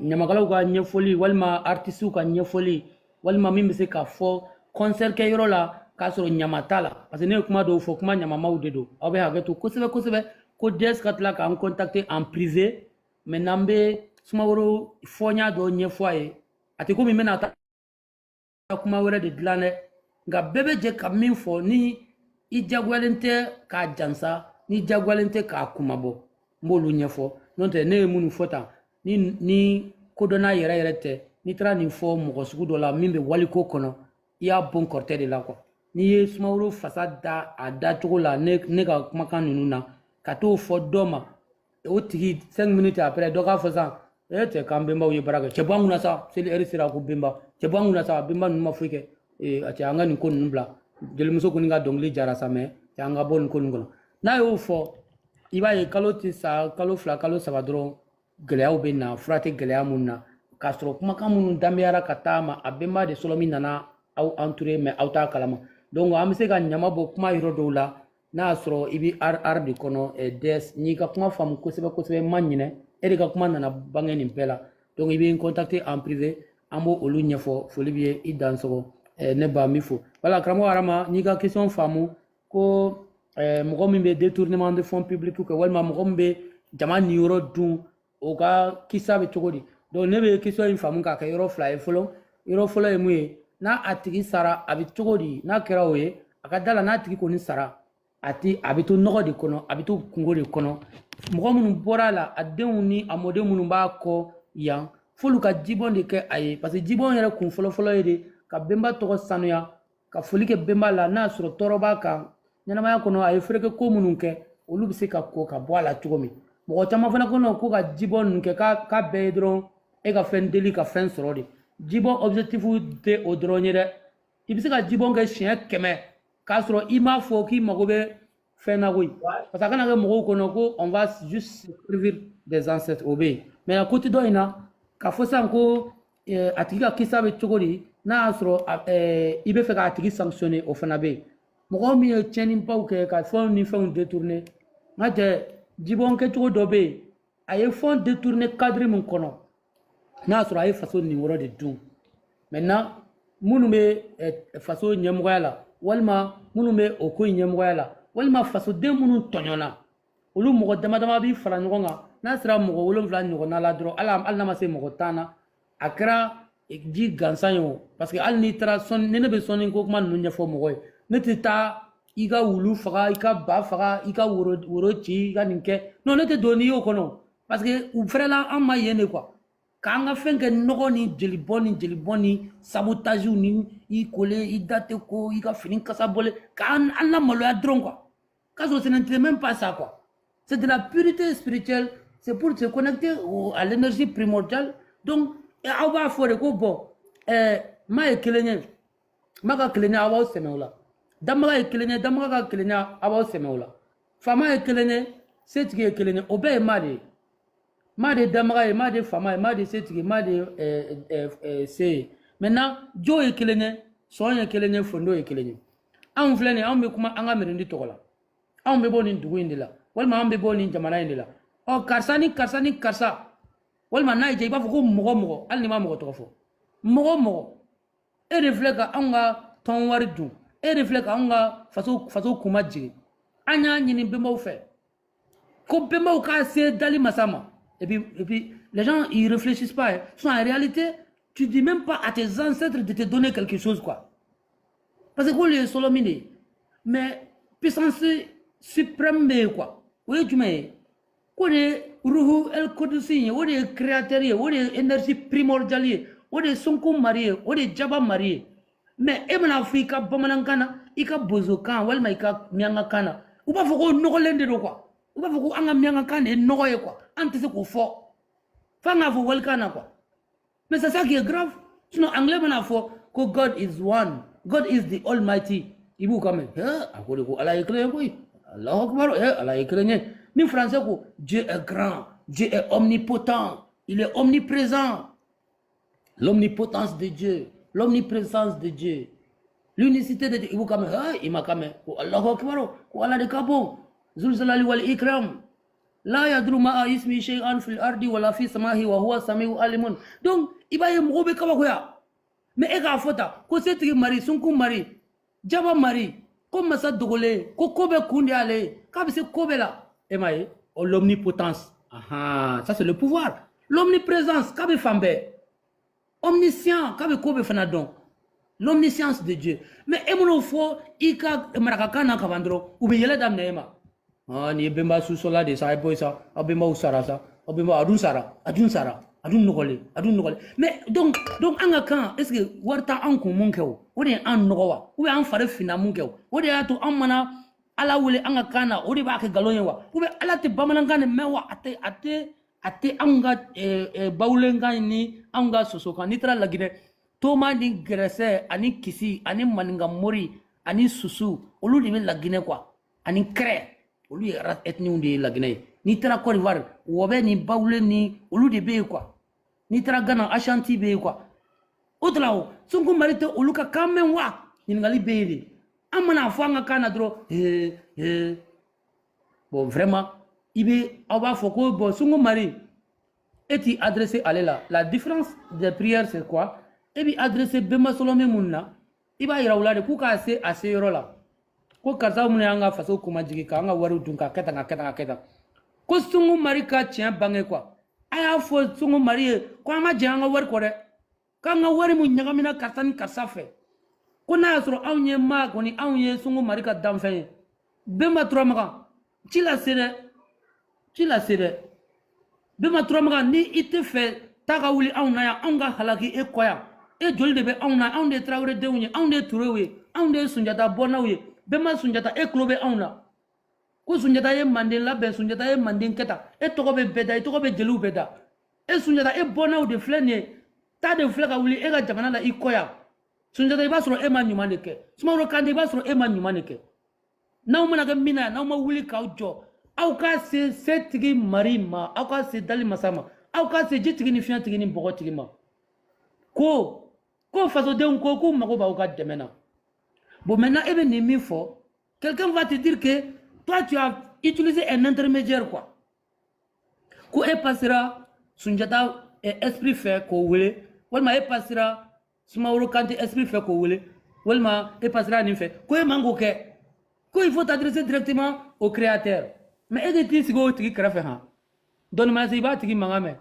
Speaker 6: ɲamakalaw ka ɲɛfɔli walima artisiw ka ɲɛfɔli walima min bɛ se ka fɔ concert kɛyɔrɔ la k'a sɔrɔ ɲama t'a la, parce que ne ye kuma dɔw fɔ, kuma ɲamamaw de don. Aw bɛ hakɛ to kosɛbɛ kosɛbɛ. Ko DS ka tila k'an contacter en privé maintenant, n bɛ Sumaworo fɔɲa dɔ ɲɛfɔ a ye. A tɛ komi n bɛna taa kuma wɛrɛ de dilan dɛ, nka bɛɛ bɛ jɛ ka min fɔ, ni i jagoyalen tɛ k'a jansa, ni jagoyalen tɛ k'a kumabɔ, n b'olu ɲɛfɔ. N'o tɛ, ne ye minnu fɔ tan, ni kodɔnna yɛrɛ yɛrɛ tɛ, n'i taara nin fɔ mɔgɔ sugu dɔ la min bɛ waliko kɔnɔ, i y'a bon kɔrɔtɛ de la quoi. N'i ye Sumaworo fasa da a dacogo la, ne ka kumakan ninnu na, ka t'o fɔ dɔ ma, o tigi 5 minutes après, dɔ k'a fɔ sisan: e cɛ, k'an bɛnbaw ye baara kɛ, cɛ bɔ an kunna sa, seli heure sera, ko bɛnba, cɛ bɔ an kunna sa, bɛnba ninnu ma foyi kɛ. Ee, a cɛ, an ka nin ko ninnu bila, jelimuso kɔni ka dɔnkili jara sa, mais cɛ, an ka bɔ nin ko ninnu kɔnɔ. N'a y'o fɔ, i b'a ye kalo tɛ sa, kalo 2, kalo 3 dɔrɔn, gɛlɛyaw bɛ na, fura tɛ gɛlɛya mun na, k'a sɔrɔ kumakan minnu danbeyara ka taa ma, a bɛnba de sɔlɔ min nana aw entouré, mais aw t'a kalama. Donc an bɛ se ka ɲama bɔ kuma yɔrɔ dɔw la, n'a y'a sɔrɔ i bɛ art de kɔnɔ. DS, n'i ka kuma faamu kosɛbɛ kosɛbɛ, ma ɲinɛ, e de ka kuma nana bange nin bɛɛ la. Donc i bɛ n contacter en privé, an b'o olu ɲɛfɔ. Foli b'i ye, i dansɔgɔ. Ne ba, n b'i fo. Voilà, karamɔgɔ Arama, n'i ka question faamu ko mɔgɔ min bɛ détournement de fonds publics kɛ walima mɔgɔ min bɛ jama niyɔrɔ dun, o ka kisa bɛ cogo di? Donc ne bɛ question in faamu k'a kɛ yɔrɔ fila ye fɔlɔ. Yɔrɔ fɔlɔ ye mun ye? N'a a tigi sara, a bɛ cogo di? N'a kɛra o ye, a ka da la, n'a tigi kɔni sara, a ti a bɛ to nɔgɔ de kɔnɔ, a bɛ to kungo de kɔnɔ. Mɔgɔ minnu bɔra a la, a denw ni a mɔden minnu b'a kɔ yan, f'olu ka jibɔn de kɛ a ye, parce que jibɔn yɛrɛ kun fɔlɔfɔlɔ ye de ka bɛnba tɔgɔ sanuya, ka foli kɛ bɛnba la. N'a y'a sɔrɔ tɔɔrɔ b'a kan ɲɛnamaya kɔnɔ, a ye fereke ko minnu kɛ, olu bɛ se ka ko ka bɔ a la cogo min. Mɔgɔ caman fana kɔnɔ ko ka jibɔn ninnu kɛ, k'a bɛɛ ye dɔrɔn e ka fɛn deli ka fɛn sɔrɔ de. Jibɔn objectif tɛ o dɔrɔn ye dɛ. I bɛ se ka jibɔn kɛ siɲɛ 100 k'a sɔrɔ i m'a fɔ k'i mago bɛ fɛn na koyi, parce que a kana kɛ mɔgɔw kɔnɔ ko on va juste servir des ancêtres, o bɛ yen. Mais a côté dɔ in na, k'a fɔ sisan ko a tigi ka kisa bɛ cogo di, n'a y'a sɔrɔ i bɛ fɛ k'a tigi sanctionner, o fana bɛ yen. Mɔgɔ min ye tiɲɛnibaw kɛ ka fɛnw ni fɛnw détourner, n ka cɛ, jibɔn kɛcogo dɔ bɛ yen. A ye fɛn détourner cadre min kɔnɔ, n'a y'a sɔrɔ a ye faso niyɔrɔ de dun, maintenant minnu bɛ faso ɲɛmɔgɔya la, walima minnu bɛ o ko in ɲɛmɔgɔya la, walima fasoden minnu tɔɲɔna, olu mɔgɔ dama dama b'i fara ɲɔgɔn kan. N'a sera mɔgɔ 7 ɲɔgɔnna la dɔrɔn, hali n'a ma se mɔgɔ 10 na, a kɛra ji gansan ye o. Parce que hali n'i taara sɔnni, ni ne bɛ sɔnni ko kuma ninnu ɲɛfɔ mɔgɔ ye, ne tɛ taa i ka wulu faga, i ka ba faga, i ka woro woro ci, i ka nin kɛ. Non, ne tɛ don n'i y'o kɔnɔ, parce que u fɛrɛla an ma yen de quoi, k'an ka fɛn kɛ nɔgɔ ni jelibɔn ni jelibɔn ni sabotage ni i kolen, i da tɛ ko, i ka fini kasa bɔlen, k'an an lamaloya dɔrɔn quoi, k'a sɔrɔ ce n'était même pas ça quoi. C'est de la pureté spirituelle, c'est pour se connecter à l'énergie primordiale. Donc aw b'a fɔ de ko bon, ma ye kelen ye, ma ka kelenya, aw b'aw sɛmɛ o la. Danbaga ye kelen ye, danbaga ka kelenya, aw b'aw sɛmɛ o la. Faama ye kelen ye, setigi ye kelen ye, o bɛɛ ye ma de ye. Ma de ye danbaga ye, ma de ye faama ye, ma de ye setigi ye, ma de ye se ye. Maintenant jo ye kelen ye, sɔn ye kelen ye, fondo ye kelen ye. Anw filɛ nin ye, anw bɛ kuma an ka mirindi tɔgɔ la, anw bɛ bɔ nin dugu in de la, walima anw bɛ bɔ nin jamana in de la. Ɔ, karisa ni karisa ni karisa, walima n'a y'i diya, i b'a fɔ ko mɔgɔ mɔgɔ, hali n'i ma mɔgɔ tɔgɔ fɔ, mɔgɔ mɔgɔ, e de filɛ ka anw ka tɔn wari dun, e de filɛ ka anw ka faso kuma jigin. An y'a ɲini bɛnbaw fɛ ko bɛnbaw k'a se dali masa ma. Et puis les gens, ils réfléchissent pas, hein. En réalité, tu dis même pas à tes ancêtres de te donner quelque chose quoi, parce que k'olu ye sɔlɔ min de ye, mais puissance suprême bɛ yen quoi. O ye jumɛn ye? K'o de ye Ruhu El Kudusi ye, o de ye créateur ye, o de ye énergie primordiale ye, o de ye Sonko mari ye, o de ye Jaba mari ye. Mais e bɛna fɔ i ka bamanankan na, i ka bozokan walima i ka miyankakan na, u b'a fɔ ko nɔgɔlen de don quoi. U b'a fɔ ko an ka miyankakan de ye nɔgɔ ye quoi, an tɛ se k'o fɔ f'an k'a fɔ walikan na quoi. Mais c'est ça qui est grave. Sinon anglais bɛna fɔ ko God is one, God is the almighty, i b'u ka mɛn a ko de ko Ala ye kelen ye koyi, Allahu akbar, Ala ye kelen ye. Ni français ko Dieu est grand, Dieu est omnipotent, il est omniprésent, l'omnipotence de Dieu, l'omniprésence de Dieu, l'unicité de Dieu, i b'u ka mɛn i ma ka mɛn ko Allahu akbar, ko Ala de ka bon, zulzalali wal ikram, la yadru ma'a ismi shay'an fil ardi wala fi samahi wa huwa samiu alimun. Donc i b'a ye mɔgɔw bɛ kabakoya. Mais e k'a fɔ tan ko setigi mari, sunkun mari, jaba mari, ko masa dogolen, ko ko bɛɛ kun de y'ale ye, k'a bɛ se ko bɛɛ la, e m'a ye oh, l'omnipotence, ahan, ça c'est le pouvoir. L'omniprésence, k'a bɛ fan bɛɛ, omniscient, k'a bɛ ko bɛɛ fana dɔn, l'omniscience de Dieu. Mais e man'o fɔ i ka marakakan na kaban dɔrɔn, u bɛ yɛlɛ daminɛ e ma. Ah, nin ye bɛnba susɔla de sa, a ye bɔ sa, aw bɛnbaw sara sa, aw bɛnbaw a dun sara, a dun sara, a dun nɔgɔlen, a dun nɔgɔlen. Mais donc an ka kan, est ce que wari t'an kun mun kɛ o? O de ye an nɔgɔ wa? Ou bien an fari finna mun kɛ o? O de y'a to an mana Ala wele an ka kan na, o de b'a kɛ nkalon ye wa? Ou bien Ala tɛ bamanankan de mɛn wa? A tɛ anw ka bawulenkan ni anw ka sosokan. N'i taara Laginɛ, toma ni gɛrɛsɛ ani kisi ani maninka mori ani susu, olu de bɛ Laginɛ quoi, ani kɛrɛ, olu ye ethnie de ye Laginɛ ye. N'i taara Côte d'Ivoire, wɔbɛ ni bawule ni olu de bɛ yen quoi. N'i taara Ghana, Ashanti bɛ yen quoi. O de la o Sonko mari tɛ olu ka kan mɛn wa? Ɲininkali bɛ yen de. An mana fɔ an ka kan na dɔrɔn, ee ee, bon, vraiment, i bɛ aw b'a fɔ ko bon, Sonko mari, e t'i adressé ale la. La différence des prières, c'est quoi? E b'i adressé bɛnba Solomɛ mun na, i b'a yira u la de k'u k'a se a se yɔrɔ la, ko karisa minnu y'an ka faso kunmajigin k'an ka wariw dun, ka kɛ tan, ka kɛ tan, ka kɛ tan, ko Sonko mari ka tiɲɛ bange quoi. A y'a fɔ Sonko mari ye ko an ma jɛn an ka wari kɔ dɛ, k'an ka wari mun ɲagamina karisa ni karisa fɛ, ko n'a y'a sɔrɔ anw ye maa kɔni, anw ye Sonko mari ka danfɛn ye. Bɛnba Turamagan ci lase dɛ, ci lase dɛ. Bɛnba Turamagan, ni i tɛ fɛ taa ka wuli anw na yan, anw ka halaki e kɔ yan, e joli de bɛ anw na? Anw de ye Taraweledenw ye, anw de ye Turew ye, anw de ye Sunjata bɔnnaw ye. Bɛnba Sunjata, e tulo bɛ anw na ko Sunjata ye Manden labɛn, Sunjata ye Manden kɛ tan, e tɔgɔ bɛ bɛɛ da, i tɔgɔ bɛ jeliw bɛɛ da. E Sunjata, e bɔnnaw de filɛ nin ye, taa de filɛ ka wuli e ka jamana la i kɔ yan. Sunjata, i b'a sɔrɔ e ma ɲuman de kɛ. Sumaworo Kante, i b'a sɔrɔ e ma ɲuman de kɛ. N'aw mana kɛ min na yan, n'aw ma wuli k'aw jɔ, aw ka se setigi mari ma, aw ka se dali masa ma, aw ka se jitigi ni fiɲɛtigi ni bɔgɔtigi ma, ko fasodenw ko k'u mago b'aw ka dɛmɛ na. Bon, maintenant, e bɛ nin min fɔ, quelqu'un va te dire que toi, tu as utilisé un intermédiaire quoi, ko e passera Sunjata esprit fɛ k'o wele, walima e passera Sumaworo Kante esprit fɛ k'o wele, walima e passera nin fɛ, ko e man k'o kɛ, ko il faut t'adresser directement au créateur. Mais e de t'i sigi o tigi kɛrɛfɛ han, dɔɔni mana se, i b'a tigi mankan mɛn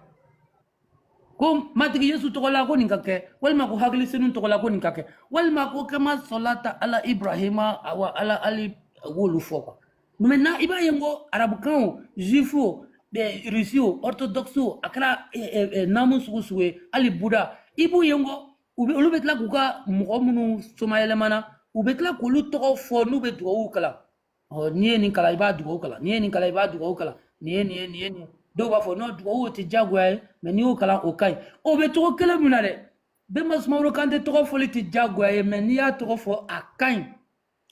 Speaker 6: ko matigi Yesu tɔgɔ la ko nin ka kɛ, walima ko hakili senu tɔgɔ la ko nin ka kɛ, walima ko kama sɔlata ala Ibrahima, awa ala ali w'olu fɔ quoi. Maintenant, i b'a ye n ko arabukan o, juif o, russe o, orthodoxe o, a kɛra naamu sugu sugu ye, hali buda, i b'u ye n ko u bɛ olu bɛ tila k'u ka mɔgɔ minnu somayɛlɛmana, u bɛ tila k'olu tɔgɔ fɔ n'u bɛ dugawu kalan. Ɔ, n'i ye nin kalan, i b'a dugawu kalan, n'i ye nin kalan, i b'a dugawu kalan, nin ye nin ye, nin ye nin ye. Dɔw b'a fɔ non, dugawu tɛ diyagoya ye, mais n'i y'o kalan, o ka ɲi. O bɛ cogo kelen min na dɛ, Bɛnba Sumaworo Kante tɔgɔ fɔli tɛ diyagoya ye, mais n'i y'a tɔgɔ fɔ, a ka ɲi.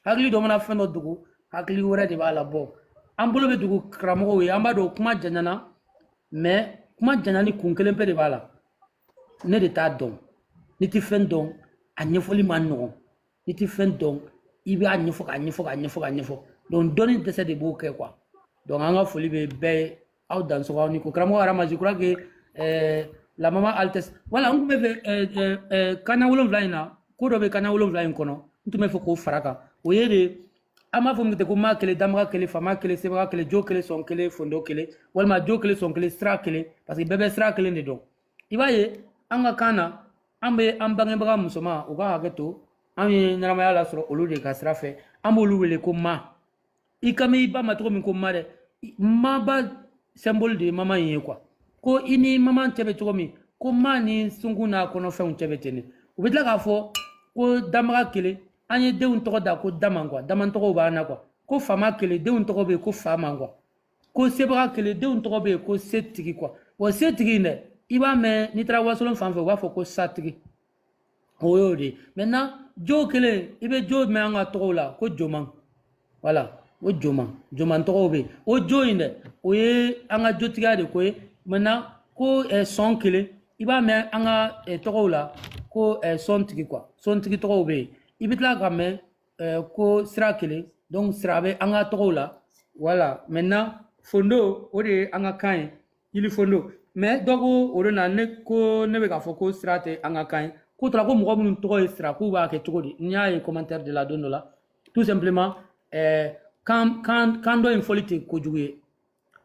Speaker 6: Hakili dɔ mana fɛn dɔ dogo, hakili wɛrɛ de b'a labɔ. An bolo bɛ dugu karamɔgɔw ye, an b'a dɔn kuma janyana, mais kuma janyani kun kelen pe de b'a la: ne de t'a dɔn. N'i tɛ fɛn dɔn, a ɲɛfɔli man nɔgɔn. N'i tɛ fɛn dɔn, i b'a ɲɛfɔ k'a ɲɛfɔ k'a ɲɛfɔ k'a ɲɛfɔ. Donc dɔnni dɛsɛ de b'o kɛ quoi. Donc an ka foli bɛ bɛɛ ye, aw dansɔgɔ, aw ni ko. Karamɔgɔ Arama, je crois que la maman Altesse, voilà, n tun bɛ fɛ kana 7 in na, ko dɔ bɛ kana 7 in kɔnɔ, n tun bɛ fɛ k'o fara kan. O ye de, an b'a fɔ min ten ko maa kelen, danbaga kelen, faama kelen, sebaga kelen, jo kelen, sɔn kelen, fondo kelen, walima jo kelen, sɔn kelen, sira kelen, parce que bɛɛ bɛ sira kelen de dɔn. I b'a ye an ka kan na, an bɛ an bangebaga musoman, u ka hakɛ to, an ye ɲɛnamaya lasɔrɔ olu de ka sira fɛ, an b'olu wele ko ma. I kan bɛ i ba ma cogo min ko ma dɛ, ma ba. symbole de ye mama in ye quoi. Ko i ni mama cɛ bɛ cogo min, ko ma ni sunkun n'a kɔnɔfɛnw cɛ bɛ ten de. U bɛ tila k'a fɔ ko danbaga kelen, an ye denw tɔgɔ da ko daman quoi, daman tɔgɔw b'an na quoi. Ko faama kelen, denw tɔgɔ bɛ yen ko faama quoi. Ko sebaga kelen, denw tɔgɔ bɛ yen ko setigi quoi. Wa setigi in dɛ, i b'a mɛn n'i taara Wasolon fan fɛ, u b'a fɔ ko satigi, o y'o de ye. Maintenant jo kelen, i bɛ jo mɛn an ka tɔgɔw la ko joman, voilà, o joman, joman tɔgɔw bɛ yen. O jo in dɛ, o ye an ka jotigiya de ko ye. Maintenant ko sɔn kelen, i b'a mɛn an ka tɔgɔw la ko sɔntigi quoi, sɔntigi tɔgɔw bɛ yen. I bɛ tila ka mɛn ko sira kelen, donc sira bɛ an ka tɔgɔw la, voilà. Maintenant fondo, o de ye an ka kan ye, yili fondo. Mais dɔ ko o de na ne ko ne bɛ k'a fɔ ko sira tɛ an ka kan ye, k'o tora ko mɔgɔ minnu tɔgɔ ye sira, k'u b'a kɛ cogo di? N y'a ye commentaire de la don dɔ la, tout simplement kan kan kan dɔ in fɔli tɛ kojugu ye,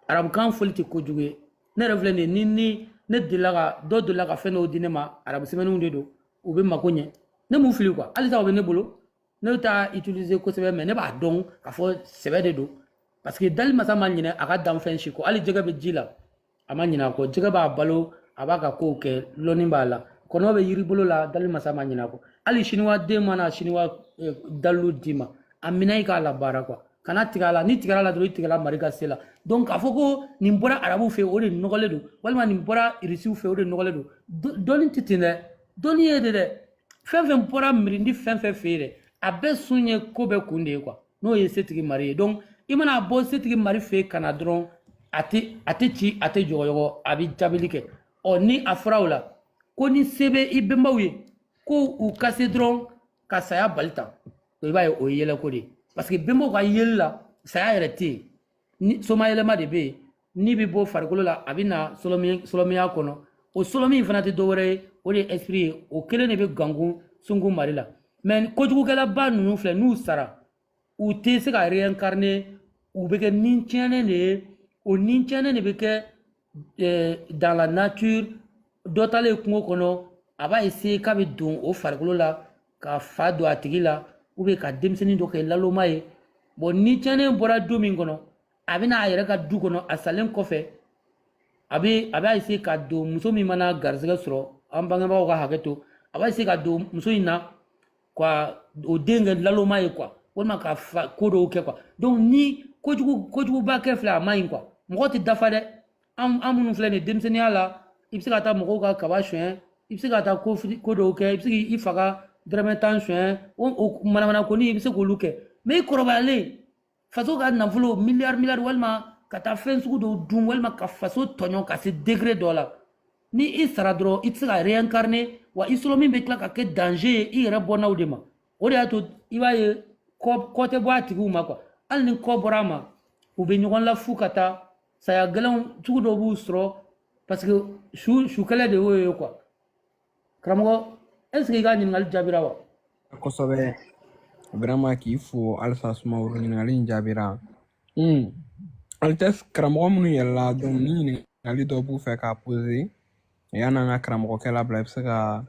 Speaker 6: arabukan fɔli tɛ kojugu ye. Ne yɛrɛ filɛ nin ye, ni ne delila ka dɔ delila ka fɛn dɔw di ne ma, arabu sɛbɛnninw de don, u bɛ mako ɲɛ, ne m'u fili quoi. Halisa o bɛ ne bolo, ne t'a utiliser kosɛbɛ, mais ne b'a dɔn k'a fɔ sɛbɛ de don, parce que dali masa ma ɲinɛ a ka danfɛn si kɔ. Hali jɛgɛ bɛ ji la, a ma ɲinɛ a kɔ. Jɛgɛ b'a balo, a b'a ka kow kɛ, lɔnni b'a la. Kɔnɔ bɛ yiri bolo la, dali masa ma ɲinɛ a kɔ. Hali siniwa den mana siniwa dalilu d'i ma, a minɛ i k'a labaara quoi, kana tigɛ a la. Ni tigɛra a la dɔrɔn, i tigɛla mari ka se la. Donc k'a fɔ ko nin bɔra arabuw fɛ, o de nɔgɔlen don, walima nin bɔra irisiw fɛ, o de nɔgɔlen don, dɔnni tɛ ten dɛ. Dɔnni ye de dɛ, fɛn fɛn bɔra mirindi fɛn fɛn fɛ yen dɛ, a bɛɛ sun ye ko bɛɛ kun de ye quoi, n'o ye setigi mari ye. Donc i mana bɔ setigi mari fɛ yen ka na dɔrɔn, a tɛ ci, a tɛ jɔgɔjɔgɔ, a bɛ jaabili kɛ. Ɔ ni a fɔra o la ko ni se bɛ i bɛnbaw ye, ko u ka se dɔrɔn ka saya bali tan, i b'a ye o ye yɛlɛko de ye, parce que bɛnbaw ka yeli la, saya yɛrɛ tɛ yen, ni somayɛlɛma de bɛ yen. Ni bɛ bɔ farikolo la, a bɛ na sɔlɔmiya kɔnɔ. O sɔlɔmi in fana tɛ dɔwɛrɛ ye, o de ye esprit ye. O kelen de bɛ gankun sunkun mari la. Mais kojugukɛlaba ninnu filɛ, n'u sara, u tɛ se ka réincarner, u bɛ kɛ ni tiɲɛnen de ye. O ni tiɲɛnen de bɛ kɛ dans la nature. Dɔ talen kungo kɔnɔ, a b'a essayer k'a bɛ don o farikolo la ka fa don a tigi la, ou bien ka denmisɛnnin dɔ kɛ laloma ye. Bon, ni tiɲɛnen bɔra du min kɔnɔ, a bɛna a yɛrɛ ka du kɔnɔ, a salen kɔfɛ, a b'a essayer ka don muso min mana garisɛgɛ sɔrɔ, an bangebagaw ka hakɛ to, a b'a essayer ka don muso in na ka o den kɛ laloma ye quoi, walima ka fa ko dɔw kɛ quoi. Donc ni kojuguba kɛ filɛ, a man ɲi quoi. Mɔgɔ tɛ dafa dɛ. An minnu filɛ nin ye denmisɛnninya la, i bɛ se ka taa mɔgɔw ka kaba suɲɛ, i bɛ se ka taa ko dɔw kɛ, i bɛ se k'i fa ka dɔrɔmɛ 10 suɲɛ, o manamana kɔni, i bɛ se k'olu kɛ. Mais i kɔrɔbayalen, faso ka nafolo miliyari miliyari, walima ka taa fɛn sugu dɔw dun, walima ka faso tɔɲɔ ka se degré dɔ la, ni i sara dɔrɔn, i tɛ se ka réincarner. Wa i sɔrɔ min bɛ tila ka kɛ danger ye i yɛrɛ bɔnnaw de ma. O de y'a to i b'a ye kɔ tɛ bɔ a tigiw ma quoi. Hali ni kɔ bɔra a ma, u bɛ ɲɔgɔn lafu ka taa saya gɛlɛnw sugu dɔw b'u sɔrɔ, parce que su kɛlɛ de y'o ye quoi. Karamɔgɔ, est ce que i ka ɲininkali jaabira wa?
Speaker 2: Kosɛbɛ, vraiment k'i fo halisa Sumaworo, ɲininkali in jaabira. Altesse, karamɔgɔ minnu yɛlɛla, donc ni ɲininkali dɔ b'u fɛ k'a poser yan'an ka karamɔgɔkɛ labila, i bɛ se ka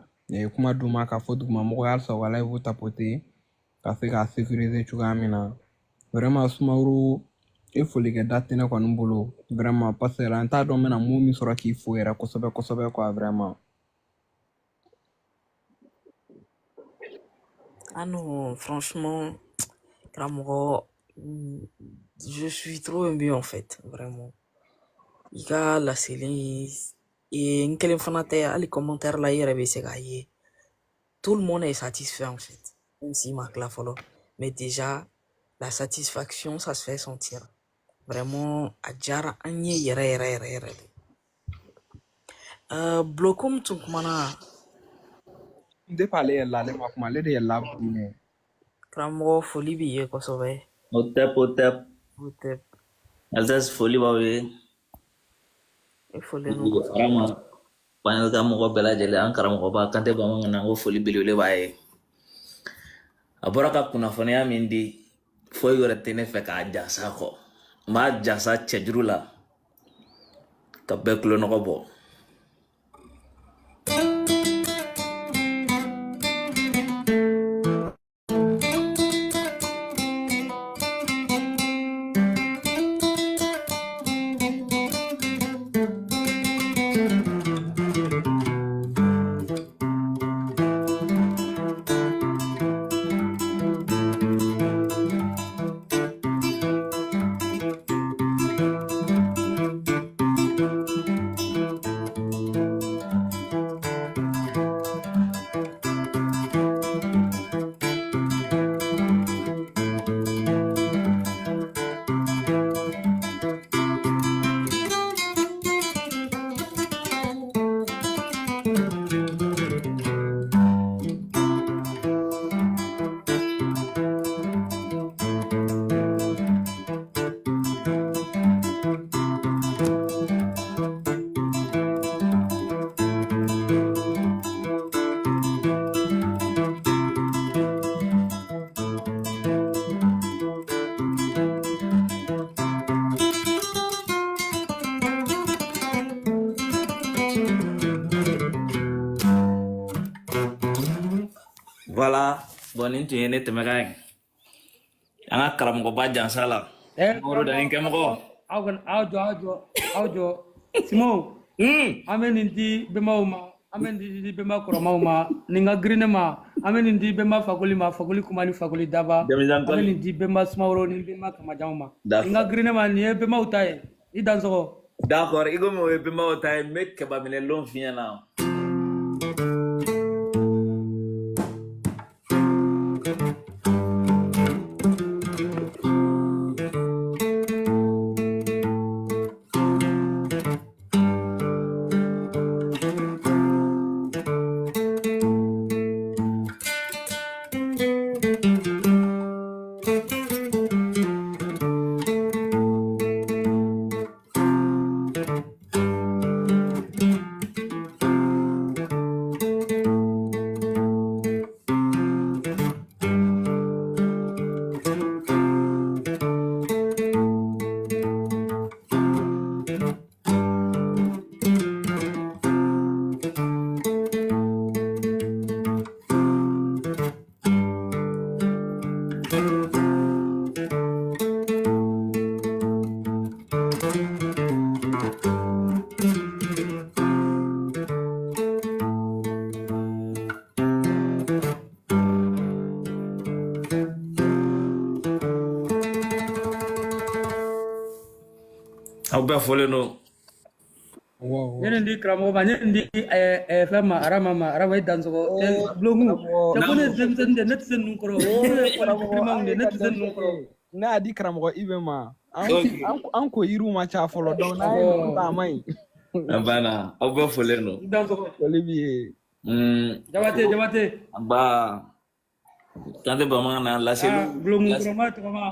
Speaker 2: kuma d'u ma k'a fɔ dugumamɔgɔw ye halisa u ka live tapoter ka se k'a sécuriser cogoya min na. Vraiment Sumaworo, e folikɛ da tɛ ne kɔni bolo vraiment, parce que an t'a dɔn n bɛna mun min sɔrɔ k'i fo yɛrɛ kosɛbɛ kosɛbɛ quoi, vraiment.
Speaker 7: Ah non, franchement, karamɔgɔ, je suis trop ému en fait, vraiment. I ka laseli n kelen fana tɛ, hali commentaire la i yɛrɛ bɛ se k'a ye. Tout le monde est satisfait en fait, même si ma tila fɔlɔ. Mais déjà, la satisfaction, ça se fait sentir. Vraiment, a diyara an ye yɛrɛ yɛrɛ yɛrɛ yɛrɛ de. Blokum tun kumana.
Speaker 2: Depuis ale yɛlɛla, ale ma kuma, ale de yɛlɛla premier.
Speaker 7: Karamɔgɔ, foli b'i ye kosɛbɛ.
Speaker 11: O tɛ, o tɛ.
Speaker 7: O tɛ.
Speaker 11: Altesse, foli b'aw ye.
Speaker 7: E folilen don kosɛbɛ.
Speaker 11: Arama panel ka mɔgɔ bɛɛ lajɛlen, an karamɔgɔba Kante Bamangana, ko foli belebele b'a ye. A bɔra ka kunnafoniya min di, foyi wɛrɛ tɛ ne fɛ k'a jansa kɔ. N b'a jansa cɛjuru la ka bɛɛ kulonɔgɔ bɔ. Voilà, bon nin tun ye ne tɛmɛkan ye an ka karamɔgɔba jansa la. Sumaworo
Speaker 8: Karamɔgɔ,
Speaker 11: danni kɛmɔgɔ.
Speaker 8: Aw kana aw jɔ, aw jɔ, aw jɔ. Simon, an bɛ nin di bɛnbaw ma, an bɛ nin di bɛnba kɔrɔmaw ma, nin ka girin ne ma, an bɛ nin di bɛnba Fakoli ma, Fakoli kuma ni Fakoli daba,
Speaker 11: Denmisɛn
Speaker 8: an bɛ
Speaker 11: tɔli.
Speaker 8: nin di bɛnba Sumaworo ni bɛnba Kamajanw ma. Nin ka
Speaker 11: D'accord.
Speaker 8: girin ne ma, nin ye bɛnbaw ta ye. I dansɔgɔ.
Speaker 11: D'accord, i komi o ye bɛnbaw ta ye, n bɛ kɛba minɛ lon f'i ɲɛna. Aw bɛɛ fɔlen don.
Speaker 8: N ye nin di karamɔgɔ ma, n ye nin di fɛn ma, Arama ma, Arama i dansɔgɔ. Cɛ
Speaker 10: Eh,
Speaker 8: Bulongu,
Speaker 10: karamɔgɔ
Speaker 8: cɛ ko ne ye
Speaker 11: Naamu.
Speaker 8: denmisɛnnin de ye, ne tɛ se ninnu kɔrɔ. Ne ye
Speaker 10: eh,
Speaker 8: qualité
Speaker 10: karamɔgɔ
Speaker 8: girimanw
Speaker 10: an
Speaker 8: de ye,
Speaker 10: ye
Speaker 8: ne
Speaker 10: ka
Speaker 8: tɛ se ninnu
Speaker 10: denmisɛnnin
Speaker 8: kɔrɔ.
Speaker 10: ye ne y'a di karamɔgɔ Ibe ma an
Speaker 11: Ok.
Speaker 10: an ko yiriw ma ca fɔlɔ donc n'an ye ninnu ta
Speaker 8: Awɔ,
Speaker 10: a man ɲi.
Speaker 11: A banna, aw bɛɛ fɔlen don.
Speaker 8: i dansɔgɔ.
Speaker 10: Foli b'i ye.
Speaker 8: Jabate, Jabate.
Speaker 11: Ba Kante Bamana
Speaker 8: Ah,
Speaker 11: laseliw
Speaker 8: Bulongu kɔrɔma tɔgɔma.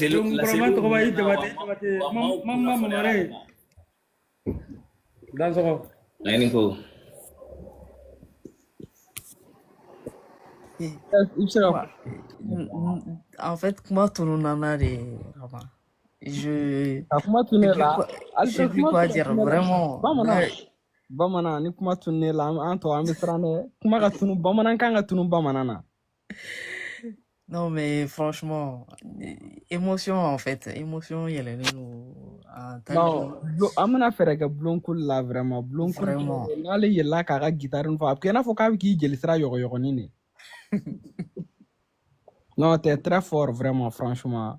Speaker 8: Bulongu kɔrɔma
Speaker 11: laseliw
Speaker 8: tɔgɔma i
Speaker 11: mɛnna wa
Speaker 8: Jabate, Jabate.
Speaker 11: wa maaw
Speaker 8: Mama
Speaker 11: kunnafoniyara
Speaker 8: Mamare.
Speaker 11: ka ban.
Speaker 8: Dansɔgɔ.
Speaker 11: A ye nin ko.
Speaker 10: I bɛ se ka
Speaker 7: Wa- En fait, kuma tununa na de, Rama. Je
Speaker 10: ka kuma tun
Speaker 7: sais
Speaker 10: ne
Speaker 7: plus
Speaker 10: la
Speaker 7: quoi, je
Speaker 10: Alfred
Speaker 7: sais plus
Speaker 10: kuma
Speaker 7: quoi
Speaker 10: tun
Speaker 7: dire.
Speaker 10: ne la
Speaker 7: Vraiment,
Speaker 10: bamanan
Speaker 7: là,
Speaker 10: bamanan ni kuma tun ne la an tɔ an bɛ siran dɛ kuma ka tunu bamanankan ka tunu bamanan na.
Speaker 7: non mais franchement, émotion en fait, émotion, yɛlɛlen don en
Speaker 10: Non,
Speaker 7: tellement,
Speaker 10: an bɛna fɛɛrɛ kɛ bulonkoli la vraiment bulonkoli
Speaker 7: vraiment.
Speaker 10: n'ale yɛlɛla k'a ka guitare fɔ a bɛ kɛ i n'a fɔ k'a bɛ k'i jeli sira yɔgɔyɔgɔnin de. Non, t'es très fort vraiment franchement.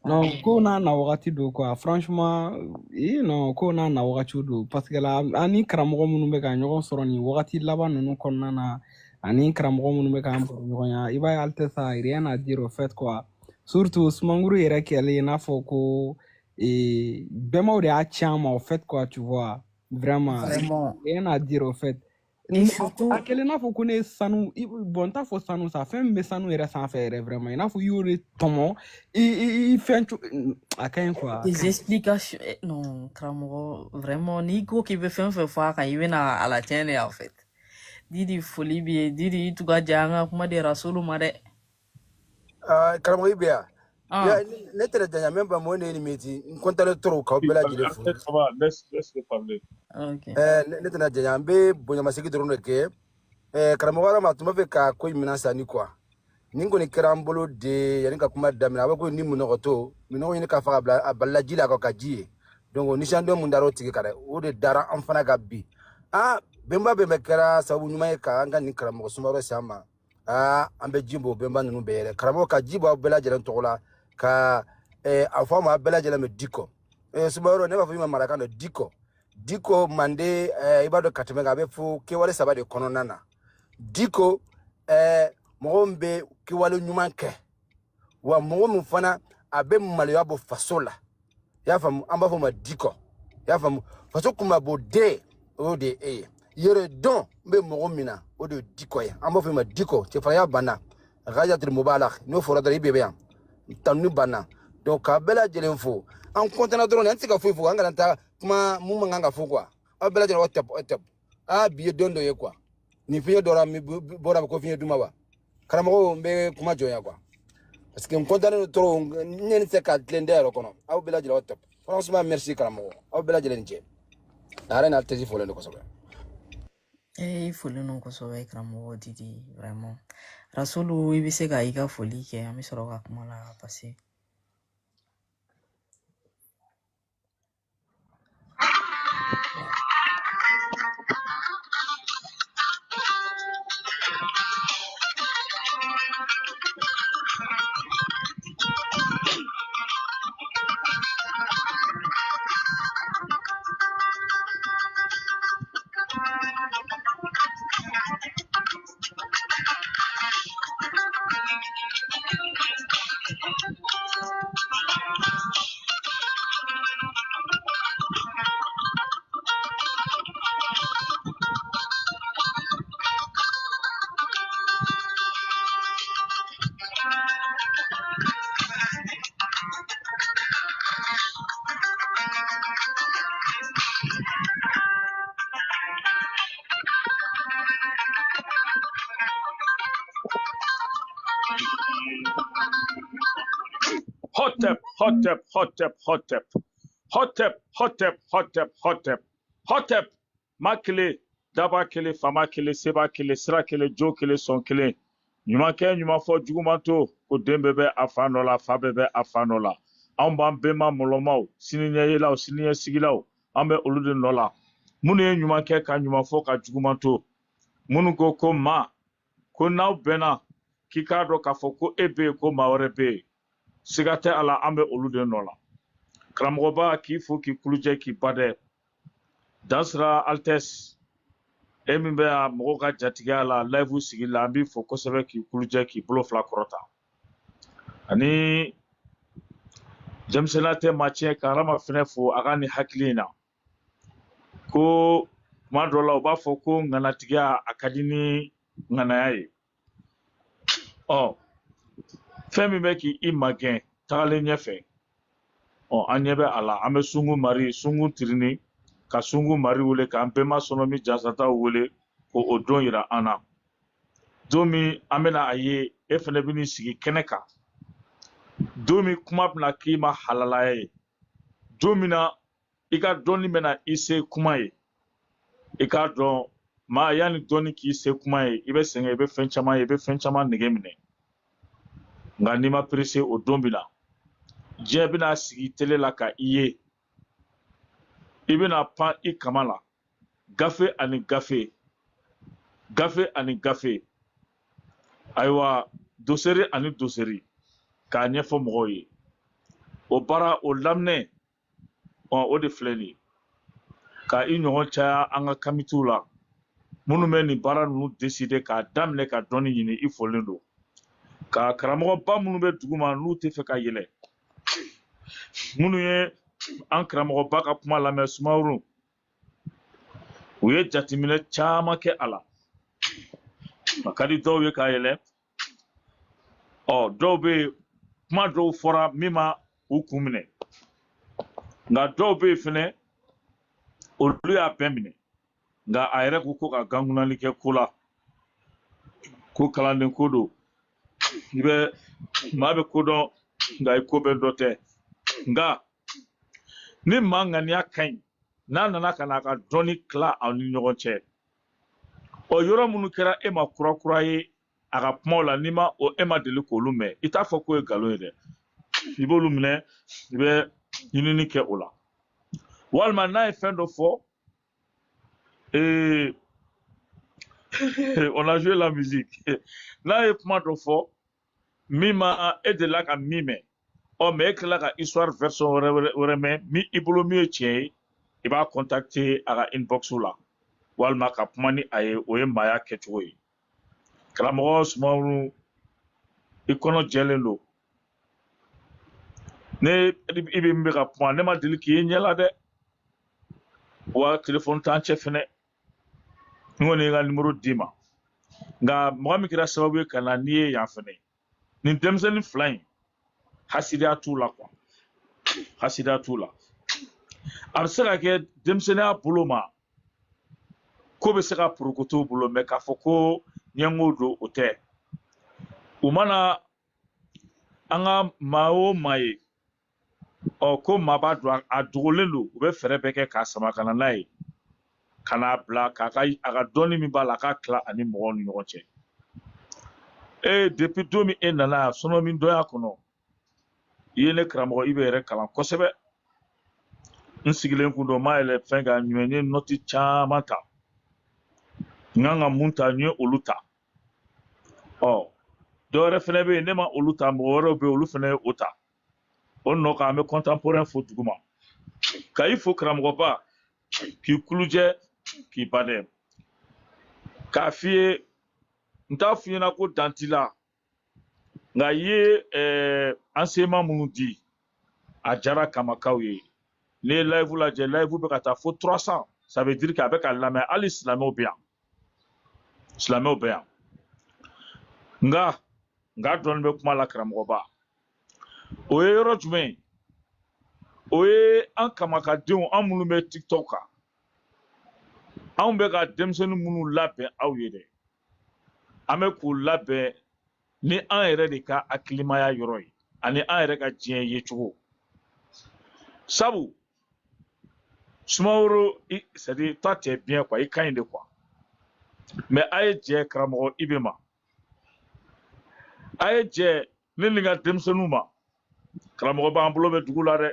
Speaker 10: Non, ko n'a na wagati don quoi. Franchement, eh non, ko n'a na wagati don parce que la an ni karamɔgɔ minnu bɛ ka ɲɔgɔn sɔrɔ nin wagati laban ninnu kɔnɔna na ani karamɔgɔ minnu bɛ k'an baro ɲɔgɔnya i b'a ye Altesse rien à dire au fait quoi. Surtout Sumanguru yɛrɛ kɛlen i n'a fɔ ko eh, bɛnbaw de y'a ci an ma au fait quoi, tu vois. Vraiment,
Speaker 7: Vraiment.
Speaker 10: rien à dire au fait.
Speaker 7: Et
Speaker 10: A
Speaker 7: surtout,
Speaker 10: kɛlen n'a fɔ ko ne ye sanu bon n t'a fɔ sanu sa fɛn min bɛ sanu yɛrɛ sanfɛ yɛrɛ vraiment i n'a fɔ i y'o de tɔmɔ i fɛn a ka ɲi quoi a ka
Speaker 7: tes
Speaker 10: ɲi.
Speaker 7: explications, non, karamɔgɔ, vraiment, n'i ko k'i bɛ fɛn fɛn fɔ a kan, i bɛna a la tiɲɛ de en fait. Didi foli b'i ye, Didi i tun ka jan an ka kuma di Rasulu ma dɛ.
Speaker 12: Ah, karamɔgɔ i bɛ yan.
Speaker 7: Ah,
Speaker 12: Ya, ne tɛna janya min ba mɔ ne ni meti n kɔntalen tɔrɔ k'aw bɛɛ lajɛlen fo.
Speaker 13: Alfred, ça va, laisse-le parler.
Speaker 7: ok.
Speaker 12: Ne tɛna janya n bɛ bonyamasegin dɔrɔn de kɛ. Karamɔgɔ Adama tun b'a fɛ ka ko in minɛ sanni quoi. Nin kɔni kɛra an bolo de yanni ka kuma daminɛ a b'a ko ni minɔgɔtɔ minɔgɔ ɲini ka faga bila a balila ji la ka ji ye. Donc nisɔndiya mun dara o tigi kan dɛ o de dara an fana kan bi. Ah, bɛnba bɛn bɛ kɛra sababu ɲuman ye ka an ka nin karamɔgɔ Sumaworo se an ma. Ah, an bɛ ji bɔ bɛnba ninnu bɛɛ yɛrɛ. Karamɔgɔ ka ji bɔ aw bɛɛ lajɛlen tɔgɔ la ka a fɔ aw ma aw bɛɛ lajɛlen bɛ dikɔ. Sumaworo ne b'a fɔ i ma marakan dɔ dikɔ. Diko mande i b'a dɔn ka tɛmɛ kan a bɛ fɔ kɛwale saba de kɔnɔna na. Diko mɔgɔ min bɛ kɛwale ɲuman kɛ wa mɔgɔ min fana a bɛ maloya bɔ faso la i y'a faamu an b'a fɔ o ma dikɔ i y'a faamu faso kunmabɔ den o de ye e ye yɛrɛ dɔn bɛ mɔgɔ min na o de ye dikɔ ye an b'a fɔ o ma dikɔ cɛfarinya banna gajatul mubalak n'o fɔra dɔrɔn i bɛ yan tanuni banna donc k'a bɛɛ lajɛlen fo an kɔntana dɔrɔn an tɛ se ka foyi fɔ an kana taa kuma mun man kan ka fɔ quoi aw bɛɛ lajɛlen aw tɛ aw tɛ aa bi ye don dɔ ye quoi nin fiɲɛ dɔra mi bɔra ko fiɲɛ duman wa karamɔgɔw n bɛ kuma jɔ yan quoi parce que n kɔntannen don trop ne tɛ se ka tilen da yɛrɛ kɔnɔ aw bɛɛ lajɛlen aw tɛ franchement merci karamɔgɔ aw bɛɛ lajɛlen ni ce a yɛrɛ n'a tɛsi fɔlen don kosɛbɛ.
Speaker 7: Eh, i folen don kosɛbɛ karamɔgɔ Didi, vraiment. Rasulu, i bɛ se ka i ka foli kɛ, an bɛ sɔrɔ ka kuma la parce
Speaker 13: Hotep, hotep, hotep, hotep. Hotep, hotep, hotep, hotep. Hotep, ma kelen, daba kelen, fama kelen, seba kelen, sira kelen, jo kelen, sɔn kelen. Ɲuman kɛ, ɲuman fɔ, juguman to, ko den bɛɛ bɛ a fa nɔ la, fa bɛɛ bɛ a fa nɔ la. Anw b'an bɛnba mɔlɔmaw, sini ɲɛyelaw, sini ɲɛsigilaw, an bɛ olu de nɔ la. Minnu ye ɲuman kɛ ka ɲuman fɔ ka juguman to. Minnu ko ko maa, ko n'aw bɛnna k'i k'a dɔn k'a fɔ ko e bɛ yen, ko maa wɛrɛ bɛ yen. Siga tɛ a la, an bɛ olu de nɔ la. Karamɔgɔba k'i fo k'i kulujɛ k'i ba dɛ. Dansira Altesse, e min bɛ yan mɔgɔw ka jatigiya la, live sigi la, an b'i fo kosɛbɛ k'i kulujɛ k'i bolo fila kɔrɔta. Ani denmisɛnninya tɛ maa tiɲɛ ka Rama fɛnɛ fo a ka nin hakili in na. Ko tuma dɔ la u b'a fɔ ko ŋanatigiya a ka di ni ŋanaya ye. Ɔ fɛn min bɛ k'i magɛn tagalen ɲɛfɛ, ɔ an ɲɛ bɛ a la, an bɛ sungu mari, sungu tirini, ka sungu mari wele, k'an bɛnba sɔnɔmi jasataw wele k'o o don yira an na. Don min an bɛna a ye, e fɛnɛ bɛn'i sigi kɛnɛ kan. Don min kuma bɛna k'i ma halalaya ye. Don min na i ka dɔnni bɛna i se kuma ye. I k'a dɔn maa yanni dɔnni k'i se kuma ye, i bɛ sɛgɛn, i bɛ fɛn caman ye, i bɛ fɛn caman nege minɛ. Nka n'i ma perese o don bɛ na. Diɲɛ bɛna sigi tele la ka i ye. I bɛna pan i kama la. Gafe ani gafe. Gafe ani gafe. Ayiwa, doseri ani doseri. K'a ɲɛfɔ mɔgɔw ye. O baara, o laminɛ, ɔ, o de filɛ nin ye. Ka i ɲɔgɔn caya an ka kamitiw la. Minnu bɛ nin baara ninnu décider k'a daminɛ ka dɔnni ɲini, i folen don. Ka karamɔgɔba minnu bɛ dugu ma n'u tɛ fɛ ka yɛlɛ. Minnu ye an karamɔgɔba ka kuma lamɛn Sumaworo, u ye jateminɛ caman kɛ a la. A ka di dɔw ye k'a yɛlɛ. Ɔ, dɔw bɛ yen, kuma dɔw fɔra min ma u kun minɛ. Nka dɔw bɛ yen fɛnɛ, olu y'a bɛɛ minɛ. Nka a yɛrɛ ko ko ka gankunnali kɛ ko la. Ko kalanden ko don. I bɛ maa bɛ ko dɔn, nka i ko bɛɛ dɔ tɛ. Nka ni maa ŋaniya ka ɲi, n'a nana ka n'a ka dɔnni tila aw ni ɲɔgɔn cɛ. Ɔ, yɔrɔ minnu kɛra e ma kura kura ye a ka kumaw la, n'i ma o, e ma deli k'olu mɛn, i t'a fɔ k'o ye nkalon ye dɛ. I b'olu minɛ, i bɛ ɲinini kɛ o la. Walima n'a ye fɛn dɔ fɔ, on a joué la musique. N'a ye kuma dɔ fɔ, min ma e delila ka min mɛn, ɔ, mais e tilala ka histoire version wɛrɛ wɛrɛ mɛn, min i bolo min ye tiɲɛ ye, i b'a contacter a ka inbox la, walima ka kuma ni a ye, o ye maaya kɛcogo ye. Karamɔgɔ Sumaworo, i kɔnɔ jɛlen don. Ne i bɛ min bɛ ka kuma, ne ma deli k'i ye ɲɛ la dɛ. Wa téléphone t'an cɛ fɛnɛ. N kɔni ye n ka numéro d'i ma. Nka mɔgɔ min kɛra sababu ye ka na n'i ye yan fɛnɛ, nin denmisɛnnin fila in, hasidiya t'u la quoi. Hasidiya t'u la. A bɛ se ka kɛ denmisɛnninya bolo ma, ko bɛ se ka porokoto u bolo, mais k'a fɔ ko ɲɛngo don, o tɛ. U mana an ka maa o maa ye, ɔ, ko maa b'a dɔn, a dogolen don, u bɛ fɛɛrɛ bɛɛ kɛ k'a sama ka na n'a ye. Ka n'a bila k'a ka a ka dɔnni min b'a la, a k'a tila ani mɔgɔw ni ɲɔgɔn cɛ. Ee, depuis don min e nana yan sɔnɔ min dɔnya kɔnɔ, i ye ne karamɔgɔ i bɛ yɛrɛ kalan kosɛbɛ. N sigilen kun don, n ma yɛlɛ fɛn kan ɲuman, n ye note caman ta. N kan ka mun ta, n ye olu ta. Ɔ, dɔ wɛrɛ fɛnɛ bɛ yen, ne ma olu ta, mɔgɔ wɛrɛw bɛ yen, olu fɛnɛ ye o ta. O nɔ kan, an bɛ contemporain fo duguma, ka i fo karamɔgɔba, k'i kulujɛ, k'i badɛ, k'a f'i ye. N t'a f'i ɲɛna ko dan t'i la, nka i ye enseignement minnu di, a diyara kamakaw ye. N'i ye live lajɛ, live bɛ ka taa fo 300, ça veut dire que a bɛ ka lamɛn. Hali silamɛw bɛ yan, silamɛw bɛ yan. Nka dɔɔni bɛ kuma la, karamɔgɔba. O ye yɔrɔ jumɛn ye? O ye an kamakadenw, an minnu bɛ TikTok kan, anw bɛ ka denmisɛnnin minnu labɛn aw ye dɛ, an bɛ k'u labɛn ni an yɛrɛ de ka hakilimaya yɔrɔ ye ani an yɛrɛ ka diɲɛ yecogo. Sabu Sumaworo, c'est à dire toi, tu es bien quoi, i ka ɲi de quoi. Mais a ye jɛ karamɔgɔ IB ma, a ye jɛ ne ni n ka denmisɛnninw ma. Karamɔgɔ b'an bolo bɛ dugu la dɛ.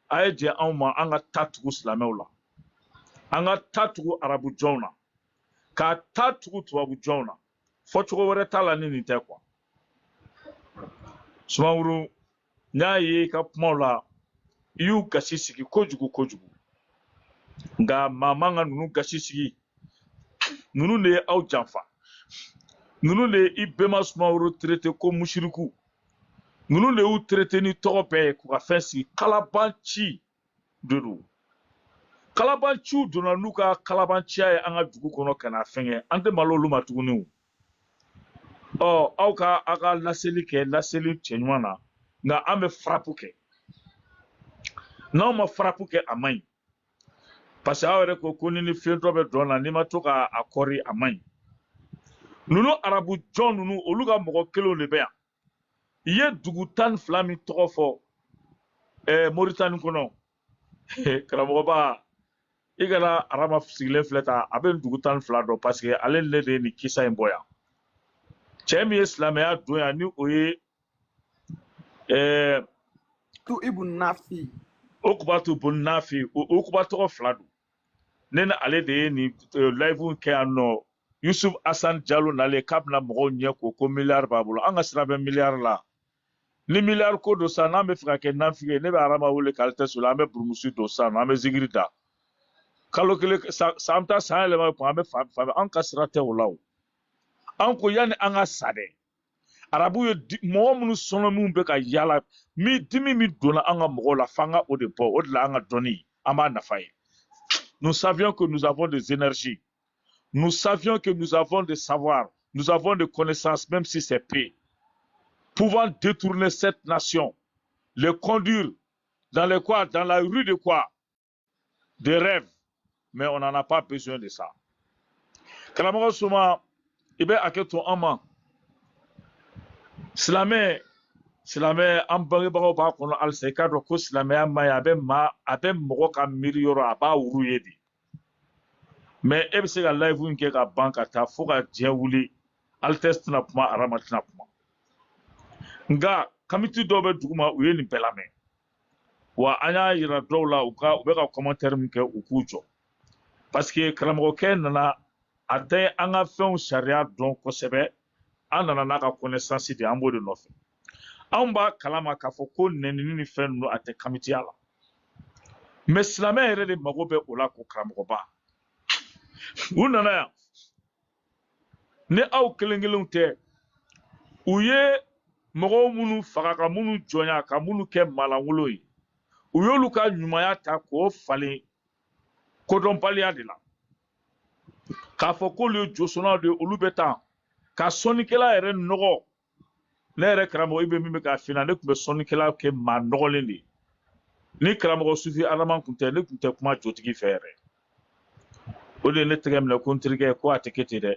Speaker 13: A ye jɛ anw ma, an ka ta tugu silamɛw la, an ka ta tugu arabu jɔnw na, ka ta tugu tubabu jɔnw na. Fɔcogo wɛrɛ t'a la ni nin tɛ quoi. Sumaworo, n y'a ye i ka kumaw la, i y'u gasi sigi kojugu kojugu. Nka maa man ka ninnu gasi sigi. Ninnu de ye aw janfa, ninnu de ye i bɛnba Sumaworo traité ko musiriku, ninnu de y'u traité ni tɔgɔ bɛɛ ye k'u ka fɛn sigi. Kalabanci de don. Kalabanciw donna n'u ka kalabanciya ye an ka dugu kɔnɔ ka na fɛngɛ, an tɛ malo olu ma tuguni. O ɔ, aw ka aw ka laseli kɛ laseli cɛɲuman na, nka an bɛ frappe kɛ. N'aw ma frappe kɛ, a man ɲi, parce que aw yɛrɛ ko ko ni fiyentɔ bɛ dɔn na, n'i ma to ka a kɔri, a man ɲi. Ninnu arabu jɔn ninnu, olu ka mɔgɔ kelenw de bɛ yan. I ye dugu 12 min tɔgɔ fɔ Moritani kɔnɔ, karamɔgɔba, i kana Arama sigilen filɛ ta, a bɛ nin dugu 12 dɔn, parce que ale ne de ye nin kisa in bɔ yan. Cɛ min ye silamɛya don yan, ni o ye
Speaker 10: Tu Ibn Nafi.
Speaker 13: Okubatu bun Nafi, o Okuba tɔgɔ fila don. Ne ni ale de ye nin live kɛ yan nɔ. Yusuf Asan Jalo nalen k'a bɛna mɔgɔw ɲɛ ko ko miliyari b'a bolo. An ka sira bɛ miliyari la. Ni miliyari ko don sa, n'an bɛ fɛ ka kɛ nafigi ye, ne bɛ Arama wele k'ale tɛ so la, an bɛ burumusi don sisan nɔ, an bɛ zikiri da kalo kelen sa, an bɛ taa san yɛlɛma kun, an bɛ fa fa. An ka sira tɛ o la. O an ko yanni an ka sa dɛ, arabu ye mɔgɔ minnu sɔnna, minnu bɛ ka yala min, dimi min donna an ka mɔgɔw la, f'an ka o de bɔ. O de la an ka dɔnni, an b'a nafa ye. Nous savions que nous avons des énergies, nous savions que nous avons des savoirs, nous avons des connaissances, même si c'est peu, pouvant détourner cette nation, les conduire dans les quoi, dans la rue de quoi, des rêves. Mais on n'en a pas besoin de ça. Karamɔgɔ Suma, i bɛ hakɛ to an ma. Silamɛ, silamɛ, an bangebagaw b'a kɔnɔ halisa. I k'a dɔn ko silamɛya ma ɲi, a bɛ maa, a bɛ mɔgɔ ka miiri yɔrɔ, a b'a wuru ye de. Mais e bɛ se ka live in kɛ ka ban ka taa fo ka diɲɛ wuli, Altesse tɛna kuma, Arama tɛna kuma. Nka kamiti dɔw bɛ dugu ma, u ye nin bɛɛ lamɛn. Wa an y'a yira dɔw la, u ka u bɛ ka commentaire min kɛ, u k'u jɔ, parce que karamɔgɔkɛ nana, a tɛ an ka fɛnw sariya dɔn kosɛbɛ. An nana n'a ka connaissance de ye, an b'o de nɔfɛ. Anw b'a kalama k'a fɔ ko nɛnini ni fɛn ninnu, a tɛ kamitiya la. Mais silamɛ yɛrɛ de mago bɛ o la. Ko karamɔgɔba, u nana yan ni aw kelen kelenw tɛ, u ye mɔgɔw minnu faga, ka minnu jɔnya, ka minnu kɛ malangolo ye, u y'olu ka ɲumanya ta k'o falen kodɔnbaliya de la, k'a fɔ k'olu ye josɔnnaw de ye, olu bɛ taa ka sɔnnikɛla yɛrɛ nɔgɔ. Ne yɛrɛ karamɔgɔ i bɛ min bɛ k'a f'i ɲɛna, ne tun bɛ sɔnnikɛla kɛ maa nɔgɔlen de ye. Ni karamɔgɔ Sufi Adama tun tɛ, ne tun tɛ kuma jotigi fɛ yɛrɛ. O de ye ne tɛgɛ minɛ ko n terikɛ, ko a tɛ kɛ ten dɛ,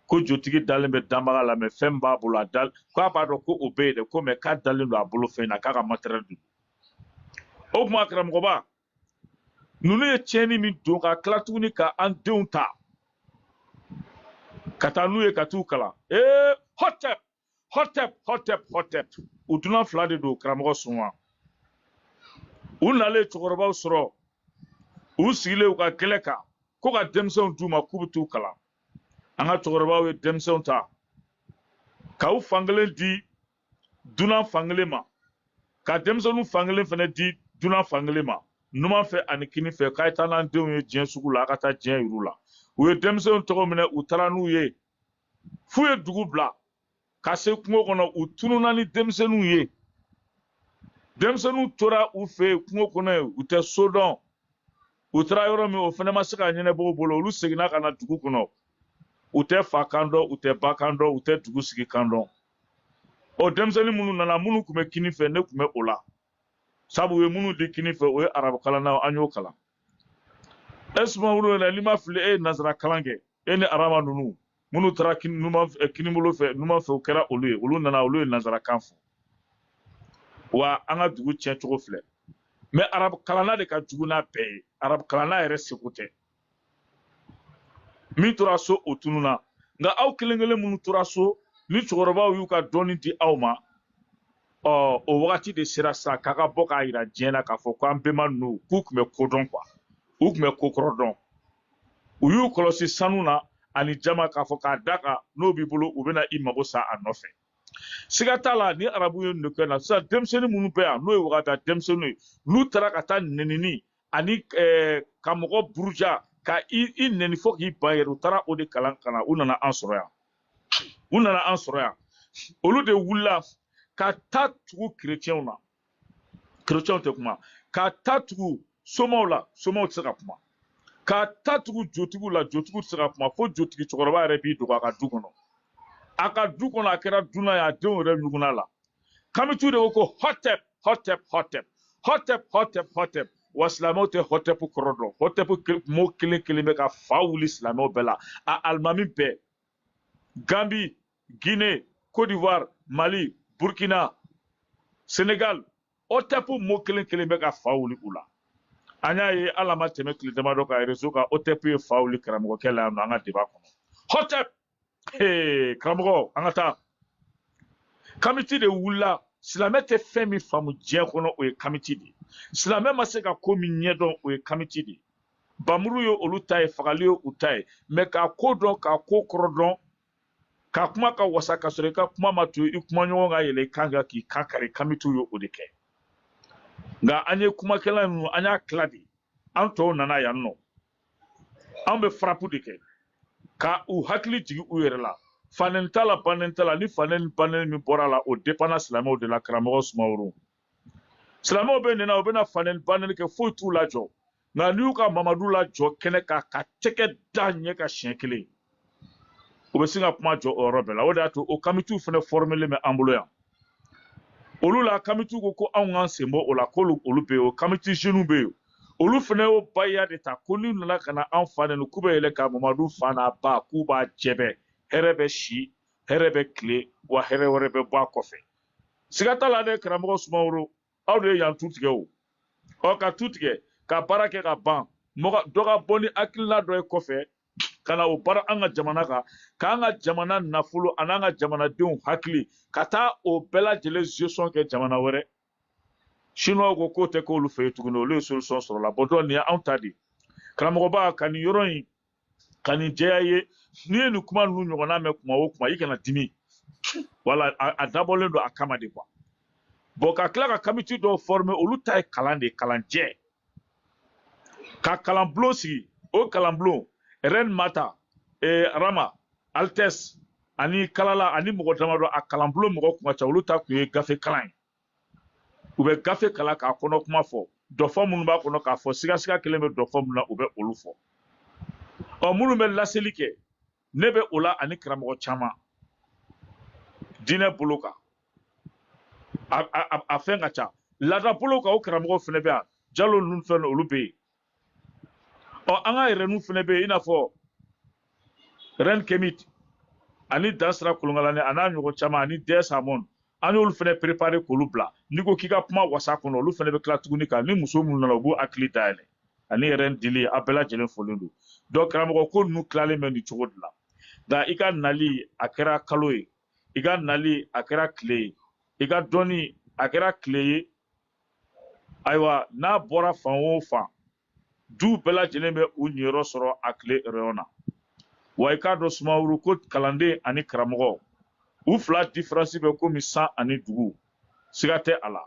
Speaker 13: ko jotigi dalen bɛ danbaga la, mais fɛn b'a bolo, a da k'a b'a dɔn ko o bɛ yen dɛ, ko mais k'a dalen don a bolo fɛn na, k'a ka matériel don. O tuma karamɔgɔba, Ninnu ye tiɲɛni min don ka tila tuguni ka an denw ta ka taa n'u ye ka t'u kalan. Ee, hotep, hotep, hotep, hotep. U dunan fila de don, karamɔgɔ Suma. U nalen cɛkɔrɔbaw sɔrɔ, u sigilen u ka gɛlɛ kan ko ka denmisɛnw d'u ma k'u bɛ t'u kalan. An ka cɛkɔrɔbaw ye denmisɛnw ta k'u fankelen di dunan fankelen ma, ka denmisɛnninw fankelen fana di dunan fankelen ma, numan fɛ ani kini fɛ, k'a ye taa n'an denw ye diɲɛ sugu la, a ka taa diɲɛ yir'u la. U ye denmisɛnw tɔgɔ minɛ, u taara n'u ye f'u ye dugu bila ka se kungo kɔnɔ. U tununna ni denmisɛnninw ye. Denmisɛnninw tora u fɛ yen kungo kɔnɔ yen, u tɛ so dɔn. U taara yɔrɔ min, o fana ma se ka ɲɛnabɔ u bolo. Olu seginna ka na dugu kɔnɔ, u tɛ fa kan dɔn, u tɛ ba kan dɔn, u tɛ dugu sigi kan dɔn. O denmisɛnnin minnu nana, minnu tun bɛ kini fɛ, ne tun bɛ o la, sabu u ye minnu di kini fɛ, o ye arabu kalannaw, an y'o kalan. E Sumaworo yɛrɛ, n'i ma fili, e ye nansara kalan kɛ, e ni arama ninnu minnu taara kinibolo fɛ, numan fɛ, o kɛra olu ye. Olu nana, olu ye nansara kan fɔ. Wa an ka dugu tiɲɛ cogo filɛ. Mɛ arabu kalanna de ka jugu n'a bɛɛ ye. Arabu kalanna yɛrɛ seko tɛ. Min tora so, o tununna. Nka aw kelen kelen minnu tora so, ni cɛkɔrɔbaw y'u ka dɔnni di aw ma, ɔ o wagati de sera sisan k'a ka bɔ k'a yira diɲɛ na k'a fɔ ko an bɛnba ninnu k'u tun bɛ ko dɔn kuwa, u tun bɛ ko kɔrɔ dɔn. U y'u kɔlɔsi sanu na ani jama, k'a fɔ k'a da kan n'o b'i bolo, u bɛna i mago sa a nɔfɛ. Siga t'a la, ni arabu ye nin kɛ na sisan, denmisɛnnin minnu bɛ yan, n'o ye wagata denmisɛnninw ye, n'u taara ka taa nɛnini ani ka mɔgɔ buruja, ka i nɛni fo k'i ban yɛrɛ, u taara o de kalan ka na. U nana an sɔrɔ yan, u nana an sɔrɔ yan. Olu de wulila ka taa tugu kerecɛnw na, kerecɛnw tɛ kuma, ka taa tugu somaw la, somaw tɛ se ka kuma, ka taa tugu jotigiw la, jotigiw tɛ se ka kuma, fo jotigi cɛkɔrɔba yɛrɛ b'i dogo a ka du kɔnɔ. A ka du kɔnɔ, a kɛra dunan ye, a denw yɛrɛ ɲugunna la. Kamitu de ko ko hotep, hotep, hotep, hotep, hotep, hotep. Wa silamɛw tɛ hotep kɔrɔ dɔn. Hotep mot kelen kelen bɛ ka fa wuli silamɛw bɛɛ la. A alimami bɛɛ, Gambi, Guinée, Côte d'Ivoire, Mali, Burkina, Sénégal, hotep mot kelen kelen bɛ ka fa wuli u la. An y'a ye, ala ma tɛmɛ tile damadɔ kan, réseau kan, hotep ye fa wuli karamɔgɔkɛ la yan nɔ, an ka débat kɔnɔ. Hotep, hey, karamɔgɔ, an ka taa. Kamiti de wulila. Silamɛ tɛ fɛn min faamu diɲɛ kɔnɔ, o ye kamiti de ye. Silamɛ ma se ka ko min ɲɛdɔn, o ye kamiti de ye. Bamuru ye olu ta ye, fagali ye u ta ye. Mɛ k'a ko dɔn, k'a ko kɔrɔ dɔn, ka kuma ka wasa ka sɔrɔ i ka kuma ma to i kuma ɲɔgɔn ka yɛlɛ i kan kan k'i kan kari, kamitiw ye o de kɛ. Nka an ye kumakɛla ninnu, an y'a tila de, an tɔw nana yan nɔ, an bɛ frappe de kɛ ka u hakili jigin u yɛrɛ la. Fanɛni t'a la, banɛni t'a la. Ni fanɛni banɛni min bɔra a la, o dépend silamɛw de la. Karamɔgɔ Sumaworo, silamɛw bɛ nin na, u bɛna fanɛni banɛni kɛ, foyi t'u lajɔ. Nka n'i y'u ka Mamadu lajɔ kɛnɛ kan ka tɛgɛ da ɲɛ ka siɲɛ kelen, u bɛ sin ka kuma jɔ o yɔrɔ bɛɛ la. O de y'a to o kamitiw fana formelen bɛ an bolo yan. Olu la, kamitiw ko ko anw k'an sen bɔ o la, k'olu olu bɛ yen, o kamiti jeunes bɛ yen. Olu fana y'o baya de ta ko n'u nana ka na an fa nɛni, k'u bɛ yɛlɛ ka Mamadu fa n'a ba, k'u b'a jɛbɛ. Hɛrɛ bɛ si, hɛrɛ bɛ tile, wa hɛrɛ wɛrɛ bɛ bɔ a kɔfɛ. Siga t'a la dɛ, karamɔgɔ Sumaworo, aw de ye yan tu tigɛ o. Ɔ ka tu tigɛ ka baara kɛ ka ban, mɔgɔ dɔ ka bɔ ni hakilina dɔ ye kɔfɛ ka na o baara an ka jamana kan, k'an ka jamana nafolo an'an ka jamanadenw hakili ka taa o bɛɛ lajɛlen gestion kɛ jamana wɛrɛ. Chinois ko k'o tɛ k'olu fɛ yen tuguni, olu ye solution sɔrɔ la. Bon, donc nin ye anw ta de ye. Karamɔgɔba, ka nin yɔrɔ in ka nin jɛya ye, n'i ye nin kuma ninnu ɲɔgɔnna mɛn kuma o kuma, i kana dimi. Wala a dabɔlen don a kama de quoi. Bon, ka tila ka kamiti dɔw former, olu ta ye kalan de ye, kalanjɛ, ka kalanbulon sigi. O kalanbulon, Reine Mata, Rama, Altesse ani Kalala ani mɔgɔ damadɔ, a kalanbulon mɔgɔ kun ka ca. Olu ta kun ye gafe kalan ye. U bɛ gafe kalan k'a kɔnɔ kuma fɔ, dɔfɔ minnu b'a kɔnɔ k'a fɔ, sigasiga kelen bɛ dɔfɔ min na, u bɛ olu fɔ. Ɔ minnu bɛ laseli kɛ, ne bɛ o la ani karamɔgɔ caman diinɛ bolo kan. A fɛn ka ca laada bolo kan, o karamɔgɔw fana bɛ yan, Jalo ninnu fɛn, olu bɛ yen. Ɔ an ka yɛrɛninw fana bɛ yen, i n'a fɔ Reine Kemit ani Dansira Kolonkalani a n'a ɲɔgɔn caman ani DS Amon, an y'olu fana préparé k'olu bila. N'i ko k'i ka kuma wasa kɔnɔ, olu fana bɛ tila tuguni kan ni muso minnu nana, u b'u hakili dayɛlɛ. Ani yɛrɛ dili, a bɛɛ lajɛlen folen don. Donc karamɔgɔ, ko ninnu tilalen bɛ nin cogo de la. Nka i ka nali a kɛra kalo ye, i ka nali a kɛra tile ye, i ka dɔnni a kɛra tile ye. Ayiwa, n'a bɔra fan o fan, du bɛɛ lajɛlen bɛ u niyɔrɔ sɔrɔ a tile rayon na. Wa i k'a dɔn Sumaworo, ko kalanden ani karamɔgɔ, u fila différence bɛ komi san ani dugu, siga tɛ a la.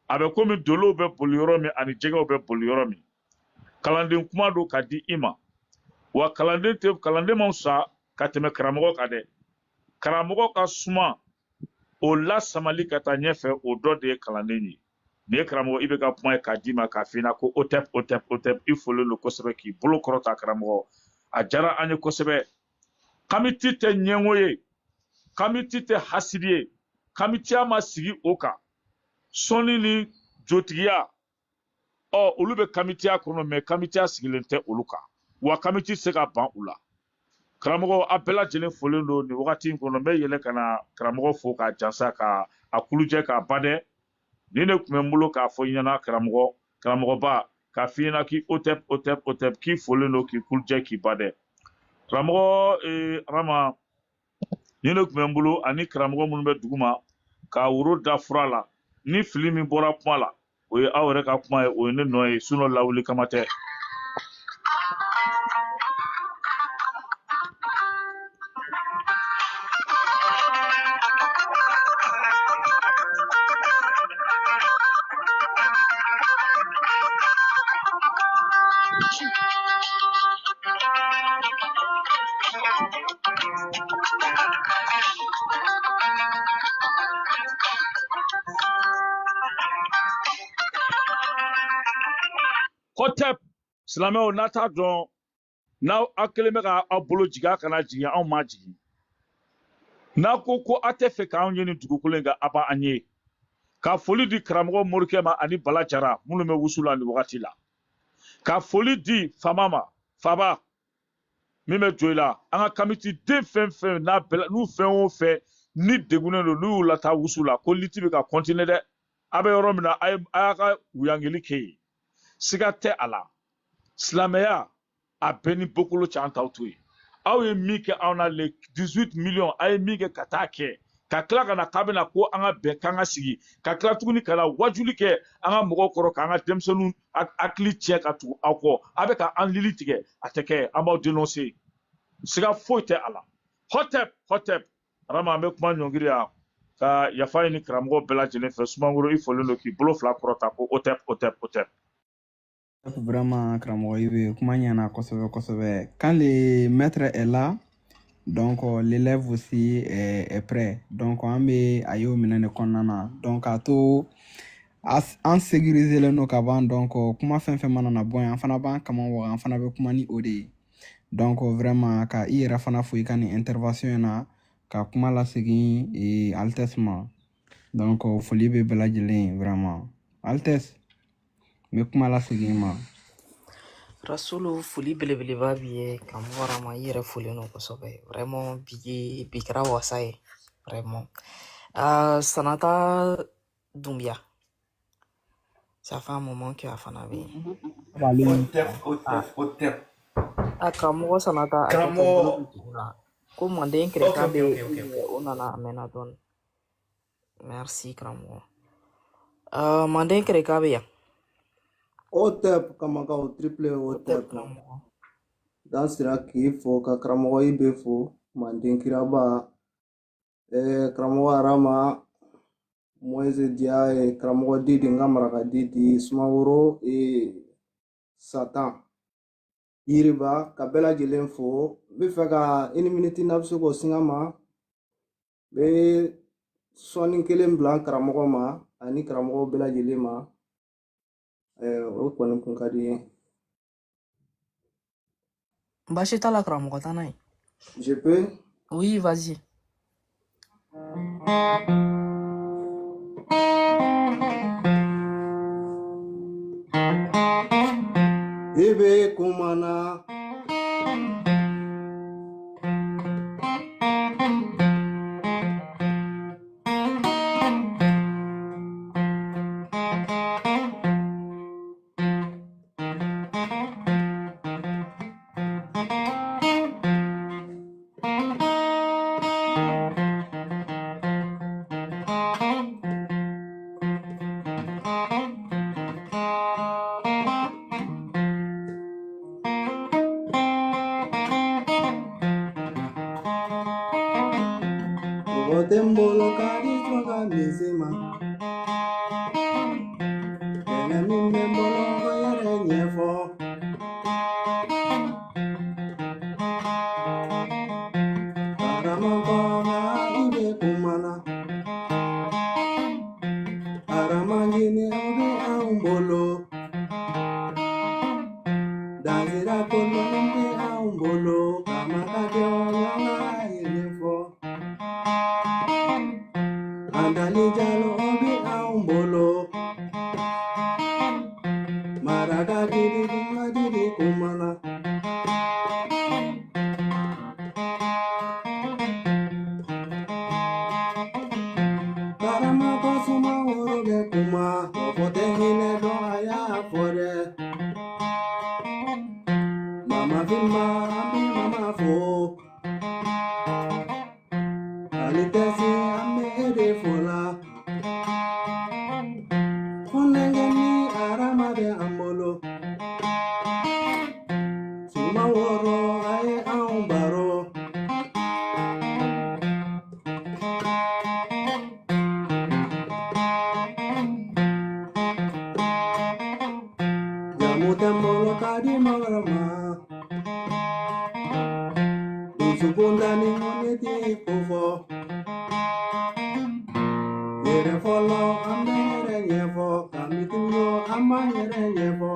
Speaker 13: A bɛ komi dolow bɛ boli yɔrɔ min ani jɛgɛw bɛ boli yɔrɔ min. Kalanden kuma don ka di i ma. Wa kalanden tɛ, kalanden man fisa ka tɛmɛ karamɔgɔ kan dɛ. Karamɔgɔ ka suma o lasamali ka taa ɲɛfɛ, o dɔ de ye kalanden ye. Nin ye karamɔgɔ i bɛ ka kuma ye k'a d'i ma, k'a f'i ɲɛna ko otep, otep, otep. I folen don kosɛbɛ k'i bolo kɔrɔta karamɔgɔ, a diyara an ye kosɛbɛ. Kamiti tɛ ɲɛngo ye, kamiti tɛ hasidi ye, kamitiya ma sigi o kan. Sɔnni ni jotigiya, ɔ olu bɛ kamitiya kɔnɔ, mɛ kamitiya sigilen tɛ olu kan, wa kamiti tɛ se ka ban u la. Karamɔgɔ, a bɛɛ lajɛlen folen don nin wagati in kɔnɔ. N bɛ yɛlɛ ka na karamɔgɔ fo k'a jansa, ka a kulujɛ k'a ba dɛ. Nin de tun bɛ n bolo k'a fɔ i ɲɛna karamɔgɔ, karamɔgɔba, k'a f'i ɲɛna k'i otep, otep, otep, k'i folen don, k'i kulujɛ, k'i ba dɛ. Karamɔgɔ, Rama, nin de tun bɛ n bolo, ani karamɔgɔ minnu bɛ dugu ma k'a woro da fura la. Ni fili min bɔra kuma la, o ye aw yɛrɛ ka kuma ye, o ye ne nɔ ye, sinon lawuli kama tɛ. Hotep, silamɛw, n'a t'a dɔn n'aw aw kelen bɛ ka aw bolo jigin, a kana jigin, anw ma jigin. N'a ko ko aw tɛ fɛ k'anw ye nin dugukolo in kan, a b'an ye. Ka foli di karamɔgɔ Morikɛ ma ani Bala Jara minnu bɛ wusu la nin wagati la. Ka foli di faama ma, faba min bɛ jɔ i la, an ka kamiti den fɛn fɛn n'a bɛɛ la, n'u fɛn o fɛn ni degunnen don, n'u y'u lataa wusu la, ko liti bɛ ka continuer dɛ. A bɛ yɔrɔ min na, a y'a ka wuyangeli kɛ yen. Siga tɛ a la, silamɛya a bɛɛ ni bɔkolo cɛ, an t'aw to yen. Aw ye min kɛ anw na, le 18 millions, a ye min kɛ ka taa kɛ, ka tila ka na k'a bɛna ko an ka bɛn, k'an ka sigi, ka tila tuguni ka na wajuli kɛ an ka mɔgɔw kɔrɔ, k'an ka denmisɛnninw hakili tiɲɛ ka tugu aw kɔ. A bɛ ka an lili tigɛ, a tɛ kɛ, an b'aw dénoncer, siga foyi tɛ a la. Hotep, hotep, Rama, an bɛ kuma ɲɔngiri yan ka yafa ɲini karamɔgɔ bɛɛ lajɛlen fɛ. Sumangoro, i folen don k'i bolo fila kɔrɔta ko otep, otep, otep.
Speaker 2: Vraiment, karamɔgɔ i bɛ kuma ɲɛna kosɛbɛ kosɛbɛ. Quand le maître est là, donc l'élève aussi est prêt. Donc an bɛ a y'o minɛ de kɔnɔna na. Donc a to an sécuriser len don ka ban. Donc kuma fɛn fɛn mana na bɔ yan, an fana b'an kaman waga, an fana bɛ kuma ni o de ye. Donc vraiment, ka i yɛrɛ fana fo i ka nin intervention in na, ka kuma lasegin Altesse ma. Donc foli bɛ bɛɛ lajɛlen ye vraiment. Altesse, n bɛ kuma lasegin i ma.
Speaker 7: Rasulu, foli belebeleba b'i ye. Karamɔgɔ Rama, i yɛrɛ folen don kosɛbɛ. Vraiment, bi kɛra wasa ye. Vraiment. Sanata Doumbia, ça fait un moment que a fana bɛ yen.
Speaker 2: B'ale
Speaker 14: Otep, otep, otep.
Speaker 7: A karamɔgɔ Sanata, a kɛ to bolo
Speaker 14: Karamɔgɔ.
Speaker 7: bɛ dugu la. Ko manden
Speaker 14: Ok,
Speaker 7: kɛrɛkan
Speaker 14: ok,
Speaker 7: bɛ
Speaker 14: ok, ok, ok.
Speaker 7: o nana a mɛnna dɔɔni. Merci karamɔgɔ. Manden kɛrɛkan bɛ yan.
Speaker 15: Otep kamakaw triple
Speaker 7: O tɛ
Speaker 15: otep.
Speaker 7: Karamɔgɔ.
Speaker 15: Dan sira k'i fo ka karamɔgɔ i bɛ fo manden kiraba, karamɔgɔ Arama Moise Dia, karamɔgɔ Didi n ka maraka Didi Sumaworo, Satan Yiriba, ka bɛɛ lajɛlen fo. N bɛ fɛ ka une minute, n'a bɛ se k'o singa ma, n bɛ sɔnni kelen bila n karamɔgɔ ma ani karamɔgɔ bɛɛ lajɛlen ma. O kɔni kun ka di n ye.
Speaker 7: Baasi t'a la karamɔgɔ, taa n'a ye.
Speaker 15: Je peux?
Speaker 7: Oui, vas-y.
Speaker 15: I bɛ kumana bilisi ma. Kɛlɛ min bɛ n bolo o yɛrɛ ɲɛfɔ. Karamɔgɔ nka i bɛ kuma na. Aramajini o bɛ anw bolo. Dansira kolon bɛ anw bolo. Kamakadenw y'an ka ɲɛfɔ. Andali jalo o bɛ anw bolo. Maraka didi kuma didi kumana. Karamɔgɔ Sumaworo bɛ kuma. Kɔfɔ tɛ hinɛ dɔn a y'a fɔ dɛ. Mama Finma an bɛ mama fo. Ali tɛ se an bɛ e de fo la. Funɛnkɛ ni arama bɛ an bolo. Sumaworo a ye anw baro. Jamu tɛ n bolo ka di mɔgɔ ma. Dusukundani ko ne t'i ko fɔ. Yɛrɛ fɔlɔ an bɛ yɛrɛ ɲɛfɔ. Ka mitigiw an b'an yɛrɛ ɲɛfɔ.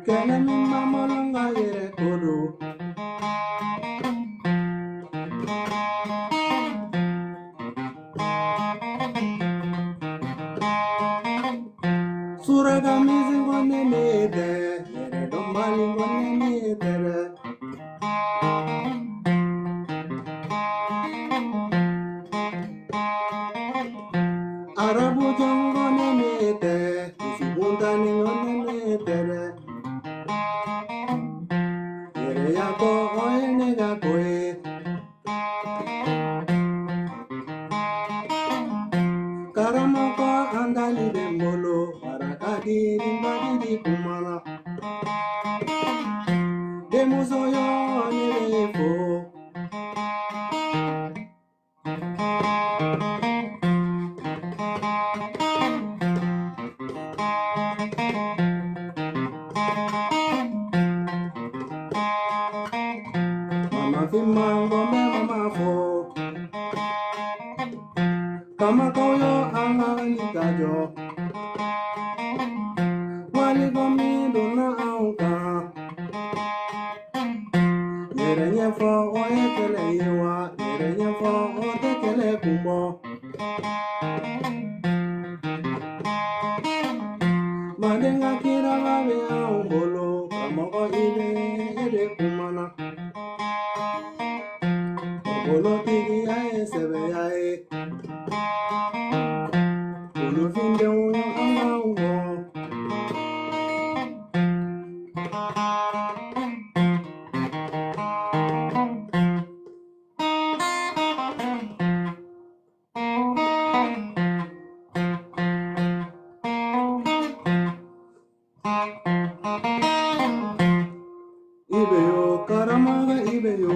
Speaker 15: Kɛlɛ min b'an bolo n ka yɛrɛ ko don. Suraka misi ko ne ne tɛ. Yɛrɛ dɔnbali ko ne ne tɛ dɛ. Arabu jɔn ko ne ne tɛ. Dusukuntani ko ne ne tɛ dɛ. Yɛrɛya ko o ye ne ka ko ye. Karamɔgɔ an dali bɛ n bolo. Maraka didi madidi kumana. Denmuso yo ne bɛ fo. Mama Finma ko n bɛ mama fo. Kamakaw yo an ka wuli ka jɔ. Waliko min donna anw kan. Yɛrɛ ɲɛfɔ o ye kɛlɛ ye wa? Yɛrɛ ɲɛfɔ o tɛ kɛlɛ kun bɔ. Manden ka kiraba bɛ anw bolo. Karamɔgɔ i bɛ e de kumana. O bolotigiya ye sɛbɛya ye. Kolofindenw ye an k'anw kɔ. I bɛ yo karamɔgɔ i bɛ yo.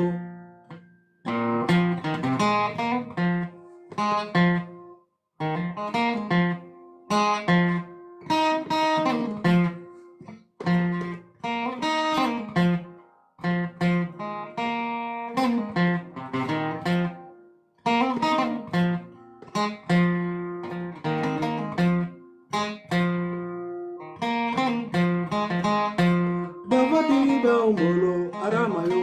Speaker 15: Dafatigi b'anw bolo arama yo.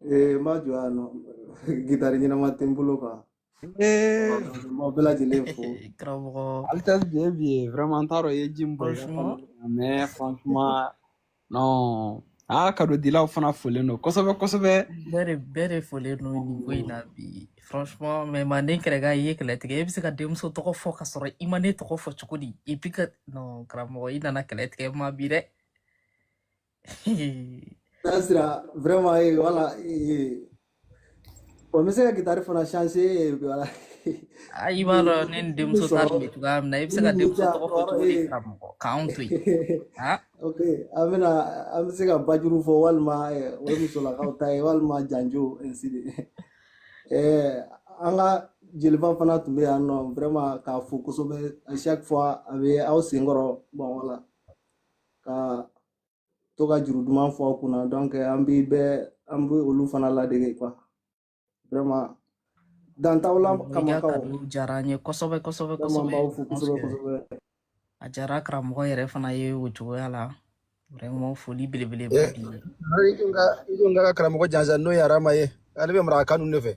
Speaker 15: N b'a jɔ yan nɔ. Gitari ɲɛnama tɛ n bolo quoi. Donc, n b'aw bɛɛ lajɛlen fo.
Speaker 7: Karamɔgɔ,
Speaker 2: Altesse bien bien, vraiment n t'a dɔn i ye ji min bɔn i ka
Speaker 7: franchement,
Speaker 2: panneau kan, mais franchement non. Ah, cadeau dilaw fana folen don kosɛbɛ kosɛbɛ.
Speaker 7: Bɛɛ de folen don nin ko in na bi. Franchement, mais manden kɛlɛka i ye kɛlɛ tigɛ. E bɛ se ka denmuso tɔgɔ fɔ ka sɔrɔ i ma ne tɔgɔ fɔ cogo di? Et puis que non, karamɔgɔ i nana kɛlɛ tigɛ ma bi dɛ.
Speaker 15: Nasira, vraiment, voilà. Bon, n bɛ se ka gitari fana changer, voilà.
Speaker 7: Ah, i b'a dɔn ne ni
Speaker 15: I bɛ
Speaker 7: denmuso ta
Speaker 15: sɔrɔ
Speaker 7: tun bɛ cogoya min na, i bɛ
Speaker 15: i
Speaker 7: se ka
Speaker 15: ni
Speaker 7: denmuso
Speaker 15: ja
Speaker 7: tɔgɔ fɔ
Speaker 15: wɔɔrɔ
Speaker 7: cogo di
Speaker 15: ee
Speaker 7: karamɔgɔ k'anw to yen? Ah,
Speaker 15: Ok, an bɛna an bɛ se ka bajuru fɔ walima o ye musolakaw ta ye walima janjo ainsi de. An ka jeliba fana tun bɛ yan nɔ vraiment k'a fo kosɛbɛ à chaque fois a bɛ aw senkɔrɔ bon voilà ka to ka juru duman fɔ aw kunna donc an bɛ bɛɛ an bɛ olu fana ladege quoi vraiment dan t'aw la
Speaker 7: karamɔgɔ i ka
Speaker 15: kamakaw
Speaker 7: cadeau diyara n ye kosɛbɛ kosɛbɛ
Speaker 15: vraiment n
Speaker 7: kosɛbɛ.
Speaker 15: b'aw fo
Speaker 7: Je pense
Speaker 15: kosɛbɛ
Speaker 7: que
Speaker 15: kosɛbɛ.
Speaker 7: a diyara karamɔgɔ yɛrɛ fana ye o cogoya la. Vraiment foli belebeleba b'i ye.
Speaker 12: I dun ka karamɔgɔ jansa n'o ye Arama ye, ale bɛ maraka ninnu de fɛ.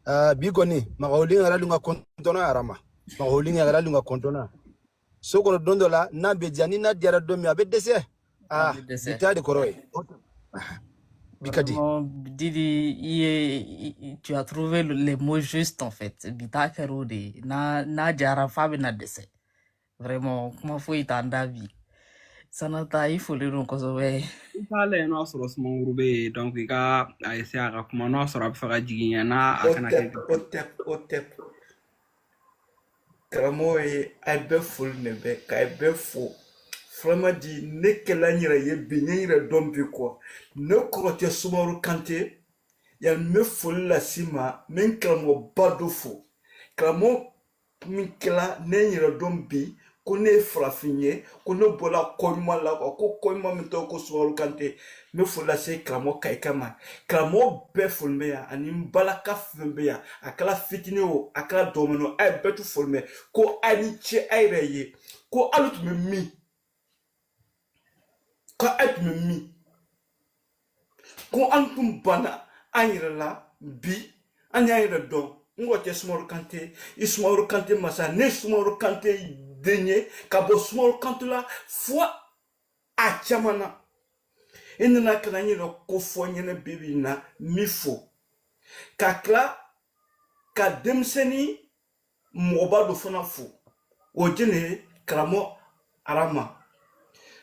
Speaker 12: Ah, bi kɔni magawolen yɛrɛ dun ka kɔntɔnna Arama, magawolen yɛrɛ dun ka kɔntɔnna so kɔnɔ don dɔ la n'a bɛ diya ni n'a diyara don min a bɛ dɛsɛ.
Speaker 7: A
Speaker 12: Ah,
Speaker 7: bɛ
Speaker 12: bi
Speaker 7: dɛsɛ.
Speaker 12: taa de kɔrɔ ye bi ka di.
Speaker 7: Vraiment, Didi, tu as trouvé les mots justes en fait. Bi ta kɛra o de ye. N'a diyara f'a bɛ na dɛsɛ. Vraiment, kuma foyi t'an da bi. Sanata, i folen don kosɛbɛ.
Speaker 2: I t'a lajɛ n'a sɔrɔ Sumaworo bɛ yen, donc i ka a essayer a ka kuma n'a sɔrɔ a bɛ fɛ ka jigin ɲɛ n'a a kana kɛ.
Speaker 14: Otep, otep, otep. Karamɔgɔ ye a ye bɛɛ foli de bɛ k'a ye bɛɛ fo. Vraiment di ne kɛla n yɛrɛ ye bi n ye n yɛrɛ dɔn bi quoi. Ne kɔrɔ tɛ Sumaworo Kante. Yan n bɛ foli lase i ma n bɛ n karamɔgɔba dɔ fo. Karamɔgɔ min kɛla ne ye n yɛrɛ dɔn bi ko ne ye farafin ye ko ne bɔla kɔɲuman la quoi ko kɔɲuman min tɔgɔ ko Sumaworo Kante. N bɛ foli lase karamɔgɔ Kayika ma. Karamɔgɔ bɛɛ foli bɛ yan ani n balaka fɛn bɛ yan a kɛra fitinin o a kɛra dɔgɔnin o a ye bɛɛ tu foli mɛ ko a ni ce a yɛrɛ ye ko alu tun bɛ min ko a tun bɛ min ko an tun banna an yɛrɛ la bi an y'an yɛrɛ dɔn n kɔ tɛ Sumaworo Kante i Sumaworo Kante masa ne ye Sumaworo Kante den ye ka bɔ Sumaworo Kante la fo a caman na i nana ka na n yɛrɛ ko fɔ n ɲɛna bi bi in na n b'i fo ka tila ka denmisɛnnin mɔgɔba dɔ fana fo o jɛn ye karamɔgɔ Arama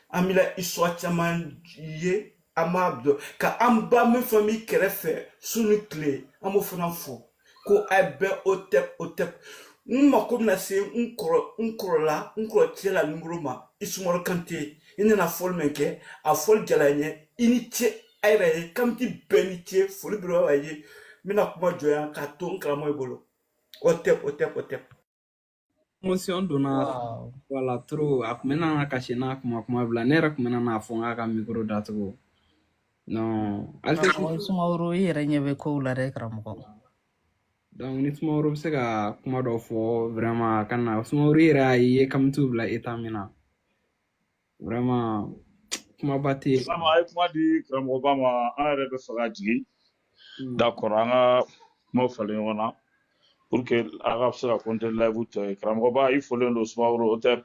Speaker 14: an bɛna histoire caman ye an b'a dɔn ka an ba min fana b'i kɛrɛfɛ su ni tile an b'o fana fo ko a bɛɛ o tɛ o tɛ n mako bɛna se n kɔrɔ n kɔrɔla n kɔrɔ cɛ la nimoro ma i Sumaworo Kante i nana fɔli min kɛ a fɔli jala n ye i ni ce a yɛrɛ ye kamiti bɛɛ ni ce foli bɛ a ye n bɛna kuma jɔ yan k'a to n karamɔgɔ bolo o tɛ o tɛ o tɛ.
Speaker 2: Émotion donna
Speaker 7: Wow.
Speaker 2: voilà trop a kun bɛ na kasi n'a kuma bila ne yɛrɛ kun bɛ na n'a fɔ n k'a ka micro datugu non ale tɛ.
Speaker 7: Karamɔgɔ Sumaworo, i yɛrɛ ɲɛ bɛ kow la dɛ karamɔgɔ.
Speaker 2: Donc ni Sumaworo bɛ se ka kuma dɔ fɔ vraiment a ka na Sumaworo i yɛrɛ y'a ye i ye kamitiw bila état min na vraiment kumaba tɛ yen.
Speaker 13: Sama a ye kuma di karamɔgɔba ma an yɛrɛ bɛ fɛ ka jigin. D'accord, an ka kumaw falen ɲɔgɔn na pour que a ka se ka compter live tɔ ye. Karamɔgɔba i folen don Sumaworo o tɛ.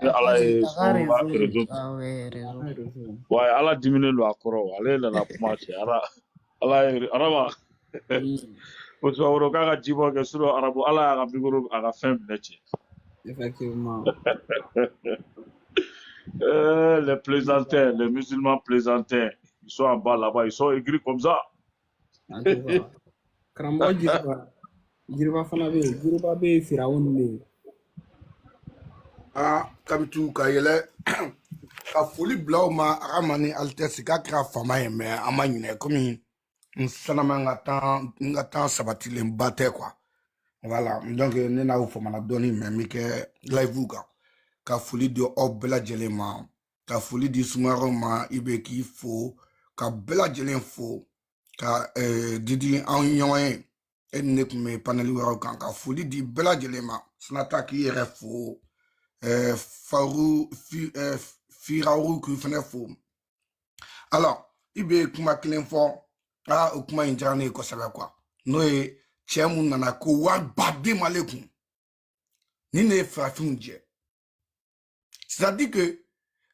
Speaker 13: Ni
Speaker 7: A ka
Speaker 13: Ala ye
Speaker 7: a ka
Speaker 13: Sumaworoba
Speaker 7: réseau de.
Speaker 13: réseau.
Speaker 7: Ah ouais, réseau.
Speaker 13: Wa Ala diminen don a kɔrɔ ale nana kuma cɛ Ala Ala ye Arama o Sumaworo k'a ka jibɔ kɛ sinon arabu Ala y'a ka micro a ka fɛn minɛ cɛ.
Speaker 2: Effectivement.
Speaker 13: Les plaisantins, les musulmans plaisantins, ils sont en bas là-bas, ils sont aigris comme ça.
Speaker 2: En tout cas karamɔgɔ Jiriba Jiriba fana bɛ yen Jiriba bɛ yen Firawuni bɛ yen.
Speaker 16: Ah, kabitu ka yɛlɛ ka foli bila u ma Arama ni Altesse k'a kɛra fama ye mais an ma ɲinɛ komi n sanama n ka temps n ka temps sabatilenba tɛ quoi. Voilà, donc ne n'aw famana dɔɔni mais n bɛ kɛ live kan ka foli di aw bɛɛ lajɛlen ma ka foli di Sumaworo ma i bɛ k'i fo ka bɛɛ lajɛlen fo ka Didi an ɲɔgɔn ye e ni ne tun bɛ panel wɛrɛw kan ka foli di bɛɛ lajɛlen ma Sinata k'i yɛrɛ fo Faru Firawu k'i fɛnɛ fo. Alors i bɛ kuma kelen fɔ aa o kuma in diyara ne ye kosɛbɛ quoi n'o ye cɛ mun nana ko wari baden m'ale kun ni ne ye farafinw jɛ c'est à dire que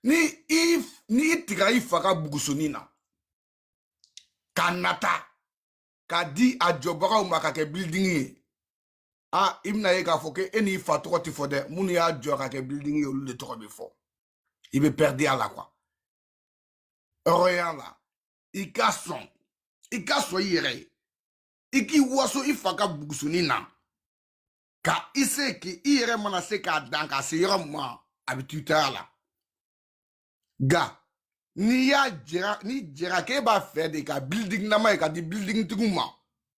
Speaker 16: ni i tigɛra i fa ka bugusonin na k'a nata k'a di a jɔbagaw ma ka kɛ building ye ah i bɛna ye k'a fɔ ko e n'i fa tɔgɔ tɛ fɔ dɛ minnu y'a jɔ ka kɛ building ye olu de tɔgɔ bɛ fɔ i bɛ perdre a la quoi hɔrɔnya la. I ka sɔn, i ka sɔn i yɛrɛ ye, i k'i waso i fa ka bugusonin na, ka i se k'i i yɛrɛ mana se k'a dan k'a se yɔrɔ min ma, a bɛ to i ta la. Nka n'i y'a jɛra, n'i jɛra k'e b'a fɛ de ka building nama ye ka di building tigiw ma,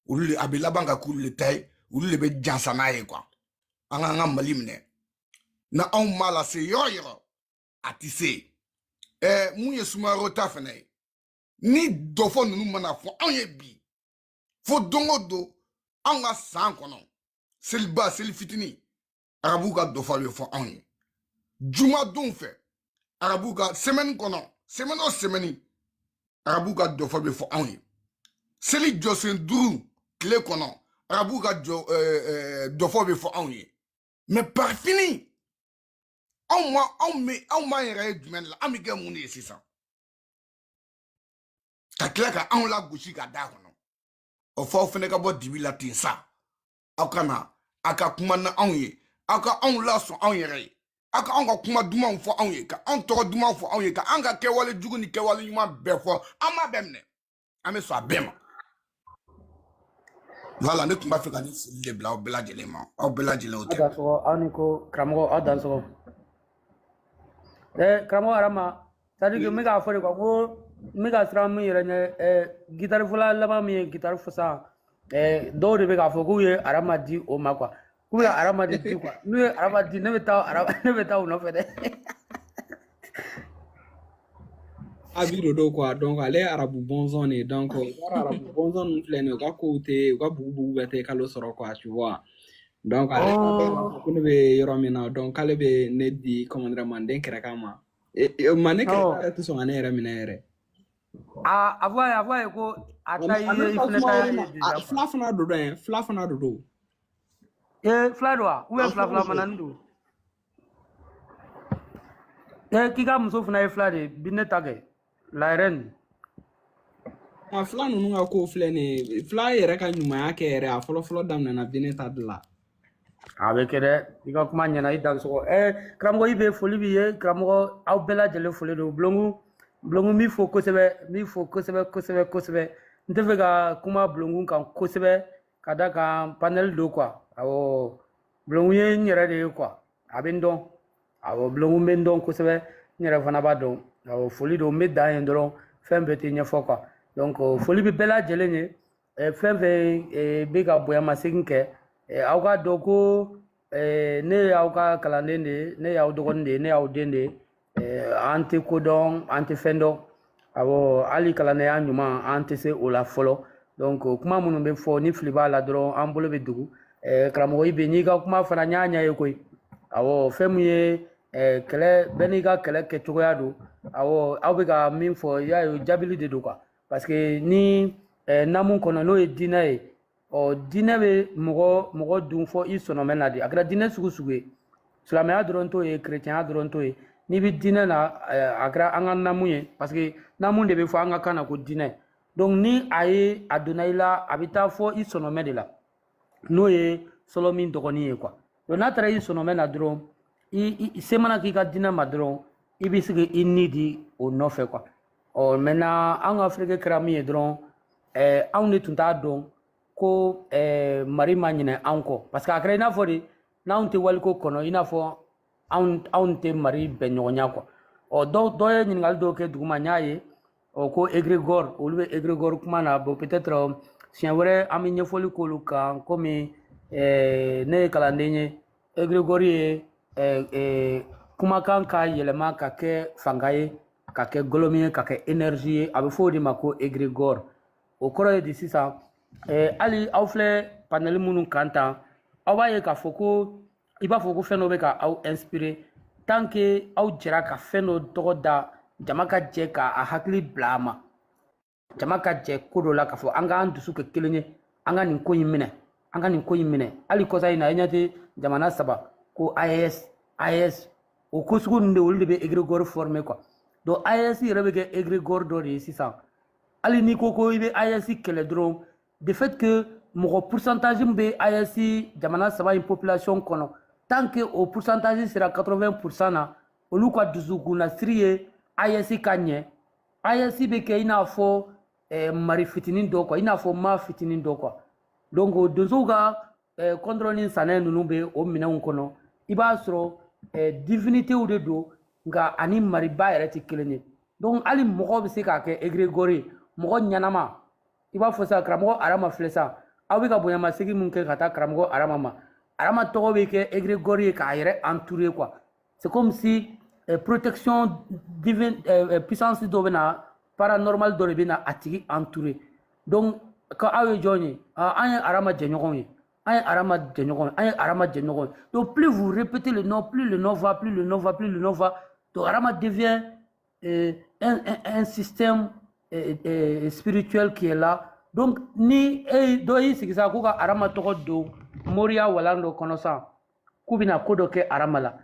Speaker 16: olu de a bɛ laban ka k'olu de ta ye, olu de bɛ jansa n'a ye quoi. An k'an ka Mali minɛ, na anw m'a lase yɔrɔ yɔrɔ, a ti se. Mun ye Sumaworo ta fɛnɛ ye, ni dɔfɔ ninnu mana fɔ anw ye bi, fo don o don anw ka san kɔnɔ, seliba, seli fitinin, arabuw ka dɔfɔ bɛ fɔ anw ye. Jumadon fɛ, arabuw ka semaine kɔnɔ, semaine o semaine, arabuw ka dɔfɔ bɛ fɔ anw ye. Seli jɔsen 5 tile kɔnɔ, arabuw ka jɔ dɔfɔ bɛ fɔ anw ye. Mais par fini, anw ma anw bɛ anw b'an yɛrɛ ye jumɛn de la? An bɛ kɛ mun de ye sisan? Ka tila ka anw lagosi ka d'a kɔnɔ. O fɔ aw fɛnɛ ka bɔ dibi la ten sa. Aw ka na, aw ka kuma na anw ye, aw ka anw lasɔn anw yɛrɛ ye, aw ka anw ka kuma dumanw fɔ anw ye, ka anw tɔgɔ duman fɔ anw ye, ka an ka kɛwale jugu ni kɛwale ɲuman bɛɛ fɔ. An b'a bɛɛ minɛ, an bɛ sɔn a bɛɛ ma. Voilà, ne tun b'a fɛ ka nin foli de bila aw bɛɛ lajɛlen ma, aw bɛɛ lajɛlen o
Speaker 6: Aw
Speaker 16: tɛ.
Speaker 6: dansɔgɔ, aw ni ko karamɔgɔ, aw dansɔgɔ. Karamɔgɔ Arama, c'est à dire que n bɛ k'a fɔ de quoi, ko n bɛ ka siran min yɛrɛ ɲɛ, guitare fɔla laban min ye guitare fɔ sisan, dɔw de bɛ k'a fɔ k'u ye Arama di o ma quoi, k'u bɛ ka Arama de di quoi. N'u ye Arama di, ne bɛ taa Arama, ne bɛ taa u nɔfɛ dɛ.
Speaker 2: Abi de don quoi, donc ale ye arabu bɔnsɔn de ye. Donc o b'a dɔn arabu bɔnsɔn ninnu filɛ nin ye, u ka kow tɛ, u ka bugubugu bɛɛ tɛ kalo sɔrɔ quoi, tu vois. Donc ale b'a dɔn k'a fɔ ko ne bɛ yɔrɔ min na, donc k'ale bɛ ne di, comment dire, manden kɛrɛkan ma. Manden kɛrɛkan yɛrɛ tɛ sɔn ka ne yɛrɛ minɛ yɛrɛ.
Speaker 6: A fɔ a ye, a fɔ a ye ko a ta
Speaker 2: A
Speaker 6: i
Speaker 2: ne
Speaker 6: ye, i
Speaker 2: fa
Speaker 6: fɛnɛ ta
Speaker 2: Sumaworo
Speaker 6: ye
Speaker 2: ma
Speaker 6: déjà
Speaker 2: a
Speaker 6: quoi.
Speaker 2: fila fana don dɛ, fila fana don.
Speaker 6: Fila don wa? Ou bien
Speaker 2: A
Speaker 6: fila
Speaker 2: fila
Speaker 6: fila
Speaker 2: don.
Speaker 6: manani don? K'i ka muso fana ye fila de ye, bi ne ta kɛ la reine.
Speaker 2: A fila ninnu ka kow filɛ nin ye, fila yɛrɛ ka ɲumanya kɛ yɛrɛ, a fɔlɔ fɔlɔ daminɛna Bineta de la.
Speaker 6: A bɛ kɛ dɛ, i ka kuma ɲɛna, i dansɔgɔ. Karamɔgɔ i bɛ foli b'i ye, karamɔgɔ aw bɛɛ lajɛlen foli don. Bulongu, Bulongu n b'i fo kosɛbɛ, n b'i fo kosɛbɛ kosɛbɛ kosɛbɛ. N tɛ fɛ ka kuma Bulongu kan kosɛbɛ ka da kan panel don quoi. Awɔ, Bulongu ye n yɛrɛ de ye quoi, a bɛ n dɔn. Awɔ, Bulongu bɛ n dɔn kosɛbɛ, n yɛrɛ fana b'a dɔn. Awɔ, foli don, n bɛ dan yen dɔrɔn, fɛn bɛɛ tɛ ɲɛfɔ quoi. Donc foli bɛ bɛɛ lajɛlen ye. Fɛn fɛn bɛ ka bonyamasegin kɛ, aw k'a dɔn ko ne y'aw ka kalanden de ye, ne y'aw dɔgɔnin de ye, ne y'aw den de ye. An tɛ ko dɔn, an tɛ fɛn dɔn. Awɔ, hali kalandenya ɲuman an tɛ se o la fɔlɔ. Donc kuma minnu bɛ fɔ, ni fili b'a la dɔrɔn, an bolo bɛ dugu. Karamɔgɔ i bɛ n'i ka kuma fana n y'a ɲɛ ye koyi. Awɔ, fɛn min ye kɛlɛ, bɛɛ n'i ka kɛlɛ kɛcogoya don. Awɔ, aw bɛ ka min fɔ, i y'a ye, jaabili de don quoi. Parce que ni namu kɔnɔ n'o ye diinɛ ye, ɔ diinɛ bɛ mɔgɔ mɔgɔ dun fɔ i sɔnɔmɛ na de. A kɛra diinɛ sugu sugu ye, silamɛya dɔrɔn t'o ye, kerecɛnya dɔrɔn t'o ye. N'i bɛ diinɛ na, a kɛra an ka namu ye, parce que namu de bɛ fɔ an ka kan na ko diinɛ. Donc ni a ye a donna i la, a bɛ taa fɔ i sɔnɔmɛ de la, n'o ye Sɔlɔmin dɔgɔnin ye quoi. Donc n'a taara i sɔnɔmɛ na dɔrɔn, i se mana k'i ka diinɛ ma dɔrɔn, i bɛ se k'i ni di o nɔfɛ quoi. Ɔ maintenant an ka Afiriki kɛra min ye dɔrɔn, anw de tun t'a dɔn ko Mali ma ɲinɛ anw kɔ, parce que a kɛra i n'a fɔ de n'anw tɛ waliko kɔnɔ, i n'a fɔ anw tɛ Mali bɛn ɲɔgɔnya quoi. Ɔ dɔw dɔ ye ɲininkali dɔw kɛ duguma, n y'a ye, ɔ ko égrégore, olu bɛ égrégore kuma na. Bon, peut-être siɲɛ wɛrɛ an bɛ ɲɛfɔli k'olu kan, komi ne ye kalanden ye. Égrégore ye kumakan ka yɛlɛma ka kɛ fanga ye, ka kɛ gɔlɔmi ye, ka kɛ énergie ye, a bɛ fɔ o de ma ko égrégore. O kɔrɔ ye di sisan? Hali aw filɛ panel minnu kan tan, aw b'a ye k'a fɔ ko i b'a fɔ ko fɛn dɔ bɛ ka aw inspirer. Tant que aw jɛra ka fɛn dɔ tɔgɔ da, jama ka jɛ k'a hakili bila a ma, jama ka jɛ ko dɔ la k'a fɔ an k'an dusu kɛ kelen ye, an ka nin ko in minɛ, an ka nin ko in minɛ. Hali kɔsa in na, i ɲɛ tɛ jamana saba ko AES, AES, o ko sugu ninnu de, olu de bɛ égrégore former quoi. Donc AES yɛrɛ bɛ kɛ égrégore dɔ de ye sisan. Hali n'i ko ko i bɛ AES kɛlɛ dɔrɔn, de fait que mɔgɔ pourcentage min bɛ AES jamana saba in population kɔnɔ, tant que o pourcentage sera 80% na, olu ka dusukunnasiri ye AES ka ɲɛ. AES bɛ kɛ i n'a fɔ Mari fitinin dɔ quoi, i n'a fɔ ma fitinin dɔ quoi. Donc donsow ka kɔntɔrɔ ni sanɛ ninnu bɛ o minɛnw kɔnɔ. I b'a sɔrɔ divinitéw de don, nka ani mariba yɛrɛ tɛ kelen ye. Donc hali mɔgɔ bɛ se k'a kɛ égrégore ye, mɔgɔ ɲɛnama. I b'a fɔ sisan, karamɔgɔ Arama filɛ sisan, aw bɛ ka bonyamasegin mun kɛ ka taa karamɔgɔ Arama ma, Arama tɔgɔ bɛ kɛ égrégore ye k'a yɛrɛ entourer quoi. C'est comme si protection divine, puissance dɔ bɛ na, paranormal dɔ de bɛ na a tigi entourer. Donc ko aw ye jɔn ye? An ye Arama jɛɲɔgɔnw ye, an ye Arama jɛɲɔgɔn ye, an ye Arama jɛɲɔgɔn ye. Donc plus vous répétez le nom, plus le nom va, plus le nom va, plus le nom va. Donc Arama devient un système spirituel qui est là. Donc ni e dɔ y'i sigi sa k'u ka Arama tɔgɔ don moriya walan dɔ kɔnɔ sisan, k'u bɛna ko dɔ kɛ Arama la,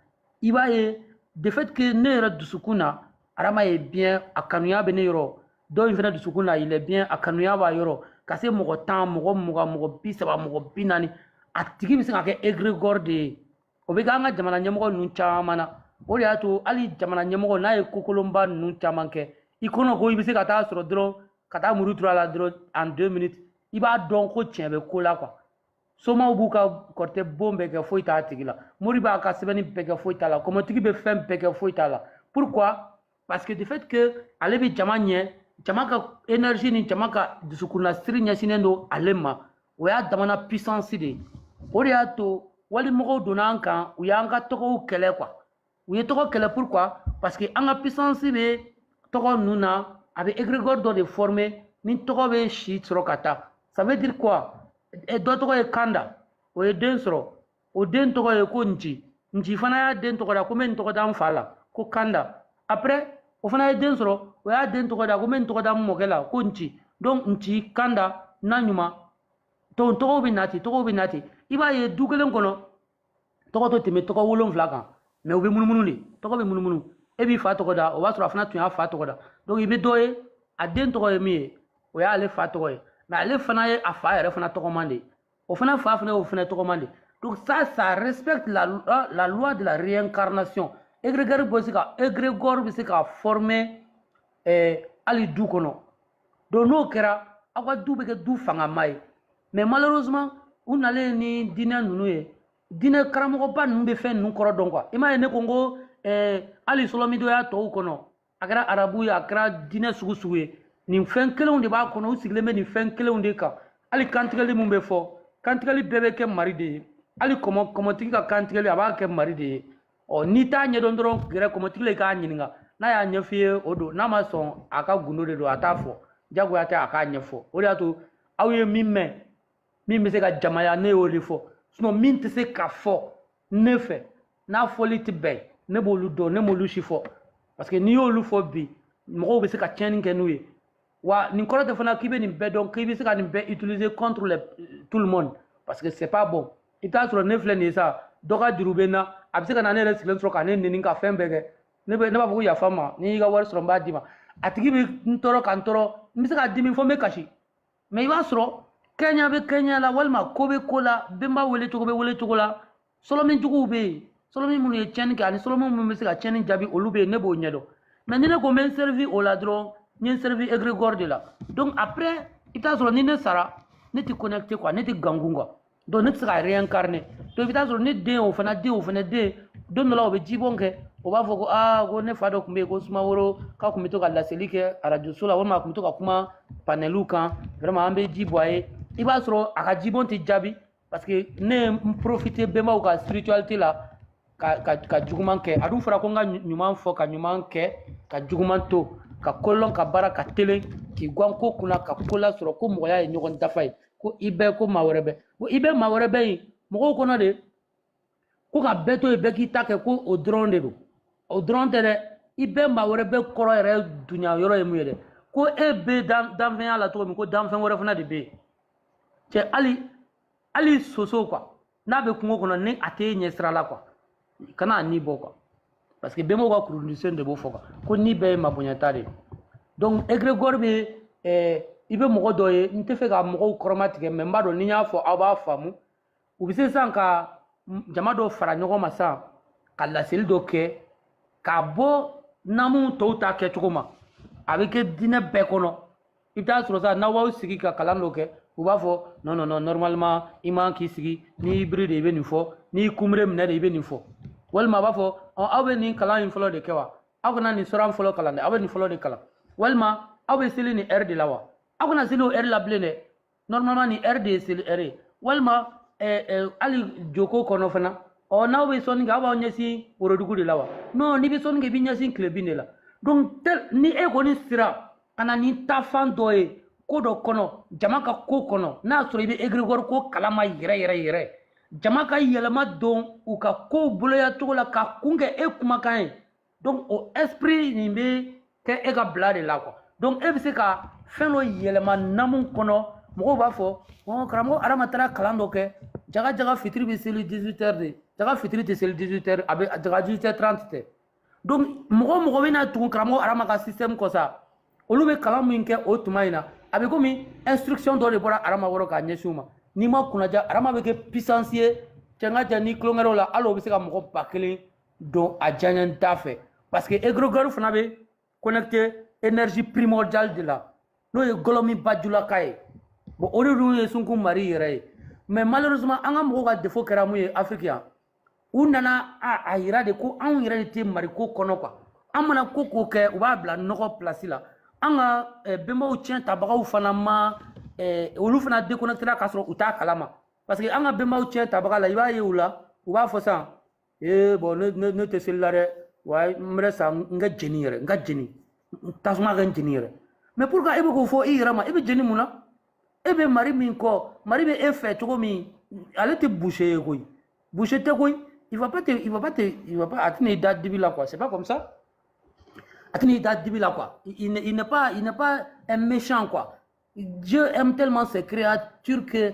Speaker 6: i b'a ye, de fait que ne yɛrɛ dusukun na, Arama ye bien, a kanuya bɛ ne yɔrɔ. Dɔw in fana dusukun na, il est bien, a kanuya b'a yɔrɔ. Ka se mɔgɔ 10, mɔgɔ 20, mɔgɔ 30, mɔgɔ 40, a tigi bɛ se ka kɛ égrégore de ye. O bɛ kɛ an ka jamana ɲɛmɔgɔ ninnu caman na. O de y'a to hali jamana ɲɛmɔgɔ n'a ye kokolonba ninnu caman kɛ, i kɔnɔ ko i bɛ se ka taa sɔrɔ dɔrɔn ka taa muru turu a la dɔrɔn, en 2 minutes i b'a dɔn ko tiɲɛ bɛ ko la quoi. Somaw b'u ka kɔrɔtɛ bon bɛɛ kɛ, foyi t'a tigi la. Mori b'a ka sɛbɛnni bɛɛ kɛ, foyi t'a la. Kɔmɔtigi bɛ fɛn bɛɛ kɛ, foyi t'a la. Pourquoi? Parce que du fait que ale bɛ jama ɲɛ, jama ka énergie ni jama ka dusukunnasiri ɲɛsinnen don ale ma, o y'a damana puissance de ye. O de y'a to walimɔgɔw donna an kan, u y'an ka tɔgɔw kɛlɛ quoi. U ye tɔgɔ kɛlɛ, pourquoi? Parce que an ka puissance bɛ tɔgɔ ninnu na, a bɛ égrégore dɔ de former ni tɔgɔ bɛ si sɔrɔ ka taa. Ça veut dire quoi? Dɔ tɔgɔ ye Kanda, o ye den sɔrɔ, o den tɔgɔ ye ko Nci. Nci fana y'a den tɔgɔ da ko n bɛ nin tɔgɔ da n fa la, ko Kanda. Après o fana ye den sɔrɔ, o y'a den tɔgɔ da ko n bɛ nin tɔgɔ da n mɔkɛ la, ko Nci. Donc Nci, Kanda n'a ɲuman. Donc tɔgɔw bɛ na ten, tɔgɔw bɛ na ten. I b'a ye, du kelen kɔnɔ, tɔgɔ tɛ tɛmɛ tɔgɔ 7 kan, mais u bɛ munumunu de, tɔgɔ bɛ munumunu. E b'i fa tɔgɔ da, o b'a sɔrɔ a fana tun y'a fa tɔgɔ da. Donc i bɛ dɔ ye, a den tɔgɔ ye min ye, o y'ale fa tɔgɔ ye, mais ale fana ye a fa yɛrɛ fana tɔgɔman de ye, o fana fa fana y'o fana tɔgɔman de ye. Donc ça respecte la loi de la réincarnation. Égrégore bɛ se ka, égrégore bɛ se ka former hali du kɔnɔ. Donc n'o kɛra, aw ka du bɛ kɛ du fangama ye. Mais malheureusement, u nalen ni diinɛ ninnu ye, diinɛ karamɔgɔba ninnu bɛ fɛn ninnu kɔrɔ dɔn quoi. I m'a ye, ne ko n ko hali sɔlɔmidoya tɔw kɔnɔ, a kɛra arabu ye, a kɛra diinɛ sugu sugu ye, nin fɛn kelenw de b'a kɔnɔ. U sigilen bɛ nin fɛn kelenw de kan. Hali kantigɛli mun bɛ fɔ, kantigɛli bɛɛ bɛ kɛ mari de ye. Hali kɔmɔ, kɔmɔtigi ka kantigɛli, a b'a kɛ mari de ye. Ɔ n'i t'a ɲɛdɔn dɔrɔn, gɛrɛ kɔmɔtigi la, i k'a ɲininka. N'a y'a ɲɛf'i ye, o don. N'a ma sɔn, a ka gundo de don, a t'a fɔ, jagoya tɛ a k'a ɲɛfɔ. O de y'a to aw ye min mɛn, min bɛ se ka jamaya, ne y'o de fɔ. Sinon min tɛ se ka fɔ ne fɛ, n'a fɔli tɛ bɛn, ne b'olu dɔn, ne m'olu si fɔ, parce que n'i y'olu fɔ bi, mɔgɔw bɛ se ka tiɲɛni kɛ n'u ye. Wa nin kɔrɔ tɛ fana k'i bɛ nin bɛɛ dɔn, k'i bɛ se ka nin bɛɛ utiliser contre tout le monde, parce que c'est pas bon. I bɛ taa sɔrɔ ne filɛ nin ye sa, dɔ ka juru bɛ n na, a bɛ se ka na ne yɛrɛ sigilen sɔrɔ ka ne neni, ka fɛn bɛɛ kɛ. Ne bɛ ne b'a fɔ ko yafa n ma, n'i y'i ka wari sɔrɔ, n b'a d'i ma. A tigi bɛ n tɔɔrɔ ka n tɔɔrɔ, n bɛ se ka dimi fo n bɛ kasi. Mais i b'a sɔrɔ kɛɲɛ bɛ kɛɲɛ la, walima ko bɛ ko la, benba wele cogo bɛ wele cogo la. Sɔlɔmin juguw bɛ yen, sɔlɔmin minnu ye tiɲɛni kɛ ani sɔlɔmin minnu bɛ se ka tiɲɛni jaabi, olu bɛ yen, ne b'o ɲɛdɔn. Mais ni ne ko n bɛ n servi o la dɔrɔn, n ye n servi égrégore de la. Donc après i bɛ taa sɔrɔ ni ne sara, ne tɛ connecté quoi, ne tɛ gankun quoi. Donc ne tɛ se ka réincarner. Donc i bɛ taa sɔrɔ ne den, o fana den, o fana den, don dɔ la o bɛ jibɔn kɛ, o b'a fɔ ko aa, ko ne fa dɔ tun bɛ yen, ko Sumaworo, k'a tun bɛ to ka laseli kɛ arajoso la, walima a tun bɛ to ka kuma panɛliw kan, vraiment an bɛ ji bɔ a ye. I b'a sɔrɔ a ka jibɔn tɛ jaabi, parce que ne ye n profiter bɛnbaw ka spiritualité la ka juguman kɛ. A dun fɔra ko n ka ɲuman fɔ, ka ɲuman kɛ, ka juguman to, ka kolɔn, ka baara ka telen, k'i guwan ko kunna, ka ko lasɔrɔ, ko mɔgɔya ye ɲɔgɔn dafa ye, ko i bɛɛ ko maa wɛrɛ bɛ, ko i bɛ maa wɛrɛ bɛ yen mɔgɔw kɔnɔ de, ko ka bɛɛ to yen, bɛɛ k'i ta kɛ, ko o dɔrɔn de don. O dɔrɔn tɛ dɛ. I bɛɛ maa wɛrɛ bɛ kɔrɔ yɛrɛ dunya yɔrɔ ye mun ye dɛ? Ko e bɛ danfɛnya la cogo min, ko danfɛn wɛrɛ fana de bɛ yen. Cɛ, hali soso quoi, n'a bɛ kungo kɔnɔ, ni a t'e ɲɛ sira la quoi, kana a ni bɔ quoi, parce que bɛnbaw ka kurunsen de b'o fɔ quoi, ko ni bɛɛ ye mabonyata de ye. Donc égrégore bɛ i bɛ mɔgɔ dɔ ye, n tɛ fɛ ka mɔgɔw kɔrɔma tigɛ, mais n b'a dɔn ni n y'a fɔ aw b'a faamu. U bɛ se sisan ka jama dɔ fara ɲɔgɔn ma sisan, ka laseli dɔ kɛ k'a bɔ namu tɔw ta kɛcogo ma. A bɛ kɛ diinɛ bɛɛ kɔnɔ. I bɛ taa sɔrɔ sa, n'aw b'aw sigi ka kalan dɔ kɛ, u b'a fɔ: non, non, non, normalement i man k'i sigi, n'i y'i biri de i bɛ nin fɔ, n'i y'i kunbere minɛ de i bɛ nin fɔ. Walima a b'a fɔ: ɔ, aw bɛ nin kalan in fɔlɔ de kɛ wa? Aw kana nin sɔrɔ fɔlɔ kalan dɛ, aw bɛ nin fɔlɔ de kalan. Walima aw bɛ seli nin heure de la wa? Aw kana seli o heure la bilen dɛ, normalement nin heure de ye seli heure ye. Walima hali joko kɔnɔ fana, ɔ, n'aw bɛ sɔnni kɛ, aw b'aw ɲɛsin worodugu de la wa? Non, n'i bɛ sɔnni kɛ, i b'i ɲɛsin tilebin de la. Donc tel ni e kɔni sera ka na ni taafan dɔ ye ko dɔ kɔnɔ, jama ka ko kɔnɔ, n'a y'a sɔrɔ i bɛ égrégore ko kalama yɛrɛ yɛrɛ yɛrɛ, jama ka yɛlɛma don u ka kow boloya cogo la ka kun kɛ e kumakan ye, donc o esprit nin bɛ kɛ e ka bila de la quoi. Donc e bɛ se ka fɛn dɔ yɛlɛma namu kɔnɔ. Mɔgɔw b'a fɔ: ɔ, karamɔgɔ Adama taara kalan dɔ kɛ, jaga jaga fitiri bɛ seli 18 heures de, jaga fitiri tɛ seli 18 heures, a bɛ jaga 18 heures 30 tɛ. Donc mɔgɔ o mɔgɔ bɛna tugun karamɔgɔ Adama ka système kɔ sa, olu bɛ kalan min kɛ o tuma in na, a bɛ komi instruction dɔ de bɔra Adama wɔrɔ k'a ɲɛsin u ma. N'i ma kunnaja, Adama bɛ kɛ puissance ye. Cɛ, n ka cɛ, ni tulonkɛw la, hali o bɛ se ka mɔgɔ 1000 don a diyaɲɛ da fɛ, parce que égrégore fana bɛ connecté énergie primordiale de la, n'o ye gɔlɔmi bajulaka ye. Bon, o de dun ye Sunkun Mari yɛrɛ ye. Mais malheureusement, an ka mɔgɔw ka défaut kɛra mun ye Afrique yan? U nana a yira de ko anw yɛrɛ de tɛ mariko kɔnɔ quoi. An mana ko ko kɛ, u b'a bila nɔgɔ place la. An ka bɛnbaw tiɲɛ tabagaw fana ma olu fana déconnecté k'a sɔrɔ u t'a kalama, parce que an ka bɛnbaw tiɲɛ tabaga la, i b'a ye u la, u b'a fɔ sisan: ee, bon, ne tɛ seli la dɛ, wa n bɛ sa, n ka jeni yɛrɛ, n ka jeni, tasuma ka n jeni yɛrɛ. Mais pourquoi e bɛ k'o fɔ i yɛrɛ ma? E bɛ jeni mun na? E bɛ mari min kɔ, mari bɛ e fɛ cogo min, ale tɛ boucher ye koyi, boucher tɛ koyi. Il va pas te il va pas te il va pas, a tɛna i da dibi la quoi. C'est pas comme ça, a tɛna i da dibi la quoi. Il n'est pas un méchant quoi. Dieu aime tellement ses créatures que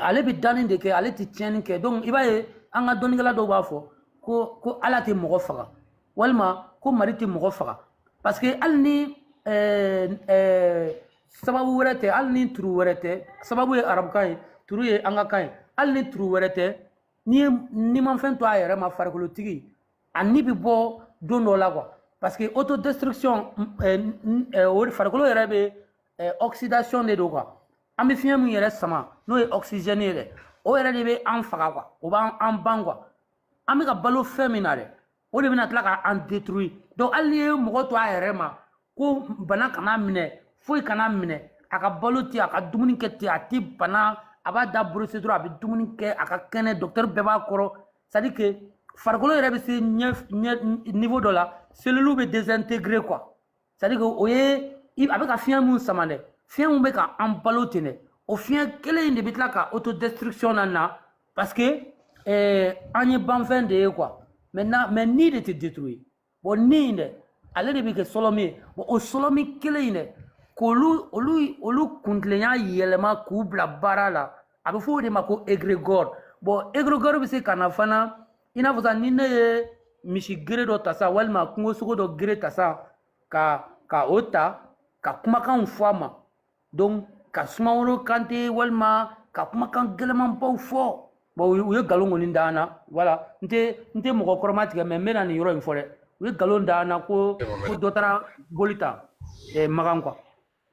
Speaker 6: ale bɛ danni de kɛ, ale tɛ tiɲɛni kɛ. Donc i b'a ye, an ka dɔnnikɛla dɔw b'a fɔ ko Ala tɛ mɔgɔ faga, walima ko mari tɛ mɔgɔ faga, parce que hali ni sababu wɛrɛ tɛ, hali ni turu wɛrɛ tɛ, sababu ye arabukan ye, turu ye an ka kan ye, hali ni turu wɛrɛ tɛ, n'i ye nimafɛn to a yɛrɛ ma, farikolotigi a ni bɛ bɔ don dɔ la quoi. Parce que autodestruction, o farikolo yɛrɛ bɛ oxydation de don quoi. An bɛ fiɲɛ min yɛrɛ sama, n'o ye oxygène ye dɛ, o yɛrɛ de bɛ an faga quoi, o b'an an ban quoi. An bɛ ka balo fɛn min na dɛ, o de bɛna tila k'an détruire. Donc hali n'i ye mɔgɔ to a yɛrɛ ma ko bana kana minɛ, foyi kana minɛ, a ka balo ten, a ka dumuni kɛ ten, a tɛ bana, a b'a da brosser dɔrɔn, a bɛ dumuni kɛ, a ka kɛnɛ, docteur bɛɛ b'a kɔrɔ. C'est à dire que farikolo yɛrɛ bɛ se ɲɛ ɲɛ niveau dɔ la, cellules bɛ désintégrer quoi. C'est à dire que o ye a bɛ ka fiɲɛ mun sama dɛ, fiɲɛ mun bɛ ka an balo ten dɛ, o fiɲɛ kelen in de bɛ tila ka autodestruction na na, parce que an ye banfɛn de ye quoi. Maintenant, mais ni de tɛ détruire. Bon, ni in dɛ, ale de bɛ kɛ sɔlɔmi ye. Bon, o sɔlɔmi kelen in dɛ, k'olu olu kuntilenya yɛlɛma k'u bila baara la, a bɛ fɔ o de ma ko égrégore. Bon, égrégore bɛ se ka na fana, i n'a fɔ sisan ni ne ye misi gere dɔ ta sisan, walima kungosogo dɔ gere ta sisan, ka o ta ka kumakanw fɔ a ma, donc ka Sumaworo Kante, walima ka kumakan gɛlɛnmanbaw fɔ. Bon, u ye nkalon kɔni da an na. Voilà, n tɛ mɔgɔ kɔrɔma tigɛ, mais n bɛna nin yɔrɔ in fɔ dɛ. U ye nkalon da an na ko dɔ taara boli ta Magan quoi,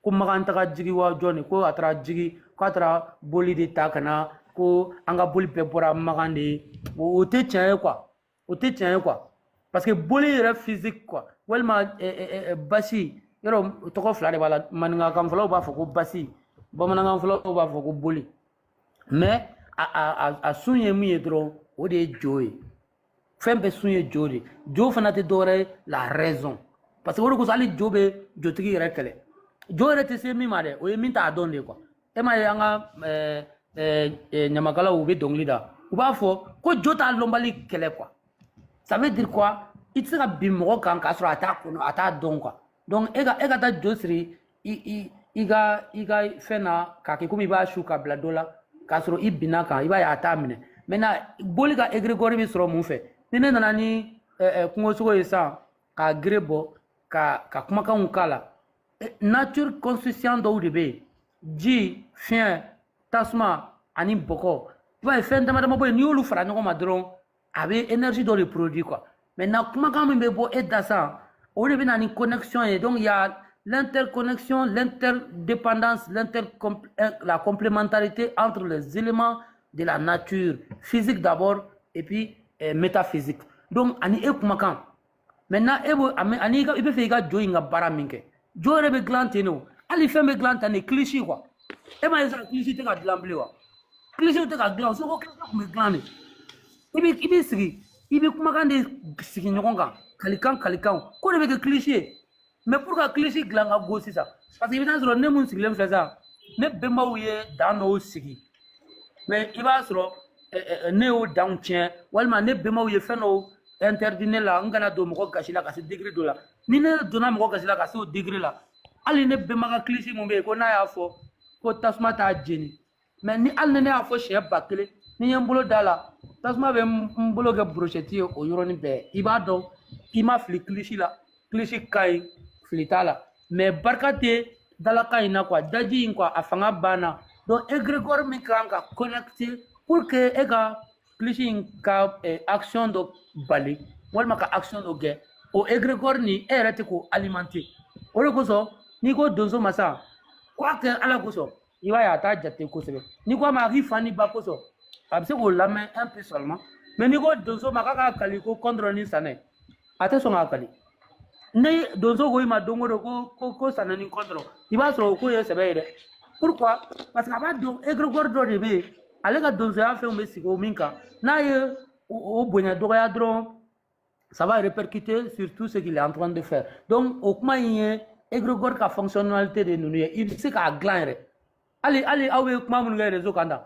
Speaker 6: ko Magan taga jigi wa jɔn ko a taara jigi, ko a taara boli de ta ka na, ko an ka boli bɛɛ bɔra Magan de ye. O tɛ tiɲɛ ye quoi, o tɛ tiɲɛ ye quoi. Parce que boli yɛrɛ physique quoi, walima basi yɔrɔ, tɔgɔ fila de b'a la. Maninkakan fɔlaw b'a fɔ ko basi, bamanankan fɔlaw b'a fɔ ko boli. Mais a sun ye mun ye dɔrɔn, o de ye jo ye. Fɛn bɛɛ sun ye jo de ye. Jo fana tɛ dɔwɛrɛ ye, la raison. Parce que o de kosɔn hali jo bɛ jotigi yɛrɛ kɛlɛ. Jo yɛrɛ tɛ se min ma dɛ, o ye min t'a dɔn de quoi. E m'a ye, an ka ɲamakalaw, u bɛ dɔnkili da, u b'a fɔ ko jo t'a lɔnbali kɛlɛ quoi. Ça veut dire quoi? I tɛ se ka bin mɔgɔ kan k'a sɔrɔ a t'a kɔnɔ, a t'a dɔn quoi. Donc e ka taa jo siri i ka fɛn na k'a kɛ komi i b'a su ka bila dɔ la, k'a sɔrɔ i binna kan, i b'a ye a t'a minɛ. Maintenant, boli ka égrégore bɛ sɔrɔ mun fɛ? Ni ne nana ni kungosogo ye sisan, k'a gere bɔ, ka kumakanw k'a la, nature constitution dɔw de bɛ yen: ji, fiɲɛ, tasuma ani bɔgɔ. I b'a ye, fɛn dama dama bɔ yen, n'i y'olu fara ɲɔgɔn ma dɔrɔn, a bɛ énergie dɔ de produit quoi. Maintenant, kumakan min bɛ bɔ e da sisan, o de bɛ na ni connexion ye. Donc il y a l'interconnexion, l'interdépendance, la complémentarité entre les éléments de la nature, physique d'abord et puis métaphysique. Donc ani e kumakan maintenant e b'o ani i bɛ fɛ i ka jo in ka baara min kɛ, jo yɛrɛ bɛ dilan ten de. O hali fɛn bɛ dilan tan de, kilisi quoi. E m'a ye sisan, kilisi tɛ ka dilan bilen wa? Kilisiw tɛ ka dilan, soko kilisi tun bɛ dilan de. I b'i sigi, i bɛ kumakan de sigi ɲɔgɔn kan, kalikan kalikan ko de bɛ kɛ kilisi ye. Mais pour ka kilisi dilan ka go sisan, parce que i bɛ taa sɔrɔ ne mun sigilen filɛ sisan, ne bɛnbaw ye dan dɔw sigi, mais i b'a sɔrɔ ne y'o danw tiɲɛ, walima ne bɛnbaw ye fɛn dɔw interdit ne la, n kana don mɔgɔ gasi la ka se degré dɔ la. Ni ne donna mɔgɔ gasi la ka se o degré la, hali ne bɛnba ka kilisi mun bɛ yen ko n'a y'a fɔ ko tasuma t'a jeni, mais ni hali ni ne y'a fɔ siɲɛ 1000, ni n ye n bolo da la, tasuma bɛ n bolo kɛ brochette ye o yɔrɔnin bɛɛ. I b'a dɔn i ma fili kilisi la, kilisi ka ɲi, fili t'a la, mais barika tɛ dalakan in na quoi, daji in quoi, a fanga banna. Donc égrégore min kan ka connecter pour que e ka kilisi in ka action dɔ bali walima ka action dɔ kɛ, o égrégore nin, e yɛrɛ tɛ k'o alimenter. O de kosɔn n'i ko donso ma sa ko a kɛ Ala kosɔn, i b'a ye a t'a jate kosɛbɛ. N'i ko a ma k'i fa ni ba kosɔn, a bɛ se k'o lamɛn un peu seulement. Mais n'i ko donso ma k'a ka kali ko contre ni sanɛ, a tɛ sɔn k'a kali. Ni donso ko i ma don o don ko sanɛ ni contre, i b'a sɔrɔ o ko ye sɛbɛ ye dɛ. Pourquoi? Parce que a b'a dɔn égrégore dɔ de bɛ yen, ale ka donsoya fɛnw bɛ sigi o min kan. N'a ye o bonya dɔgɔya dɔrɔn, ça va répercuter sur tout ce qu'il est en train de faire. Donc o kuma in ye égrégore ka fonctionnalité de ninnu ye. I bɛ se k'a dilan yɛrɛ. Hali aw bɛ kuma minnu kɛ réseau kan tan,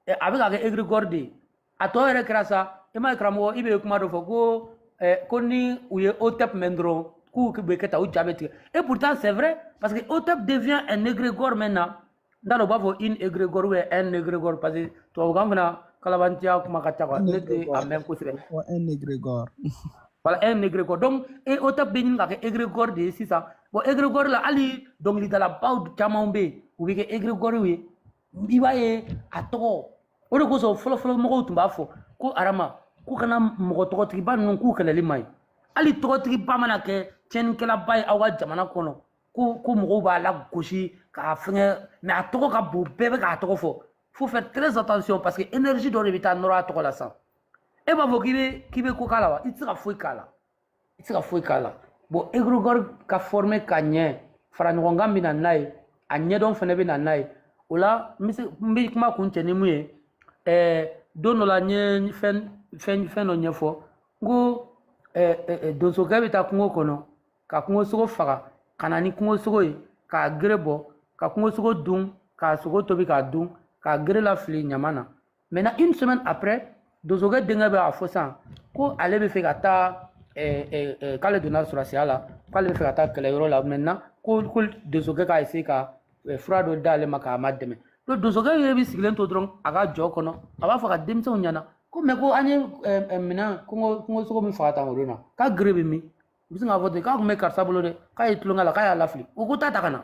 Speaker 6: a bɛ ka kɛ égrégore de ye. A tɔ yɛrɛ kɛra sa, i m'a ye karamɔgɔ, i bɛ kuma dɔ fɔ ko ni u ye OTEP mɛn dɔrɔn, k'u bɛ kɛ tan, u ja bɛ tigɛ. Et pourtant c'est vrai, parce que OTEP devient un égrégore maintenant. N t'a dɔn u b'a fɔ une égrégore ou bien un égrégore, parce que tubabukan fana kalabantiya kuma ka ca quoi.
Speaker 10: Un
Speaker 6: Ne tɛ a
Speaker 10: égrégore.
Speaker 6: mɛn kosɛbɛ.
Speaker 10: Fɔ un égrégore.
Speaker 6: Voilà, un égrégore. Donc, e OTEP bɛ ɲini ka kɛ égrégore de ye sisan. Bon, égrégore la, hali dɔnkilidalabaw caman bɛ yen, u bɛ kɛ égrégore ye. I b'a ye a tɔgɔ. O de kosɔn fɔlɔ-fɔlɔ mɔgɔw tun b'a fɔ ko arama k'u kana mɔgɔ tɔgɔtigiba ninnu k'u kɛlɛli man ɲi. Hali tɔgɔtigiba mana kɛ tiɲɛnikɛlaba ye aw ka jamana kɔnɔ, ko mɔgɔw b'a lagosi k'a fɛngɛ, mais a tɔgɔ ka bon, bɛɛ bɛ k'a tɔgɔ fɔ. Faut faire très attention, parce que énergie dɔ de bɛ taa nɔrɔ a tɔgɔ la sisan. E b'a fɔ k'i bɛ ko k'a la wa? I tɛ se ka foyi k'a la, i tɛ se ka foyi k'a la. Bon, égrégore ka former ka ɲɛ, fara ɲɔgɔn kan bɛ na n'a ye, a ɲɛdɔn fana bɛ na n'a ye. O la n bɛ se n bɛ kuma kun cɛ ni mun ye, don dɔ la n ye fɛn dɔ ɲɛfɔ, n ko donsokɛ bɛ taa kungo kɔnɔ ka kungosogo faga ka na ni kungosogo ye, k'a gere bɔ, ka kungosogo dun, k'a sogo tobi k'a dun, k'a gere lafili ɲama na. Maintenant, une semaine après, donsokɛ denkɛ bɛ a fɔ sisan ko ale bɛ fɛ ka taa k'ale donna sɔrɔsiya la, k'ale bɛ fɛ ka taa kɛlɛyɔrɔ la. Maintenant ko donsokɛ k'a essayer ka fura dɔ d'ale ma k'a ma dɛmɛ. Donc donsokɛ yɛrɛ bɛ sigilen to dɔrɔn a ka jɔ kɔnɔ, a b'a fɔ ka denmisɛnw ɲɛna ko mais ko an ye minɛn kungosogo min faga tan o don na, k'a gere bɛ min? U bɛ sin k'a fɔ ten k'a tun bɛ karisa bolo dɛ, k'a ye tulonkɛ la, k'a y'a lafili. O ko taa ta ka na,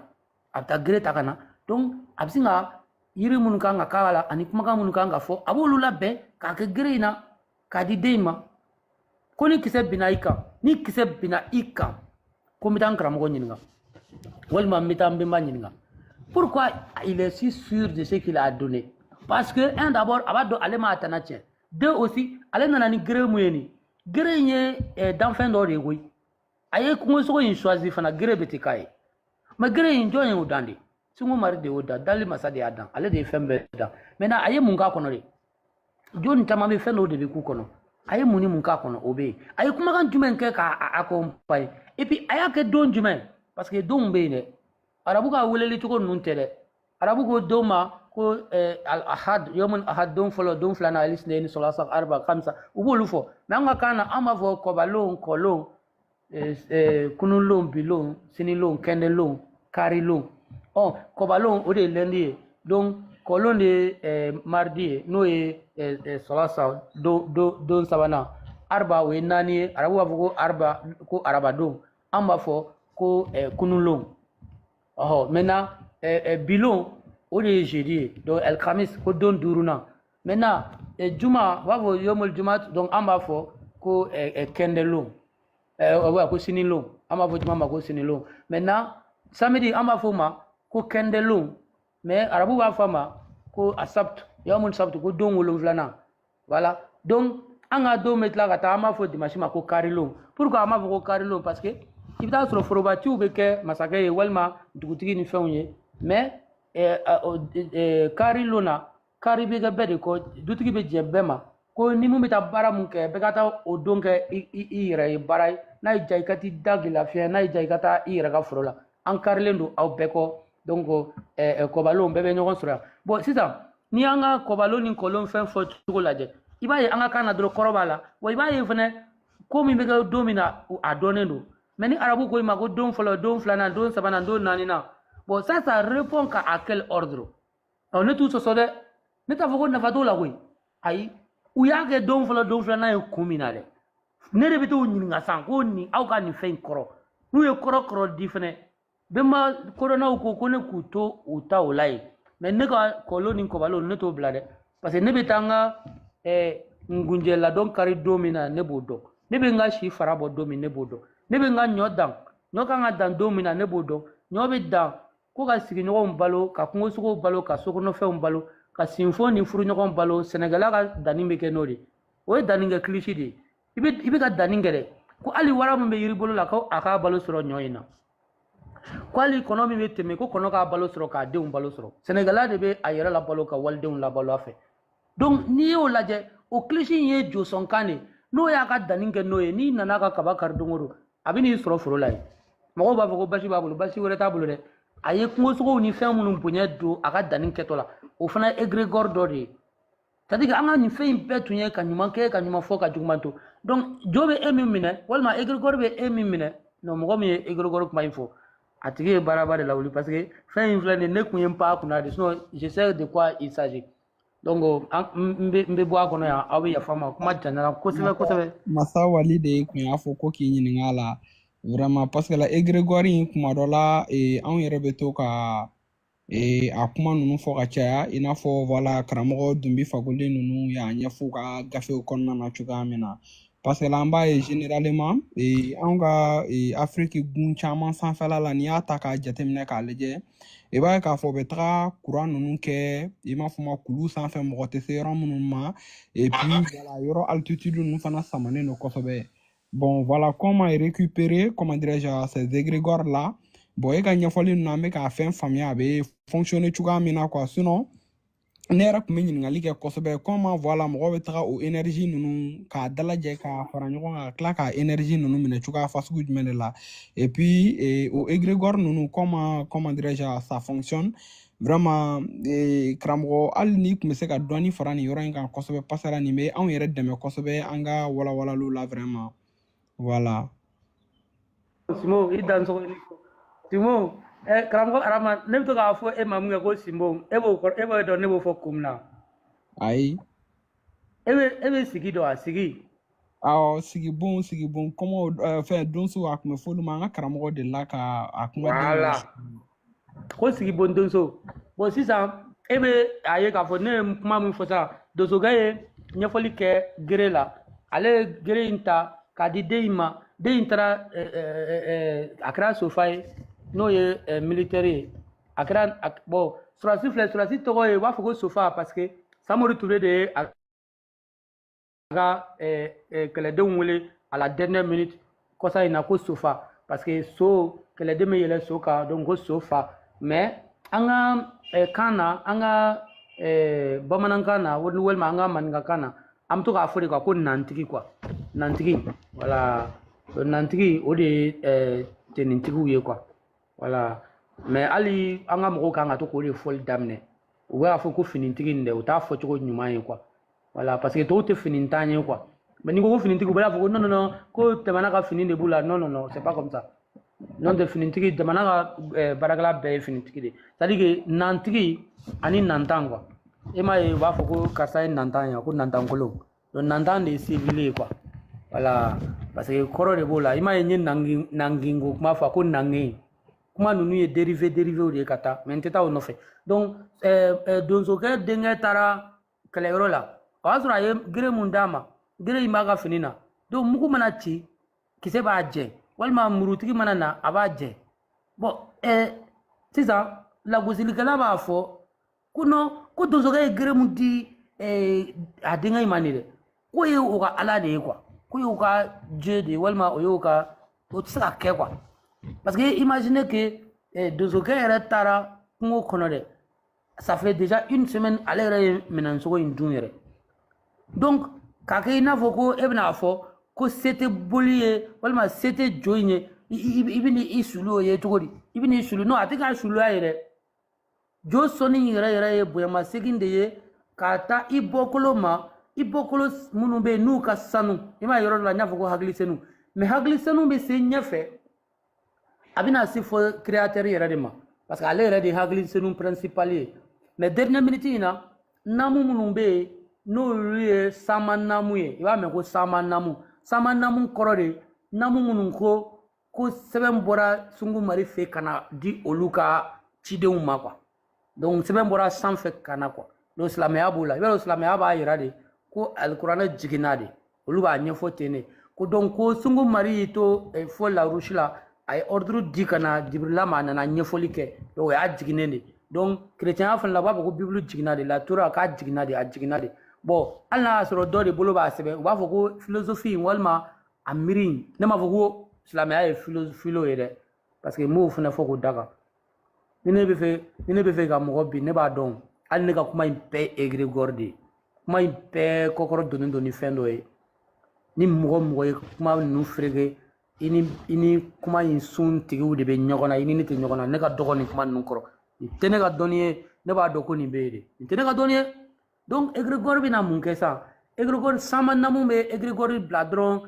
Speaker 6: a bɛ taa gere ta ka na. Donc a bɛ sin ka yiri minnu kan ka k'a la ani kumakan minnu kan ka fɔ, a b'olu labɛn k'a kɛ gere in na k'a di den in ma. Ko ni kisɛ binna i kan, ni kisɛ binna i kan, ko n bɛ taa n karamɔgɔ ɲininka walima n bɛ taa n bɛnba ɲininka. Pourquoi il est si sûr de ce qu'il a donné? Parce que un, d'abord, a b'a dɔn ale m'a tana tiɲɛ. Deux aussi, ale nana ni gere mun ye, nin gere in ye danfɛn dɔ de ye koyi. A ye kungosogo in choisi fana, gere bɛ ten k'a ye. Mais gere in, jɔn y'o dan de? Sungu Mari de y'o dan, dali masa de y'a dan, ale de ye fɛn bɛɛ dan. Maintenant a ye mun k'a kɔnɔ de? Jɔnni caman bɛ fɛn dɔw de bɛ k'u kɔnɔ. A ye mun ni mun k'a kɔnɔ, o bɛ yen. A ye kumakan jumɛn kɛ k'a accompagner? Et puis a y'a kɛ don jumɛn? Parce que donw bɛ yen dɛ, arabu ka weleli cogo ninnu tɛ dɛ. Arabu ko don ma ko al ahad, yawmun ahad, don fɔlɔ, don filanan, alisinaini, solasa, arba, kamsa, u b'olu fɔ. Mais an ka kan na, an b'a fɔ kɔbalon, kɔlon, kununlon, bilon, sinilon, kɛndɛlon, karilon. Ɔ kɔbalon, o de ye lundi ye. Donc kɔlon de ye mardi ye, n'o ye solasa, don sabanan. Arba, o ye naani ye. Arabu b'a fɔ ko arba, ko arabadon. An b'a fɔ ko kununlon. Ɔhɔ, maintenant bilon, o de ye jeudi ye, donc el khamis, ko don duurunan. Maintenant juma, u b'a fɔ yomul juma, donc an b'a fɔ ko kɛndɛlon, ouais, ko sinilon. An b'a fɔ juma ma ko sinilon. Maintenant Samedi, an b'a fɔ o ma ko kɛndɛlon, mais arabu b'a fɔ a ma ko asabt, yawmun sabt, ko don 7nan. Voilà. Donc an ka don bɛ tila ka taa, an b'a fɔ dimanche ma ko karilon. Pourquoi an b'a fɔ ko karilon? Parce que i bɛ taa sɔrɔ forobaciw bɛ kɛ masakɛ ye walima dugutigi ni fɛnw ye, mais karilon na, kari bɛ kɛ bɛɛ de kɔ, dutigi bɛ jɛ bɛɛ ma ko ni mun bɛ taa baara mun kɛ, bɛɛ ka taa o don kɛ i yɛrɛ ye baara ye. N'a y'i diya, i ka t'i da k'i lafiya, n'a y'i diya, i ka taa i yɛrɛ ka foro la. An karilen don aw bɛɛ kɔ. Donc kɔbalon bɛɛ bɛ ɲɔgɔn sɔrɔ yan. Bon, sisan n'i y'an ka kɔbalon ni kɔlon fɛn fɔ cogo lajɛ, i b'a ye an ka kan na dɔrɔn kɔrɔ b'a la. Wa i b'a ye fɛnɛ ko min bɛ kɛ don min na, a dɔnnen don. Mais ni arabu ko i ma ko don fɔlɔ, don filanan, don sabanan, don naaninan, bon, ça répond qu'à quel ordre? Ɔ, ne t'u sɔsɔ dɛ, ne t'a fɔ ko nafa t'o la koyi. Ayi, u y'a kɛ don fɔlɔ, don filanan ye kun min na dɛ, ne de bɛ t'u ɲininka sisan ko nin aw ka nin fɛn in kɔrɔ. N'u ye kɔrɔ kɔrɔ di fɛnɛ, bɛnba kodɔnnaw ko ne k'u to u ta o la yen. Mais ne ka kɔlon ni kɔbalon, ne t'o bila dɛ, parce que ne bɛ taa n ka ngunjɛ ladɔn kari don min na, ne b'o dɔn. Ne bɛ n ka si fara bɔ don min, ne b'o dɔn. Ne bɛ n ka ɲɔ dan, ɲɔ kan ka dan don min na, ne b'o dɔn. Ɲɔ bɛ dan ko ka sigiɲɔgɔnw balo, ka kungosogow balo, ka sokɔnɔfɛnw balo, ka sinfon ni furuɲɔgɔnw balo. Sɛnɛkɛla ka danni bɛ kɛ n'o de ye. O ye danni kɛ kilisi de ye. I bɛ ka danni kɛ dɛ, ko hali wara min bɛ yiri bolo la, ko a k'a balo sɔrɔ ɲɔ in na, ko hali kɔnɔ min bɛ tɛmɛ, ko kɔnɔ k'a balo sɔrɔ, k'a denw balo sɔrɔ. Sɛnɛkɛla de bɛ a yɛrɛ labalo ka walidenw labalo a fɛ. Donc n'i y'o lajɛ, o kilisi in ye josɔnkan de ye. N'o y'a ka danni kɛ n'o ye, n'i nana ka kaba kari don o don, a bɛ n'i sɔrɔ foro la yen. Mɔgɔw b'a fɔ ko basi b'a bolo, basi wɛrɛ t'a bolo dɛ. A ye kungosogow ni fɛn minnu bonya don a ka danni kɛtɔ la, o fana ye égrégore dɔ de ye. C'est à dire que an ka nin fɛn in bɛɛ tun ye ka ɲuman kɛ, ka ɲuman fɔ, ka juguman to. Donc jo bɛ e min minɛ, walima égrégore bɛ e min minɛ. Non, mɔgɔ min ye égrégore kuma in fɔ, a tigi ye baaraba de lawuli, parce que fɛn in filɛ nin ye, ne kun ye n pan a kunna de, sinon je sais de quoi il s'agit. Donc an n bɛ bɔ a kɔnɔ yan, aw bɛ yafa n ma, kuma janyara kosɛbɛ kosɛbɛ.
Speaker 10: Masa Wali de kun y'a fɔ ko k'i ɲininka a la vraiment, parce que la égrégore in, kuma dɔ la anw yɛrɛ bɛ to ka a kuma ninnu fɔ ka caya, i n'a fɔ voilà, karamɔgɔ Dunbi Fakoli ninnu y'a ɲɛfɔ u ka gafew kɔnɔna na cogoya min na. Parce que la an b'a ye généralement anw ka Afiriki gun caman sanfɛla la, n'i y'a ta k'a jateminɛ k'a lajɛ, i b'a ye k'a fɔ u bɛ taga kuran ninnu kɛ, i m'a fɔ ma, kulu sanfɛ, mɔgɔ tɛ se yɔrɔ minnu ma. Et puis voilà, yɔrɔ altitude ninnu fana samanen don kosɛbɛ. Bon, voilà, comment récupérer, comment dirais-je, ces égrégores là. Bon, e ka ɲɛfɔli ninnu, an bɛ k'a fɛn faamuya a bɛ fonctionner cogoya min na quoi. Sinon ne yɛrɛ tun bɛ ɲininkali kɛ kosɛbɛ, comment voilà, mɔgɔ bɛ taga o énergie ninnu k'a dalajɛ k'a fara ɲɔgɔn kan, ka tila k'a énergie ninnu minɛ cogoya fasugu jumɛn de la. Et puis o égrégore ninnu, comment dirais-je, ça fonctionne vraiment. Karamɔgɔ, hali n'i tun bɛ se ka dɔɔni fara nin yɔrɔ in kan kosɛbɛ, parce que nin bɛ anw yɛrɛ dɛmɛ kosɛbɛ an ka walawalaliw la vraiment, voilà.
Speaker 6: Simo, i dansogo ni ko Simo. Karamɔgɔ Arama, ne bɛ to k'a fɔ e ma mun kɛ ko Simbo, e b'o kɔrɔ, e b'o dɔn ne b'o fɔ kun min na?
Speaker 10: Ayi.
Speaker 6: E bɛ sigi dɔn, a sigi?
Speaker 10: Awɔ, sigibon, sigibon kɔmɔ, fɛn donso, a tun bɛ f'olu ma, an ka karamɔgɔ delila ka a kumaden dɔ.
Speaker 6: Voilà, ko sigibon donso. Bon, sisan e bɛ a ye k'a fɔ ne ye kuma min fɔ sisan, donsokɛ ye ɲɛfɔli kɛ gere la. Ale ye gere in ta k'a di den in ma. Den in taara, a kɛra sofa ye, n'o ye militaire ye. A kɛra, bon, surasi filɛ, surasi tɔgɔ ye, u b'a fɔ ko sofa, parce que Samori Ture de ye a ka kɛlɛdenw wele à la dernière minute kɔsa in na ko sofa, parce que so kɛlɛden bɛ yɛlɛ so kan, donc ko sofa. Mais an ka kan na, an ka bamanankan na walima an ka maninkakan na, an bɛ to k'a fɔ de quoi ko nantigi quoi, nantigi. Voilà, nantigi, o de ye tenitigiw ye quoi, voilà. Mais hali an ka mɔgɔw kan ka to k'o de fɔli daminɛ. U b'a fɔ ko finitigi nin dɛ, u t'a fɔ cogo ɲuman ye quoi, voilà, parce que tɔw tɛ fini t'an ye quoi. Mais n'i ko ko finitigi, u b'a fɔ ko non, non, non, ko jamana ka fini de b'u la. Non, non, non, c'est pas comme ça. Non tɛ finitigi, jamana ka baarakɛla bɛɛ ye finitigi de, c'est à dire que nantigi ani nantan quoi. E m'a ye, u b'a fɔ ko karisa ye nantan ye, ko nantankolon. Donc nantan de ye civil ye quoi, voilà, parce que kɔrɔ de b'o la. I m'a ye, n ye nangi nanginko kuma fɔ, ko nangen kuma ninnu ye dérivé dérivé de ye ka taa, mais n tɛ taa o nɔfɛ. Donc donsokɛ denkɛ taara kɛlɛyɔrɔ la, o y'a sɔrɔ a ye gere mun d'a ma, gere in b'a ka fini na. Donc mugu mana ci, kisɛ b'a jɛ, walima murutigi mana na, a b'a jɛ. Bon, sisan lagosilikɛla b'a fɔ ko non, ko donsokɛ ye gere mun di a denkɛ in ma nin dɛ, k'o ye o ka ala de ye quoi, k'o y'o ka dieu de ye, walima o y'o ka, o tɛ se ka kɛ quoi. Parce que imaginez que donsokɛ yɛrɛ taara kungo kɔnɔ dɛ, ça fait déjà une semaine, ale yɛrɛ ye minɛnsogo in dun yɛrɛ. Donc k'a kɛ i n'a fɔ ko e bɛna fɔ ko se tɛ boli ye walima se tɛ jo in ye, i bɛ i sulu o ye cogo di? I bɛ n'i sulu? Non, a tɛ k'a suluya ye dɛ. Jo sɔnni yɛrɛ yɛrɛ ye bonyamasegin de ye k'a ta i bɔkolo ma, i bɔkolo minnu bɛ yen n'u ka sanu. I m'a ye yɔrɔ dɔ la n y'a fɔ ko hakili senu, mais hakili senu bɛ se ɲɛfɛ, a bɛna se fɔ créateur yɛrɛ de ma, parce que ale yɛrɛ de ye hakili senu principal ye. Mais dernière minute in na, naamu minnu bɛ yen n'olu ye sama naamu ye, i b'a mɛn ko sama naamu. Sama naamu kɔrɔ de naamu minnu ko sɛbɛn bɔra Sungu Mari fɛ ka na di olu ka cidenw ma quoi. Donc sɛbɛn bɔra sanfɛ ka na quoi. Donc silamɛya b'o la, i b'a dɔn silamɛya b'a yira de ko alikuranɛ jiginna de, olu b'a ɲɛfɔ ten de ko donc ko Sungu Mari y'i to fo Larusi la, a ye ordre di ka na Jibirila ma, a nana ɲɛfɔli kɛ. Donc o y'a jiginnen de. Donc chrétien fana la, u b'a fɔ ko Bible jiginna de, la Torah k'a jiginna de, a jiginna de. Bon, hali n'a y'a sɔrɔ dɔ de bolo b'a sɛbɛn, u b'a fɔ ko philosophie walima a miiri in. Ne m'a fɔ ko silamɛya ye philo ye dɛ, parce que n b'o fana fɔ k'o da kan. Ni ne bɛ fɛ ka mɔgɔ bin, ne b'a dɔn. Hali ne ka kuma in bɛɛ ye égrégore de ye, kuma in bɛɛ kɔkɔrɔ donnen don ni fɛn dɔ ye. Ni mɔgɔ mɔgɔ ye kuma ninnu fereke, i ni kuma in sun tigiw de bɛ ɲɔgɔn na, i ni ne tɛ ɲɔgɔn na. Ne ka dɔgɔ nin kuma ninnu kɔrɔ, nin tɛ ne ka dɔnni ye. Ne b'a dɔn ko nin bɛ yen de, nin tɛ ne ka dɔnni ye. Donc égrégore bɛna mun kɛ sisan? Égrégore sama namu bɛ égrégore bila dɔrɔn.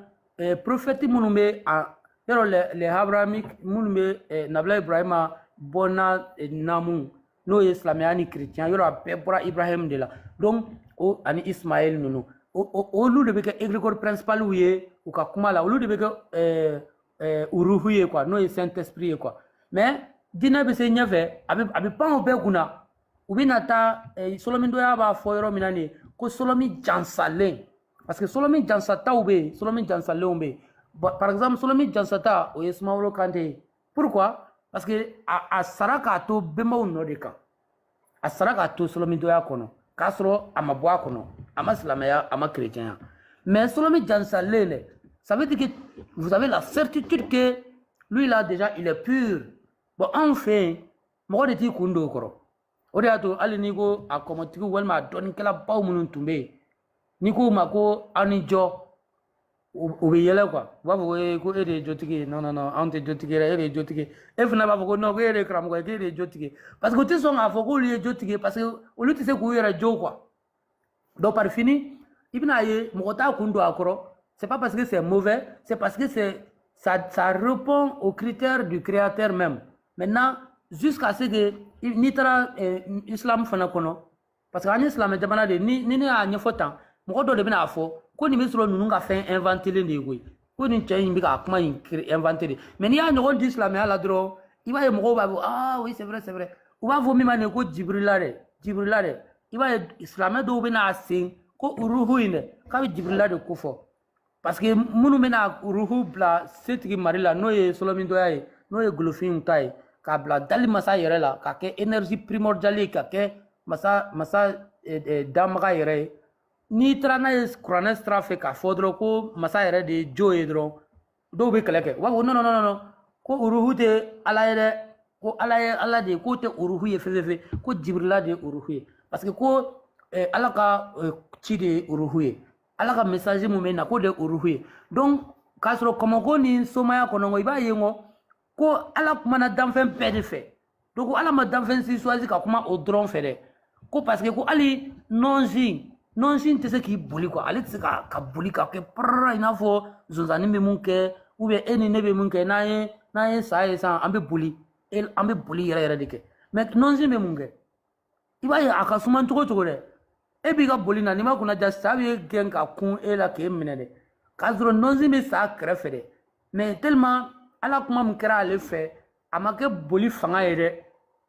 Speaker 6: Prophète minnu bɛ a yɔrɔ, les abrahamiques minnu bɛ nabila Ibrahima bɔnna namu, n'o ye silamɛya ni chrétien yɔrɔ, a bɛɛ bɔra Ibrahim de la. Donc o ani Ismaël ninnu, olu de bɛ kɛ égrégore principal ye u ka kuma la, olu de bɛ kɛ uruhu ye quoi, n'o ye saint esprit ye quoi. Mais diinɛ bɛ se ɲɛfɛ, a bɛ pan o bɛɛ kunna. U bɛna taa solomindoya b'a fɔ yɔrɔ min na nin ye ko solomi jansalen, parce que solomi jansataw bɛ yen, solomi jansalenw bɛ yen. Bon, par exemple solomi jansata, o ye Sumaworo Kante ye. Pourquoi? Parce que a sara k'a to bɛnbaw nɔ de kan, a sara k'a to solomidoya kɔnɔ, k'a sɔrɔ a ma bɔ a kɔnɔ, a ma silamɛya, a ma chrétien. Mais solomi jansalen dɛ, ça veut dire que vous avez la certitude que lui là déjà, il est pur. Bon, anw fɛ yen, mɔgɔ de t'i kun don o kɔrɔ. O de y'a to hali n'i ko a kɔmɔtigiw walima a dɔnnikɛlabaw minnu tun bɛ yen, n'i k'u ma ko aw ni jɔ, u bɛ yɛlɛ quoi. U b'a fɔ ko ee, ko e de ye jotigi ye. Non, non, non, anw tɛ jotigi ye dɛ, e de ye jotigi ye. E fana b'a fɔ ko non, ko e de ye karamɔgɔ ye, k'e de ye jotigi ye, parce que u tɛ sɔn k'a fɔ k'olu ye jotigi ye, parce que olu tɛ se k'u yɛrɛ jo quoi. Donc par fini, i bɛna ye mɔgɔ t'a kun don a kɔrɔ. C'est pas parce que c'est mauvais, c'est parce que c'est ça, ça répond aux critères du créateur même. Maintenant, jusqu'à ce que n'i taara islam fana kɔnɔ, parce que an ye silamɛ jamana de ye, ni ne y'a ɲɛfɔ tan, mɔgɔ dɔ de bɛna a fɔ ko nin bɛ sɔrɔ ninnu ka fɛn inventé de ye koyi, ko nin cɛ in bɛ ka kuma in inventé de. Mais n'i y'a ɲɔgɔn di silamɛya la dɔrɔn, i b'a ye mɔgɔw b'a fɔ: ah oui, c'est vrai, c'est vrai. U b'a fɔ min ma nin ko Jibirila dɛ, Jibirila dɛ. I b'a ye silamɛ dɔw bɛna a sen ko uruhu in dɛ, k'a bɛ Jibirila de ko fɔ, parce que minnu bɛna uruhu bila setigi mari la, n'o ye solomidoya ye, n'o ye golofinw ta ye, k'a bila dali masa yɛrɛ la, k'a kɛ énergie primordiale ye, ka kɛ masa danbaga yɛrɛ ye. N'i taara n'a ye kuranɛ sira fɛ k'a fɔ dɔrɔn ko masa yɛrɛ de ye jo ye dɔrɔn, dɔw bɛ kɛlɛ kɛ. U b'a fɔ non, non, non, non, ko uruhu tɛ ala ye dɛ, ko ala ye ala de ye, k'o tɛ uruhu ye fefefe, ko Jibirila de ye uruhu ye, parce que ko ala ka ci de ye uruhu ye, ala ka message mun bɛ na, k'o de ye uruhu ye. Donc k'a sɔrɔ kɔmɔko ni somaya kɔnɔ, i b'a ye n ko ala kumana danfɛn bɛɛ de fɛ. Donc ala ma danfɛn si choisi ka kuma o dɔrɔn fɛ dɛ, ko parce que ko hali nɔnsi tɛ se k'i boli quoi, ale tɛ se ka boli ka kɛ parara i n'a fɔ zonzanni bɛ mun kɛ, ou bien e ni ne bɛ mun kɛ n'an ye sa ye sisan, an bɛ boli, an bɛ boli yɛrɛ yɛrɛ de kɛ. Mais nɔnsi bɛ mun kɛ? I b'a ye a ka suma cogo cogo dɛ, e b'i ka boli na, n'i ma kunna ja, sa bɛ gɛn ka kun e la k'e minɛ dɛ, k'a sɔrɔ nɔnsi bɛ sa kɛrɛfɛ dɛ. Mais tellement ala kuma min kɛra ale fɛ, a ma kɛ boli fanga ye dɛ,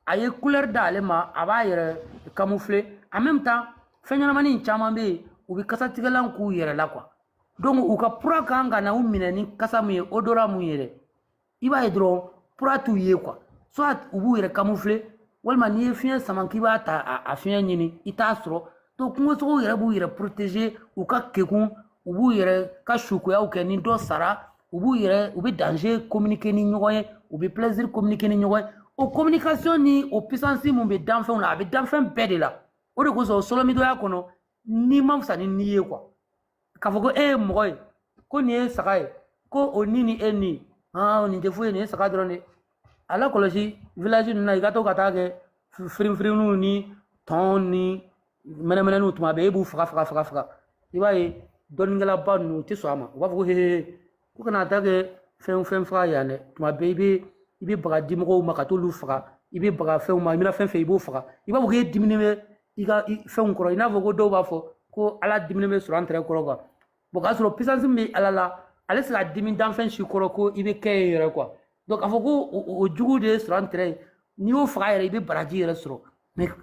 Speaker 6: a ye couleur d'ale ma, a b'a yɛrɛ camoufler. En même temps, fɛn ɲɛnamanin caman bɛ yen, u bɛ kasatigɛlan k'u yɛrɛ la quoi. Donc u ka proie kan ka na u minɛ ni kasa mun ye, odorat mun ye dɛ, i b'a ye dɔrɔn proie t'u ye quoi. Soit u b'u yɛrɛ camoufler, walima n'i ye fiɲɛ sama k'i b'a ta a fiɲɛ ɲini, i t'a sɔrɔ. Donc kungosogow yɛrɛ b'u yɛrɛ protéger, u ka kekun, u b'u yɛrɛ ka sukoyaw kɛ. Ni dɔ sara, u b'u yɛrɛ, u bɛ danger communiquer ni ɲɔgɔn ye, u bɛ plaisir communiquer ni ɲɔgɔn ye. O communication ni o puissance mun bɛ danfɛnw na, a bɛ danfɛn bɛɛ de la. O de kosɔn sɔlɔmidoya kɔnɔ, n'i ma fisa ni ni ye quoi, k'a fɔ ko e ye mɔgɔ ye, ko nin ye saga ye, ko o ni ni e ni nin tɛ foyi ye, nin ye saga dɔrɔn de. A la kɔlɔsi village ninnu na, i ka to ka taa kɛ firinfirinw ni tɔn ni mɛnɛmɛnɛniw, tuma bɛɛ e b'u faga faga faga faga. I b'a ye dɔnnikɛlaba ninnu, u tɛ sɔn a ma. U b'a fɔ ko hehe, ko kana taa kɛ fɛn fɛn faga yan dɛ. Tuma bɛɛ i bɛ baga di mɔgɔw ma ka t'olu faga, i bɛ baga fɛnw ma, i bɛna fɛn fɛn, i b'o faga. I b'a fɔ k'e diminen bɛ i ka fɛnw kɔrɔ, i n'a fɔ ko dɔw b'a fɔ ko Ala diminen bɛ sɔrɔ an tɛrɛ kɔrɔ quoi. Bon, k'a sɔrɔ puissance min bɛ Ala la, ale tɛ se ka dimi danfɛn si kɔrɔ ko i bɛ kɛ yen yɛrɛ quoi. Donc k'a fɔ ko o jugu de ye sɔrɔ an tɛrɛ ye, n'i y'o faga yɛrɛ, i bɛ baraji yɛrɛ sɔrɔ.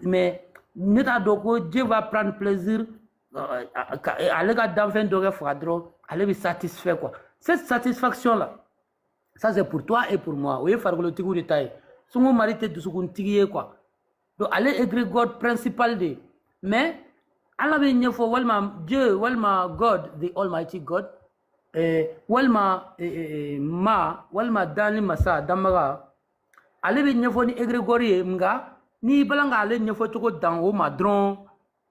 Speaker 6: Mais ne t'a dɔn ko Dieu va prendre plaisir ale ka danfɛn dɔ kɛ faga dɔrɔn, ale bɛ satisfait quoi. Cette satisfaction là, ça c'est pour toi et pour moi. O ye farikolotigiw de ta ye. Sungu Mari tɛ dusukuntigi ye quoi. Donc ale égrégore principal de ye. Mais Ala bɛ ɲɛfɔ, walima Dieu, walima God, the Almighty God, walima ma, walima danni masa danbaga, ale bɛ ɲɛfɔ ni égrégore ye. Nka n'i balan k'ale ɲɛfɔ cogo dan o ma dɔrɔn,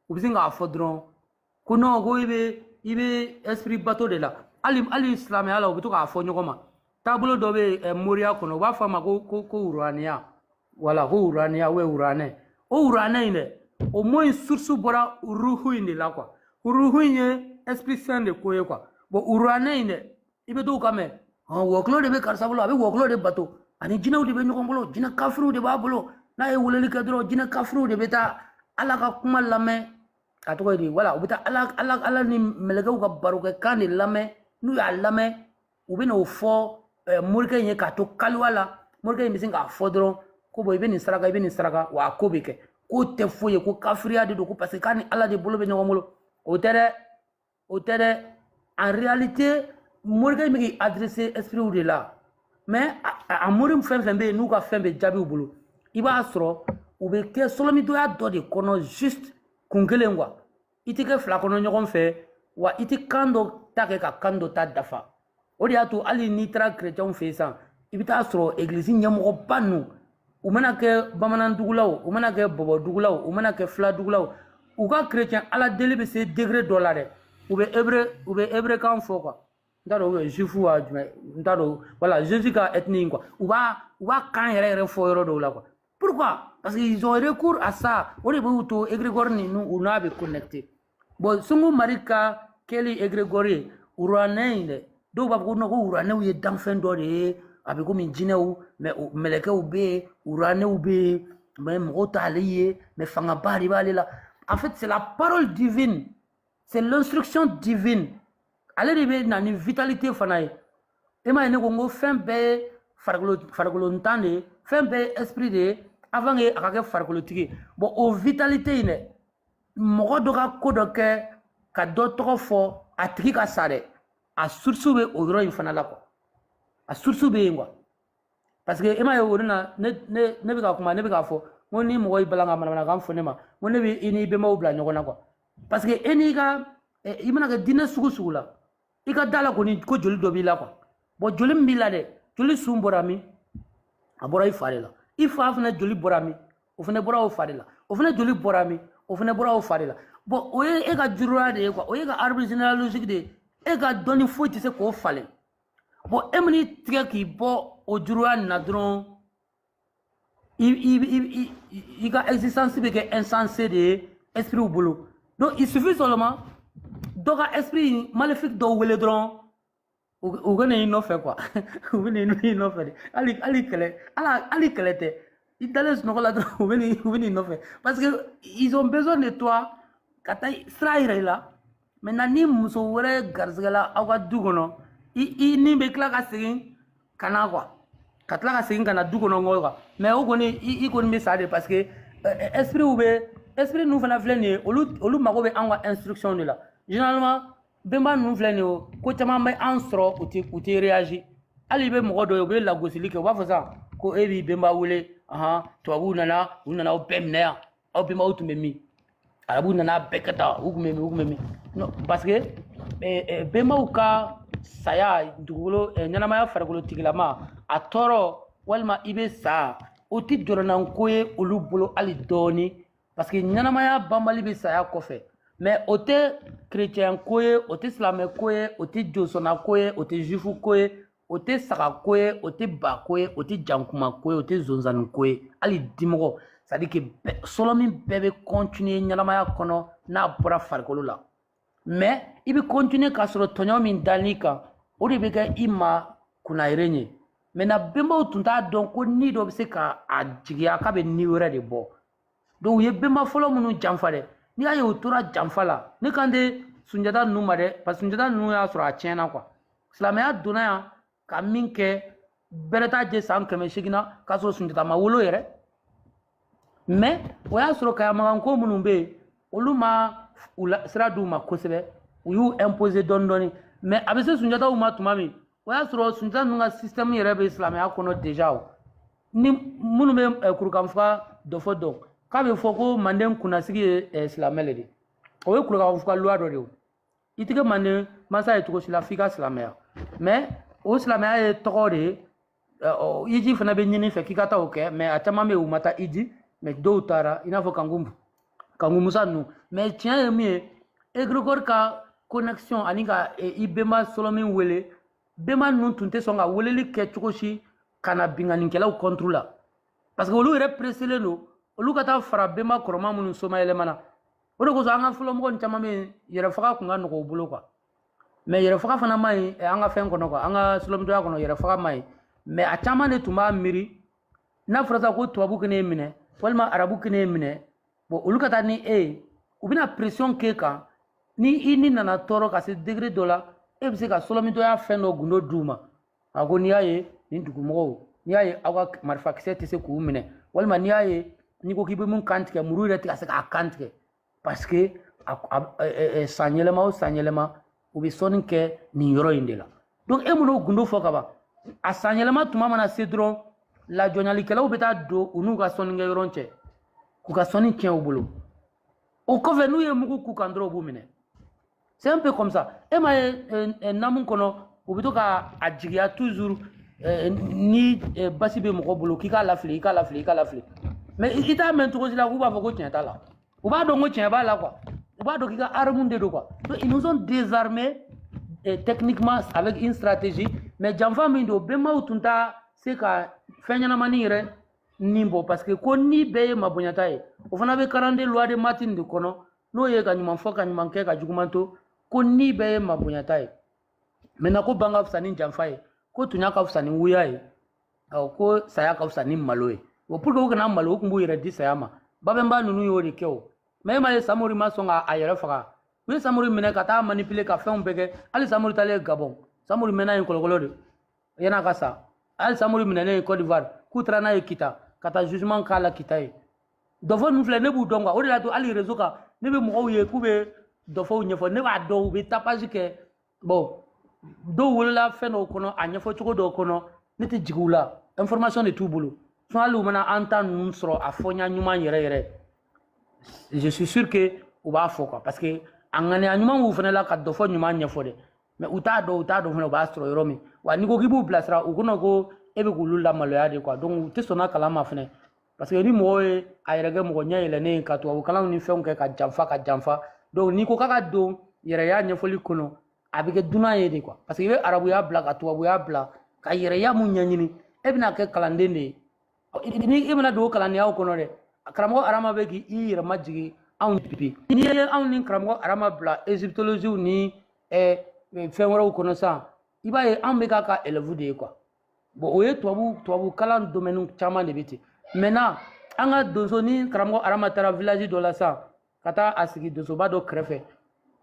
Speaker 6: u bɛ sin k'a fɔ dɔrɔn ko non, ko i bɛ esprit bato de la. Hali silamɛya la, u bɛ to k'a fɔ ɲɔgɔn ma. Taabolo dɔ bɛ yen moriya kɔnɔ, u b'a fɔ a ma ko uraniya, wala ko uraniya ou uranɛ. O uranɛ in dɛ, o mot in source bɔra ruhu in de la quoi. Ruhu in ye esprit saint de ko ye quoi. Bon, uranɛ in dɛ, i bɛ dɔw ka mɛn wɔkulɔ de bɛ karisa bolo, a bɛ wɔkulɔ de bato, ani jinɛw de bɛ ɲɔgɔn bolo, jinɛ kafiriw de b'a bolo. N'a ye weleli kɛ dɔrɔn, jinɛ kafiriw de bɛ taa Ala ka kuma lamɛn, a tɔgɔ ye di, wala u bɛ taa Ala ni mɛlɛkɛw ka barokɛ kan de lamɛn. N'u y'a lamɛn, u bɛ n'o fɔ morikɛ in ye k'a to kaliwa la. Morikɛ in bɛ sin k'a fɔ dɔrɔn ko bon, i bɛ nin saraka, i bɛ nin saraka, wa a ko bɛ kɛ. K'o tɛ foyi ye, ko kafiriya de don, ko parce que k'a ni Ala de bolo bɛ ɲɔgɔn bolo. O tɛ dɛ, o tɛ dɛ. En réalité, morikɛ in bɛ k'i adresser esprit de la. Mais a mori fɛn fɛn bɛ yen, n'u ka fɛn bɛ jaabi u bolo, i b'a sɔrɔ u bɛ kɛ sɔlɔmidoya dɔ de kɔnɔ, juste kun kelen quoi. I tɛ kɛ fila kɔnɔ ɲɔgɔn fɛ wa, i tɛ kan dɔ ta kɛ ka kan dɔ ta dafa. O de y'a to hali n'i taara chrétienw fɛ yen sisan, i bɛ taa sɔrɔ église ɲɛmɔgɔba ninnu, u mana kɛ bamanan dugulaw, u mana kɛ bɔbɔ dugulaw, u mana kɛ fila dugulaw, u ka chrétien Ala deli bɛ se degré dɔ la dɛ, u bɛ hébreu kan fɔ quoi. N t'a dɔn, u bɛ juif wa jumɛn, n t'a dɔn, voilà, Jésus ka ethnie quoi. U b'a kan yɛrɛ yɛrɛ fɔ yɔrɔ dɔw la quoi. Pourquoi? Parce qu'ils ont recours à ça. O de b'u to égrégore ninnu, u n'a bɛ connecté. Bon, Sungu Mari ka kɛli égrégore ye, uranɛ in dɛ, dɔw b'a fɔ ko non, ko uranɛw ye danfɛn dɔ de ye, a bɛ komi jinɛw, mais mɛlɛkɛw bɛ yen, uranɛw bɛ yen, mais mɔgɔw t'ale ye, mais fangaba de b'ale la. En fait, c'est la parole divine, c'est l'instruction divine. Ale de bɛ na ni vitalité fana ye. E m'a ye, ne ko n ko fɛn bɛɛ ye farikolo farikolontan de ye, fɛn bɛɛ ye esprit de ye avant que a ka kɛ farikolotigi ye. Bon, o vitalité in dɛ, mɔgɔ dɔ ka ko dɔ kɛ ka dɔ tɔgɔ fɔ, a tigi ka sa dɛ, a source bɛ o yɔrɔ in fana la quoi. A source bɛ yen quoi. Parce que e m'a ye, o de na ne bɛ ka kuma, ne bɛ k'a fɔ n ko ni mɔgɔ y'i balan ka manamanakan fɔ ne ma, n ko ne bɛ i n'i bɛnbaw bila ɲɔgɔn na quoi. Parce que e n'i ka i mana kɛ diinɛ sugu sugu la, i ka da la kɔni ko joli dɔ b'i la quoi. Bon, joli min b'i la dɛ, joli sun bɔra min? A bɔra i fa de la. I fa fana joli bɔra min? O fana bɔra o fa de la. O fana joli bɔra min? O fana bɔra o fa de la. Bon, o ye e ka juruya de ye quoi. O ye ka arbre généalogique de ye. E ka dɔnni foyi tɛ se k'o falen. Bon, e man'i tigɛ k'i bɔ o juruya nin na dɔrɔn, i ka existence bɛ kɛ insensé de ye esprit bolo. Donc il suffit seulement dɔ ka esprit maléfique dɔw wele dɔrɔn, u bɛ na i nɔfɛ quoi. U bɛ na i nɔfɛ de. Hali kɛlɛ, hali kɛlɛ tɛ, i dalen sunɔgɔ la dɔrɔn, u bɛ n'i nɔfɛ, parce que ils ont besoin de toi ka taa sira yira i la. Maintenant, ni muso wɛrɛ garisigɛla aw ka du kɔnɔ, i ni bɛ tila ka segin ka na quoi, ka tila ka segin ka na du kɔnɔ quoi. Mais o kɔni, i kɔni bɛ sa de, parce que esprit bɛ, esprit ninnu fana filɛ nin ye, olu mago bɛ an ka instruction de la. Généralement, bɛnba ninnu filɛ nin ye, o ko caman bɛ an sɔrɔ, u tɛ réagir. Hali i bɛ mɔgɔ dɔ ye, u bɛ lagosili kɛ, u b'a fɔ sisan ko Ko e b'i bɛnba wele, ahan, tubabuw nana, u nana aw bɛɛ minɛ yan, aw bɛnbaw tun bɛ min? Arabuw nana bɛɛ kɛ tan, u tun bɛ min, u tun bɛ min? Non, parce que bɛnbaw ka saya dugukolo ɲɛnamaya farikolo tigilama a tɔɔrɔ walima i bɛ sa, o tɛ jɔrɔnanko ye olu bolo hali dɔɔni, parce que ɲɛnamaya banbali bɛ saya kɔfɛ. Mais o tɛ chrétien ko ye, o tɛ silamɛ ko ye, o tɛ josɔnna ko ye, o tɛ juif ko ye, o tɛ saga ko ye, o tɛ ba ko ye, o tɛ jankuma ko ye, o tɛ zonzanni ko ye, hali dimɔgɔ. C'est à dire que sɔlɔmin bɛɛ bɛ continuer ɲɛnamaya kɔnɔ n'a bɔra farikolo la, mais i bɛ continuer k'a sɔrɔ tɔɲɔ min dal'i kan, o de bɛ kɛ i ma kunnayɛrɛ ye. Maintenant, bɛnbaw tun t'a dɔn ko ni dɔ bɛ se ka a jigiya k'a bɛ ni wɛrɛ de bɔ. Donc u ye bɛnba fɔlɔ minnu janfa dɛ, n'i y'a ye u tora janfa la, ne kan tɛ Sunjata ninnu ma dɛ, parce que Sunjata ninnu y'a sɔrɔ a tiɲɛna quoi. Silamɛya donna yan ka min kɛ, bɛrɛ t'a jɛ san 800 na k'a sɔrɔ Sunjata ma wolo yɛrɛ. Mais o y'a sɔrɔ kayamakanko minnu bɛ yen, olu ma u la sira d'u ma kosɛbɛ, u y'u imposer dɔɔni dɔɔni. Mais a bɛ se Sunjataw ma tuma min, o y'a sɔrɔ Sunjata ninnu ka système yɛrɛ bɛ silamɛya kɔnɔ déjà. O ni minnu bɛ kurukanfuga dɔfɔ dɔn, k'a bɛ fɔ ko manden kunnasigi ye silamɛ le de, o ye kurukanfuga loi dɔ de ye. I tɛ kɛ manden mansa ye cogo si la f'i ka silamɛya. Mais o silamɛya ye tɔgɔ de ye, iji fana bɛ ɲini fɛ k'i ka taa o kɛ. Mais a caman bɛ yen, u ma taa iji, mais dɔw taara, i n'a fɔ Kanku Musa ninnu. Mais tiɲɛ ye min ye, égrégore ka connexion ani ka i bɛnba sɔlɔmin wele, bɛnba ninnu tun tɛ sɔn ka weleli kɛ cogo si ka na binkannikɛlaw contre la, parce que olu yɛrɛ pressélen don olu ka taa fara bɛnba kɔrɔma minnu somayɛlɛmana. O de kosɔn an ka fɔlɔmɔgɔ ni caman bɛ yen, yɛrɛfaga kun ka nɔgɔ u bolo quoi. Mais yɛrɛfaga fana man ɲi an ka fɛn kɔnɔ quoi, an ka sɔlɔmidɔya kɔnɔ, yɛrɛfaga man ɲi. Mais a caman de tun b'a miiri, n'a fɔra sa ko tubabu k'e minɛ walima arabu k'e minɛ, bon, olu ka taa ni e ye, u bɛna pression k'e kan. Ni i ni nana tɔɔrɔ ka se degré dɔ la, e bɛ se ka sɔlɔmidɔya fɛn dɔ gundo d'u ma. A ko n'i y'a ye nin dugumɔgɔw, n'i y'a ye aw ka marifakisɛ tɛ se k'u minɛ, walima n'i y'a ye n'i ko k'i bɛ mun kan tigɛ, muru yɛrɛ tɛ ka se k'a kan tigɛ, parce que san yɛlɛma o san yɛlɛma, u bɛ sɔnni kɛ nin yɔrɔ in de la. Donc e m'o gundo fɔ ka ban, a san yɛlɛma tuma mana se dɔrɔn, lajɔnyalikɛlaw bɛ taa don u n'u ka sɔnnikɛ yɔrɔ cɛ k'u ka sɔnni tiɲɛ u bolo. O kɔfɛ, n'u ye mugu k'u kan dɔrɔn, u b'u minɛ. C'est un peu comme ça. E ma ye namu kɔnɔ, u bɛ to ka a jigiya toujours, ni basi bɛ mɔgɔ bolo, k'i k'a lafili, i k'a lafili, i k'a lafili. Mais i t'a mɛn cogo si la k'u b'a fɔ ko tiɲɛ t'a la. U b'a dɔn ko tiɲɛ b'a la quoi, u b'a dɔn k'i ka arme de don quoi. Donc ils nous ont désarmés techniquement avec une stratégie. Mais janfa min don, bɛnbaw tun t'a se ka fɛn ɲɛnamanin yɛrɛ nin bɔ, parce que ko ni bɛɛ ye mabonyata ye, o fana bɛ 42 loi de Maat de kɔnɔ, n'o ye ka ɲuman fɔ, ka ɲuman kɛ, ka juguman to, ko ni bɛɛ ye mabonyata ye. Maintenant, ko ban ka fisa ni janfa ye, ko tunya ka fisa ni wuya ye, ko saya ka fisa ni malo ye. O pour que u kana malo, u tun b'u yɛrɛ di saya ma. Babɛnba ninnu y'o de kɛ. O mais e ma ye, Samori ma sɔn k'a yɛrɛ faga. U ye Samori minɛ ka taa manipuler ka fɛnw bɛɛ kɛ. Hali Samori taalen Gabon, Samori mɛnna yen kɔlɔkɔlɔ de yan'a ka sa. Hali Samori minɛnen Côte d'Ivoire, k'u taara n'a ye Kita ka taa jugement k'a la Kita ye. Dɔfɔ ninnu filɛ, ne b'u dɔn quoi. O de y'a to hali réseau kan, ne bɛ mɔgɔw ye k'u bɛ dɔfɔw ɲɛfɔ, ne b'a dɔn u bɛ tapage kɛ. Bon, dɔw wolola fɛn dɔw kɔnɔ, a ɲɛfɔ cogo dɔw kɔnɔ, ne tɛ jigin u la, information de t'u bolo. Sinon hali u mana an ta ninnu sɔrɔ a fɔɲa ɲuman yɛrɛ yɛrɛ, je suis sûr que u b'a fɔ quoi, parce que a ŋaniya ɲuman b'u fana la ka dɔfɔ ɲuman ɲɛfɔ dɛ. Mais u t'a dɔn, u t'a dɔn fana u b'a sɔrɔ yɔrɔ min wa. N'i ko k'i b'u bilasira, u kɔnɔ ko e bɛ k'olu lamaloya de quoi. Donc u tɛ sɔn kalan ma fana, parce que ni mɔgɔ ye a yɛrɛ kɛ mɔgɔ ɲɛ yɛlɛnnen ye ka tubabu kalanw ni fɛnw kɛ ka janfa ka janfa. Donc n'i ko k'a ka don yɛrɛya ɲɛfɔli kɔnɔ, a bɛ kɛ dunan ye de quoi, parce que i bɛ arabuya bila ka tubabuya bila ka yɛrɛya mun ɲɛɲini, e bɛna kɛ kalanden de ye. Ni i bɛna don o kalandenyaw kɔnɔ dɛ, karamɔgɔ Arama bɛ k'i yɛrɛ majigin anw bi. N'i ye anw ni karamɔgɔ Arama bila égyptologie ni fɛn wɛrɛw kɔnɔ sisan, i b'a ye anw bɛ k'a ka élève de ye quoi. Bon, o ye tubabu kalan domaine caman de bɛ ten. Maintenant, an ka donso ni karamɔgɔ Arama taara village dɔ la sisan ka taa a sigi donsoba dɔ kɛrɛfɛ,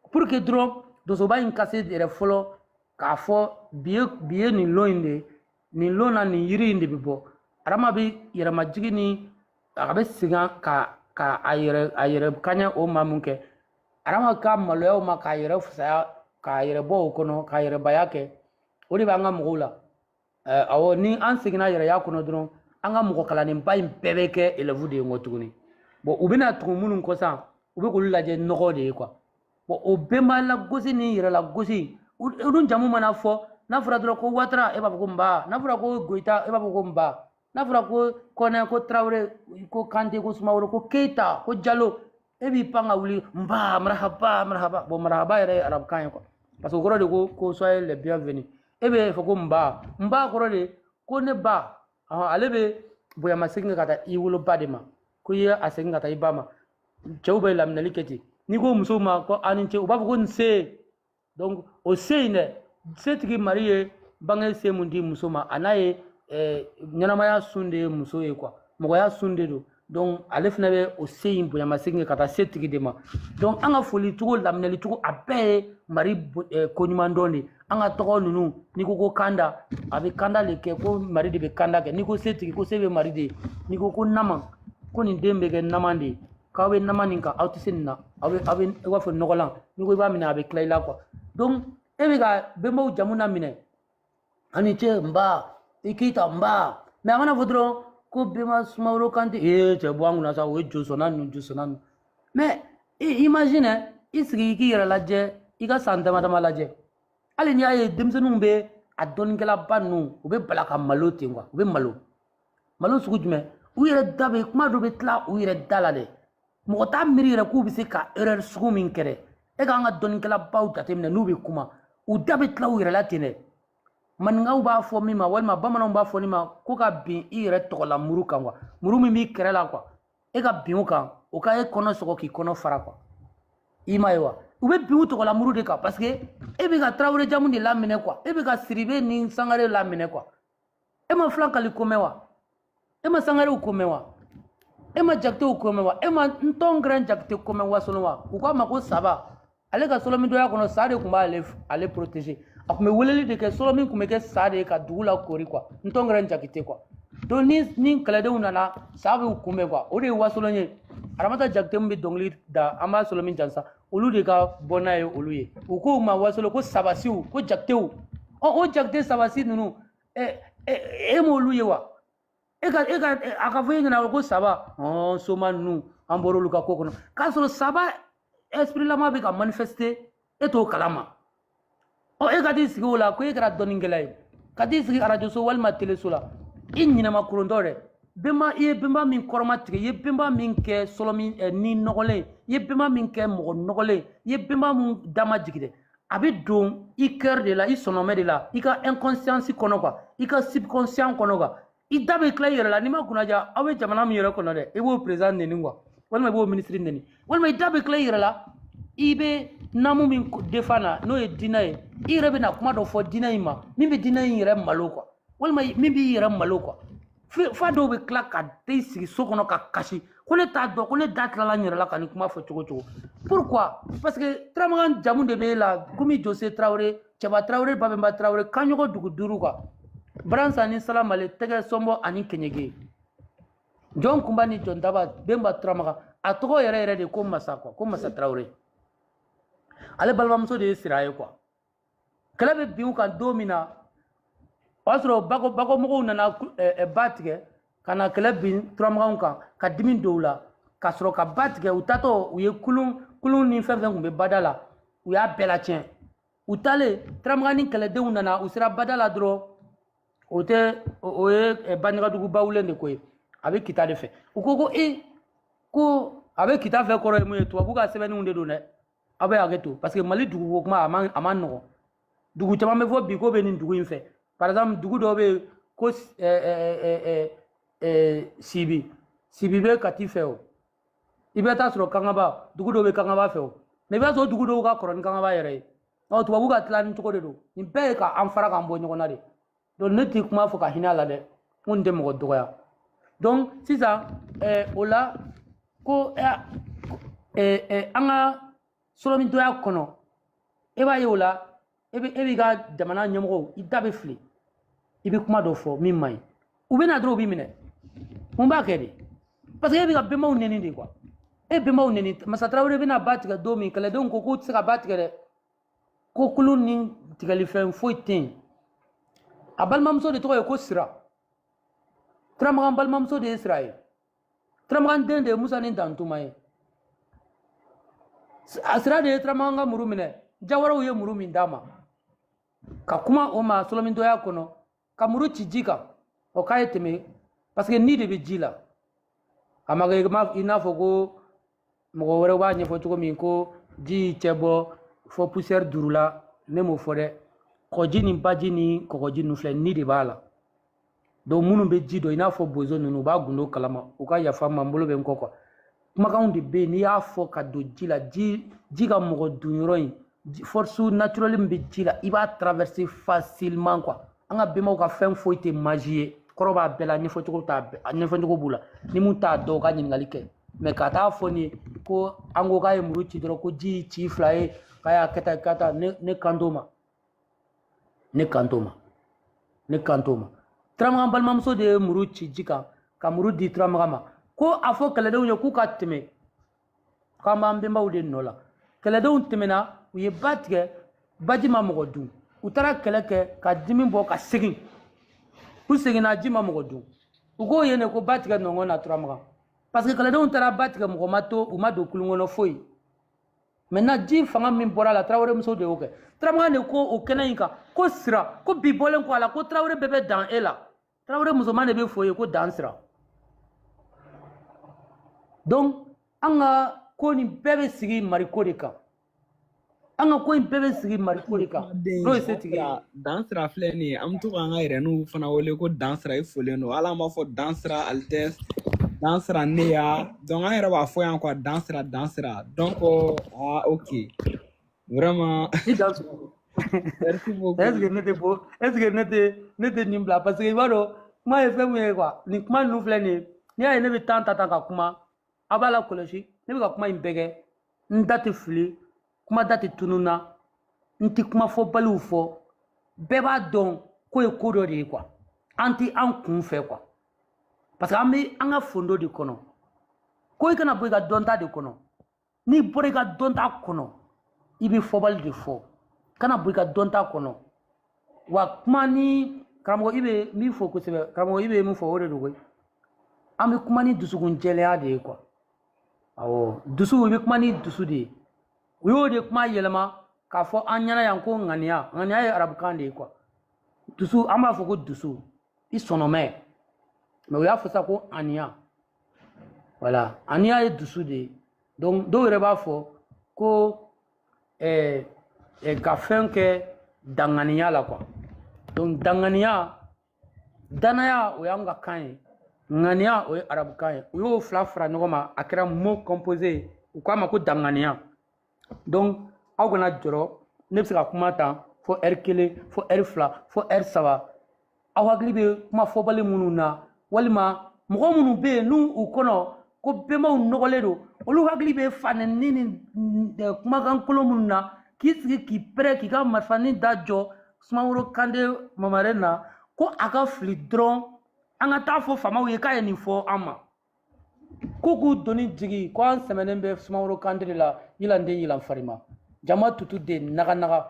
Speaker 6: pour que dɔrɔn donsoba in ka se yɛrɛ fɔlɔ k'a fɔ bi ye nin lon in de ye, nin lon na nin yiri in de bɛ bɔ, Arama bɛ yɛrɛmajigin ni a bɛ segin ka a yɛrɛ kaɲɛ o ma mun kɛ, Arama ka maloya o ma k'a yɛrɛ fisaya, k'a yɛrɛ bɔ o kɔnɔ, k'a yɛrɛbaya kɛ. O de b'an ka mɔgɔw la. Awɔ, ni an seginna yɛrɛya kɔnɔ dɔrɔn. An ka mɔgɔ kalannenba in bɛɛ bɛ kɛ élève de ye nkɔ tuguni. Bon, u bɛna tugu minnu kɔ sisan, u bɛ k'olu lajɛ nɔgɔ de ye quoi. Bon, o bɛnba lagosi ni yɛrɛ lagosi, olu jamu mana fɔ, n'a fɔra dɔrɔn ko Watara, e b'a fɔ ko nba. N'a fɔra ko Goyita, e b'a fɔ ko nba. N'a fɔra ko Kɔnɛ, ko Tarawele, ko Kante, ko Sumaworo, ko Keyita, ko Jalo, e b'i pan ka wuli nba, marahaba, marahaba. Bon, marahaba yɛrɛ ye arabukan ye quoi, parce que o kɔrɔ de ko soyez les bienvenus. E bɛ fɔ ko nba, nba kɔrɔ de ko ne ba. Ale bɛ bonyamasegin kɛ ka taa i woloba de ma, ko i ye a segin ka taa i ba ma. Cɛw bɛ laminɛli kɛ ten. N'i ko musow ma ko aw ni ce, u b'a fɔ ko nse. Donc o se in dɛ, setigi mari ye bange se mun di muso ma, a n'a ye ɲɛnamaya sun de ye muso ye quoi, mɔgɔya sun de don. Donc ale fana bɛ o se in bonyamasegin kɛ ka taa setigi de ma. Donc an ka foli cogo, laminɛli cogo, a bɛɛ ye mari koɲuman dɔn de. An ka tɔgɔ ninnu, n'i ko ko kanda, a bɛ kanda de kɛ, ko mari de bɛ kanda kɛ. N'i ko setigi, ko se bɛ mari de ye. N'i ko ko nama, ko nin den bɛ kɛ nama de ye, k'aw bɛ nama nin kan, aw tɛ se nin na, aw bɛ i b'a fɔ nɔgɔlan. N'i ko i b'a minɛ, a bɛ tila i la quoi. Donc e bɛ ka bɛnbaw jamu na minɛ, ani ce, nba, i Keyita, nba. Mais a mana fɔ dɔrɔn ko bɛnba Sumaworo Kante, ee, cɛ, bɔ an kunna sa, o ye josɔnna ninnu, josɔnna ninnu. Mais i imagine, i sigi i k'i yɛrɛ lajɛ, i ka san dama dama lajɛ. Hali n'i y'a ye denmisɛnninw bɛ a dɔnnikɛlaba ninnu, u bɛ bala ka malo ten quoi. U bɛ malo, malo sugu jumɛn? U yɛrɛ da bɛ kuma dɔ bɛ tila u yɛrɛ da la dɛ. Mɔgɔ t'a miiri yɛrɛ k'u bɛ se ka erreur sugu min kɛ dɛ. E k'an ka dɔnnikɛlabaw jateminɛ, n'u bɛ kuma, u da bɛ tila u yɛrɛ la ten dɛ. Maninkaw b'a fɔ min ma, walima bamananw b'a fɔ min ma, ko ka bin i yɛrɛ tɔgɔla muru kan quoi, muru min b'i kɛrɛ la quoi, e ka bin o kan, o ka e kɔnɔ sɔgɔ k'i kɔnɔ fara quoi. I m'a ye wa? U bɛ bin u tɔgɔla muru de kan, parce que e bɛ ka Tarawele jamu de laminɛ quoi, e bɛ ka Siribe ni Sangare laminɛ quoi. E ma Filankali ko mɛn wa? E ma Sangarew ko mɛn wa? E ma Jakitew ko mɛn wa? E ma Ntɔngɛrɛn Jakite ko mɛn Wasolon wa? U k'a ma ko Saba. Ale ka sɔlɔmidɔya kɔnɔ, sa de tun b'ale ale protéger. A tun bɛ weleli de kɛ, sɔlɔmin tun bɛ kɛ sa de ye ka dugu la kori quoi, Ntɔngɛrɛn Jakite quoi. Donc ni kɛlɛdenw nana, sa b'u kunbɛn quoi. O de ye Wasolon ye. Aramata Jakite min bɛ dɔnkili da, an b'a sɔlɔmin jansa, olu de ka bɔ n'a ye. Olu ye u k'u ma Wasolon ko Sabasiw, ko Jakitew. Ɔ, o Jakite Sabasi ninnu, ɛ e m'olu ye wa? E ka a ka fɔ e ɲɛna ko Saba, ɔn, soma ninnu, an bɔra olu ka ko kɔnɔ, k'a sɔrɔ Saba esprit lama bɛ ka manifester, e t'o kalama. Ɔ, e ka t'i sigi o la ko e kɛra dɔnnikɛla ye, ka t'i sigi arajoso walima teleso la, i ɲinɛma korontɔ dɛ. Bɛnba, i ye bɛnba min kɔrɔma tigɛ, i ye bɛnba min kɛ sɔlɔmin ni nɔgɔlen, i ye bɛnba min kɛ mɔgɔ nɔgɔlen, i ye bɛnba min da ma jigin dɛ, a bɛ don i cœur de la, i sɔnɔmɛ de la, i ka inconscience kɔnɔ quoi, i ka subconscient kɔnɔ quoi. I da bɛ tila i yɛrɛ la. N'i ma kunnaja, aw bɛ jamana min yɛrɛ kɔnɔ dɛ, i b'o président neni quoi, walima i b'o ministre neni, walima i da bɛ tila i yɛrɛ la. I bɛ naamu min defa na, n'o ye diinɛ ye, i yɛrɛ bɛna kuma dɔ fɔ diinɛ in ma min bɛ diinɛ in yɛrɛ malo quoi, walima min b'i yɛrɛ malo quoi. Fa dɔw bɛ tila ka t'i sigi so kɔnɔ ka kasi ko ne t'a dɔn ko ne da tilala n yɛrɛ la ka nin kuma fɔ cogo cogo. Pourquoi? Parce que Turamagan jamu de b'e la, komi Jose Tarawele, Cɛba Tarawele, Babɛnba Tarawele, Kaɲɔgɔn dugu duuru quoi, Baransa ni Salamale, Tɛgɛ Sɔnbɔ ani Keɲege, Jɔn Kunba ni Jɔn Daba, Benba Turamagan. A tɔgɔ yɛrɛ yɛrɛ de ko Masa quoi, ko Masa Tarawele. Ale balimamuso de ye Sira ye quoi. Kɛlɛ bɛ bin u kan don min na, o y'a sɔrɔ bakɔmɔgɔw nana ba tigɛ ka na kɛlɛ bin Turamaganw kan, ka dimi don u la, ka sɔrɔ ka ba tigɛ. U tatɔ, u ye kulun kulun ni fɛn fɛn tun bɛ bada la, u y'a bɛɛ lacɛn. U taalen, Turamagan ni kɛlɛdenw nana, u sera bada la dɔrɔn, o tɛ o ye Banjagadugu bawulen de ko ye, a bɛ Kita de fɛ. U ko e ko a bɛ Kita fɛ, kɔrɔ ye mun ye? Tubabu ka sɛbɛnniw de don dɛ, aw bɛ hakɛ to, parce que Mali duguko kuma, a ma nɔgɔn. Dugu caman bɛ fɔ bi ko bɛ nin dugu in fɛ. Par exemple, dugu dɔ bɛ yen ko Sibi, Sibi bɛ Kati fɛ. O i bɛ taa sɔrɔ Kangaba, dugu dɔ bɛ Kangaba fɛ. O mais i b'a sɔrɔ dugu dɔw ka kɔrɔ ni Kangaba yɛrɛ ye. Ɔ, tubabu ka tila ni cogo de don. Nin bɛɛ ye ka an fara k'an bɔ ɲɔgɔn na de. Donc ne tɛ kuma fɔ ka hinɛ a la dɛ, n ko nin tɛ mɔgɔ dɔgɔya. Donc sisan o la ko an ka sɔrɔmidɔya kɔnɔ, e b'a ye o la, e b'i ka jamana ɲɛmɔgɔw, i da bɛ fili, i bɛ kuma dɔ fɔ min man ɲi, u bɛ na dɔrɔn u b'i minɛ. Mun b'a kɛ de? Parce que e bɛ ka bɛnbaw nɛni de quoi, e bɛnbaw nɛni. Masa Tarawele bɛna ba tigɛ don min, kɛlɛdenw ko k'u tɛ se ka ba tigɛ dɛ, ko kulu ni tigɛlifɛn foyi tɛ yen. A balimamuso de tɔgɔ ye ko Sira.
Speaker 17: Turamagan balimamuso de ye Sira ye. Turamagan den de ye Musa ni Dantuma ye. A Sira de ye Turamagan ka muru minɛ. Jawaraw ye muru min d'a ma. Ka kuma o ma solomintɔya kɔnɔ, ka muru ci ji kan, o k'a ye tɛmɛ, parce que ni de bɛ ji la. A ma kɛ i n'a fɔ ko mɔgɔ wɛrɛw b'a ɲɛfɔ cogo min ko ji y'i cɛ bɔ fɔ poussière duuru la, ne m'o fɔ dɛ. Kɔji ni baji ni kɔgɔji ninnu filɛ, ni de b'a la. Donc minnu bɛ ji dɔn i n'a fɔ bozo ninnu, u b'a gundo kalama, u ka yafa n ma, n bolo bɛ n kɔ quoi. Kumakanw de bɛ yen, n'i y'a fɔ ka don ji la, ji ka mɔgɔ dun yɔrɔ in, force naturelle min bɛ ji la, i b'a traverser facilement quoi. An ka bɛnbaw ka fɛn foyi tɛ magie ye, kɔrɔ b'a bɛɛ la, ɲɛfɔcogo t'a bɛɛ, a ɲɛfɔcogo b'u la. Ni mun t'a dɔn, u ka ɲininkali kɛ. Mais ka taa fɔ nin ye ko an ko k'a ye muru ci dɔrɔn, ko ji y'i ci fila ye, k'a y'a kɛ tan k'a tan, ne kan t'o ma, ne kan t'o ma, ne kan t'o ma. Turamagan balimamuso de ye muru ci ji kan, ka muru di Turamagan ma, ko a fɔ kɛlɛdenw ye k'u ka tɛmɛ, k'an b'an bɛnbaw de nɔ la. Kɛlɛdenw tɛmɛna, u ye ba tigɛ, baji ma mɔgɔ dun. U taara kɛlɛ kɛ ka dimi bɔ ka segin, u seginna, ji ma mɔgɔ dun. U k'o ye ne ko ba tigɛ nɔngɔn na Turamagan, parce que kɛlɛdenw taara ba tigɛ, mɔgɔ ma to, u ma don kulun kɔnɔ foyi. Maintenant ji fanga min bɔra a la, Tarawele muso de y'o kɛ. Turamagan de ko o kɛnɛ in kan ko Sira, ko bi bɔlen kɔ a la, ko Tarawele bɛɛ bɛ dan e la. Tarawele musoman de bɛ fo ye ko dan Sira. Donc an ka ko nin bɛɛ bɛ sigi mariko de kan, an ka ko in bɛɛ bɛ sigi mariko de kan, n'o ye setigi ye.
Speaker 10: Dan Sira filɛ nin ye, an bɛ to k'an ka yɛrɛninw fana wele ko Dan Sira, i folen don. Hali an b'a fɔ Dan Sira Altesse, Dan Sira Neya. Donc an yɛrɛ b'a fɔ yan quoi, Dan Sira, Dan Sira. Donc ah ok, vraiment.
Speaker 17: I dan Sira.
Speaker 10: Merci beaucoup.
Speaker 17: Est ce que ne tɛ bɔ, est ce que ne tɛ nin bila? Parce que i b'a dɔn kuma ye fɛn min ye quoi, nin kuma ninnu filɛ nin ye, n'i y'a ye ne bɛ temps ta tan ka kuma, aw b'a la kɔlɔsi, ne bɛ ka kuma in bɛɛ kɛ, n da tɛ fili, kuma da tɛ tunun na, n tɛ kuma fɔbaliw fɔ. Bɛɛ b'a dɔn ko ye ko dɔ de ye quoi, an tɛ an kun fɛ quoi, parce que an bɛ an ka fondo de kɔnɔ. Ko i kana bɔ i ka dɔnta de kɔnɔ. N'i bɔra i ka dɔnta kɔnɔ, i bɛ fɔbali de fɔ. Kana bɔ i ka dɔnta kɔnɔ. Wa kuma ni karamɔgɔ i bɛ n b'i fo kosɛbɛ, karamɔgɔ i bɛ mun fɔ, o de don koyi. An bɛ kuma ni dusukun jɛlenya de ye quoi. Awɔ, dusu, i bɛ kuma ni dusu de ye. U y'o de kuma yɛlɛma k'a fɔ an ɲɛna yan ko ŋaniya. Ŋaniya ye arabukan de ye quoi. Dusu, an b'a fɔ ko dusu, i sɔnɔmɛ, mais u y'a fɔ sa ko aniya. Voilà, aniya ye dusu de ye. Donc dɔw yɛrɛ b'a fɔ ko ka fɛn kɛ danganiya la quoi. Donc danganiya, danaya, o y'an ka kan ye, ŋaniya, o ye arabukan ye. U y'o fila fara ɲɔgɔn ma, a kɛra mot composé ye, u k'a ma ko danganiya. Donc aw kana jɔrɔ, ne bɛ se ka kuma tan fo heure 1, fo heure 2, fo heure 3. Aw hakili bɛ kuma fɔbali minnu na, walima mɔgɔ minnu bɛ yen n'u u kɔnɔ ko bɛnbaw nɔgɔlen don, olu hakili bɛ fanɛni ni kumakan kolon minnu na, k'i sigi k'i pɛrɛ k'i ka marifanin da jɔ Sumaworo Kante mamare na, ko a ka fili dɔrɔn, an ka taa fɔ faamaw ye k'a ye nin fɔ an ma, ko k'u doni jigi, ko an sɛmɛnen bɛ Sumaworo Kante de la. Yilanden yilan farima jama tutu de naga naga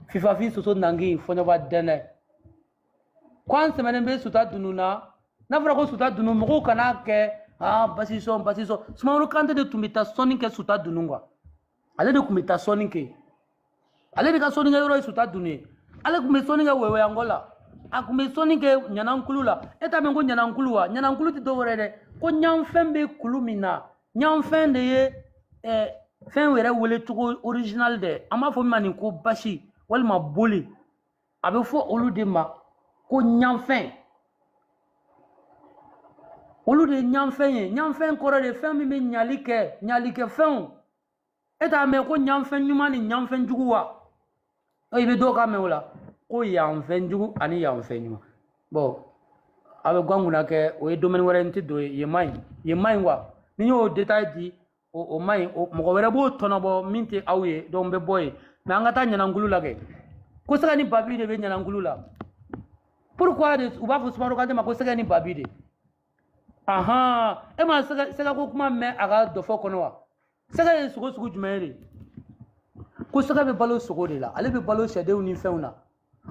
Speaker 17: fifafi soso nangi fɔɲɔba dɛnɛ, ko an sɛmɛnen bɛ Suta Dunu na. N'a fɔra ko Suta Dunu, mɔgɔw kana kɛ aa basi sɔn basi sɔn. Sumaworo Kante de tun bɛ taa sɔnni kɛ Suta Dunu quoi. Ale de tun bɛ taa sɔnni kɛ, ale de ka sɔnni kɛ yɔrɔ ye Suta Dunu ye. Ale tun bɛ sɔnni kɛ Wɛwɛyangɔ la, a tun bɛ sɔnni kɛ Ɲanankulu la. E t'a mɛn ko Ɲanankulu wa? Ɲanankulu tɛ dɔwɛrɛ dɛ, ko ɲanfɛn bɛ kulu min na. Ɲanfɛn de ye fɛn yɛrɛ wele cogo original dɛ. An b'a fɔ min ma nin ko basi walima boli, a bɛ fɔ olu de ma ko ɲanfɛn. Olu de ye ɲanfɛn ye. Ɲanfɛn kɔrɔ de fɛn min bɛ ɲali kɛ, ɲalikɛ fɛnw. E t'a mɛn ko ɲanfɛn ɲuman ni ɲanfɛn jugu wa? I bɛ dɔw ka mɛn o la ko yanfɛn jugu ani yanfɛn ɲuman. Bon, a bɛ gan kunna kɛ, o ye domaine wɛrɛ, n tɛ don yen. Yen man ɲi, yen man ɲi quoi. Ni n y'o détail di, o man ɲi, mɔgɔ wɛrɛ b'o tɔnɔbɔ min tɛ aw ye. Donc n bɛ bɔ yen. Mais an ka taa Ɲanankulu la kɛ, ko Sɛgɛ ni Babi de bɛ Ɲanankulu la. Pourquoi de u b'a fɔ Sumaworo Kante ma ko Sɛgɛ ni Babi de? Ahan, e ma sɛgɛ ko kuma mɛn a ka dɔfɔ kɔnɔ wa? Sɛgɛ ye sogo sugu jumɛn ye de? Ko sɛgɛ bɛ balo sogo de la, ale bɛ balo sɛdenw ni fɛnw na.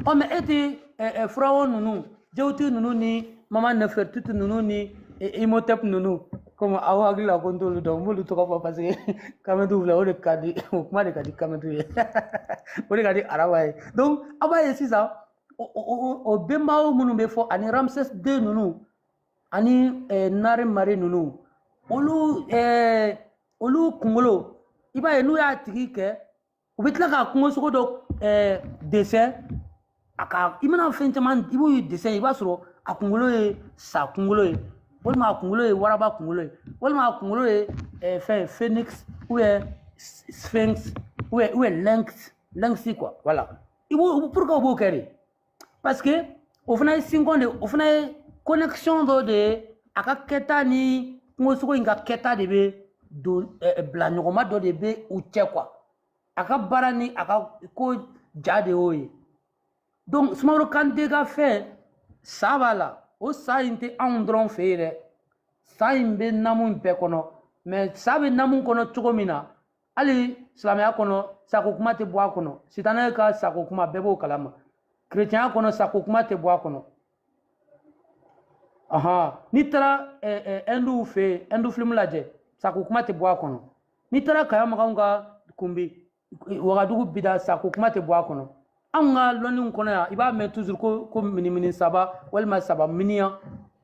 Speaker 17: Ɔ, mais e tɛ firawɔ ninnu, jewti ninnu ni Mama Nefertiti ninnu ni Imhotep ninnu, komi aw hakili la ko n t'olu dɔn, n b'olu tɔgɔ fɔ parce que kamɛntiw filɛ, o de ka di, o kuma de ka di kamɛntiw ye, o de ka di araba ye. Donc aw b'a ye sisan, o benbaw minnu bɛ fɔ ani Ramses II ninnu ani Nare Mare ninnu, olu kunkolo, i b'a ye n'u y'a tigi kɛ, u bɛ tila ka kungosogo dɔ dessin a ka. I mana fɛn caman, i b'o dessin, i b'a sɔrɔ a kunkolo ye sa kunkolo ye, walima a kunkolo ye waraba kunkolo ye, walima a kunkolo ye fɛn phoenix ou bien sphinx ou bien lynx quoi. Voilà, i b'o, pourquoi u b'o kɛ de? Parce que o fana ye sinkɔn de, o fana ye connexion dɔ de ye. A ka kɛta ni kungosogo in ka kɛta de bɛ don bila ɲɔgɔnma dɔ de bɛ u cɛ quoi. A ka baara ni a ka ko ja de y'o ye. Donc Sumaworo Kante ka fɛn sa b'a la, o sa in tɛ anw dɔrɔn fɛ yen dɛ, sa in bɛ namu bɛɛ kɔnɔ. Mais sa bɛ namu kɔnɔ cogo min na, hali silamɛya kɔnɔ sako kuma tɛ bɔ a kɔnɔ. Sitanɛ ka sako kuma, bɛɛ b'o kalama. Kerecɛnya kɔnɔ, sako kuma tɛ bɔ a kɔnɔ. Ahan, n'i taara Ɛnduw fɛ yen, Ɛndu filimu lajɛ, sako kuma tɛ bɔ a kɔnɔ. N'i taara Kayamakanw ka kunbi Wagadugu bida, sako kuma tɛ bɔ a kɔnɔ. Anw ka lɔnniw kɔnɔ yan, i b'a mɛn toujours ko minimini saba, walima saba miniyan,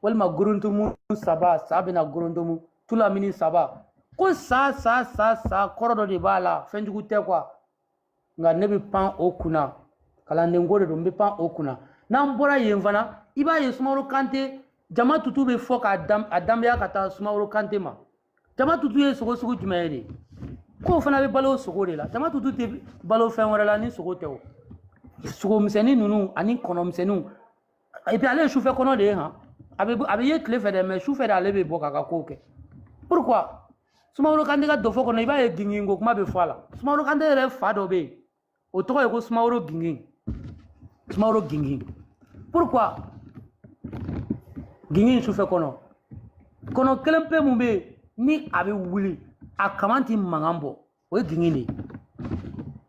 Speaker 17: walima gorontomu saba, sa bɛna gorontomu tula mini saba, ko sa sa sa sa, kɔrɔ dɔ de b'a la, fɛnjugu tɛ quoi. Nka ne bɛ pan o kunna, kalanden ko de don, n bɛ pan o kunna. N'an bɔra yen fana, i b'a ye Sumaworo Kante jama tutu bɛ fɔ k'a dam a danbeya ka taa Sumaworo Kante ma. Jama tutu ye sogo sugu jumɛn ye de k'o fana bɛ balo sogo de la? Jama tutu tɛ balo fɛn wɛrɛ la ni sogo tɛ. O sogo misɛnnin ninnu ani kɔnɔ misɛnninw, et puis ale ye sufɛ kɔnɔ de ye han. A bɛ ye tile fɛ dɛ, mais sufɛ de ale bɛ bɔ k'a ka kow kɛ. Pourquoi? Sumaworo Kante ka dɔfɔ kɔnɔ, i b'a ye ginginko kuma bɛ fɔ a la. Sumaworo Kante yɛrɛ fa dɔ bɛ yen, o tɔgɔ ye ko Sumaworo Gingin. Sumaworo Gingin, pourquoi gingin? Sufɛ kɔnɔ, kɔnɔ kelen pe mun bɛ yen ni a bɛ wuli, a kaman ti mankan bɔ, o ye gingin de ye.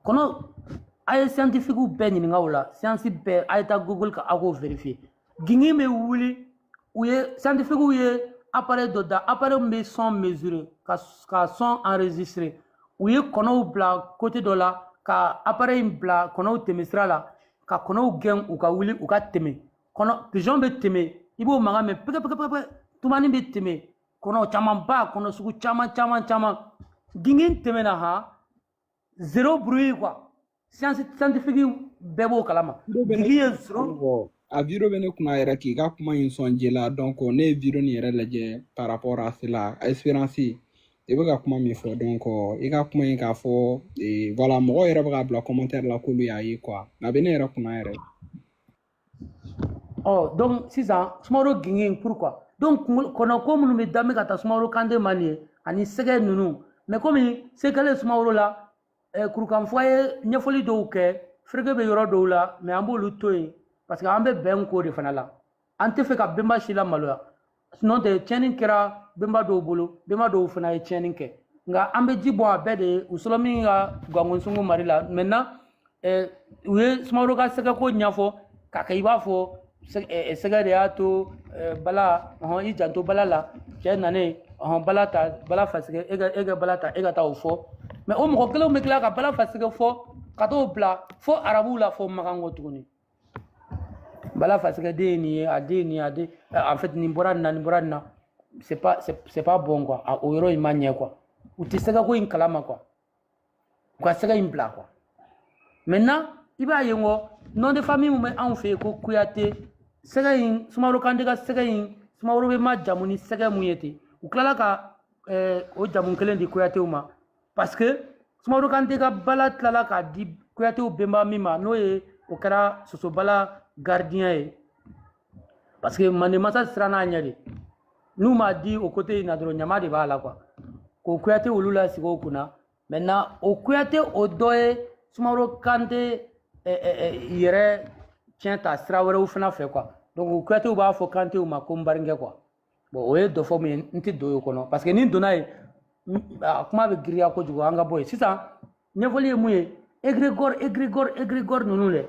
Speaker 17: Kɔnɔ, a ye scientifique bɛɛ ɲininka o la, science bɛɛ, a ye taa Google ka aw k'o vérifier. Gingin bɛ wuli, u ye scientifique ye appareil dɔ da, appareil min bɛ son mesurer ka son enregistrer. U ye kɔnɔw bila côté dɔ la, ka appareil in bila kɔnɔw tɛmɛsira la, ka kɔnɔw gɛn u ka wuli u ka tɛmɛ. Kɔnɔ pigeon bɛ tɛmɛ, i b'o mankan mɛn pɛgɛ pɛgɛ pɛgɛ. Tumani bɛ tɛmɛ, kɔnɔ camanba, kɔnɔ sugu caman caman caman. Gingin tɛmɛna han, zéro bruit quoi. Science scientifique bɛɛ b'o kalama.
Speaker 10: Vidéo bɛ ne
Speaker 17: Gingin ye zéro.
Speaker 10: Bɔ a vidéo bɛ ne kunna yɛrɛ k'i ka kuma in sɔn ji la. Donc ne ye vidéo nin yɛrɛ lajɛ par rapport à cela, espérance, i bɛ ka kuma min fɔ. Donc i ka kuma in k'a fɔ voilà, mɔgɔw yɛrɛ bɛ k'a bila commentaire la k'olu y'a ye quoi. A bɛ ne yɛrɛ kunna yɛrɛ.
Speaker 17: Ɔ, donc sisan Sumaworo Gingin, pourquoi? Donc kɔnɔko minnu bɛ danbe ka taa Sumaworo Kante ma nin ye ani sɛgɛ ninnu, mais komi se kɛlen Sumaworo la, kurukanfuga ye ɲɛfɔli dɔw kɛ, fereke bɛ yɔrɔ dɔw la, mais an b'olu to yen parce que an bɛ bɛn ko de fana la. An tɛ fɛ ka bɛnba si la maloya, n'o tɛ tiɲɛni kɛra bɛnba dɔw bolo, bɛnba dɔw fana ye tiɲɛni kɛ, nka an bɛ ji bɔn a bɛɛ de ye u sɔrɔ min ka gangonsungu mari la. Maintenant u ye Sumaworo ka sɛgɛko ɲɛfɔ k'a kɛ i b'a fɔ sɛgɛ de y'a to bala ɔhɔn, i janto bala la, cɛ nanen ɔhɔn, bala ta, bala fasɛgɛ, e ka bala ta, e ka taa o fɔ. Mais o mɔgɔ kelenw bɛ tila ka bala fasɛgɛ fɔ ka t'o bila fo arabuw la, fo makan kɔ tuguni. Bala fasɛgɛ den ye nin ye, a den ye nin ye, a den, en fait nin bɔra nin na, nin bɔra nin na. C'est pas bon quoi. A o yɔrɔ in ma ɲɛ quoi. U tɛ sɛgɛko in kalama quoi, u ka sɛgɛ in bila quoi. Maintenant i b'a ye n ko nom de famille mun bɛ anw fɛ yen ko Kuyate, sɛgɛ in, Sumaworo Kante ka sɛgɛ in, Sumaworo bɛ ma jamu ni sɛgɛ mun ye ten, u tilala ka o jamu kelen di Kuyatew ma, parce que Sumaworo Kante ka bala tilala k'a di Kuyatew bɛnba min ma, n'o ye o kɛra Sosobala gardien ye, parce que Manden masa siranna a ɲɛ de. N'u m'a di o côté in na dɔrɔn, ɲama de b'a la quoi, k'o Kuyate olu lasigi o kunna. Maintenant o Kuyate, o dɔ ye Sumaworo Kante yɛrɛ tiɲɛ ta sira wɛrɛw fana fɛ quoi. Donc o Kuyatew b'a fɔ Kantew ma ko n barinkɛ quoi. Bon, o ye dɔfɔ min ye, n tɛ don o kɔnɔ parce que ni n donna yen, a kuma bɛ girinya kojugu. An ka bɔ yen. Sisan ɲɛfɔli ye mun ye? Égrégore, égrégore, égrégore ninnu dɛ,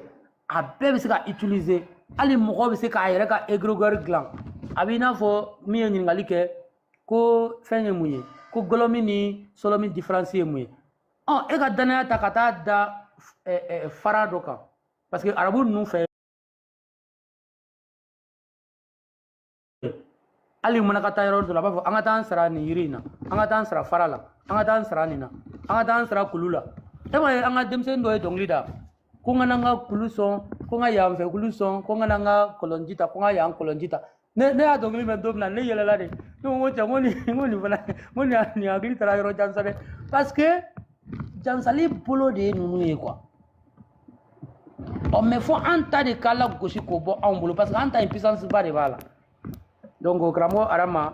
Speaker 17: a bɛɛ bɛ se ka utiliser. Hali mɔgɔ bɛ se k'a yɛrɛ ka égrégore dilan. A b'i n'a fɔ min ye ɲininkali kɛ ko fɛn ye mun ye, ko gɔlɔmi ni sɔlɔmi différence ye mun ye. Ɔ, e ka danaya ta ka taa da fara dɔ kan, parce que arabu ninnu fɛ, hali mana ka taa yɔrɔ dɔ la, a b'a fɔ an ka taa an sara nin yiri in na, an ka taa an sara fara la, an ka taa an sara nin na, an ka taa an sara kulu la. E m'a ye, an ka denmisɛnnin dɔ ye dɔnkili da ko n ka na n ka kulu sɔn, ko n ka yan fɛ kulu sɔn, ko n ka na n ka kɔlɔnji ta, ko n ka yan kɔlɔnji ta. Ne y'a dɔnkili mɛn don min na, ne yɛlɛla de. Ne ko cɛ, n ko nin fana, n ko nin hakili taara yɔrɔ jan sa dɛ, parce que jansali bolo de ye ninnu ye quoi. Ɔ, mais fo an ta de k'a lagosi k'o bɔ anw bolo, parce que an ta in puissance ba de b'a la. Donc karamɔgɔ Arama,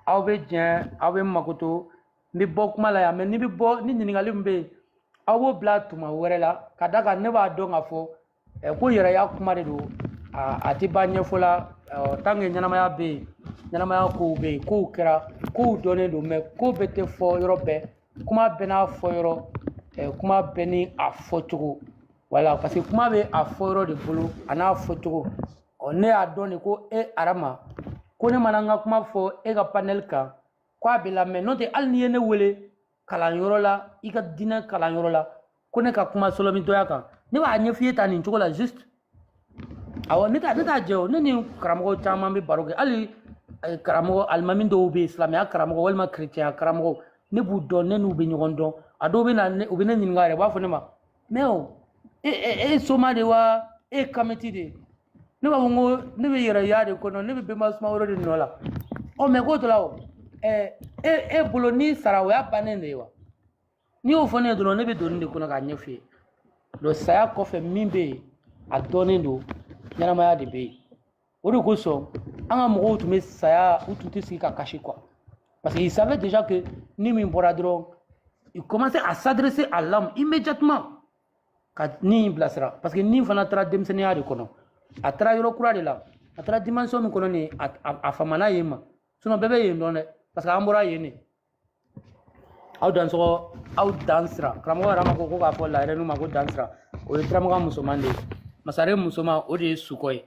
Speaker 17: aw bɛ jɛn, aw bɛ makoto, n bɛ bɔ kuma la yan, mais ni bɛ bɔ ni ɲininkali min bɛ yen, aw b'o bila tuma wɛrɛ la, ka da kan ne b'a dɔn k'a fɔ ko yɛrɛya kuma de don, a tɛ ban ɲɛfɔ la. Tant que ɲɛnamaya bɛ yen, ɲɛnamaya kow bɛ yen, kow kɛra, kow dɔnnen don, mais ko bɛɛ tɛ fɔ yɔrɔ bɛɛ, kuma bɛɛ n'a fɔ yɔrɔ, kuma bɛɛ ni a fɔcogo. Voilà, parce que kuma bɛ a fɔ yɔrɔ de bolo, a n'a fɔcogo. Ɔ, ne y'a dɔn de ko e Arama, ko ne mana n ka kuma fɔ e ka panel kan, ko a bɛ lamɛn. N'o tɛ, hali n'i ye ne wele kalanyɔrɔ la, i ka diinɛ kalanyɔrɔ la, ko ne ka kuma sɔlɔmintɔya kan, ne b'a ɲɛf'i ye tan nin cogo la juste. Awɔ, ne t'a jɛ o. Ne ni karamɔgɔ caman bɛ baro kɛ, hali karamɔgɔ alimami dɔw bɛ yen, silamɛya karamɔgɔ walima kerecɛnya karamɔgɔ, ne b'u dɔn, ne n'u bɛ ɲɔgɔn dɔn. A dɔw bɛ na, u bɛ ne ɲininka yɛrɛ, u b'a fɔ ne ma: mais o, e soma de wa, e ye kamiti de ye? Ne b'a fɔ n ko ne bɛ yɛrɛya de kɔnɔ, ne bɛ Bɛnba Sumaworo de nɔ la. Ɔ, mais k'o to la o, e bolo n'i sara, o y'a bannen de ye wa? N'i y'o fɔ ne ye dɔrɔn, ne bɛ don nin de kɔnɔ k'a ɲɛf'i ye. Donc saya kɔfɛ, min bɛ yen, a dɔnnen don, ɲɛnamaya de bɛ yen. O de kosɔn an ka mɔgɔw tun bɛ saya, u tun tɛ sigi ka kasi quoi, parce qu'ils savaient déjà que ni min bɔra dɔrɔn, ils commençaient à s'adresser à l'âme immédiatement ka ni bilasira, parce que ni fana taara denmisɛnninya de kɔnɔ, a taara yɔrɔ kura de la, a taara dimension min kɔnɔ nin, a famana yen ma. Sinon bɛɛ bɛ yen dɔn dɛ, parce que an bɔra yen de. Aw dansɔgɔ, aw dan sira. Karamɔgɔ yɛrɛ ma ko k'a fɔ la yɛrɛ ma ko dan sira, o ye turamagan musoman de ye, masare musoman, o de ye sukɔ ye.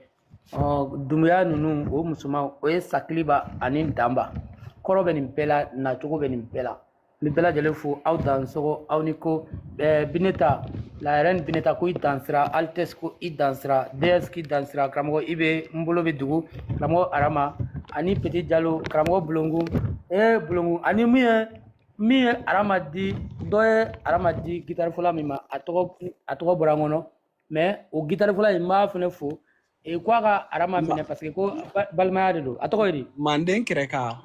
Speaker 17: Ɔ, Dumuya ninnu, o musoman, o ye Sakiliba ani Danba. Kɔrɔ bɛ nin bɛɛ la, nacogo bɛ nin bɛɛ la. N bɛ bɛɛ lajɛlen fo, aw dansɔgɔ, aw ni ko. Bineta la reine, Bineta ko i dansira, Altesse ko i dansira, DS k'i dansira, karamɔgɔ i bɛ n bolo bɛ dugu, karamɔgɔ Arama ani Petit Jalo, karamɔgɔ Bulongu, Bulongu ani min ye Arama di, dɔ ye Arama di guitare fɔla min ma, a tɔgɔ bɔra n kɔnɔ, mais o guitare fɔla in, n b'a fana fo ko a ka Arama minɛ, parce que ko balimaya de don. A tɔgɔ ye di?
Speaker 10: Manden Kɛrɛka.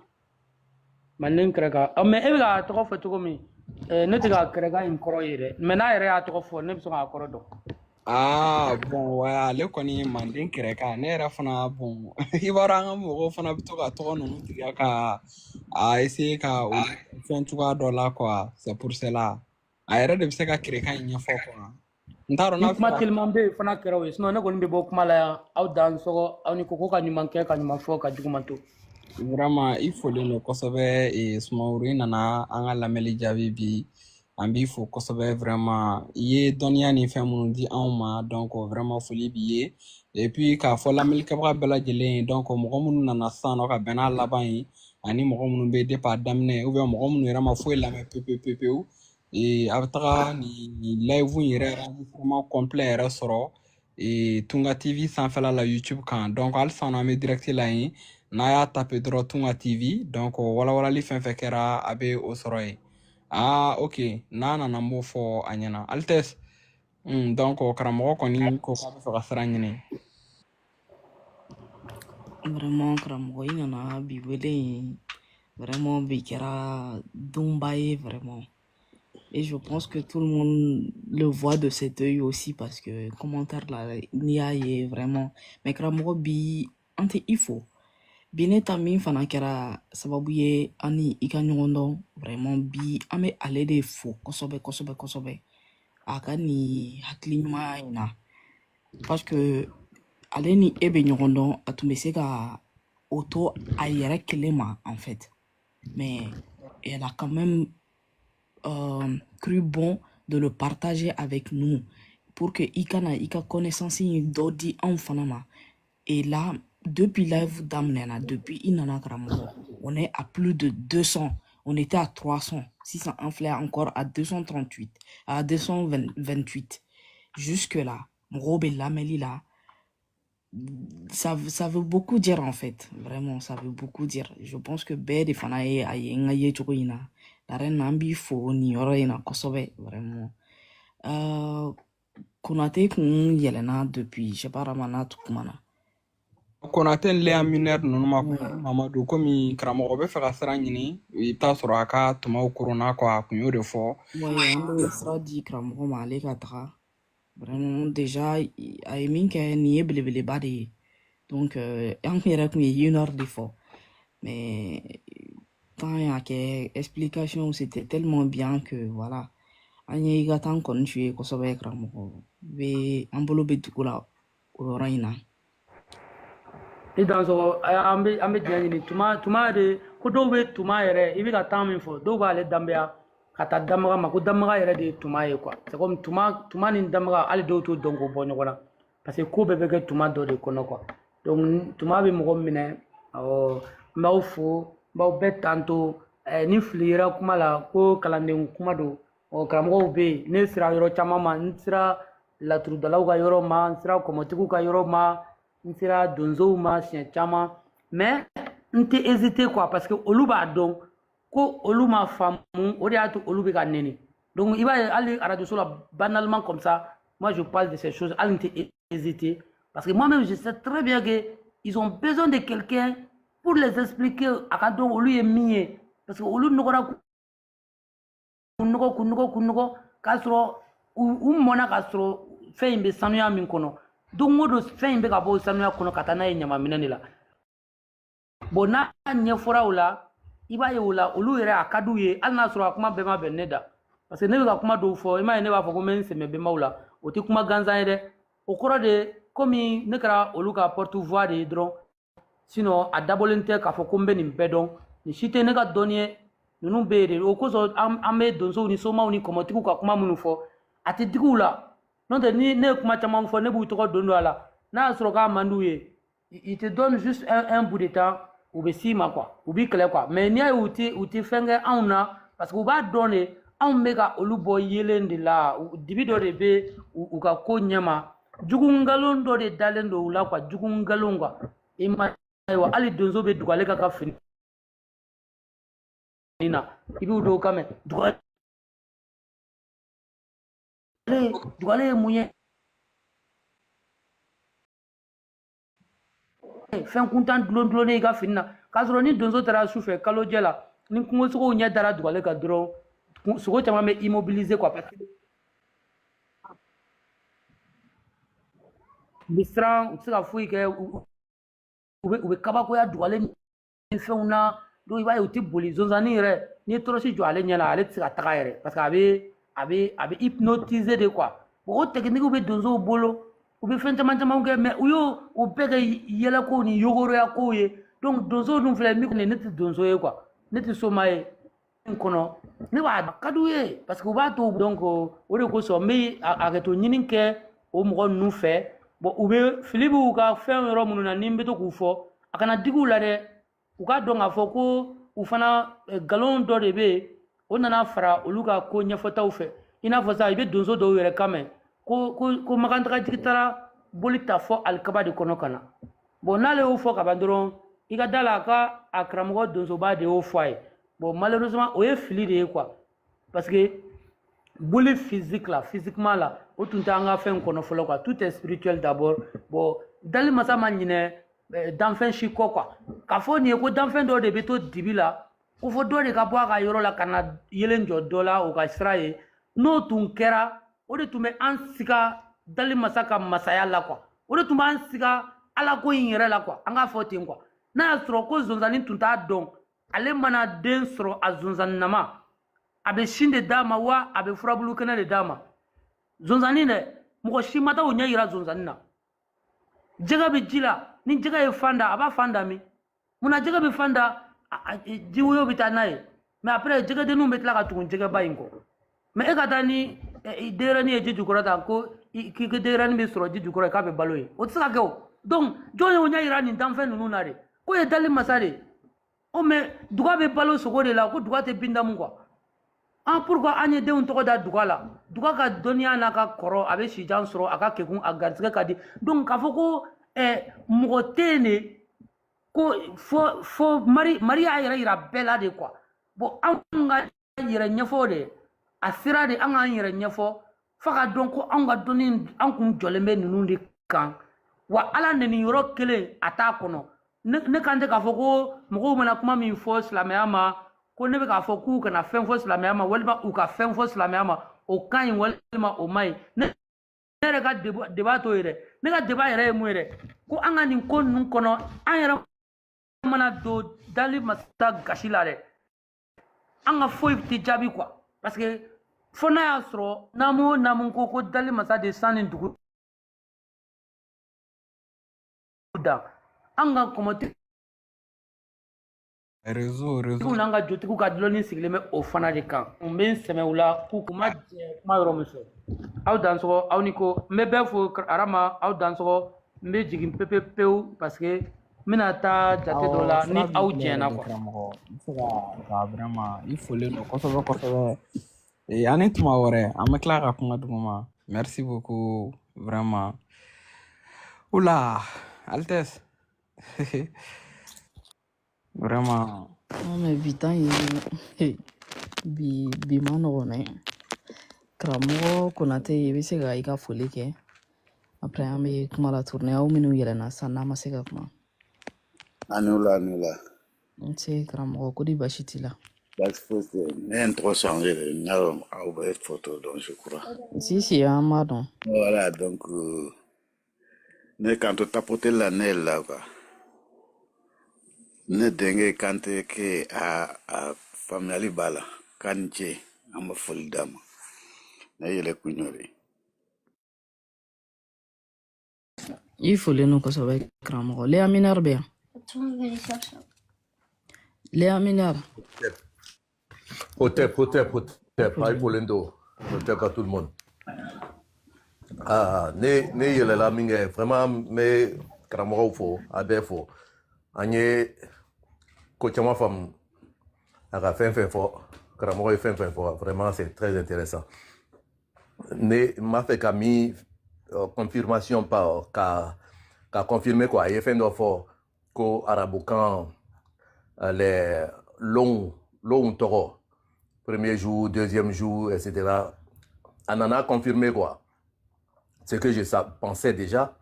Speaker 17: Manden Kɛrɛka. Ɔ, mais e bɛ k'a tɔgɔ fɔ cogo min, ne tɛ ka Kɛrɛka in kɔrɔ ye dɛ, mais n'a yɛrɛ y'a tɔgɔ fɔ, ne bɛ sɔn k'a kɔrɔ dɔn.
Speaker 10: Ah bon, ouais, ale kɔni ye Manden Kɛrɛka. Ne yɛrɛ fana, bon, i b'a dɔn, an ka mɔgɔw fana bɛ to ka tɔgɔ ninnu tigɛ ka a essayer ka olu fɛn cogoya dɔ la quoi. C'est pour cela a yɛrɛ de bɛ se ka Kɛrɛka in ɲɛfɔ quoi. N t'a dɔn
Speaker 17: Ni
Speaker 10: n'a bɛ
Speaker 17: kuma
Speaker 10: fɛ ka
Speaker 17: teliman bɛ yen fana, kɛra o ye. Sinon ne kɔni bɛ bɔ kuma la yan. Aw dan sɔgɔ, aw ni ko ka ɲuman kɛ, ka ɲuman fɔ, ka juguman to.
Speaker 10: Vraiment, i folen don kosɛbɛ. Sumaworo, i nana an ka lamɛnli jaabi bi, an b'i fo kosɛbɛ vraiment. I ye dɔnniya ni fɛn minnu di anw ma, donc vraiment foli b'i ye. Et puis k'a fɔ lamɛnnikɛbaga bɛɛ lajɛlen ye, donc mɔgɔ minnu nana sisan nɔ ka bɛn n'a laban ye, ani mɔgɔ minnu bɛ depuis a daminɛ, ou bien mɔgɔ minnu yɛrɛ ma foyi lamɛn pewu pewu pewu, a bɛ taga nin live in yɛrɛ enregistrement complet yɛrɛ sɔrɔ Tunga TV sanfɛla la YouTube kan. Donc halisa an bɛ direct la yen, n'a y'a taper dɔrɔn Tunga TV, donc walawalali fɛn fɛn kɛra, a bɛ o sɔrɔ yen. Ah ok, n'a nana n b'o fɔ a ɲɛna. Altesse, donc karamɔgɔ kɔni ko k'a bɛ fɛ ka sira ɲini.
Speaker 7: Vraiment, karamɔgɔ, i nana bi wele in, vraiment bi kɛra donba ye vraiment. Et je pense que tout le monde le voit de cet œil aussi, parce que commentaire la, n'i y'a ye vraiment. Mais karamɔgɔ, bi an tɛ i fo bi, ne ta min fana kɛra sababu ye an ni i ka ɲɔgɔn dɔn vraiment, bi an bɛ ale de fo kosɛbɛ kosɛbɛ kosɛbɛ, a ka nin hakili ɲumanya in na, parce que ale ni e bɛ ɲɔgɔn dɔn, a tun bɛ se ka o to a yɛrɛ kelen ma en fait, mais elle a quand même cru bon de le partager avec nous pour que i kana i ka connaissance in dɔ di anw fana ma. Et là Depuis live daminɛna, depuis i nana karamɔgɔ, on est à plus de 200. On était à 300. Sisan an filɛ encore à 238, à 228. Jusque là, mɔgɔw bɛ lamɛnli la. Ça veut beaucoup dire en fait. Vraiment, ça veut beaucoup dire. Je pense que bɛɛ de fana ye a ye n ka yecogo in na. La reine, an b'i fo nin yɔrɔ in na kosɛbɛ, vraiment. Konate kun yɛlɛnna depuis, je sais pas Rama n'a kumana.
Speaker 2: Konate ni Léa mineur ninnu ma. Mamadu, komi karamɔgɔ bɛ fɛ ka sira ɲini, i bɛ taa sɔrɔ a ka tumaw koronna kɔ, a kun y'o de fɔ.
Speaker 7: Ouais, an bɛ sira di karamɔgɔ ma, ale ka taga. Vraiment, déjà, a ye min kɛ nin ye belebeleba de ye. Donc, an kun yɛrɛ kun ye une heure de fɔ. Mais temps y'a kɛ explication, c'était tellement bien que voilà. An ye i ka temps kɔni su ye kosɛbɛ karamɔgɔ. Bɛ an bolo bɛ dugu la o yɔrɔ in na.
Speaker 17: I dansɔgɔ, an bɛ diɲɛ ɲini tuma tuma de ko dɔw bɛ tuma yɛrɛ, i bɛ ka temps min fɔ, dɔw b'ale danbeya ka taa danbaga ma ko danbaga yɛrɛ de ye tuma ye quoi. C'est comme tuma tuma ni danbaga, hali dɔw t'o dɔn k'o bɔ ɲɔgɔn na, parce que ko bɛɛ bɛ kɛ tuma dɔ de kɔnɔ quoi. Donc tuma bɛ mɔgɔ minɛ. Awɔ, n b'aw fo, n b'aw bɛɛ tanto. Ni fili yera kuma la, ko kalanden kuma don. Ɔ, karamɔgɔw bɛ yen, ne sera yɔrɔ caman ma, n sera laturudalaw ka yɔrɔ ma, n sera kɔmɔtigiw ka yɔrɔ ma, n sera donsow ma siɲɛ caman, mais n tɛ hésiter quoi, parce que olu b'a dɔn ko olu ma faamu, o de y'a to olu bɛ ka nɛni. Donc i b'a ye, hali arajo la, banalement comme ça, moi je parle de ces choses, hali n tɛ hésiter, parce que moi-même je sais très bien que ils ont besoin de quelqu'un pour les expliquer, a ka dɔn olu ye min ye, parce que olu nɔgɔra k'u nɔgɔ, k'u nɔgɔ, k'u nɔgɔ, k'a sɔrɔ u mɔnna k'a sɔrɔ fɛn in bɛ sanuya min kɔnɔ. Don o don fɛn in bɛ ka bɔ o sanuya kɔnɔ ka taa n'a ye ɲamaminɛ de la. Bon, n'a ɲɛfɔra o la, i b'a ye o la olu yɛrɛ a ka d'u ye, hali n'a sɔrɔ a kuma bɛɛ ma bɛn ne da, parce que ne bɛ ka kuma dɔw fɔ, i m'a ye, ne b'a fɔ ko n bɛ n sɛmɛ bɛnbaw la, o tɛ kuma gansan ye dɛ. O kɔrɔ de komi ne kɛra olu ka porte voix de ye dɔrɔn, sinon a dabɔlen tɛ k'a fɔ ko n bɛ nin bɛɛ dɔn. Nin si tɛ ne ka dɔnni ye, ninnu bɛ yen de. O kosɔn an bɛ donsow ni somaw ni kɔmɔtigiw ka kuma minnu fɔ, a tɛ digi u la. N'o tɛ, ni ne ye kuma caman fɔ, ne b'u tɔgɔ don don a la, n'a y'a sɔrɔ k'a man d'u ye, ils te donnent juste un bout de temps, u bɛ s'i ma quoi, u b'i kɛlɛ quoi. Mais n'i y'a ye u tɛ fɛn kɛ anw na, parce que u b'a dɔn de anw bɛ ka olu bɔ yelen de la. Dibi dɔ de bɛ u ka ko ɲɛma, jugu nkalon dɔ de dalen don u la quoi, jugu nkalon quoi. I ma ye wa, hali donso bɛ dugu ale ka fini na, i b'u dɔw kan mɛn dugale dugale ye mun ye, fɛn kuntan dulon dulonnen i ka fini na, k'a sɔrɔ ni donso taara su fɛ kalojɛ la, ni kungosogow ɲɛ dara dugale kan dɔrɔn, sogo caman bɛ immobiliser quoi, parce que u bɛ siran, u tɛ se ka foyi kɛ, u bɛ kabakoya dugale ni fɛnw na. Donc i b'a ye u tɛ boli. Zonzanni yɛrɛ, n'i ye tɔrɔsi jɔ ale ɲɛ la, ale tɛ se ka taga yɛrɛ, parce que a bɛ hypnotiser de quoi. Bon, o technique bɛ donsow bolo, u bɛ fɛn caman caman kɛ, mais u y'o o bɛɛ kɛ yɛlɛkow ni yogoroya kow ye. Donc donsow dun filɛ min, ne tɛ donso ye quoi, ne tɛ soma ye n kɔnɔ, ne b'a ka d'u ye parce que u b'a to. Donc o de kosɔn n bɛ hakɛto ɲini kɛ o mɔgɔ ninnu fɛ. Bon, u bɛ fili b'u ka fɛn yɔrɔ minnu na, ni n bɛ to k'u fɔ, a kana digi u la dɛ. U k'a dɔn k'a fɔ ko u fana nkalon dɔ de bɛ yen, o nana fara olu ka ko ɲɛfɔtaw fɛ. I n'a fɔ sa, i bɛ donso dɔw yɛrɛ kan mɛn ko makantaga taara boli ta fɔ alikaba de kɔnɔ ka na. Bon, n'ale y'o fɔ ka ban dɔrɔn, i ka da la a ka a karamɔgɔ donsoba de y'o fɔ a ye. Bon, malheureusement o ye fili de ye quoi, parce que boli physique la, physiquement la, o tun tɛ an ka fɛn kɔnɔ fɔlɔ quoi. Tout est spirituel d'abord. Bon, dali masa ma ɲinɛ danfɛn si kɔ quoi. K'a fɔ nin ye ko danfɛn dɔ de bɛ to dibi la, ko fɔ dɔ de ka bɔ a ka yɔrɔ la ka na yelen jɔ dɔ la o ka sira ye, n'o tun kɛra, o de tun bɛ an siga dali masa ka masaya la quoi, o de tun b'an siga ala ko in yɛrɛ la quoi. An k'a fɔ ten quoi, n'a y'a sɔrɔ ko zonzanni tun t'a dɔn, ale mana den sɔrɔ a zonzannama, a bɛ sin de d'a ma wa a bɛ furabulu kɛnɛ de d'a ma. Zonzanni dɛ, mɔgɔ si ma taa o ɲɛ yira zonzanni na. Jɛgɛ bɛ ji la, ni jɛgɛ ye fan da, a b'a fan da min munna? Jɛgɛ bɛ fan da, jiwoyo bɛ taa n'a ye, mais après jɛgɛdenninw bɛ tila ka tugu jɛgɛba in kɔ. Mais e ka taa ni denyɛrɛnin ye ji jukɔrɔ tan, ko k'i ka denyɛrɛnin bɛ sɔrɔ ji jukɔrɔ k'a bɛ balo yen, o tɛ se ka kɛ o. Donc jɔn y'o ɲɛ yira nin danfɛn ninnu na de? K'o ye dali masa de ye. O mais duga bɛ balo sogo de la, ko duga tɛ bin damu quoi. An pourquoi an ye denw tɔgɔ da duga la? Duga ka dɔnniya n'a ka kɔrɔ, a bɛ sijan sɔrɔ, a ka kekun, a garisɛgɛ ka di. Donc k'a fɔ ko mɔgɔ tɛ yen de, ko fo mari mari y'a yɛrɛ yira bɛɛ la de quoi. Bon, anw ka yɛrɛ ɲɛfɔ de, a sera de an k'an yɛrɛ ɲɛfɔ fo ka dɔn ko anw ka dɔnni, an kun jɔlen bɛ ninnu de kan. Wa Ala neni yɔrɔ kelen a t'a kɔnɔ. Ne kan tɛ k'a fɔ ko mɔgɔw mana kuma min fɔ silamɛya ma, ko ne bɛ k'a fɔ k'u kana fɛn fɔ silamɛya ma, walima u ka fɛn fɔ silamɛya ma, o ka ɲi walima o man ɲi. Ne yɛrɛ ka débat t'o ye dɛ. Ne ka débat yɛrɛ ye mun ye dɛ? Ko an ka nin ko ninnu kɔnɔ, an yɛrɛ mana don dali masa gasi la dɛ, an ka foyi tɛ jaabi quoi. Parce que fo n'a y'a sɔrɔ naamu o naamu ko dali masa de san ni dugu dan, an ka kɔmɔtigiw
Speaker 2: Réseau, réseau.
Speaker 17: n'an ka jotigiw ka dulonni sigilen bɛ o fana de kan. N bɛ n sɛmɛ u la k'u ma jɛ kuma yɔrɔ min fɛ. Aw dansɔgɔ, aw ni ko. N bɛ bɛɛ fo Arama, aw dansɔgɔ. N bɛ jigin pepe pewu parce que n bɛna taa jate dɔ
Speaker 2: Awɔ,
Speaker 17: la
Speaker 2: sira
Speaker 17: ni
Speaker 2: b'i
Speaker 17: aw
Speaker 2: bolo yɛrɛ
Speaker 17: jɛnna
Speaker 2: de
Speaker 17: quoi.
Speaker 2: karamɔgɔ. I bɛ se ka vraiment i folen don kosɛbɛ kosɛbɛ. Ani tuma wɛrɛ an bɛ tila ka kuma dugu ma. Merci beaucoup vraiment. Oula, Altesse. Vraiment.
Speaker 7: Non mais bi ta in bi ma nɔgɔn dɛ. Karamɔgɔ Konate, i bɛ se ka i ka foli kɛ. Après an bɛ kuma la tourner, aw minnu yɛlɛnna sisan n'an ma se ka kuma.
Speaker 18: Anula, anula.
Speaker 7: N se karamɔgɔ, ko di basi t'i la?
Speaker 18: Baasi foyi tɛ yen. Ne ye n tɔgɔ changer de. N y'a dɔn aw bɛ photo dɔn, je crois.
Speaker 7: Si si, an b'a dɔn.
Speaker 18: Voilà, donc ne k'an to tapoter la, ne yɛlɛla quoi. Ne denkɛ Kante ke a faamuyali b'a la. K'a ni ce, an bɛ foli d'a ma. Ne yɛlɛ kun y'o de ye.
Speaker 7: I folen don kosɛbɛ karamɔgɔ. Léa Mineur bɛ yan. Léa Mineur.
Speaker 19: Hotep, Hotep,
Speaker 7: I
Speaker 19: Hotep. Ayi
Speaker 7: folen don.
Speaker 19: folen don. Hotep à tout le monde. Ah, ne yɛlɛla min kɛ, vraiment n bɛ karamɔgɔw fo, a bɛɛ fo. An ye ko caman faamu a ka fɛn fɛn fɔ, karamɔgɔ ye fɛn fɛn fɔ, vraiment c'est très intéressant. Ne n b'a fɛ ka min confirmation pas ka confirmer quoi, a ye fɛn dɔ fɔ ko arabukan les longs tɔgɔ, premier jour, deuxième jour, etc. A nana confirmer quoi, ce que je pensais déjà,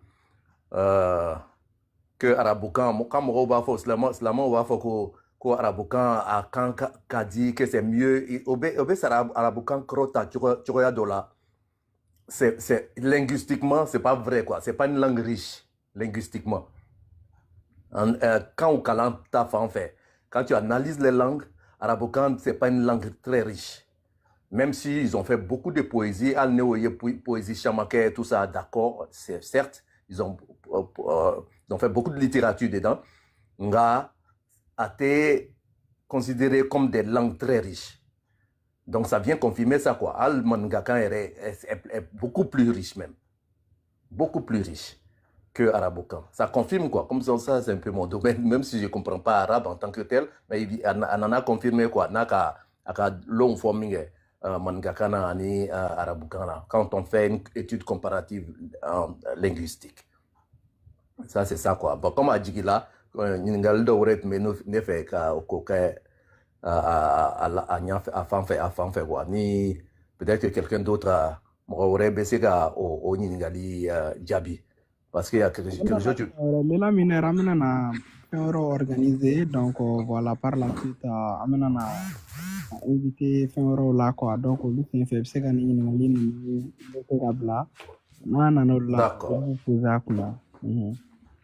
Speaker 19: que arabukan, quand mɔgɔw b'a fɔ silamɛw b'a fɔ ko arabukan a kan ka di, que c'est mieux, o bɛ sara arabukan kɔrɔ ta cogoya dɔ la, c'est linguistiquement c'est pas vrai quoi, c'est pas une langue riche linguistiquement. Quand au kalan ta fan fɛ, quand tu analyses les langues, arabukan c'est pas une langue très riche. Même s'ils ont fait beaucoup de poésie, hali n'o ye poésie caman kɛ, tout ça, d'accord, c'est certes, ils ont fait beaucoup de littérature dedans, nka a tɛ considéré comme des langues très riches. Donc ça vient confirmer ça quoi. Hali maninkakan yɛrɛ est beaucoup plus riche même, beaucoup plus riche que arabokan. Ça confirme quoi. Comme ça, c'est un peu mon domaine, même si je ne comprends pas arabe en tant que tel, mais a nana confirmer quoi. N'a ka a ka long fɔ min kɛ maninkakan na ani arabukan na, quand on fait une étude comparative linguistique. Ça, c'est ça quoi. Bon, comme a jigila, ɲininkali dɔ wɛrɛ tun bɛ ne fɛ ka k'o kɛ a ɲɛfɛ a fan fɛ quoi. Ni peut-être que quelqu'un d'autre mɔgɔ wɛrɛ bɛ se ka o ɲininkali jaabi. Parce qu'il y a quelque chose
Speaker 2: Lela Mineur, an bɛna na fɛn wɛrɛw organiser. Donc voilà, par la suite an bɛna na invité fɛn wɛrɛw la quoi. Donc olu senfɛ i bɛ se ka nin ɲininkali ninnu bɛ se ka bila n'a nana olu la, olu b'u poser a kunna.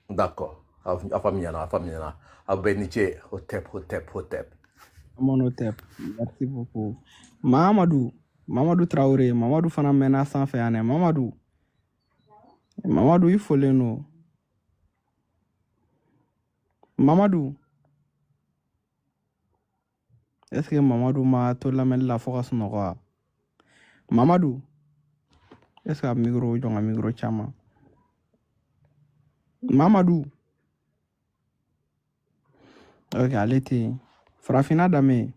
Speaker 19: D'accord. A faamuyana, a faamuyana. Aw bɛɛ ni ce. Hotep, hotep, hotep.
Speaker 2: Amonotep, merci beaucoup. Mamadou, Mamadou Traoré, Mamadou fana mɛnna sanfɛ yan dɛ. Mamadou, Mamadou i folen don. Mamadou, est ce que Mamadou ma to lamɛnli la fo ka sunɔgɔ wa? Mamadou, est ce que a micro jɔn ka micro caman? Mamadu. Ok, ale tɛ yen. Farafinna Danbe.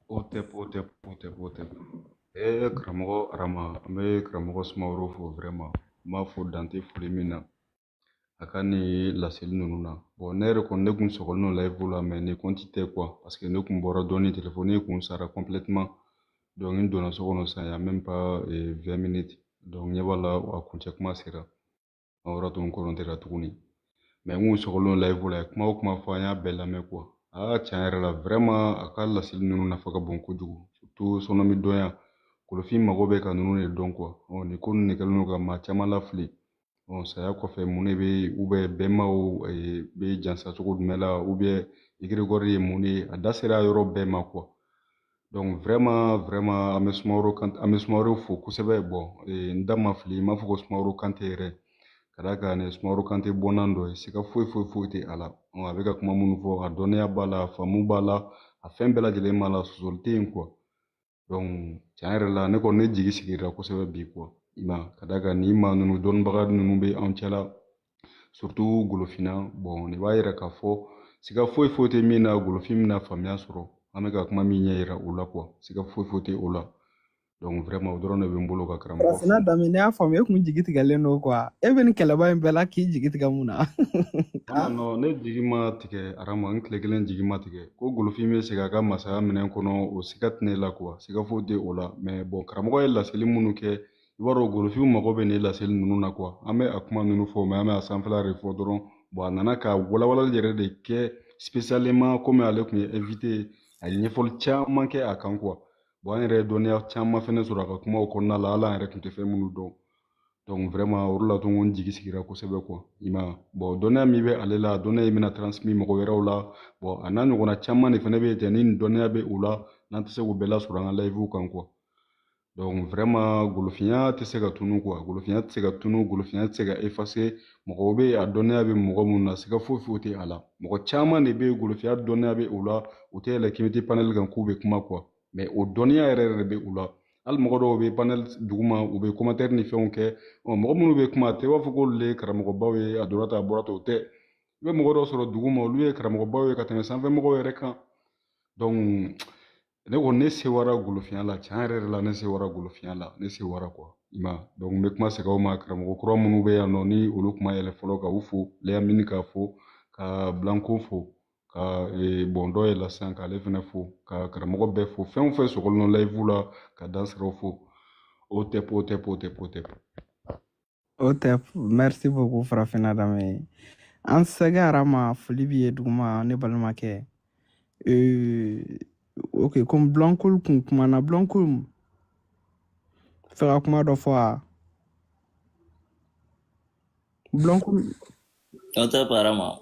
Speaker 20: Otep, otep, otep, otep. Eh, karamɔgɔ Arama, an bɛ karamɔgɔ Sumaworo fo vraiment. N b'a fo dan tɛ foli min na. A ka nin laseli ninnu na. Bon, ne yɛrɛ kɔni ne kun sɔgɔlen don live la, mais nin compte tɛ quoi. Parce que ne kun bɔra dɔɔni, téléphone kun sara complètement. Donc n donna so kɔnɔ sisan, y a même pas 20 minutes. Donc ɲɛ b'a la a kuncɛ kuma sera. An yɔrɔ to n kɔnɔntɛra tuguni. Mais n kun sɔgɔlen don live la, a ye kuma o kuma fɔ an y'a bɛɛ lamɛn quoi. Aa tiɲɛ yɛrɛ la vraiment a ka laseli ninnu nafa ka bon kojugu. Surtout sɔnɔmi dɔnya. Kolofin mago bɛ ka ninnu de dɔn quoi. Ɔ nin ko ninnu de kɛlen don ka maa caman lafili. Ɔ saya kɔfɛ mun de bɛ yen ou bien bɛnbaw bɛ jansa cogo jumɛn la ou bien égrégore ye mun de ye, a da sera yɔrɔ bɛɛ ma quoi. Donc vraiment vraiment an bɛ Sumaworo Kante, an bɛ Sumaworo fo kosɛbɛ. Bon, n da ma fili, n m'a fɔ ko Sumaworo Kante yɛrɛ, ka d'a kan nin ye Sumaworo Kante bɔnna dɔ ye, siga foyi foyi foyi tɛ a la. Ɔ, a bɛ ka kuma minnu fɔ, a dɔnniya b'a la, a faamu b'a la, a fɛn bɛɛ lajɛlen b'a la, sɔsɔli tɛ yen quoi. Donc tiɲɛ yɛrɛ la ne kɔni ne jigi sigira kosɛbɛ bi quoi. I ma ka d'a kan nin maa ninnu dɔnnibaga ninnu bɛ anw cɛla, surtout Golofinna. Bon, nin b'a yira k'a fɔ siga foyi foyi tɛ min na, Golofin bɛna faamuya sɔrɔ. An bɛ ka kuma min ɲɛ yira o la quoi, siga foyi foyi tɛ o la. Donc vraiment o dɔrɔn de bɛ n bolo ka karamɔgɔ
Speaker 2: Farafinna
Speaker 20: fo.
Speaker 2: Danbe, ne y'a faamu e kun jigi tigɛlen don quoi. E bɛ nin kɛlɛba in bɛɛ la k'i jigi tigɛ mun na?
Speaker 20: Non, non, ne jigi ma tigɛ Arama, n tile kelen jigi ma tigɛ. Ko Golofin bɛ segin a ka masaya minɛn kɔnɔ, o siga tɛ ne la quoi, siga foyi tɛ o la. Mais bon, karamɔgɔ ye laseli minnu kɛ, i b'a dɔn Golofinw mago bɛ nin laseli ninnu na quoi. An bɛ a kuma ninnu fɔ, mais an bɛ a sanfɛla de fɔ dɔrɔn. Bon, a nana ka walawalali yɛrɛ de kɛ spécialement komi ale tun ye invité ye, a ye ɲɛfɔli caman kɛ a kan quoi. Bon, an yɛrɛ ye dɔnniya caman fɛnɛ sɔrɔ a ka kumaw kɔnɔna la, hali an yɛrɛ tun tɛ fɛn minnu dɔn. Donc vraiment o de la to n ko n jigi sigira kosɛbɛ quoi. I ma ye, bon, dɔnniya min bɛ ale la, dɔnniya in bɛna transmis mɔgɔ wɛrɛw la. Bon, a n'a ɲɔgɔnna caman de fɛnɛ bɛ yen ten, ni nin dɔnniya bɛ u la, n'an tɛ se k'u bɛɛ lasɔrɔ an ka live kan quoi. Donc vraiment golofinya tɛ se ka tunu quoi, golofinya tɛ se ka tunu, golofinya tɛ se ka effacer. Mɔgɔw bɛ yen a dɔnniya bɛ mɔgɔ minnu na, siga foyi foyi tɛ a la. Mɔgɔ caman de bɛ yen golofinya dɔnniya bɛ u la, u tɛ yɛlɛ community panel kan k'u bɛ kuma quoi, mais o dɔnniya yɛrɛ yɛrɛ de bɛ u la. Hali mɔgɔ dɔw bɛ panel duguma, u bɛ commentaire ni fɛnw kɛ. Ɔ, mɔgɔ minnu bɛ kuma, a tɛ b'a fɔ k'olu de ye karamɔgɔbaw ye, a donna tan a bɔra tan, o tɛ. I bɛ mɔgɔ dɔw sɔrɔ duguma, olu ye karamɔgɔbaw ye ka tɛmɛ sanfɛmɔgɔw yɛrɛ kan. Donc ne kɔni ne sewara golofinya la, tiɲɛ yɛrɛ yɛrɛ la ne sewara golofinya la, ne sewara quoi. I ma, donc n bɛ kuma segin aw ma, karamɔgɔ kura minnu bɛ yan nɔ ni olu kuma yɛlɛ fɔlɔ, ka u fo, Leyamini k'a fo, ka Blanco fo, ka bon dɔ yɛlɛ sisan k'ale fɛnɛ fo, ka karamɔgɔ bɛɛ fo, fɛn o fɛn sɔgɔlen don live la, ka dansiraw fo. O tɛ o tɛ o tɛ o tɛ.
Speaker 2: O tɛ, merci beaucoup Farafinna Danbe. An sɛgɛ Arama, foli b'i ye duguma ne balimakɛ. Ok, comme Blanco kun kumana, Blanco fɛ ka kuma dɔ fɔ wa? Blanco.
Speaker 11: O tɛ Arama.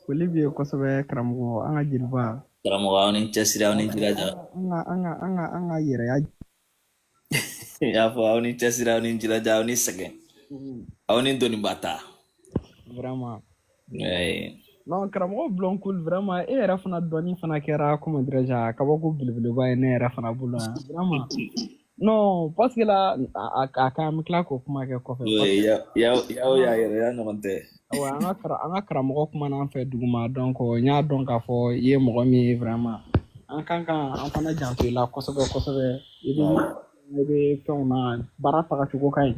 Speaker 2: Foli b'i ye kosɛbɛ karamɔgɔ, an ka jeliba.
Speaker 11: Karamɔgɔ, aw ni cɛsiri, aw ni jilaja.
Speaker 2: An ka yɛrɛya.
Speaker 11: I y'a fɔ aw ni cɛsiri, aw ni jilaja, aw ni sɛgɛn, aw ni dɔnniba ta.
Speaker 2: Vraiment.
Speaker 11: Ouais.
Speaker 2: Non, karamɔgɔ Blanco, vraiment e yɛrɛ fana dɔnni fana kɛra, comment dirais-je, kabako belebeleba ye ne yɛrɛ fana bolo yan. Vraiment. Non, parce que là, a ka an bɛ tila k'o kuma kɛ kɔfɛ.
Speaker 11: Oui, yaw yaw y'a yɛrɛ ya ɲɔgɔn tɛ.
Speaker 2: Ouais, an ka karamɔgɔ kumana an fɛ duguma, donc n y'a dɔn k'a fɔ i ye mɔgɔ min ye, vraiment. An kan ka an fana janto i la kosɛbɛ kosɛbɛ. I bɛ fɛnw na, baara tagacogo ka ɲi.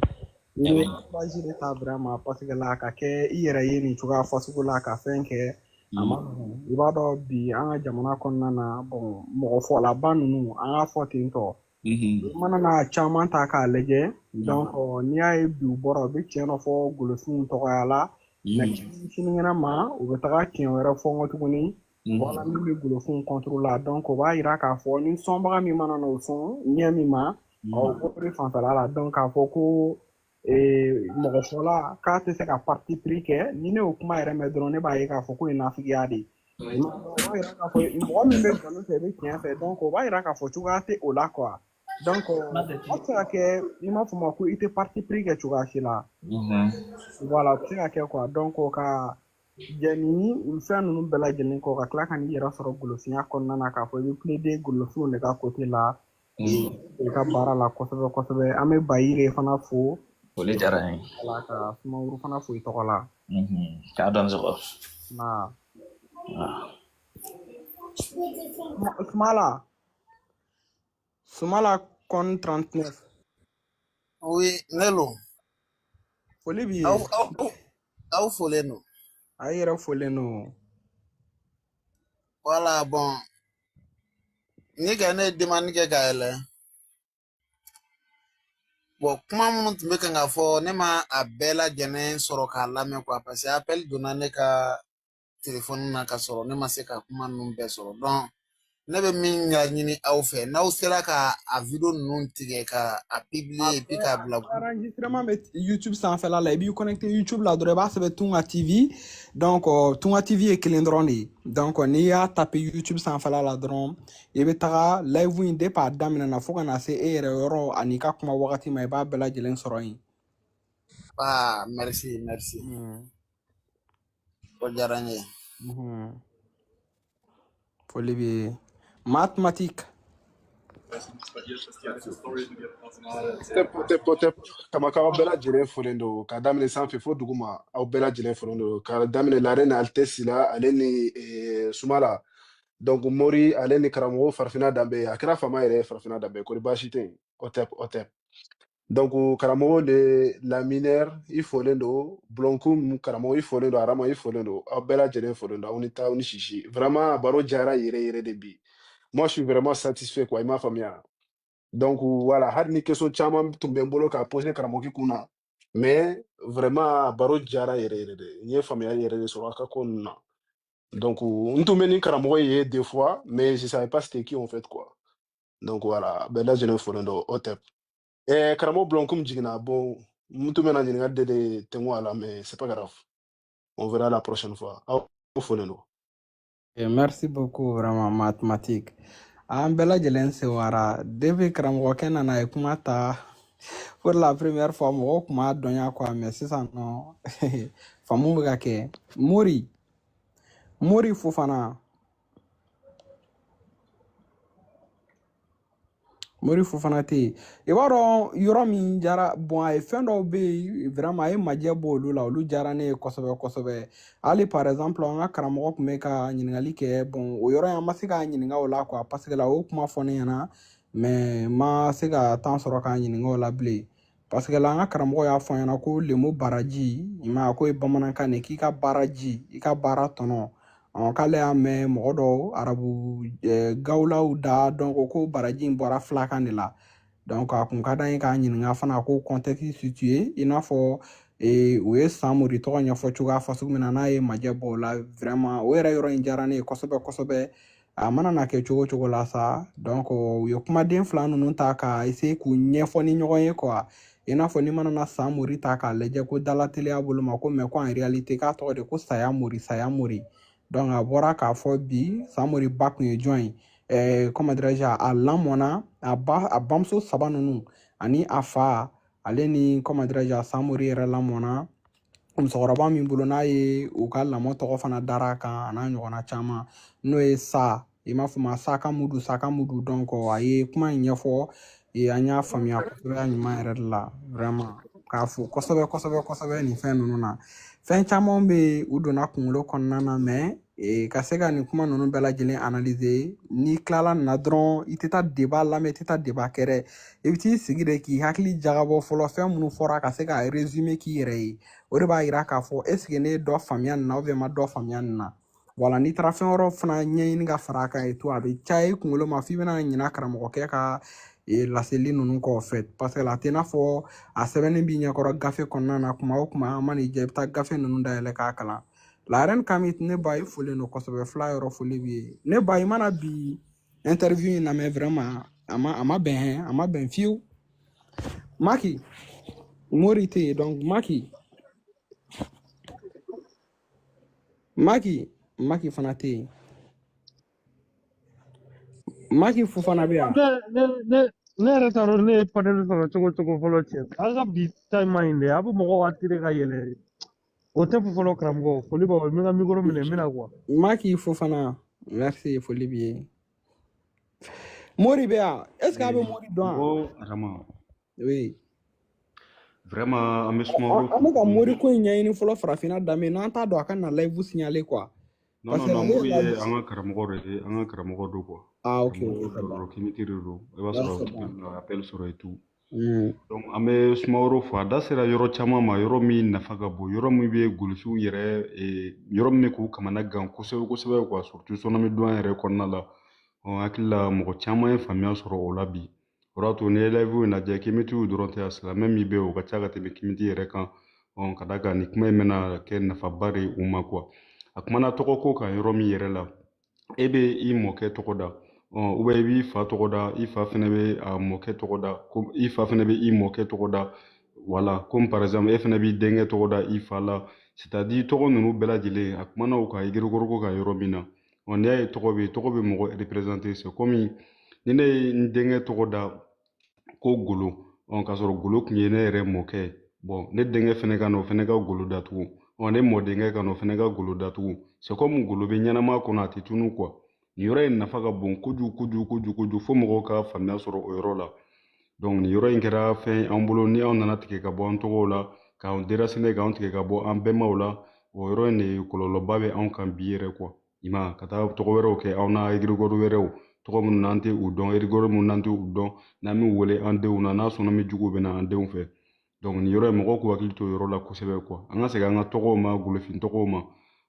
Speaker 2: I bɛ courage de ta vraiment, parce que la ka kɛ i yɛrɛ ye nin cogoya fasugu la ka fɛn kɛ, a ma nɔgɔn. I b'a dɔn bi an ka jamana kɔnɔna na, bon, mɔgɔ fɔlaba ninnu, an k'a fɔ ten tɔ. I mana na caman ta k'a lajɛ, donc n'i y'a ye bi u bɔra, u bɛ tiɲɛ dɔ fɔ golofinw tɔgɔya la, mais sinikɛnɛ ma u bɛ taga tiɲɛ wɛrɛ fɔ n kɔ tuguni. Voilà, min bɛ golofinw contre la. Donc o b'a yira k'a fɔ ni sɔnbaga min mana na o sɔn ɲɛ min ma, ɔ o de fanfɛla la. Donc k'a fɔ ko mɔgɔ fɔla k'a tɛ se ka parti pris kɛ, ni ne y'o kuma yɛrɛ mɛn dɔrɔn, ne b'a ye k'a fɔ ko ye nafigiya de ye. O b'a yira k'a fɔ mɔgɔ min bɛ nkalon fɛ, i bɛ tiɲɛ fɛ. Donc o b'a yira k'a fɔ cogoya tɛ o la quoi. Donc a tɛ se ka kɛ, i m'a fɔ ma ko i tɛ parti pris kɛ cogoya si la. Voilà, o tɛ se ka kɛ quoi. Donc o ka jɛ ni fɛn ninnu bɛɛ lajɛlen kɔ, ka tila ka n'i yɛrɛ sɔrɔ golofinya kɔnɔna na k'a fɔ i bɛ plaider golofinw de ka côté la, i ka baara la kosɛbɛ kosɛbɛ. An bɛ Bayire fana fo.
Speaker 11: Foli diyara n ye.
Speaker 2: Wala ka Sumaworo fana fo i tɔgɔ la.
Speaker 11: K'a dɔn sɔgɔ.
Speaker 2: Na. Sumala. Sumala kɔn 39.
Speaker 21: Oui, ne lo.
Speaker 2: Foli b'i
Speaker 21: Aw
Speaker 2: ye.
Speaker 21: aw aw folen don.
Speaker 2: A yɛrɛ folen don.
Speaker 21: Voilà, bon. Ni ka ne ye demande kɛ ka yɛlɛ. Bon, kuma minnu tun bɛ kan ka fɔ, ne ma a bɛɛ lajɛlen sɔrɔ k'a lamɛn quoi, parce que appel donna ne ka téléphone na ka sɔrɔ ne ma se ka kuma ninnu bɛɛ sɔrɔ. Donc, ne bɛ min ɲini aw fɛ, n'aw sera ka a vidéo ninnu tigɛ ka a
Speaker 2: A
Speaker 21: publier et puis
Speaker 2: bɛɛ
Speaker 21: k'a bila
Speaker 2: enregistrement bɛ YouTube sanfɛla la. I b'i connecté YouTube la dɔrɔn, i b'a sɛbɛn Tunga TV. Donc Tunga TV ye kelen dɔrɔn de ye. Donc n'i y'a tapé YouTube sanfɛla la dɔrɔn, i bɛ taga live in depuis a daminɛ na fo ka na se e yɛrɛ yɔrɔ ani ka kuma wagati ma, i b'a bɛɛ lajɛlen sɔrɔ yen.
Speaker 21: Ah, merci, merci. O diyara n ye.
Speaker 2: Foli b'i ye. Mathématique.
Speaker 22: Tep tep tep, kamakaw bɛɛ lajɛlen folen don k'a daminɛ sanfɛ fo duguma. Aw bɛɛ lajɛlen folen don k'a daminɛ la reine Altesse la, ale ni Sumala, donc Mori, ale ni karamɔgɔ Farafinna Danbe. A kɛra faama yɛrɛ ye Farafinna Danbe, kɔri baasi tɛ yen. O tɛ o tɛ. Donc karamɔgɔ de la mineur, i folen don. Bulonku karamɔgɔ, i folen don. Arama, i folen don. Aw bɛɛ lajɛlen folen don. Aw ni taa, aw ni sisi. Vraiment, baro diyara yɛrɛ yɛrɛ de bi. Moi, je suis vraiment satisfait quoi, i m'a faamuya. Donc voilà, hali ni question caman tun bɛ n bolo k'a poser karamɔgɔ kun na, mais vraiment baro diyara yɛrɛ yɛrɛ de. N ye faamuyali yɛrɛ de sɔrɔ a ka ko ninnu na. Donc n tun bɛ ni karamɔgɔ ye des fois, mais je savais pas c'était qui en fait quoi. Donc voilà, bɛɛ lajɛlen folen don. O tɛ karamɔgɔ Bulonkum jiginna. Bon, n tun bɛna ɲininkali de tɛnku a la, mais c'est pas grave, on verra la prochaine fois. Aw folen don.
Speaker 2: Merci beaucoup vraiment, mathématique. An bɛɛ lajɛlen sewara depuis karamɔgɔkɛ nana ye kuma ta pour la première fois, mɔgɔw kun b'a dɔnya quoi, mais sisan nɔ faamu bɛ ka kɛ. Mori, Mori Fofana, Mori Fofana tɛ yen. I b'a dɔn yɔrɔ min diyara, bon, a ye fɛn dɔw bɛ yen, vraiment a ye majɛ bɔ olu la, olu diyara ne ye kosɛbɛ kosɛbɛ. Hali par exemple an ka karamɔgɔ tun bɛ ka ɲininkali kɛ, bon, o yɔrɔ in an ma se k'a ɲininka o la quoi, parce que la o kuma fɔ ne ɲɛna, mais n ma se ka temps sɔrɔ k'a ɲininka o la bilen. Parce que la an ka karamɔgɔ y'a fɔ an ɲɛna ko lemo baraji, i m'a ye, k'o ye bamanankan de ye, k'i ka baara ji, i ka baara tɔnɔ. K'ale y'a mɛn mɔgɔ dɔw arabu gawulaw da, donc ko baraji in bɔra filakan de la. Donc a kun ka d'an ye k'a ɲininka fana ko contexte situé, i n'a fɔ u ye Samori tɔgɔ ɲɛfɔ cogoya fasugu min na, n'a ye majɛ bɔ o la. Vraiment o yɛrɛ yɔrɔ in diyara ne ye kosɛbɛ kosɛbɛ. A mana na kɛ cogo o cogo la sa, donc u ye kumaden fila ninnu ta ka essayer k'u ɲɛfɔ ni ɲɔgɔn ye quoi. I n'a fɔ n'i mana na Samori ta k'a lajɛ ko dalateliya bolo ma ko, mais ko en réalité k'a tɔgɔ de ko Saya Mori, Saya Mori. Donc a bɔra k'a fɔ bi Samori ba kun ye jɔn ye, comment dirais-je, a lamɔna a ba, a bamuso saba ninnu ani a fa, ale ni, comment dirais-je, Samori yɛrɛ lamɔna musokɔrɔba min bolo, n'a ye u ka lamɔ tɔgɔ fana dara a kan, a n'a ɲɔgɔnna caman, n'o ye sa, i m'a fɔ ma Saka Mudu, Saka Mudu. Donc a ye kuma in ɲɛfɔ, an y'a faamuya kosɛbɛ a ɲuman yɛrɛ de la. Vraiment k'a fo kosɛbɛ kosɛbɛ kosɛbɛ nin fɛn ninnu na. Fɛn caman bɛ yen, u donna kunkolo kɔnɔna na, mais ka se ka nin kuma ninnu bɛɛ lajɛlen analyser, n'i tilala nin na dɔrɔn, i tɛ taa débat lamɛn, i tɛ taa débat kɛ dɛ. I bɛ t'i sigi de k'i hakili jagabɔ fɔlɔ fɛn minnu fɔra, ka se ka résumer k'i yɛrɛ ye. O de b'a yira k'a fɔ est ce que ne ye dɔ faamuya nin na ou bien n ma dɔ faamuya nin na. Wala n'i taara fɛn wɛrɛw fana ɲɛɲini ka fara a kan et tout, a bɛ caya i kunkolo ma f'i bɛna ɲina karamɔgɔkɛ ka laseli ninnu kɔ fait, parce que la a tɛ i n'a fɔ a sɛbɛnni b'i ɲɛkɔrɔ gafe kɔnɔna na. Kuma o kuma an man'i diya, i bɛ taa gafe ninnu dayɛlɛ k'a kalan. La reine Kamit, ne ba, i folen don kosɛbɛ. Fila yɔrɔ foli b'i ye. Ne ba, i mana bi interview in lamɛn, vraiment a ma bɛn hɛn, a ma bɛn fiyewu. Maki Mori tɛ yen, donc Maki, Maki, Maki fana tɛ yen. Maki Fofana bɛ yan.
Speaker 23: Ne yɛrɛ t'a dɔn ne ye panel sɔrɔ cogo cogo fɔlɔ cɛ. An ka bi ta in man ɲi dɛ, a bɛ mɔgɔw attirer ka yɛlɛ. O tɛ fɔ fɔlɔ karamɔgɔ, foli b'aw ye, n bɛ n ka micro minɛ, n bɛna quoi.
Speaker 2: Maki Fofana, merci, foli b'i ye. Mori bɛ yan, est ce que a bɛ Mori dɔn wa?
Speaker 20: Mɔgɔ Arama.
Speaker 2: Oui.
Speaker 20: Vraiment an bɛ Sumaworo
Speaker 2: An
Speaker 20: fo
Speaker 2: bɛ ka
Speaker 20: tuguni.
Speaker 2: mori ko in ɲɛɲini fɔlɔ farafinna danbe n'an t'a dɔn a ka na live signaler quoi.
Speaker 20: Non,
Speaker 2: Parce
Speaker 20: non,
Speaker 2: que
Speaker 20: non,
Speaker 2: ale
Speaker 20: Mori
Speaker 2: ye
Speaker 20: ye an ka karamɔgɔ de ye, an ka karamɔgɔ don quoi.
Speaker 2: Ah, ok,
Speaker 20: Karamɔgɔ
Speaker 2: ok, c'est
Speaker 20: dɔ
Speaker 2: bon.
Speaker 20: don, kimiti de don. I b'a
Speaker 2: Là,
Speaker 20: sɔrɔ
Speaker 2: c'est bon.
Speaker 20: a appel sɔrɔ et tout.
Speaker 2: Mm.
Speaker 20: Donc an bɛ Sumaworo fo, a da sera yɔrɔ caman ma, yɔrɔ min nafa ka bon, yɔrɔ min bɛ golofinw yɛrɛ, yɔrɔ min bɛ k'u kamana gan kosɛbɛ kosɛbɛ quoi, surtout sɔnɔmi yɛrɛ kɔnɔna la. Ɔ, n hakili la mɔgɔ caman ye faamuya sɔrɔ o la bi. O de y'a to n'i ye live in lajɛ, kimitiw dɔrɔn tɛ, a silamɛ min bɛ yen o ka ca ka tɛmɛ kimiti yɛrɛ kan. Ɔ, ka d'a kan nin kuma in bɛna kɛ nafaba de ye u ma quoi. A kumana tɔgɔ ko kan yɔrɔ min yɛrɛ la, e bɛ i mɔkɛ tɔgɔ da, ɔ, ou bien i b'i fa tɔgɔ da, i fa fɛnɛ bɛ a mɔkɛ tɔgɔ da, ko i fa fɛnɛ bɛ i mɔkɛ tɔgɔ da. Voilà, comme par exemple e fɛnɛ b'i denkɛ tɔgɔ da i fa la. C'est-à-dire tɔgɔ ninnu bɛɛ lajɛlen, a kumana o kan yirikɔrɔko kan yɔrɔ min na. Ɔ, n'i y'a ye tɔgɔ bɛ yen, tɔgɔ bɛ mɔgɔ représenter. C'est comme ni ne ye n denkɛ tɔgɔ da ko Golo, ɔ, k'a sɔrɔ Golo tun ye ne yɛrɛ mɔkɛ ye. Bon, ne denkɛ fɛnɛ ka na, o fɛnɛ ka Golo datugu. Ɔ, ne mɔdenkɛ ka na, o fɛnɛ ka Golo datugu. C'est comme Golo bɛ ɲɛnamaya kɔnɔ, a tɛ tunu quoi. Nin yɔrɔ in nafa ka bon kojugu kojugu kojugu kojugu fo mɔgɔw ka faamuya sɔrɔ o yɔrɔ la. Donc nin yɔrɔ in kɛra fɛn ye an bolo, ni anw nana tigɛ ka bɔ an tɔgɔw la, k'an déraciner, k'an tigɛ ka bɔ an bɛnbaw la, o yɔrɔ in de kɔlɔlɔba bɛ anw kan bi yɛrɛ quoi. I ma ka taa tɔgɔ wɛrɛw kɛ anw na, égrégore wɛrɛw, tɔgɔ minnu n'an tɛ u dɔn, égrégore minnu n'an tɛ u dɔn, n'an m'u wele an denw na, n'a sɔnna min juguw bɛ na an denw fɛ. Donc nin yɔrɔ in, mɔgɔw k'u hakili to o yɔrɔ la kosɛbɛ quoi. An ka segin an ka tɔgɔw ma, golofin tɔgɔw ma.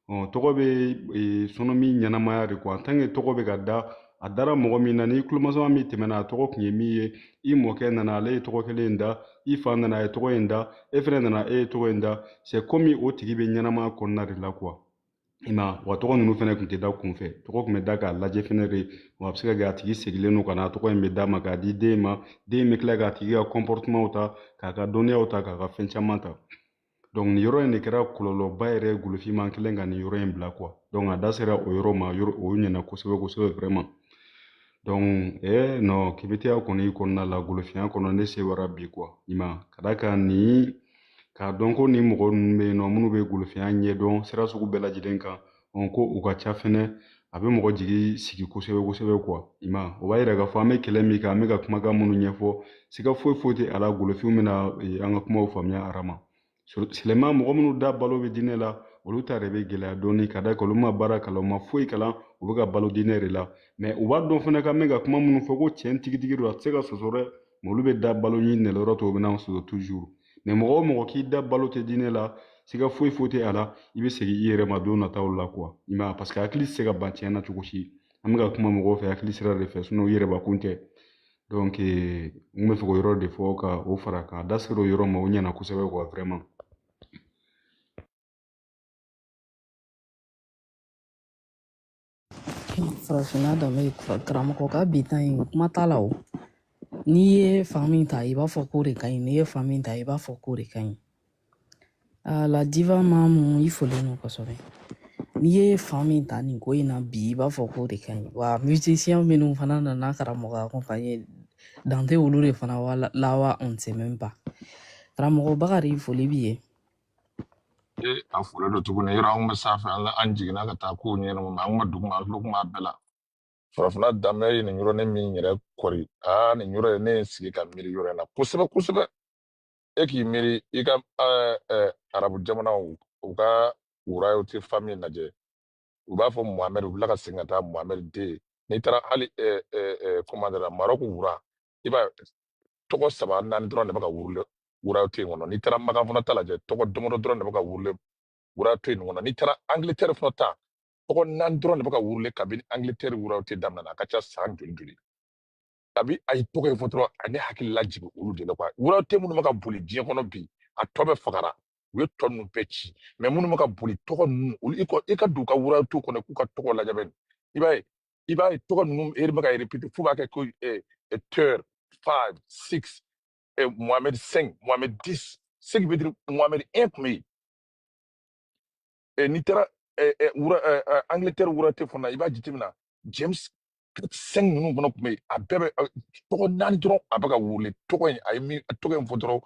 Speaker 20: Ɔ, tɔgɔ bɛ sɔnɔmi ɲɛnamaya de quoi. En tant que tɔgɔ bɛ ka da, a dara mɔgɔ min na, ni tulomasama min tɛmɛna, a tɔgɔ tun ye min ye, i mɔkɛ nana, ale ye tɔgɔ kelen in da, i fa nana, a ye tɔgɔ in da, e fɛnɛ nana, e ye tɔgɔ in da. C'est comme o tigi bɛ ɲɛnamaya kɔnɔna de la quoi. I ma wa tɔgɔ ninnu fɛnɛ tun tɛ da kunfɛ, tɔgɔ tun bɛ da k'a lajɛ fɛnɛ de. Wa a bɛ se ka kɛ a tigi seginnen don ka na, tɔgɔ in bɛ d'a ma k'a di den ma, den bɛ tila k'a tigi ka comportement ta, k'a ka dɔnniyaw ta, k'a ka fɛn caman ta. Donc nin yɔrɔ in de kɛra kɔlɔlɔba yɛrɛ ye golofin ma, kɛlen ka nin yɔrɔ in bila quoi. Donc a da sera o yɔrɔ ma, yɔrɔ o ɲɛna kosɛbɛ kosɛbɛ vraiment. Donc non, kibitiya kɔni kɔnɔna la, golofinya kɔnɔ, ne sewara bi quoi. I ma ka d'a kan nin k'a dɔn ko nin mɔgɔ ninnu bɛ yen nɔ minnu bɛ golofinya ɲɛdɔn sira sugu bɛɛ lajɛlen kan, ɔ, ko u ka ca fɛnɛ, a bɛ mɔgɔ jigi sigi kosɛbɛ kosɛbɛ quoi. I ma o b'a yira k'a fɔ an bɛ kɛlɛ min kan, an bɛ ka kumakan minnu ɲɛfɔ, siga foyi foyi tɛ a la, golofinw bɛna an ka kumaw faamuya arama. Silamɛya mɔgɔ minnu da balo bɛ diinɛ la, olu ta de bɛ gɛlɛya dɔɔni, ka d'a kan olu ma baara kalan, u ma foyi kalan, u bɛ ka balo diinɛ de la. Mais u b'a dɔn fana k'an bɛ ka kuma minnu fɔ ko tiɲɛ tigitigi don, a tɛ se ka sɔsɔ dɛ. Mais olu bɛ da balo ɲini de la, o de y'a to u bɛ n'anw sɔsɔ toujours. Mais mɔgɔ o mɔgɔ k'i da balo tɛ diinɛ la, siga foyi foyi tɛ a la, i bɛ segin i yɛrɛ ma don nataw la quoi. I m'a ye, parce que hakili tɛ se ka ban tiɲɛ na cogo si. An bɛ ka kuma mɔgɔw fɛ hakili sira de fɛ, sinon u yɛrɛbakun tɛ. Donc n kun bɛ fɛ k'o yɔrɔ de fɔ ka o fara kan. A da sera o yɔrɔ ma, o ɲɛna kosɛbɛ quoi vraiment.
Speaker 7: Farafinna danbe karamɔgɔ ka bi ta in kuma t'a la o. N'i ye fan min ta, i b'a fɔ k'o de ka ɲi, n'i ye fan min ta, i b'a fɔ k'o de ka ɲi. Ah, la diva Mamu, i folen don kosɛbɛ. N'i ye fan min ta nin ko in na bi, i b'a fɔ k'o de ka ɲi. Wa musicien minnu fana nana karamɔgɔ accompagner, dan tɛ olu de fana wa la wa, on ne sait même pas. Karamɔgɔ Bakari, foli b'i ye.
Speaker 1: E a fɔlen don tuguni yɔrɔ, an kun bɛ sanfɛ, an jiginna ka taa kow ɲɛnabɔ, mɛ an kun bɛ duguma, an tulo kun b'a bɛɛ la. Farafinna danbe ye nin yɔrɔnin min yɛrɛ kɔri, aa, nin yɔrɔ in, ne ye n sigi ka miiri yɔrɔ in na kosɛbɛ kosɛbɛ. E k'i miiri i ka arabu jamanaw, u ka royauté famille lajɛ, u b'a fɔ Mohamɛd, u bɛ tila ka segin ka taa Mohamɛd den. N'i taara hali comment dire, Maroc wura, i b'a ye tɔgɔ saba naani dɔrɔn de bɛ ka wurule royauté in kɔnɔ. N'i taara Makan fana ta lajɛ, tɔgɔ damadɔ dɔrɔn de bɛ ka wurule royauté in kɔnɔ. N'i taara Angleterre fana ta, tɔgɔ naani dɔrɔn de bɛ ka wurule kabini Angleterre royauté daminɛna, a ka ca san joli joli. Kabi a ye tɔgɔ in fɔ dɔrɔn, a ne hakili lajigin olu de la quoi. Royauté minnu bɛ ka boli diɲɛ kɔnɔ bi, a tɔ bɛɛ fagara, u ye tɔ ninnu bɛɛ ci, mais minnu bɛ ka boli tɔgɔ ninnu, olu i ka don u ka royauté kɔnɔ k'u ka tɔgɔ lajɛ bɛ, i b'a ye tɔgɔ ninnu e bɛ ka répéter f'u b'a kɛ ko third, five, six, Mohamed 5, Mohamed 10, ce qui veut dire Mohamed 1 tun bɛ yen. N'i taara wura, Angleterre royauté fana, i b'a jateminɛ James 5 ninnu fana tun bɛ yen, a bɛɛ bɛ tɔgɔ naani dɔrɔn a bɛ ka wele. Tɔgɔ in, a ye min tɔgɔ in fɔ dɔrɔn,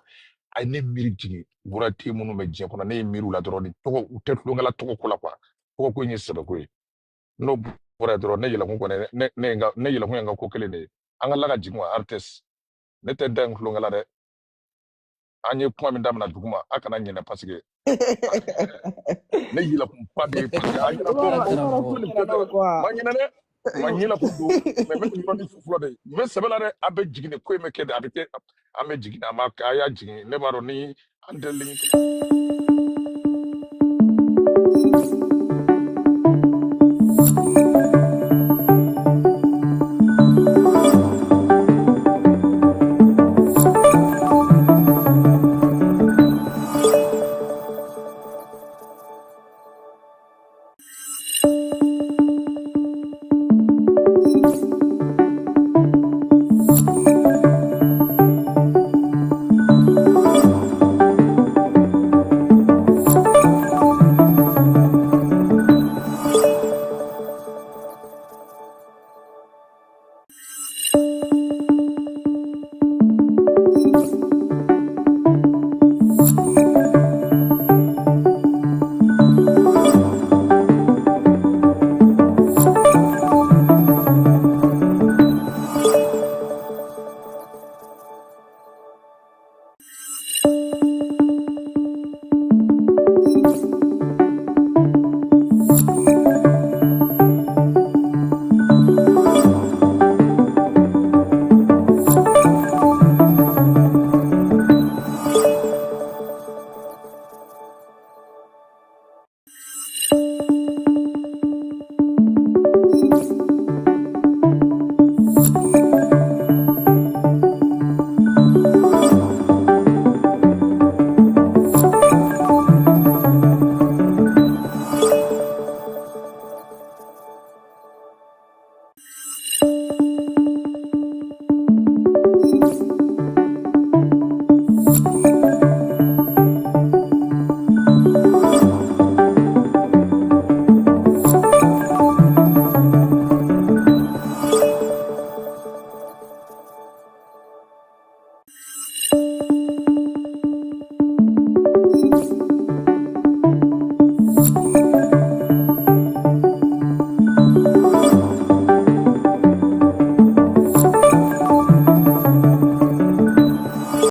Speaker 1: a ye ne miiri jigin royauté minnu bɛ diɲɛ kɔnɔ, ne ye miiri u la dɔrɔn. Ni tɔgɔ, u tɛ tulonkɛ la tɔgɔ ko la quoi. Tɔgɔ ko in ye sɛbɛ ko ye. N'o bɔra yen dɔrɔn, ne yɛlɛkun kɔni, ne ye n ka ne yɛlɛkun ye n ka ko kelen de ye. An ka la ka jigin wa artiste, ne tɛ da in tulonkɛ la dɛ. An ye kuma min daminɛ duguma, a kana ɲinɛ, parce que ne yɛlɛkunba de ye, parce que a
Speaker 10: I
Speaker 1: ɲɛna
Speaker 10: b'a
Speaker 1: ko
Speaker 10: dɔn
Speaker 7: Ah,
Speaker 10: i b'a dɔn
Speaker 7: karamɔgɔ.
Speaker 10: ko
Speaker 1: nin
Speaker 10: ɲinɛna
Speaker 1: ko
Speaker 10: o
Speaker 1: tɛ
Speaker 10: kɔ wa?
Speaker 1: ma ɲinɛ dɛ, ma ɲinɛ kun don, mais n bɛ nin yɔrɔnin fɔ fɔlɔ de, n bɛ sɛbɛ la dɛ. A bɛ jigin nin ko in bɛ kɛ de, a bɛ kɛ, an bɛ jigin, an b'a a y'a jigin. Ne b'a dɔn ni an tɛ ligne kelen.